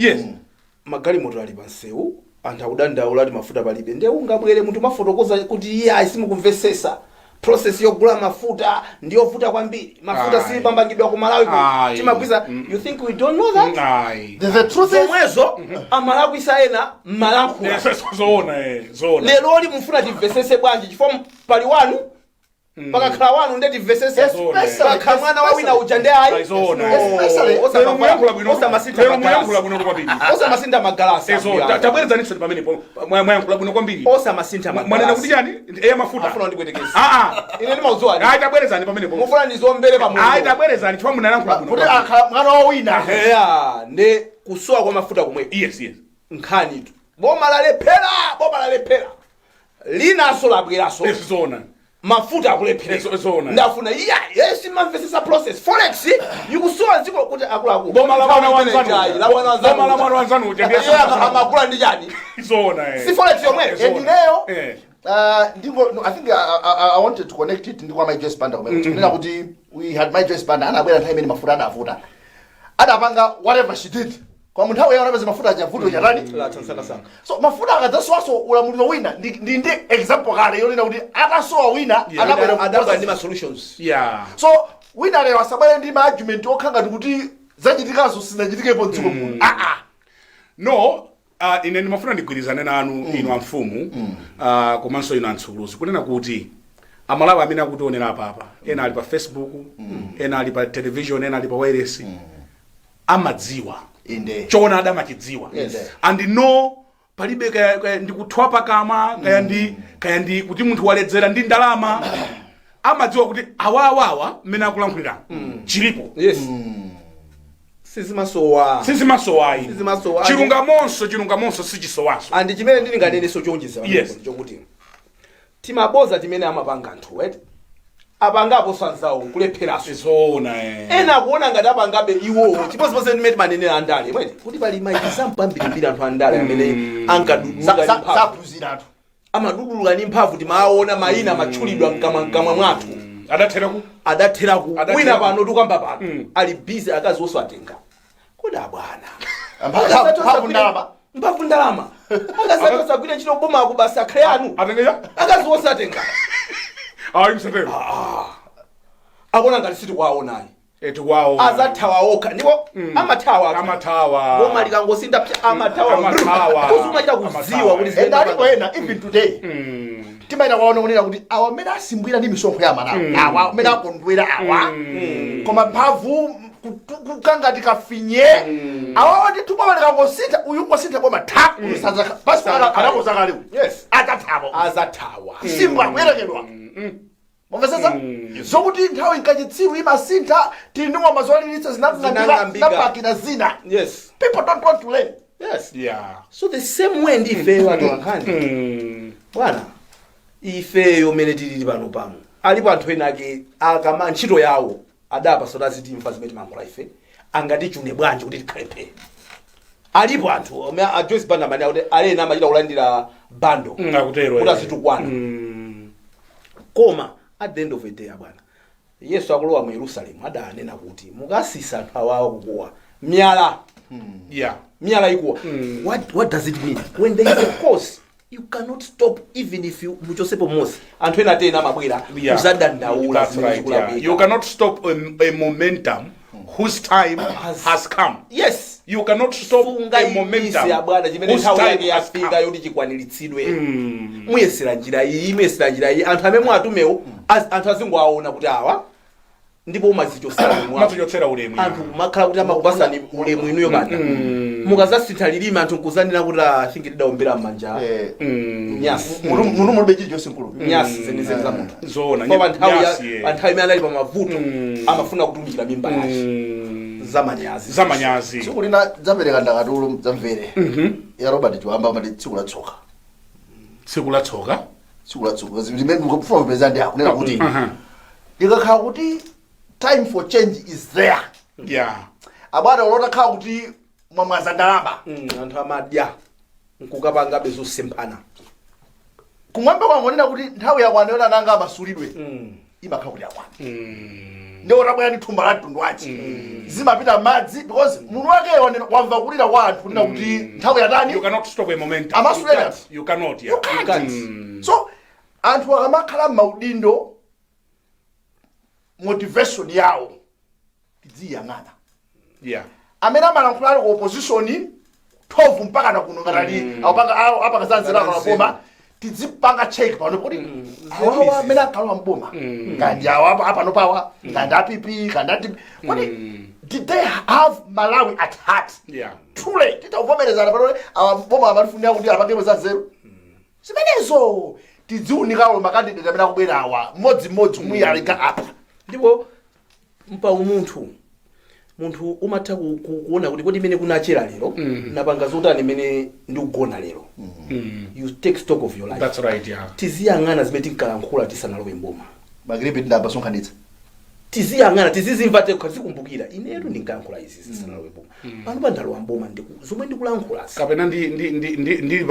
Magalimoto ali pansewu, anthu akudandaula kuti mafuta palibe, ndiye ungabwere munthu mafotokoza kuti iye ayi, simukumvesesa process yogula mafuta ndiyovuta kwambiri, mafuta Ayi. sipambangidwa ku Malawi kuno. Ayi. Timagwiza. You think we don't know that? Ayi. The truth is Zomwezo amalakwisa ena mmalankhula. Zoona, eh, zoona. Leroli mufuna timvesese bwanji? Chifukwa pali wanu, pakakhala wanu nde timvesese, pakakhala mwana wa wina uja nde ayi. Zoona. Lero muyankhula bwino. Lero muyankhula bwino kwambiri. Osamasintha magalasi. Eh, so tabwerezaniso pamenepo, mwayankhula bwino kwambiri. Osamasintha. Mwanena kuti chani? Eya, mafuta. Afuna ndibwetekese. Ah ah. Ine ndimaudziwa. Ayi, tabwerezani pamenepo. Mufuna ndizombere pamulo. Ayi, tabwerezani chifukwa munayankhula bwino. Kuti akhala mwana wa wina. Eya, nde kusowa kwa mafuta kumweko. Yes. Nkhanitu boma lalephera, boma lalephera, linaso labweraso. Yes, zoona. Mafuta akulephera. Zoona. Ndafuna iya, yes, mamvesesa process, forex ikusowa dziko kuti akuluakulu. Boma la mwana wanzanu. La mwana wanzanu. Boma la mwana wanzanu uja ndiye. Iye amakula ndi chani? Zoona, eh. Si forex yomweyo? And ineyo ndingo, no, I think I wanted to connect it ndi kwa Mai Joyce Banda kumene. Kunena kuti we had Mai Joyce Banda anabwera nthawi imene mafuta adavuta, adapanga whatever she did kwa munthawi yawo, anapeza mafuta achavuto chatani. Latsansangasanga. So mafuta akadzasowaso ulamuliro wina, ndi example kale yonena kuti atasowa wina anabwera Adabwera ndi ma solutions. So wina lero asabwere ndi ma argument okha ngati kuti zachitikazo sizinachitikepo mdziko muno, ah ah. No, ine ndimafuna ndigwirizane nanu inu amfumu, komanso inu antsukuluzi, kunena kuti Amalawi amene akutionera apapa, ena ali pa Facebook, ena ali pa television, ena ali pa wireless, amadziwa. Choona adamachidziwa. And no, palibe kaya ndikuthwa pakamwa, kaya ndi kuti munthu waledzera ndi ndalama. Amadziwa kuti awawawa mmene akulankhulira chilipo. Yes, sizimasowa. Sizimasowayi. Sizimasowa. Chilungamonso sichisowanso. And chimene ndinganenenso chonjeza chokuti timaboza timene amapanga anthu right apangapo sanzawo nkulepheranso. Zoona, eh. Ena akuona ngati apangabe iwowo, chimodzimodzi ndimene timanenera andale mwete kuti pali ma example ambirimbiri, anthu andale amene ankaduduluka ndi mphamvu. Saphunziratu. Amaduduluka ndi mphamvu, timawaona mayina amatchulidwa mkamwa mkamwa mwathu. Adatheraku. Adatheraku. Adatheraku. Wina pano tikamba pano ali busy, akazi onse atenga. Kodi abwana, Mphamvu ndalama. Mphamvu ndalama, akazi osagwira ntchito bomako basi akhale anu. Atengeja. Akazi onse atenga. Ayi, msatero. Akuona ngati sitikuwaonayi. Tikuwaona. Azathawa okha, ndipo amathawa. Amathawa. Boma likangosinda pya, amathawa. Amathawa. Kuzi umachita kuziwa kuti And alipo ena even today timaita kwaona kunena kuti awa amene asimbwira ndi misonkho ya Malawi, awa amene akondwera awa, koma mphamvu kukangati kafinye awawa ndithu. Boma likangosintha, uyu ngosintha boma tha, uyu basi anakoza kale uyu. Adzathawa. Azathawa. Simbwa kuyerekedwa, mwamvetsetsa? Zokuti nthawi nkachitsiru imasintha, tili ndi ng'oma zolilitsa Zinang'ambika. zinapakira zina. People don't want to learn. So the same way ndi ifeyo atolankhani, bwana. Ifeyo mene tilili pano pano, alipo anthu ena ake akama ntchito yawo adapa sotazitimva zimene timankhula ife, angatichune bwanji kuti tikhale phe. Alipo anthu a Joyce Banda mani akuti alena amachita kulandira bando Akutero, kuti eh. azitukwana. Koma at the end of the day, abwana, Yesu akulowa mu Yerusalemu adanena kuti mukasisa anthu awawa kukuwa miyala, miyala ikuwa. What does it mean? When there is a cause, you cannot stop even if you muchosepo mmodzi. Anthu ena tena amabwera kuzadandaula. That's Zimene right, yeah. zikulakwika. You cannot stop a momentum whose time has come. You cannot stop a momentum Abwana, chimene whose nthawi time yake has yafika come. yoti chikwaniritsidwe, muyesera njira iyi, muyesera njira iyi, anthu amene mwatumewo anthu azingowaona kuti awa, ndipo umazichotsera ulemu wako. Umazichotsera ulemu, yeah. Anthu kumakhala kuti amakupasani ulemu inuyo banda, mukazasintha lilime anthu nkuzanena kuti, "Ah, I think tidaombera m'manja nyasi." Mutu mulibe chilichonse nkulu. Nyasi zenizeni za munthu. Zoona. Pa nthawi Nyasi, yeah. pa nthawi imene anali pa mavuto amafuna kutumikira mimba yake. Zamanyazi. Zamanyazi. Tsiku lina dzapereka ndakatulo dzamvere ya Robert Chiwamba, amati "Tsiku la Tsoka". Tsiku la Tsoka. Tsiku la Tsoka limene ndikufuna kupeza ndi akunena kuti likakhala kuti time for change is there, abwana, ulotakhala kuti mwamwaza ndalama, Anthu amadya nkukapangabe zosemphana. Kumwamba kwangonena kuti nthawi yakwana yona nanga amasulidwe, imakhala kuti yakwana. Ndiwo utabwera ndi thumba la mtundu wanji, zimapita madzi, because munthu wake wamva kulira kwa anthu kunena kuti nthawi yatani. You cannot stop a momentum. Amasulira. You cannot, yeah. You can't. So anthu akamakhala m'maudindo, motivation yawo tidziyang'ana. Amene amalankhula ali ku opposition 12 mpaka na kuno ngatali akupanga apanga zanzira akala boma, tidzipanga check pano kuti awawa amene akalowa mboma, kandi awa apano pawa, kandi a PP, kandi ati, kuti did they have Malawi at heart? Truly, titavomerezana pano awa boma amatifunira kuti apangepo za nzeru zimenezo, tidziunikawo ma candidate amene akubwera awa mmodzimmodzi kumuyalika apa. Ndipo mpa umunthu, munthu umatha kuona kuti kodi imene kunachera lero napanga zotani, imene ndikugona lero. You take stock of your life. That's right, yeah. Tiziyang'ana zimene tinkalankhula tisanalowe mboma. Makilipi ndamba sonkhanitsa. Tiziyang'ana, tizizimva tekha, tizikumbukira, inetu ndinkalankhula izi zisanalowe mboma, pano pandalowa mboma, zomwe ndikulankhula Kapena ndili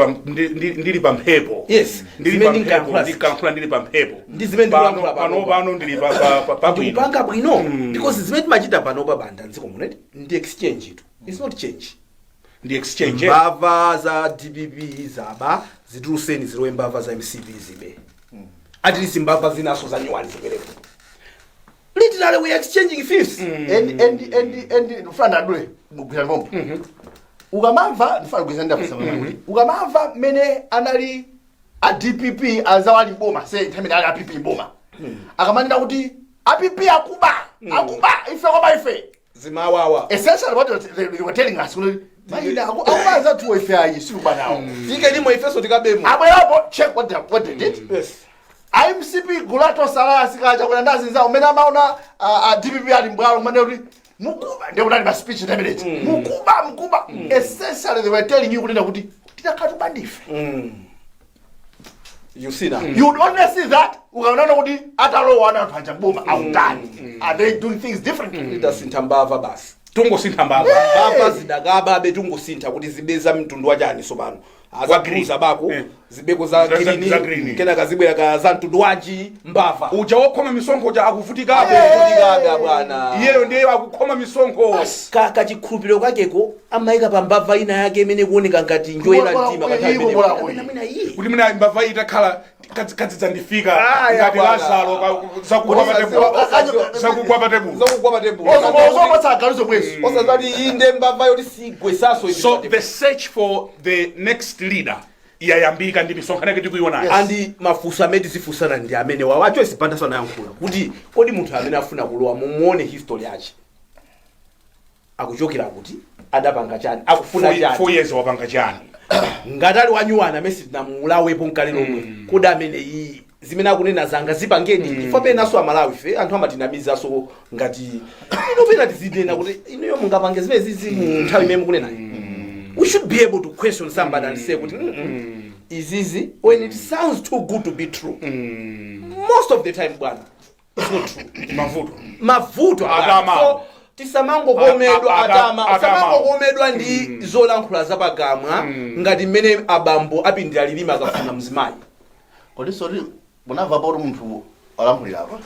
pa mphepo. Yes, Ndili zimene pa mphepo, ndinkalankhula ndinkalankhula ndili pa mphepo. Ndi zimene ndikulankhula. Pano pano ndili pa pabwino. Ndikupanga bwino, because zimene timachita pano pa banda mdziko muno ndi exchange itu, it's not change. Ndi exchange, eh? Mbava za DPP zaba, zituluseni, zilowe mbava za MCP zibe. At least mbava zinaso za nyuwani zibwerepo. Literally, we are exchanging thieves. And ndifuna ndadule mugwira ngombo. Ukamamva, ndifuna kugwiza ndafisa kuti ukamamva mmene anali a DPP anzawo ali mboma, se nthawi imene ali a PP mboma, akamanena kuti a PP akuba, akuba ife, koma ife Zimawawa. Essentially what they were telling us kuti mayina akuba anzathuwo, ife ayi, silikuba nawo. Tike limo ifeso tikabemo. Abwerapo, check what they did. MCP gulu la Tonse Alliance kacha kuna ndazi zawo umene amaona a DPP ali mbwalo kumene kuti mukuba, ndiye kunali ma speech ntameneji, mukuba, mukuba. Essentially they were telling you kunena kuti titakhala tuba ndife. You see now. You would only see that ukaonana kuti atalowa ana anthu aja mboma akutani, are they doing things differently? Itasintha mbava basi. Tungosintha mbava. Mbava zidakababe, tungosintha kuti zibe za mtundu wachani. Sopano azakuza bako zibeko za Za green, green. kenaka zibwera ka za mtundu wanji mbava. Uja wokhoma misonkho uja akuvutikabe. Akuvutikabe bwana. Iyeyo ndiye akukhoma misonkho. Kachikhulupiriro kakeko amayika pa mbava ina yake imene kuoneka ngati njoyera mtima pa nthawi imeneyo. Kapena mwina iye kuti mwina mbava itakhala kadzidzandifika Ah, ya ngati bwana. Lazaro zakugwa pa tebulo, zakugwa pa tebulo. Zakugwa pa tebulo. Ozopatsa agaluzo bwezi. Osazati inde mbava yoti sigwesaso. So the search for the next leader yayambika ndi misonkhano yake tikuionayo. And mafunso amene tizifunsana ndi amene wawo a Joyce Banda anayankhula kuti kodi munthu amene afuna kulowa mumuone history yache, akuchokera kuti, adapanga chani, akufuna chani. 4 years wapanga chani? Ngati ali wanyuwana amene sitinamulawepo nkale lomwe, kodi amene iyi zimene akunena zanga zipangeni? Chifukwa penaso Amalawi fe anthu amatinamizaso ngati ino, pena tizinena kuti inuyo mungapange zimene zizi mu nthawi imene mukunenayo. We should be able to question somebody and say kuti izizi, when it sounds too good to be true, most of the time bwana, it's not true. Mavuto. Mavuto abwana. Atama. So tisamangokomedwa atama. Atama. Tisamangokomedwa ndi zolankhula zapakamwa ngati mmene abambo apindira lilime akafuna mzimayi. Kodi sori munamva pa kuti munthu alankhulira apa?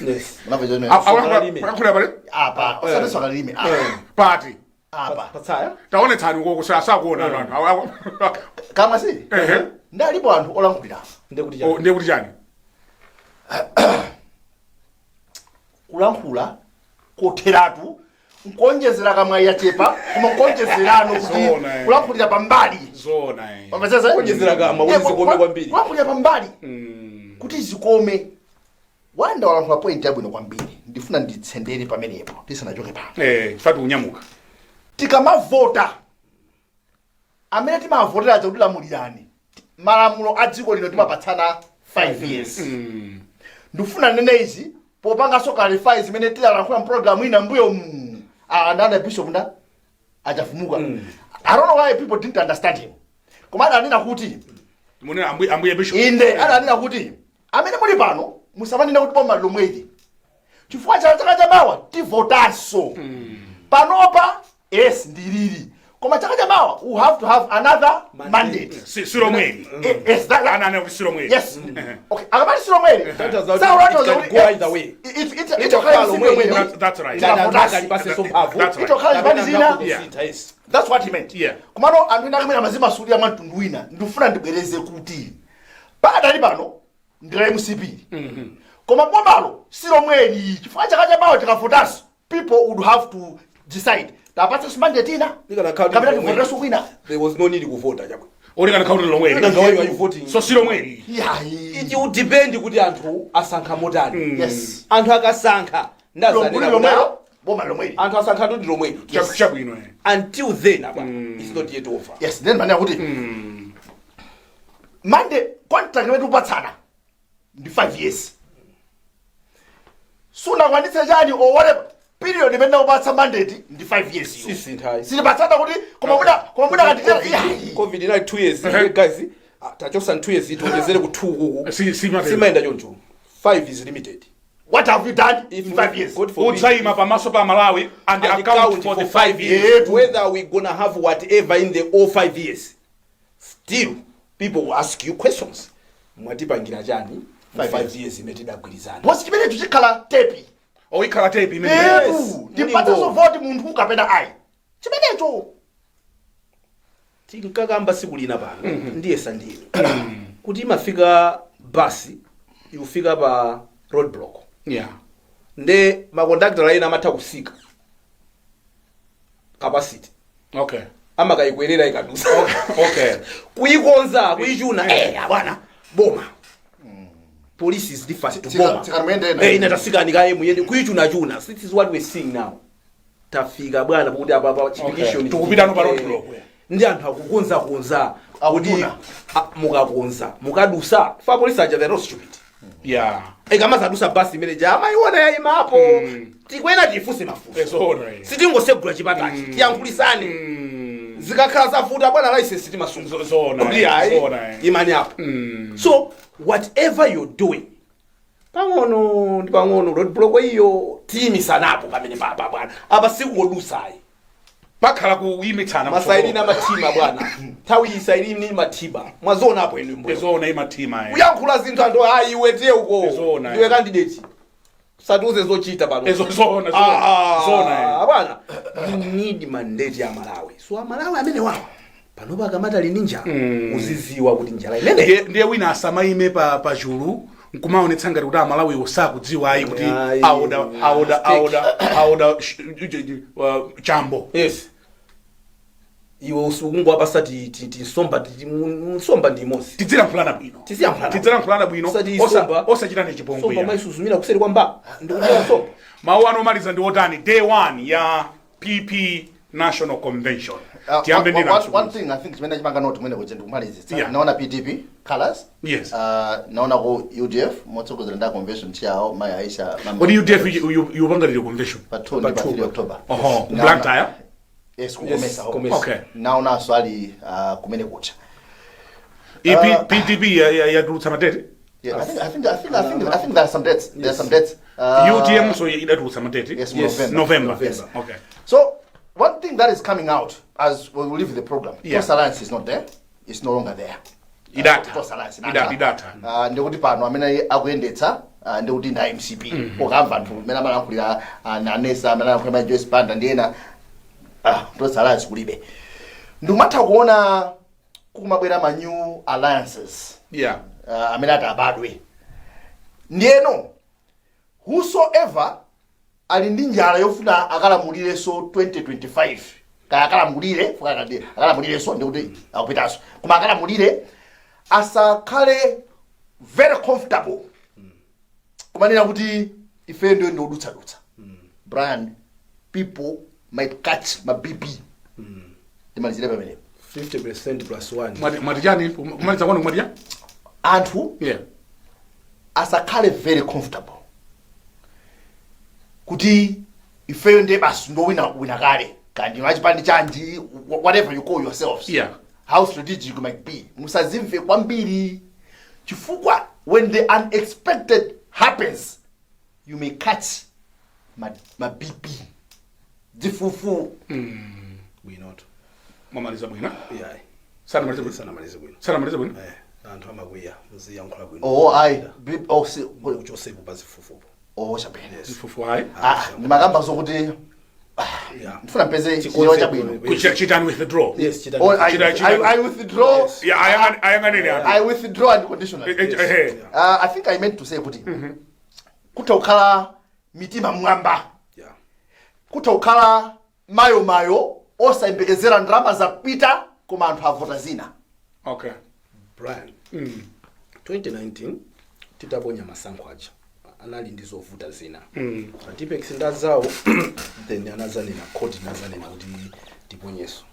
Yes. Munamva chomwe? Alankhulira pale? Apa, osati sokalilime apa. Pati? Apa. Patsaya. Taonetsani ukoko, sakuona anthu. Kama si Ehe. ndalipo anthu olankhulira apa. Ndekuti? Oh, ndiye kuti chani? Kulankhula kotheratu, nkuonjezera kamwa yachepa, koma nkuonjezerano kuti Zona, eh. kulankhulira pambali. Zona, eh. Wamvetsetsa? Kuonjezera kamwa kuti zikome kwambiri. Kulankhulira pambali kuti zikome. Wanda walankhula point yabwino kwambiri, ndifuna nditsendere pamenepo tisanachoke pano. Eh, chifatu unyamuka. Tikamavota, amene timavotera aja kuti lamulirani, malamulo a dziko lino timapatsana 5 years. Ndikufuna nene izi popanganso clarify zimene tidalankhula mpulogalamu ina mbuyo mu andana bishop nda achafumuka. I don't know why people didn't understand him, koma adanena kuti Munena ambuye bishop? Inde, adanena kuti amene muli pano musamanena kuti boma lomweli, chifukwa cha chaka chamawa tivotanso. Panopa yes ndilili, koma chaka chamawa we have to have another mandate. Si lomweli. Yes, Ananena kuti si lomweli. Yes, okay, akamati si lomweli, Tanthauza kuti it can go either way. Itokhala lomweli. That's right. Kalipase mphamvu. That's right. Itokhala zipani zina. Kusintha, yes. That's what he meant. Komano anthu ena akamene amazimasulira mwa mtundu wina. Ndikufuna ndibwereze kuti pakadali pano ndila MCP, koma bomalo si lomweli, chifukwa chaka chamawa tikavotanso people would have to decide tapatsenso mandate ina Likanakhala kapena kuti tivoterenso kwina. There was no need kuvota chabwe. Olekana khauti lomweli. Nanga why are you voting? So si lomweli. Yayi. It will depend kuti anthu asankha motani. Anthu akasankha Lomweli ndazanena lomwelo, boma lomweli. Anthu asankha kuti lomweli. Chabwino, eh. Until then apa it's not yet over. Yes, then manena kuti mandate contract imene tikupatsana ndi 5 years, sunakwanitse chani or whatever period imene ndakupatsa mandate ndi 5 years iyo. Sisintha. Sitipatsana kuti koma muda katitera, iyayi. COVID inali 2 years. Guys, tachosa 2 years, tionjezere ku 2 kuku. Si. Simayenda choncho. 5 is limited. What have you done If in 5 years? God forbid, Udzayima pamaso pa Malawi and and account for the 5 years. years, whether we gonna have whatever in the all 5 years, still people will ask you questions: mwatipangira chani mu Five 5 years? years imene tidagwirizana? Bosi, chimenecho chikhala tepi. Oyikhala tepi imene. Etu ndipatsenso Mulingo. voti munthu kapena ayi, chimenecho. Tinkakamba siku lina pano, ndiyesa ndinu, kuti imafika basi ikufika pa roadblock, nde makondakitala ena amatha kusika capacity, amakayikwerera ikadusa, kuyikonza, kuyichuna. Eh bwana, boma police is different to boma. Tsikani muyende. Eh, ina tasikani kaye muyende, kuyichunachuna. This is what we're seeing now. Tafika bwana pakuti apa pa chipikishoni. Tikupita pa roadblock. Ndi anthu akukonzakonza kuti Akutuna. mukakonza mukadusa fa polisi aja, they're not stupid. Ikamazadusa basi imene ja amayiona yayimapo, tikwena tifunse mafunso. Zoona. Sitingosegula chipatachi, tiyankhulisane. Zikakhala zavuta, bwana, license timasunga. Zoona. Kuti ayi, Zoona. imani apo. So whatever you're doing, pang'ono ndi pang'ono, roadblock iyo tiyimisanapo pamene papa, bwana, apa sikungodusayi. Pakhala kuyimitsana. Masailini amathima, bwana, nthawi iyi sailini imathima, mwazionapo inu mbuyo. Zoona, imathima. Kuyankhula zinthu, anthu ayi, iwe tiye uko. Zoona. Ndiwe candidate, satiuze zochita pano. Zoona, zoona. Zoona. Bwana, you need mandate ya Malawi. So Amalawi amene wawa panopo akamati ali ndi njala, uziziwa kuti njala imene Ndiye wina asamayime pa chulu nkumaonetsa ngati kuti Amalawiwo sakudziwa ayi, kuti Ayi. aoda aoda aoda aoda chambo. Yes, iwe usukungwapasa tinsomba, nsomba ndi imodzi. Tidzilankhulana bwino. Tiziyankhulana. Tidzilankhulana bwino. Usati isomba. Osachitani chipongwe. Somba maisuzumira kuseri kwa mbaa ndikudyera nsomba. Mawu anu omaliza ndi otani, day one ya PP National Convention? Tiyambe ndi One thing I think chimene chimanga note mwene kuja ndikumalizitsa. Naona PDP colors. Naona ku UDF motsogozera nda convention chair Mai Aisha Mama. Kodi UDF yupangalire convention? Pa 2 ndi pa 3 October. Oho, ku Blantyre? Yes, ku Comesa. Comesa. Okay. Naonanso ali kumene kucha. PDP yatulutsa madate? Yeah, I think there are some dates. There are some dates. UTM so idatulutsa madate? Yes, November. November. Yes. Okay. So one thing that is coming out as we leave the program, Tonse Alliance is not there. It's no longer there. Idatha. Tonse Alliance Idatha. Ndikuti pano amene akuyendetsa ndikuti nda MCP. Ukamva anthu amene amalankhulira nanesa amene amalankhulira Joyce Banda ndi ena, Tonse Alliance kulibe. Ndikumatha kuona kumabwera ma new alliances amene ati abadwe. Ndiyeno whosoever ali ndi njala yofuna akalamulirenso 2025, kaya akalamulire, akalamulirenso ndikuti akupitanso, koma akalamulire, asakhale very comfortable kumanena kuti ife ndiyo ndiodutsadutsa. Brian, people might catch ma BP. Ndimalizire pamenepo. 50% plus 1. Mwati chani? Kumaliza kwanu mwati chani? Anthu asakhale very comfortable kuti ifeyo ndiye basi ndowina wina kale, kandi machipandi chanji, whatever you call yourselves, how strategic you might be, musazimve kwambiri, chifukwa when the unexpected happens, you may catch ma BP, dzifufu. Bwinoto. Mwamaliza bwino? Yeah. Sanamalize bwino? Sanamalize bwino. Sanamalize bwino? Eh, anthu amakwiya, muziyankhula bwino. Oh, ayi, oh, si, uchosepo pazifufupo. Oh, chabwino. Zifufu ayi. Ah, ndimakamba zokuti ndifuna mpeze chichewa chabwino. Chitani withdraw. Yes, chitani. Oh, I withdraw. Yeah, ayang'aneni anthu. I withdraw unconditionally. I think I meant to say kuti kutha kukhala mitima mwamba, kutha kukhala mayo mayo osayembekezera, ndalama zapita koma anthu avota zina. Brian, 2019 titaponya masankho aja anali ndi zovuta zina. Tipex ndazawo, then anazanena court, inazanena kuti tiponyeso.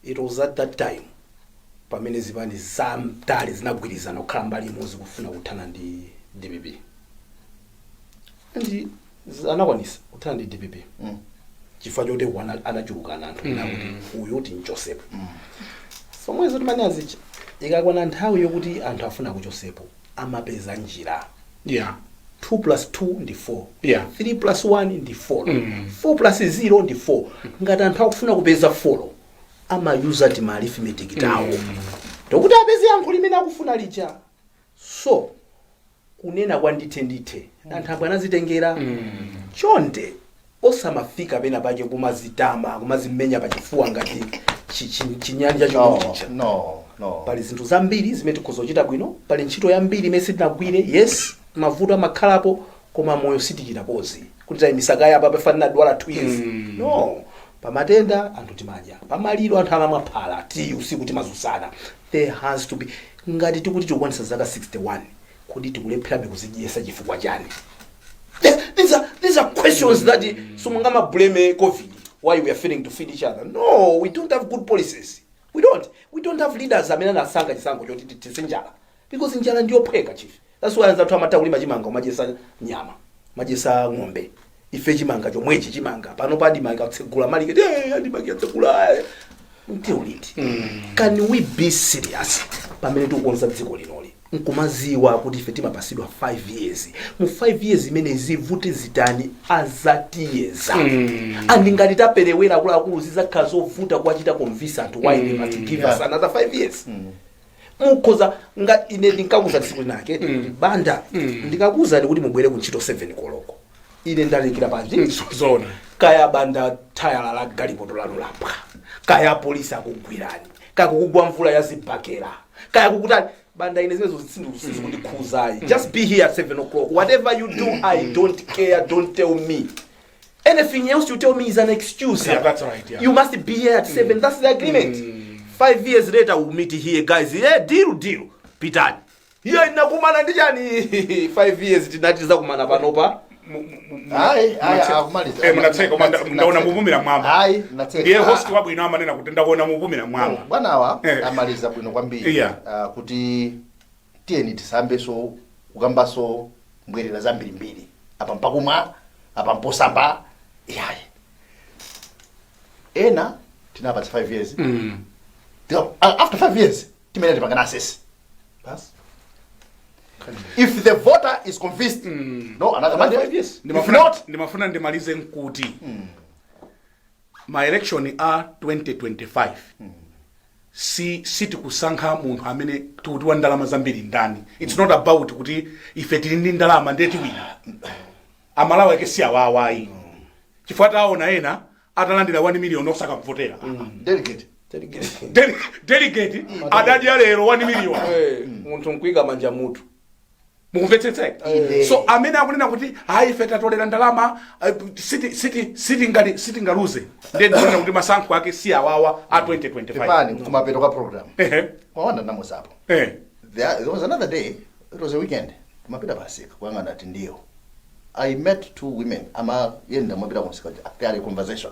It was at that time pamene zipani zamtali zinagwirizana kukhala mbali imodzi kufuna kuthana ndi DPP, and anakwanisa kuthana ndi DPP chifukwa choti anachulukana anthu kuti uyu tinchosepo. Somwezo timene azicha, ikakwana nthawi yokuti anthu afuna kuchosepo, amapeza njira. 2 plus 2 ndi 4. 3 plus 1 ndi 4. 4 plus 0 ndi 4. Ngati anthu akufuna kupeza 4, amayuza tima arithmetic tawo tokuti apeze yankho limene akufuna lija. So kunena kwa ndithe ndithe, anthu apo anazitengera. Chonde osamafika pena pake kumazitama, kumazimenya pachifuwa ngati chinyanja No, chikuchicha. no. Pali zinthu zambiri zimene tikhoza kuchita bwino, pali ntchito yambiri imene sitinagwire. Yes, mavuto amakhalapo, koma moyo sitichita pause kuti tayimisakaya apa pafanira dwala 2 years. No, pamatenda anthu timadya, pamaliro anthu amamwaphala ti usiku timazusana. There has to be, ngati tikuti tikukwanisa zaka 61, kuti tikulepherabe kuzidyesa chifukwa chani? These are questions that simungama blame COVID why we are failing to feed each other. No, we don't have good policies. We don't have leaders amene anasankha chisankho choti titese njala, because njala ndiyophweka, chief. That's why anzathu amatha kulima chimanga, umadyesa nyama, umadyesa ng'ombe. Ife chimanga chomwechi, chimanga pano pa ADMARC atsegula maliketi, ADMARC atsegula until liti? Can we be serious pamene tikukonza dziko linoli, nkumaziwa kuti ife timapasidwa 5 years? Mu 5 years imene zivute zitani, azatiyeza. And ngati taperewera, akuluakulu, zizakhala zovuta kuwachita convince anthu why they must give us another 5 years. Mukhoza ngati ine ndinkakuza tsiku linake, Banda, ndikakuwuzani kuti mubwere ku ntchito 7 koloko, ine ndalekera panji. Zona. Kaya Banda thayala la galimoto lanu lapwa, kaya polisi akugwirani, kaya kukugwa mvula ya zibakera, kaya kukutani, Banda, ine zimenezo sizikundikhuzayi. Just be here at 7 o'clock. Whatever you do, I don't care. Don't tell me anything else. You tell me is an excuse. Yeah, that's right, yeah. You must be here at 7. That's the agreement. 5 years later, we'll meet here, guys. Yeah, deal, deal. Pitani. Iye inakumana ndi chani? 5 years tinati tizakumana panopa. Ayi, ayi, akumaliza. Eh, munatseka koma ndaona mupumira mwamba. Ayi, natseka. Ndiye host wabwino amanena kuti ndakuona mupumira mwamba. Bwanawa amaliza bwino kwambiri. Kuti tiyeni tisambeso kukambaso mbwerera zambirimbiri apa, mpakumwa apa, mposamba iyayi. Ena tinapatsa 5 years. After 5 years timene tipangana assess basi. If the voter is convinced, no another mandate. If not, Ndimafuna ndimalize nkuti ma election a 2025 si sitikusankha munthu amene tikuti wa ndalama zambiri ndani. It's not about kuti ife tili ndi ndalama ndiye tiwina. Amalawi ake si awawayi, chifukwa taona ena atalandira 1 million osakamvotera. Delegate. Delegate adadya lero 1 million. Munthu nkuika manja mutu. Mukumvetsetseka? Ine. So amene akunena kuti hayi, ife tatolera ndalama, sitingaluze, ndiye ndikunena kuti masankho ake si awawa a 2025. Pepani, kumapeto kwa program kwawanda namuzapo. There was another day, it was a weekend, kumapita pasika kuyang'ana ati ndiyo I met two women amayenda mapita kumsika. They had a conversation.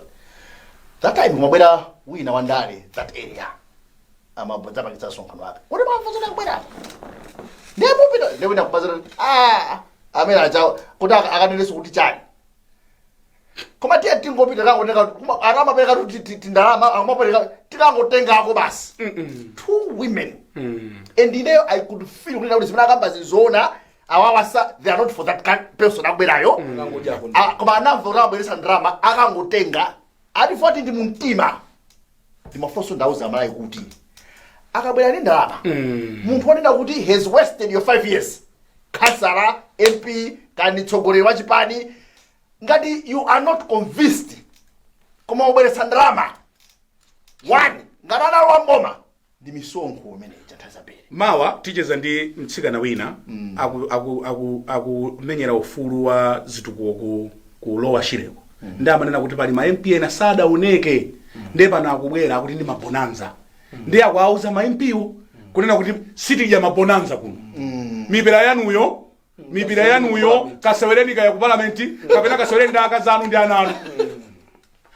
That time kumabwera wina wandale that area, amadzapangitsa msonkhano wake kuti mamva kubwera, ndiye mupita, ndiye wina kubazira ah amene acha kuti akaneneso kuti chani, koma tiye tingopita kangotenga atamapereka kuti tindalama amapereka, tikangotengako basi. Two women, and ineyo I could feel kunena kuti zimene akamba zizoona awawasa. They are not for that kind person akubwerayo. Ah, koma anamva kuti amabweresa ndalama, akangotenga ati foti ndi mumtima. Ndimafonso ndauza Amalawi kuti akabwera ndi ndalama, munthu wonena kuti has wasted your 5 years, kansala, MP, kani tsogoleri wa chipani, ngati you are not convinced koma ubweretsa ndalama, one, ngati analowa mboma ndi misonkho imeneyi nthawi zambiri. Mawa ticheza ndi mtsikana wina akumenyera ufulu wa zitukuko ku Lower Shireko, ndi amanena kuti pali ma MP ena sadaoneke, ndiye pano akubwera akuti ndi mabonanza, ndiye akuauza ma MP wo kunena kuti sitidya mabonanza kuno. Mipira yanuyo, mipira yanuyo kasewereni kaya ku parliament kapena kasewereni ndi akazi anu ndi ana anu.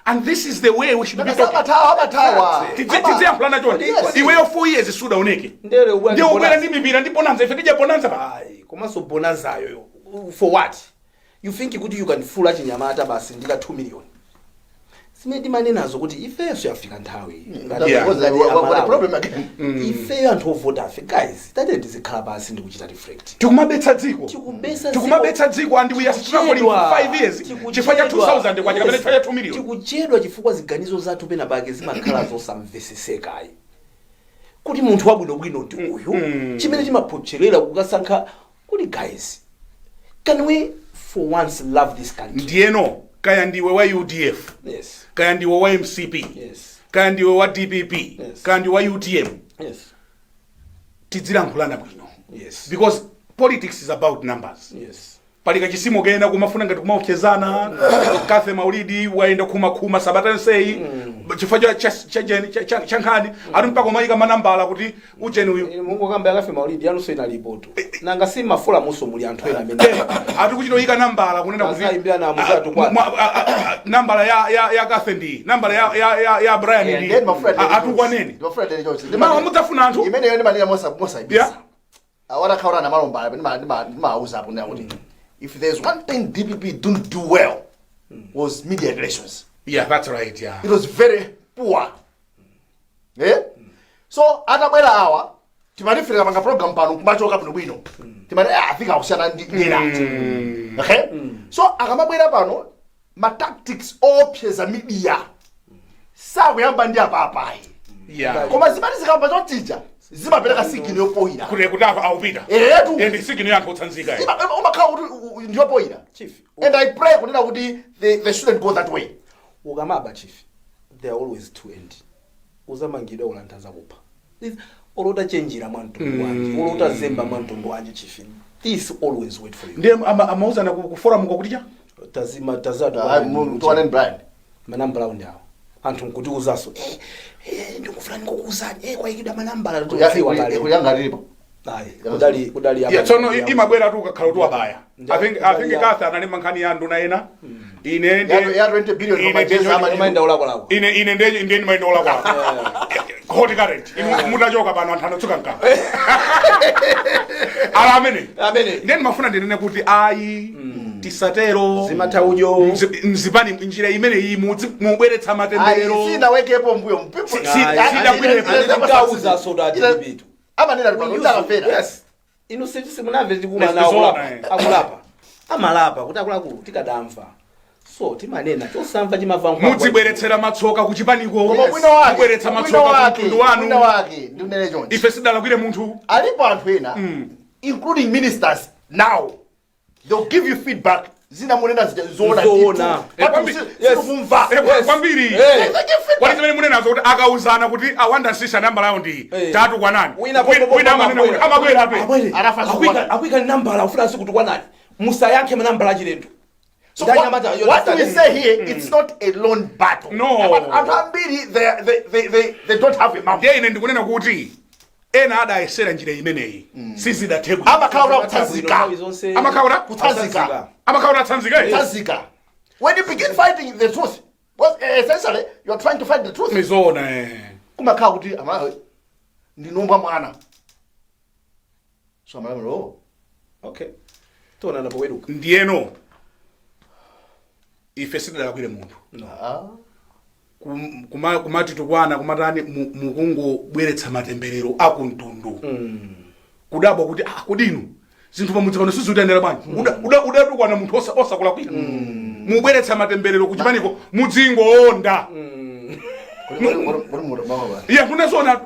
And this is the way we should be talking. Amathawa, amathawa. Tidziyankhulana chonde. Yes. Iweyo 4 years sudaoneke, Ndere ubwera ndiye ndi ubwera bonanza. ndi mipira ndi bonanza, ife tidya bonanza pa? Ayi, komanso bonanzayo for what? You think kuti you can fool achinyamata basi ndika 2 million? Zimene timanenazo kuti ifenso yafika nthawi Because ngati what a Amalawi. problem again. Ifeyo anthu ovota afe, guys, tate tizikhala pansi ndi kuchita reflect. Tikumabetsa dziko. Tikubetsa. Tikumabetsa dziko and we are struggling for 5 years chifukwa cha 2000 kwacha kapena chifukwa cha 2 million. Tikuchedwa chifukwa ziganizo zathu pena pake zimakhala zosamvesesekayi, kuti munthu wabwinobwino ndi uyu, chimene timaphocherera kukasankha kuti, guys, can we for once love this country? Ndiyeno kaya ndiwe wa UDF, kaya ndiwe wa MCP, kaya ndiwe wa DPP, kaya ndiwe wa UTM, tidzilankhulana bwino because politics is about numbers. Pali kachisimo kena kumafuna ngati kumaopsezana. Kafe Maulidi wayenda khumakhuma sabata yonseyi chifukwa cha nkhani ati mpaka umayika manambala kuti ucheni uyu. Mungu kamba yakafe Maulidi yanunso inalipotu, nanga si mafulamunso muli anthu ena amene ati kuchitoyika nambala kunena kuti Azayimbira na amuzatu kwati. Nambala ya Kafe ndi nambala ya Brian ndi Then mafuna atukwaneni. Mafuna deni chonse. Mawa mudzafuna anthu imeneyo ndimanena mosaibisa. Awatakhaura namalomba ndimawuza apo kuti if there's one thing DPP don't do well was media relations. Yeah, that's right, yeah. It was very poor, eh? So atabwera awa, timatifirira panga program pano kumachoka bwino bwino, timati, "Eh, afika akusiyana ndi nderaji." Okay, so akamabwera pano, ma tactics opseza media sakuyamba ndi apapayi, koma zimati zikamba chotija zimapereka signal yopoyira. Kuti apa akupita. Etu. And signal yankho utsanzika. Umakhala kuti ndiyopoyira. Chief, and I pray kunena kuti they shouldn't go that way. Ukamaba, chief, there are always two end. Uzamangidwa, ulantaza kupha. Olota chenjera mwa mtundu wanji, olota zemba mwa mtundu wanji, chief, this always wait for you. Ndiye amauzana ku forum kwakuti cha Tazima tazatu. Ah, tuwaneni Brian. Manambala awo ndi awo. Anthu nkutiuzaso, ndikufuna ndikukuuzani, kwayikidwa manambala. Kuyanga lilipo. Ayi, kudali Yeah, tsono imabwera tu ukakhala kuti wabaya. I think Katha analemba nkhani ya nduna ena. Ine ndiye Ya 20 billion. Ine Pamacheza Umayenda ulakwalakwa. Ine ndiye ndimayenda ulakwalakwa. Hot current. Inu mutachoka pano anthu anatsuka mkaka. Ala amene. Amene. Ndiye ndimafuna ndinene kuti ayi, tisatero. Zimathaudyo. Mzipani njira imene iyi mubweretsa matemberero. Sinawekepo mbuyo. Ndikauza soda ati Amanena pano ndakafera. Yes, inu simunamve tikuma Yes, nawo zoona, akulapa. eh. Akulapa, amalapa kuti akuluakulu tikadamva, so timanena chosamva chimamva nkhwangwa. Mudzibweretsera matsoka kuchipaniko. Koma bwino wake, Mubweretsa bwino matsoka wake, kumtundu wanu. bwino wake ndinene chonchi. Ife sidalakwire munthu. Alipo anthu ena, including ministers now, they'll give you feedback. Zina munena zija zoona. Zoona. Sikumva. Kwambiri. Kwani zimene munenazo kuti akauzana kuti awanda sisa nambala yawo ndi tatu kwanani, Wina wina amanena kuti amabwera ape. Abwere. Akuika nambala ufuna sikutukwanani, musayankhe manambala achilendo. So what we say here, it's not a lone battle. No. Anthu ambiri they don't have a mouth. Ndiye ine ndikunena kuti ena adayesera njira imeneyi, sizidathekwa. Amakhala kuti akutsanzika. Amakhala kuti Kutsanzika. Amakhala kuti atsanzika, eh? Kutsanzika. When you begin fighting the truth, well, essentially you're trying to find the truth. Mizona, eh. Kumakhala kuti ama ndinombwa mwana. So amalamu, oh. Okay, tionana poweruka. Ndiyeno ife sidalakwire munthu. Ah. Kumati tukwana kumatani, mukungobweretsa matemberero akumtundu. Kudabwa kuti, ah, kudinu zinthu pamudzi pano sizikutendera bwanji? Udatukwana munthu osakulakwira, mubweretsa matemberero kuchipaniko, mudzingoonda. Iye kunezona.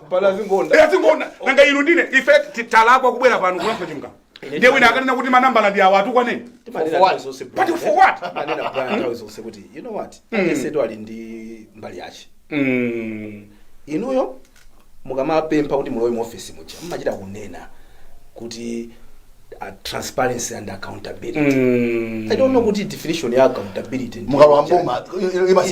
Pala zingonda. Azingoona nanga inu ndine ife talakwa kubwera pano kulankhula chilungamo? Ndiye wina akanena kuti manambala ndi awo, atukwaneni. Timanena nthawi zonse, But for what? Timanena, Brian, nthawi zonse kuti, you know what, aliyense ali ndi mbali yace. Inuyo mukamapempha kuti mulowe mu office muja, mumachita kunena kuti transparency and accountability. I don't know kuti definition ya accountability ndi Mukalowa chani. mboma,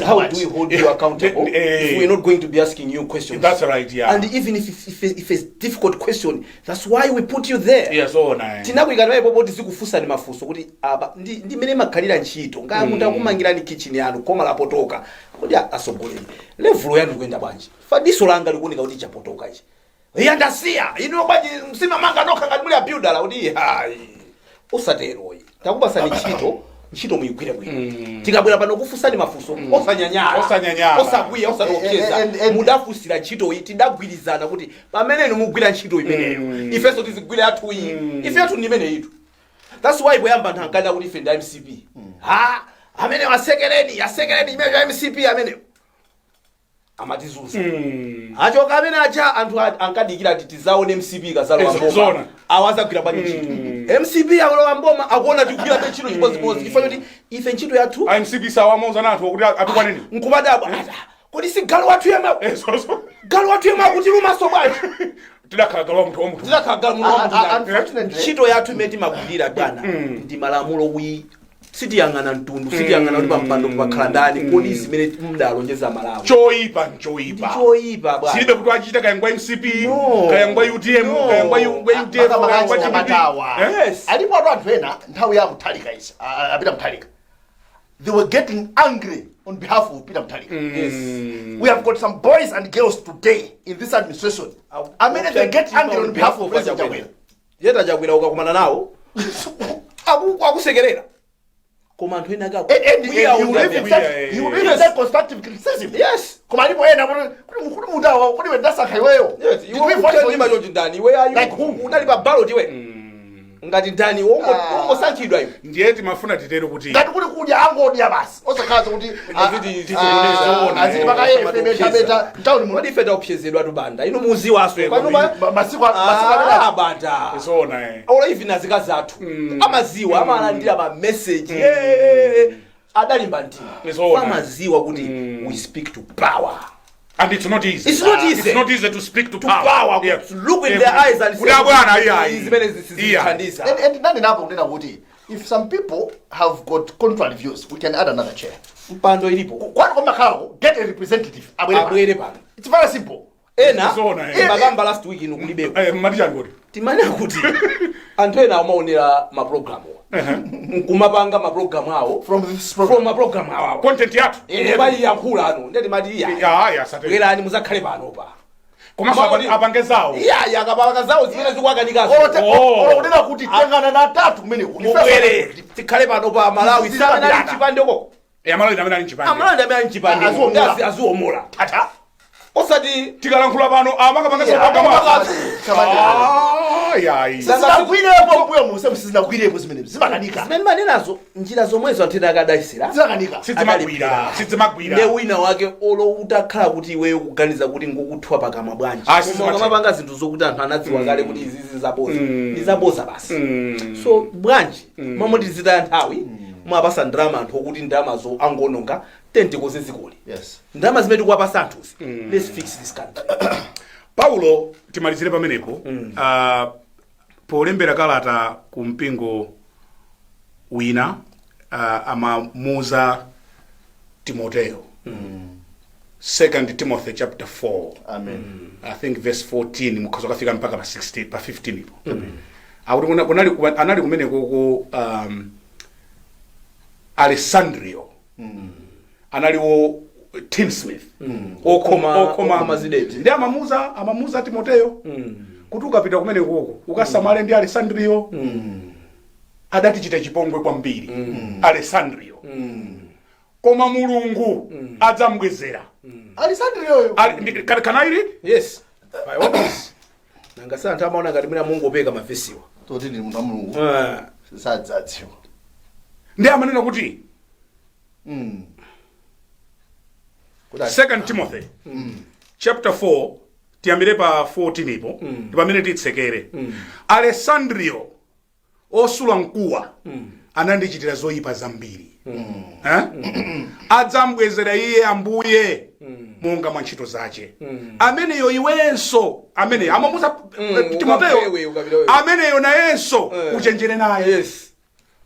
How do we hold you accountable if we're not going to be asking you questions? That's right, yeah. And even if it's difficult question, that's why we put you there. Yes, zoona, eh. Tinakuyika pamenepo poti zikufunsani mafunso kuti apa ndi mmene makhalira ntchito ngaya munthu akumangirani kitchen yanu, koma lapotoka, kodi asogoleri level yanu ikuyenda bwanji? Fadiso langa likuoneka kuti chapotoka ichi. Iya, ndasiya inu bwanji msimamanga nokha ngati muli a builder la kuti hayi, usateroyi, takupasani ntchito, ntchito muyigwire bwino. Tikabwera pano kufunsani mafunso, osanyanyala, Osanyanyala. osakwiya, osatiopseza. Mudafunsira ntchito iyi, tidagwirizana kuti pamene inu mugwira ntchito imeneyo, ifenso tizigwira yathu iyi. Ife yathu ndi imeneyitu. That's why poyamba anthu ankada kuti ife ndi MCP. Ha, amene asekereni, asekereni imene ya MCP, amene amatizunza achoka amene aja. Anthu ankadikira kuti tizaone MCP kazalowa mboma, Zona. awo azagwira bwanji ntchito. MCP alowa mboma, akuona tikugwira ntchito chimodzimodzi, chifukwa choti ife ntchito yathu MCP sawamauza anthu kuti atukwaneni. Nkumadabwa ata kodi si galu wathu yemwe, galu wathu yemwe akuti lumaso bwanji? Tidakhala galu wa munthu wa munthu. Tidakhala galu munthu wa munthu. Unfortunately, Ntchito yathu imene timagwirira, bwana, ndi malamulo. Wi sitiyang'ana mtundu, sitiyang'ana kuti pampando pakhala ndani. Kodi zimene mudalonjeza Malawi Choyipa nchoyipa. Ndi choyipa, bwana. Silibe kuti achita kaya ngwa MCP, No. kaya ngwa UTM, No. kaya ngwa UDF, kaya ngwa DPP. Matawa. Eh? Yes. Alipo atu anthu ena nthawi ya Mutharika isa, apita Mutharika, they were getting angry on behalf of Peter Mutharika. We have got some boys and girls today in this administration amene they get angry on behalf of President Chakwera. Yeta Chakwera ukakumana nawo akusekerera, koma anthu ena ake And he will even take, he will even take constructive criticism. Yes. Koma alipo ena kuti mutawa kuti wendasankha iweyo. Yes, Did we vote for you? iwe ndani iwe ayi? Like who? Unali pa ballot iwe ngati ndani wongosankhidwa iwe? Ndiye timafuna titero kuti Ngati kuli kudya, angodya basi, osakhala kuti aziti paka ife beta beta mtawuni muno. Kodi ife taupsezedwa tubanda inu muziwaso? Masiku amene Banda. Zoona, eh. Olo even azikazi athu amaziwa, amalandira ma message, adalimba mtima. Zoona. Amaziwa kuti we speak to power. And it's not easy. It's not easy. It's not easy to speak to To power. power, Yeah. to look in their eyes and Kuti say, abwana, iya. zimene zisizithandiza. And nani napo kunena kuti if some people have got contrary views, we can add another chair. Mpando ilipo. Kwani kwamakhalako, get a representative abwere pano. Abwere pano. It's very simple. Ena Zoona, eh. makamba last week inu kulibeko. Eh, mati chani kuti? Timanena kuti anthu ena amaonera mapulogalamu nkumapanga mapulogalamu awo from this program. From mapulogalamu awawo. Content yathu. Kumayiyankhula ano, ndiye timati iya, Ya, sate. bwerani muzakhale panopa. Komanso apange zawo. Iya, akapanga zawo zimene zikuwakanikazo. Olo kunena kuti tengana na atatu kumeneko. Mubwere tikhale pano pa Malawi. Samene ali mchipande uko. Eh, Amalawi amene ali mchipande. Amalawi ndi amene ali mchipande. Aziomola. Aziomola. Tata. Osati tikalankhula pano amakapanga Yeah, yayi. Sizinagwirepo mbuyo muse, sizinagwirepo zimene zimakanika. Zimene manenazo, njira zomwezo anthu ena akadayisira. Zimakanika. Sizimagwira, sizimagwira. Nde wina wake olo utakhala kuti iweyo kuganiza kuti ngokuthwa pakamwa bwanji, Ah, koma sizimatheka. ukamapanga zinthu zokuti anthu anadziwa kale kuti izi zizaboza, ndi zaboza basi. So bwanji momwe tizitaya nthawi mwapasa ndalama anthu okuti ndalamazo angononga? Tentikoze zikoli. Ndalama zimene tikuwapasa anthuzi, let's fix this country. Paulo, timalizire pamenepo, polembera kalata ku mpingo wina, amamuuza Timoteo, Second Timothy chapter 4. Amen. I think verse 14, mukhoza kafika mpaka pa 16, pa 15 ipo. Akuti anali kumenekoko Alessandrio, analiwo tinsmith, Okhoma- okhoma okhoma zidebe. Ndi amamuza Timoteyo kuti ukapita kumenekoko ukasamale ndi Alessandrio, adatichita chipongwe kwambiri Alessandrio, koma Mulungu adzambwezera. Alessandrioyo. Can I read? Yes, by all means. Nanga sa anthu amaona ngati mwina mungopeka mavesiwa. Toti ndi munthu wa Mulungu, sadzadziwa. Ndi amanena kuti Second Timothy chapter 4, tiyambire pa 14 ipo, ndi pamene titsekere. Alessandrio osula mkuwa anandichitira zoyipa zambiri, eh? Adzambwezera iye Ambuye monga mwa ntchito zace. Ameneyo iwenso, ameneyo amamuza Timoteyo, Ukapewe, ukapita wewe. Ameneyo nayenso uchenjere naye,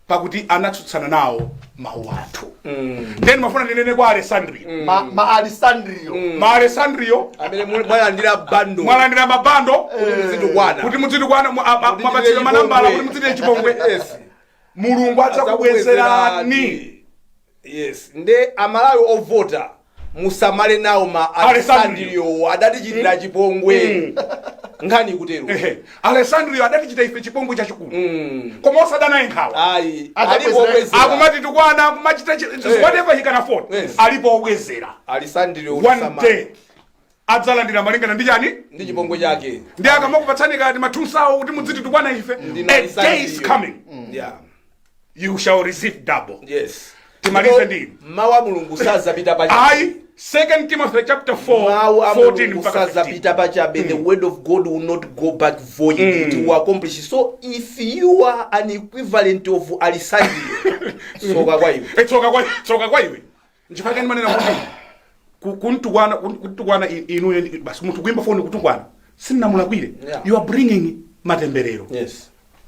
pakuti anatsutsana nawo mawu athu. Then mafuna ndinene kwa Alessandrio, Ma Alessandrio. Ma Alessandrio amene mwalandira bando, mwalandira mabando kuti muzitukwana, kuti muzitukwana, mwapatsidwa manambala kuti muzichite chipongwe, Mulungu adzakubwezerani. Yes, nde Amalawi ovota, musamale nawo ma Alessandrio. Alessandrio, adatichitira chipongwe. Nkhani ikutero. Ehe. Alessandrio adatichita ife chipongwe chachikulu, koma osadanaye nkhawa. Ayi, alipo obwezera. Akumati tukwana, akumachita whatever he can afford, alipo obwezera. Alessandrio, One usamale. day adzalandira malingana ndi chani? Ndi chipongwe chake. Ndi akamakupatsani kati mathunsawo kuti mudziti tukwana ife, Ndino a day is Alessandrio. coming, you shall receive double. Timalize Ndipo ndi mawu a Mulungu sazapita pachabe. Ayi, Second Timothy chapter 4, Mawu a 14 Mulungu mpaka 15. sazapita pachabe. The word of God will not go back void, it will accomplish. So if you are an equivalent of Alessandrio, soka kwa iwe. Eh, tsoka kwa iwe. Nchifukwa chani manena kuti kuntukwana inuyo basi munthu kuimba foni kutukwana, sinnamulakwire, you are bringing matemberero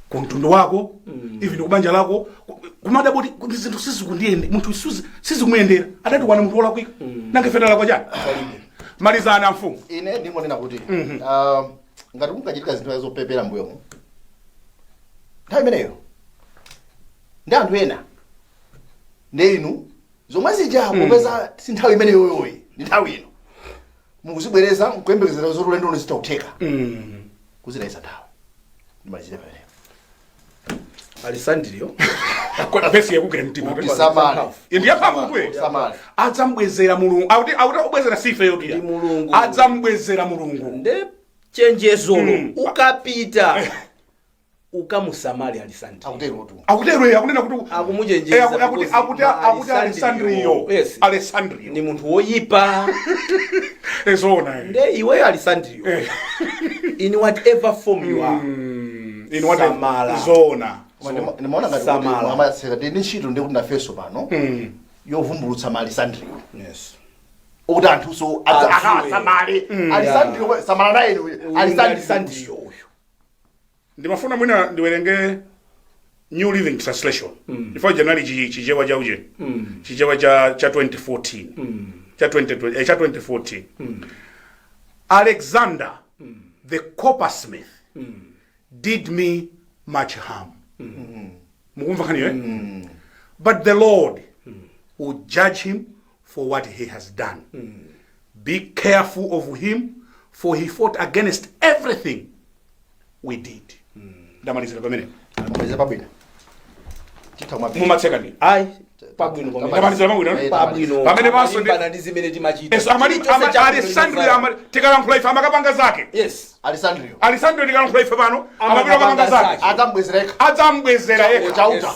ku mtundu wako, even kubanja lako. Kumadaboti kuti zinthu sizikundiyende, munthu sizikumuyendera, adatukwana munthu wolakwika. Nanga ife talakwa chani? Malizana, mfumu. Ine ndingonena kuti ngati kunkachitika zinthu zopepera mbuyomu, nthawi imeneyo ndi anthu ena, ndi inu zomwe zija, popeza si nthawi imeneyoyoyi, ndi nthawi ino, mukuzibwereza nkuyembekezera zoti ulendo uno zitakutheka, kuzitayisa nthawi. Ndimalizire pamene. Alessandrio. Vesi yakugwira mtima. Tisamale. Ndiyamphamvu kwe. Tisamale. Adzambwezera Mulungu. Akuti akubwezera si ifeyo tiya. Ndi Mulungu. Adzambwezera Mulungu. Nde chenjezolo, ukapita ukamusamale Alessandrio. Akutero tu. Akutero iye, akunena kuti akumuchenjeza. Akuti because akuti Alessandrio. Yes. Alessandrio ni munthu woyipa. Ezona. Nde iweyo Alessandrio, in whatever form you are, in whatever samala. Zona. Ndimaona ngati kuti Samala. mukamaseka ndi ntchito, ndi kuti nafenso pano yovumbulutsa ma Alessandrio okuti anthuso Adziwe. akasamale. Alessandrio, samala naye. Uyu ndi Alessandrio. Alessandrio uyu. Ndimafuna mwina ndiwerenge New Living Translation chifukwa janali Chichewa chauje, Chichewa cha 2014, cha 2020, cha 2014. "Alexander the coppersmith did me much harm." Mukumva nkhaniyo, eh? "But the Lord will judge him for what he has done. Be careful of him, for he fought against everything we did." Ndamalizira pamene. Maliza pabwino, titha kumapita. Mumatseka ndi Ayi, pabwino pamene. Ndamalizira pabwino, eh? Pabwino. Pamene panso ndi Amalimbana ndi zimene timachita. Eso, Chilichonse chabwino Alessandrio chimazala. Tikalankhula ife amakapanga zake. Yes. Alessandrio. Alessandrio, tikalankhula ife pano amapita kapanga zake. Adzambwezera yekha. Adzambwezera yekha. Chauta.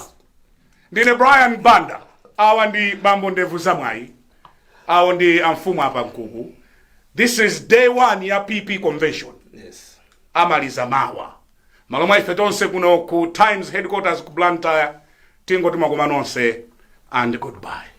Ndine Brian Banda, awa ndi bambo Ndevu Zamwayi, awo ndi amfumu apa Mkuku. This is day one ya PP convention. Amaliza mawa. Malo mwa ife tonse kuno ku Times headquarters ku Blantyre, tingoti mwakoma nonse and goodbye.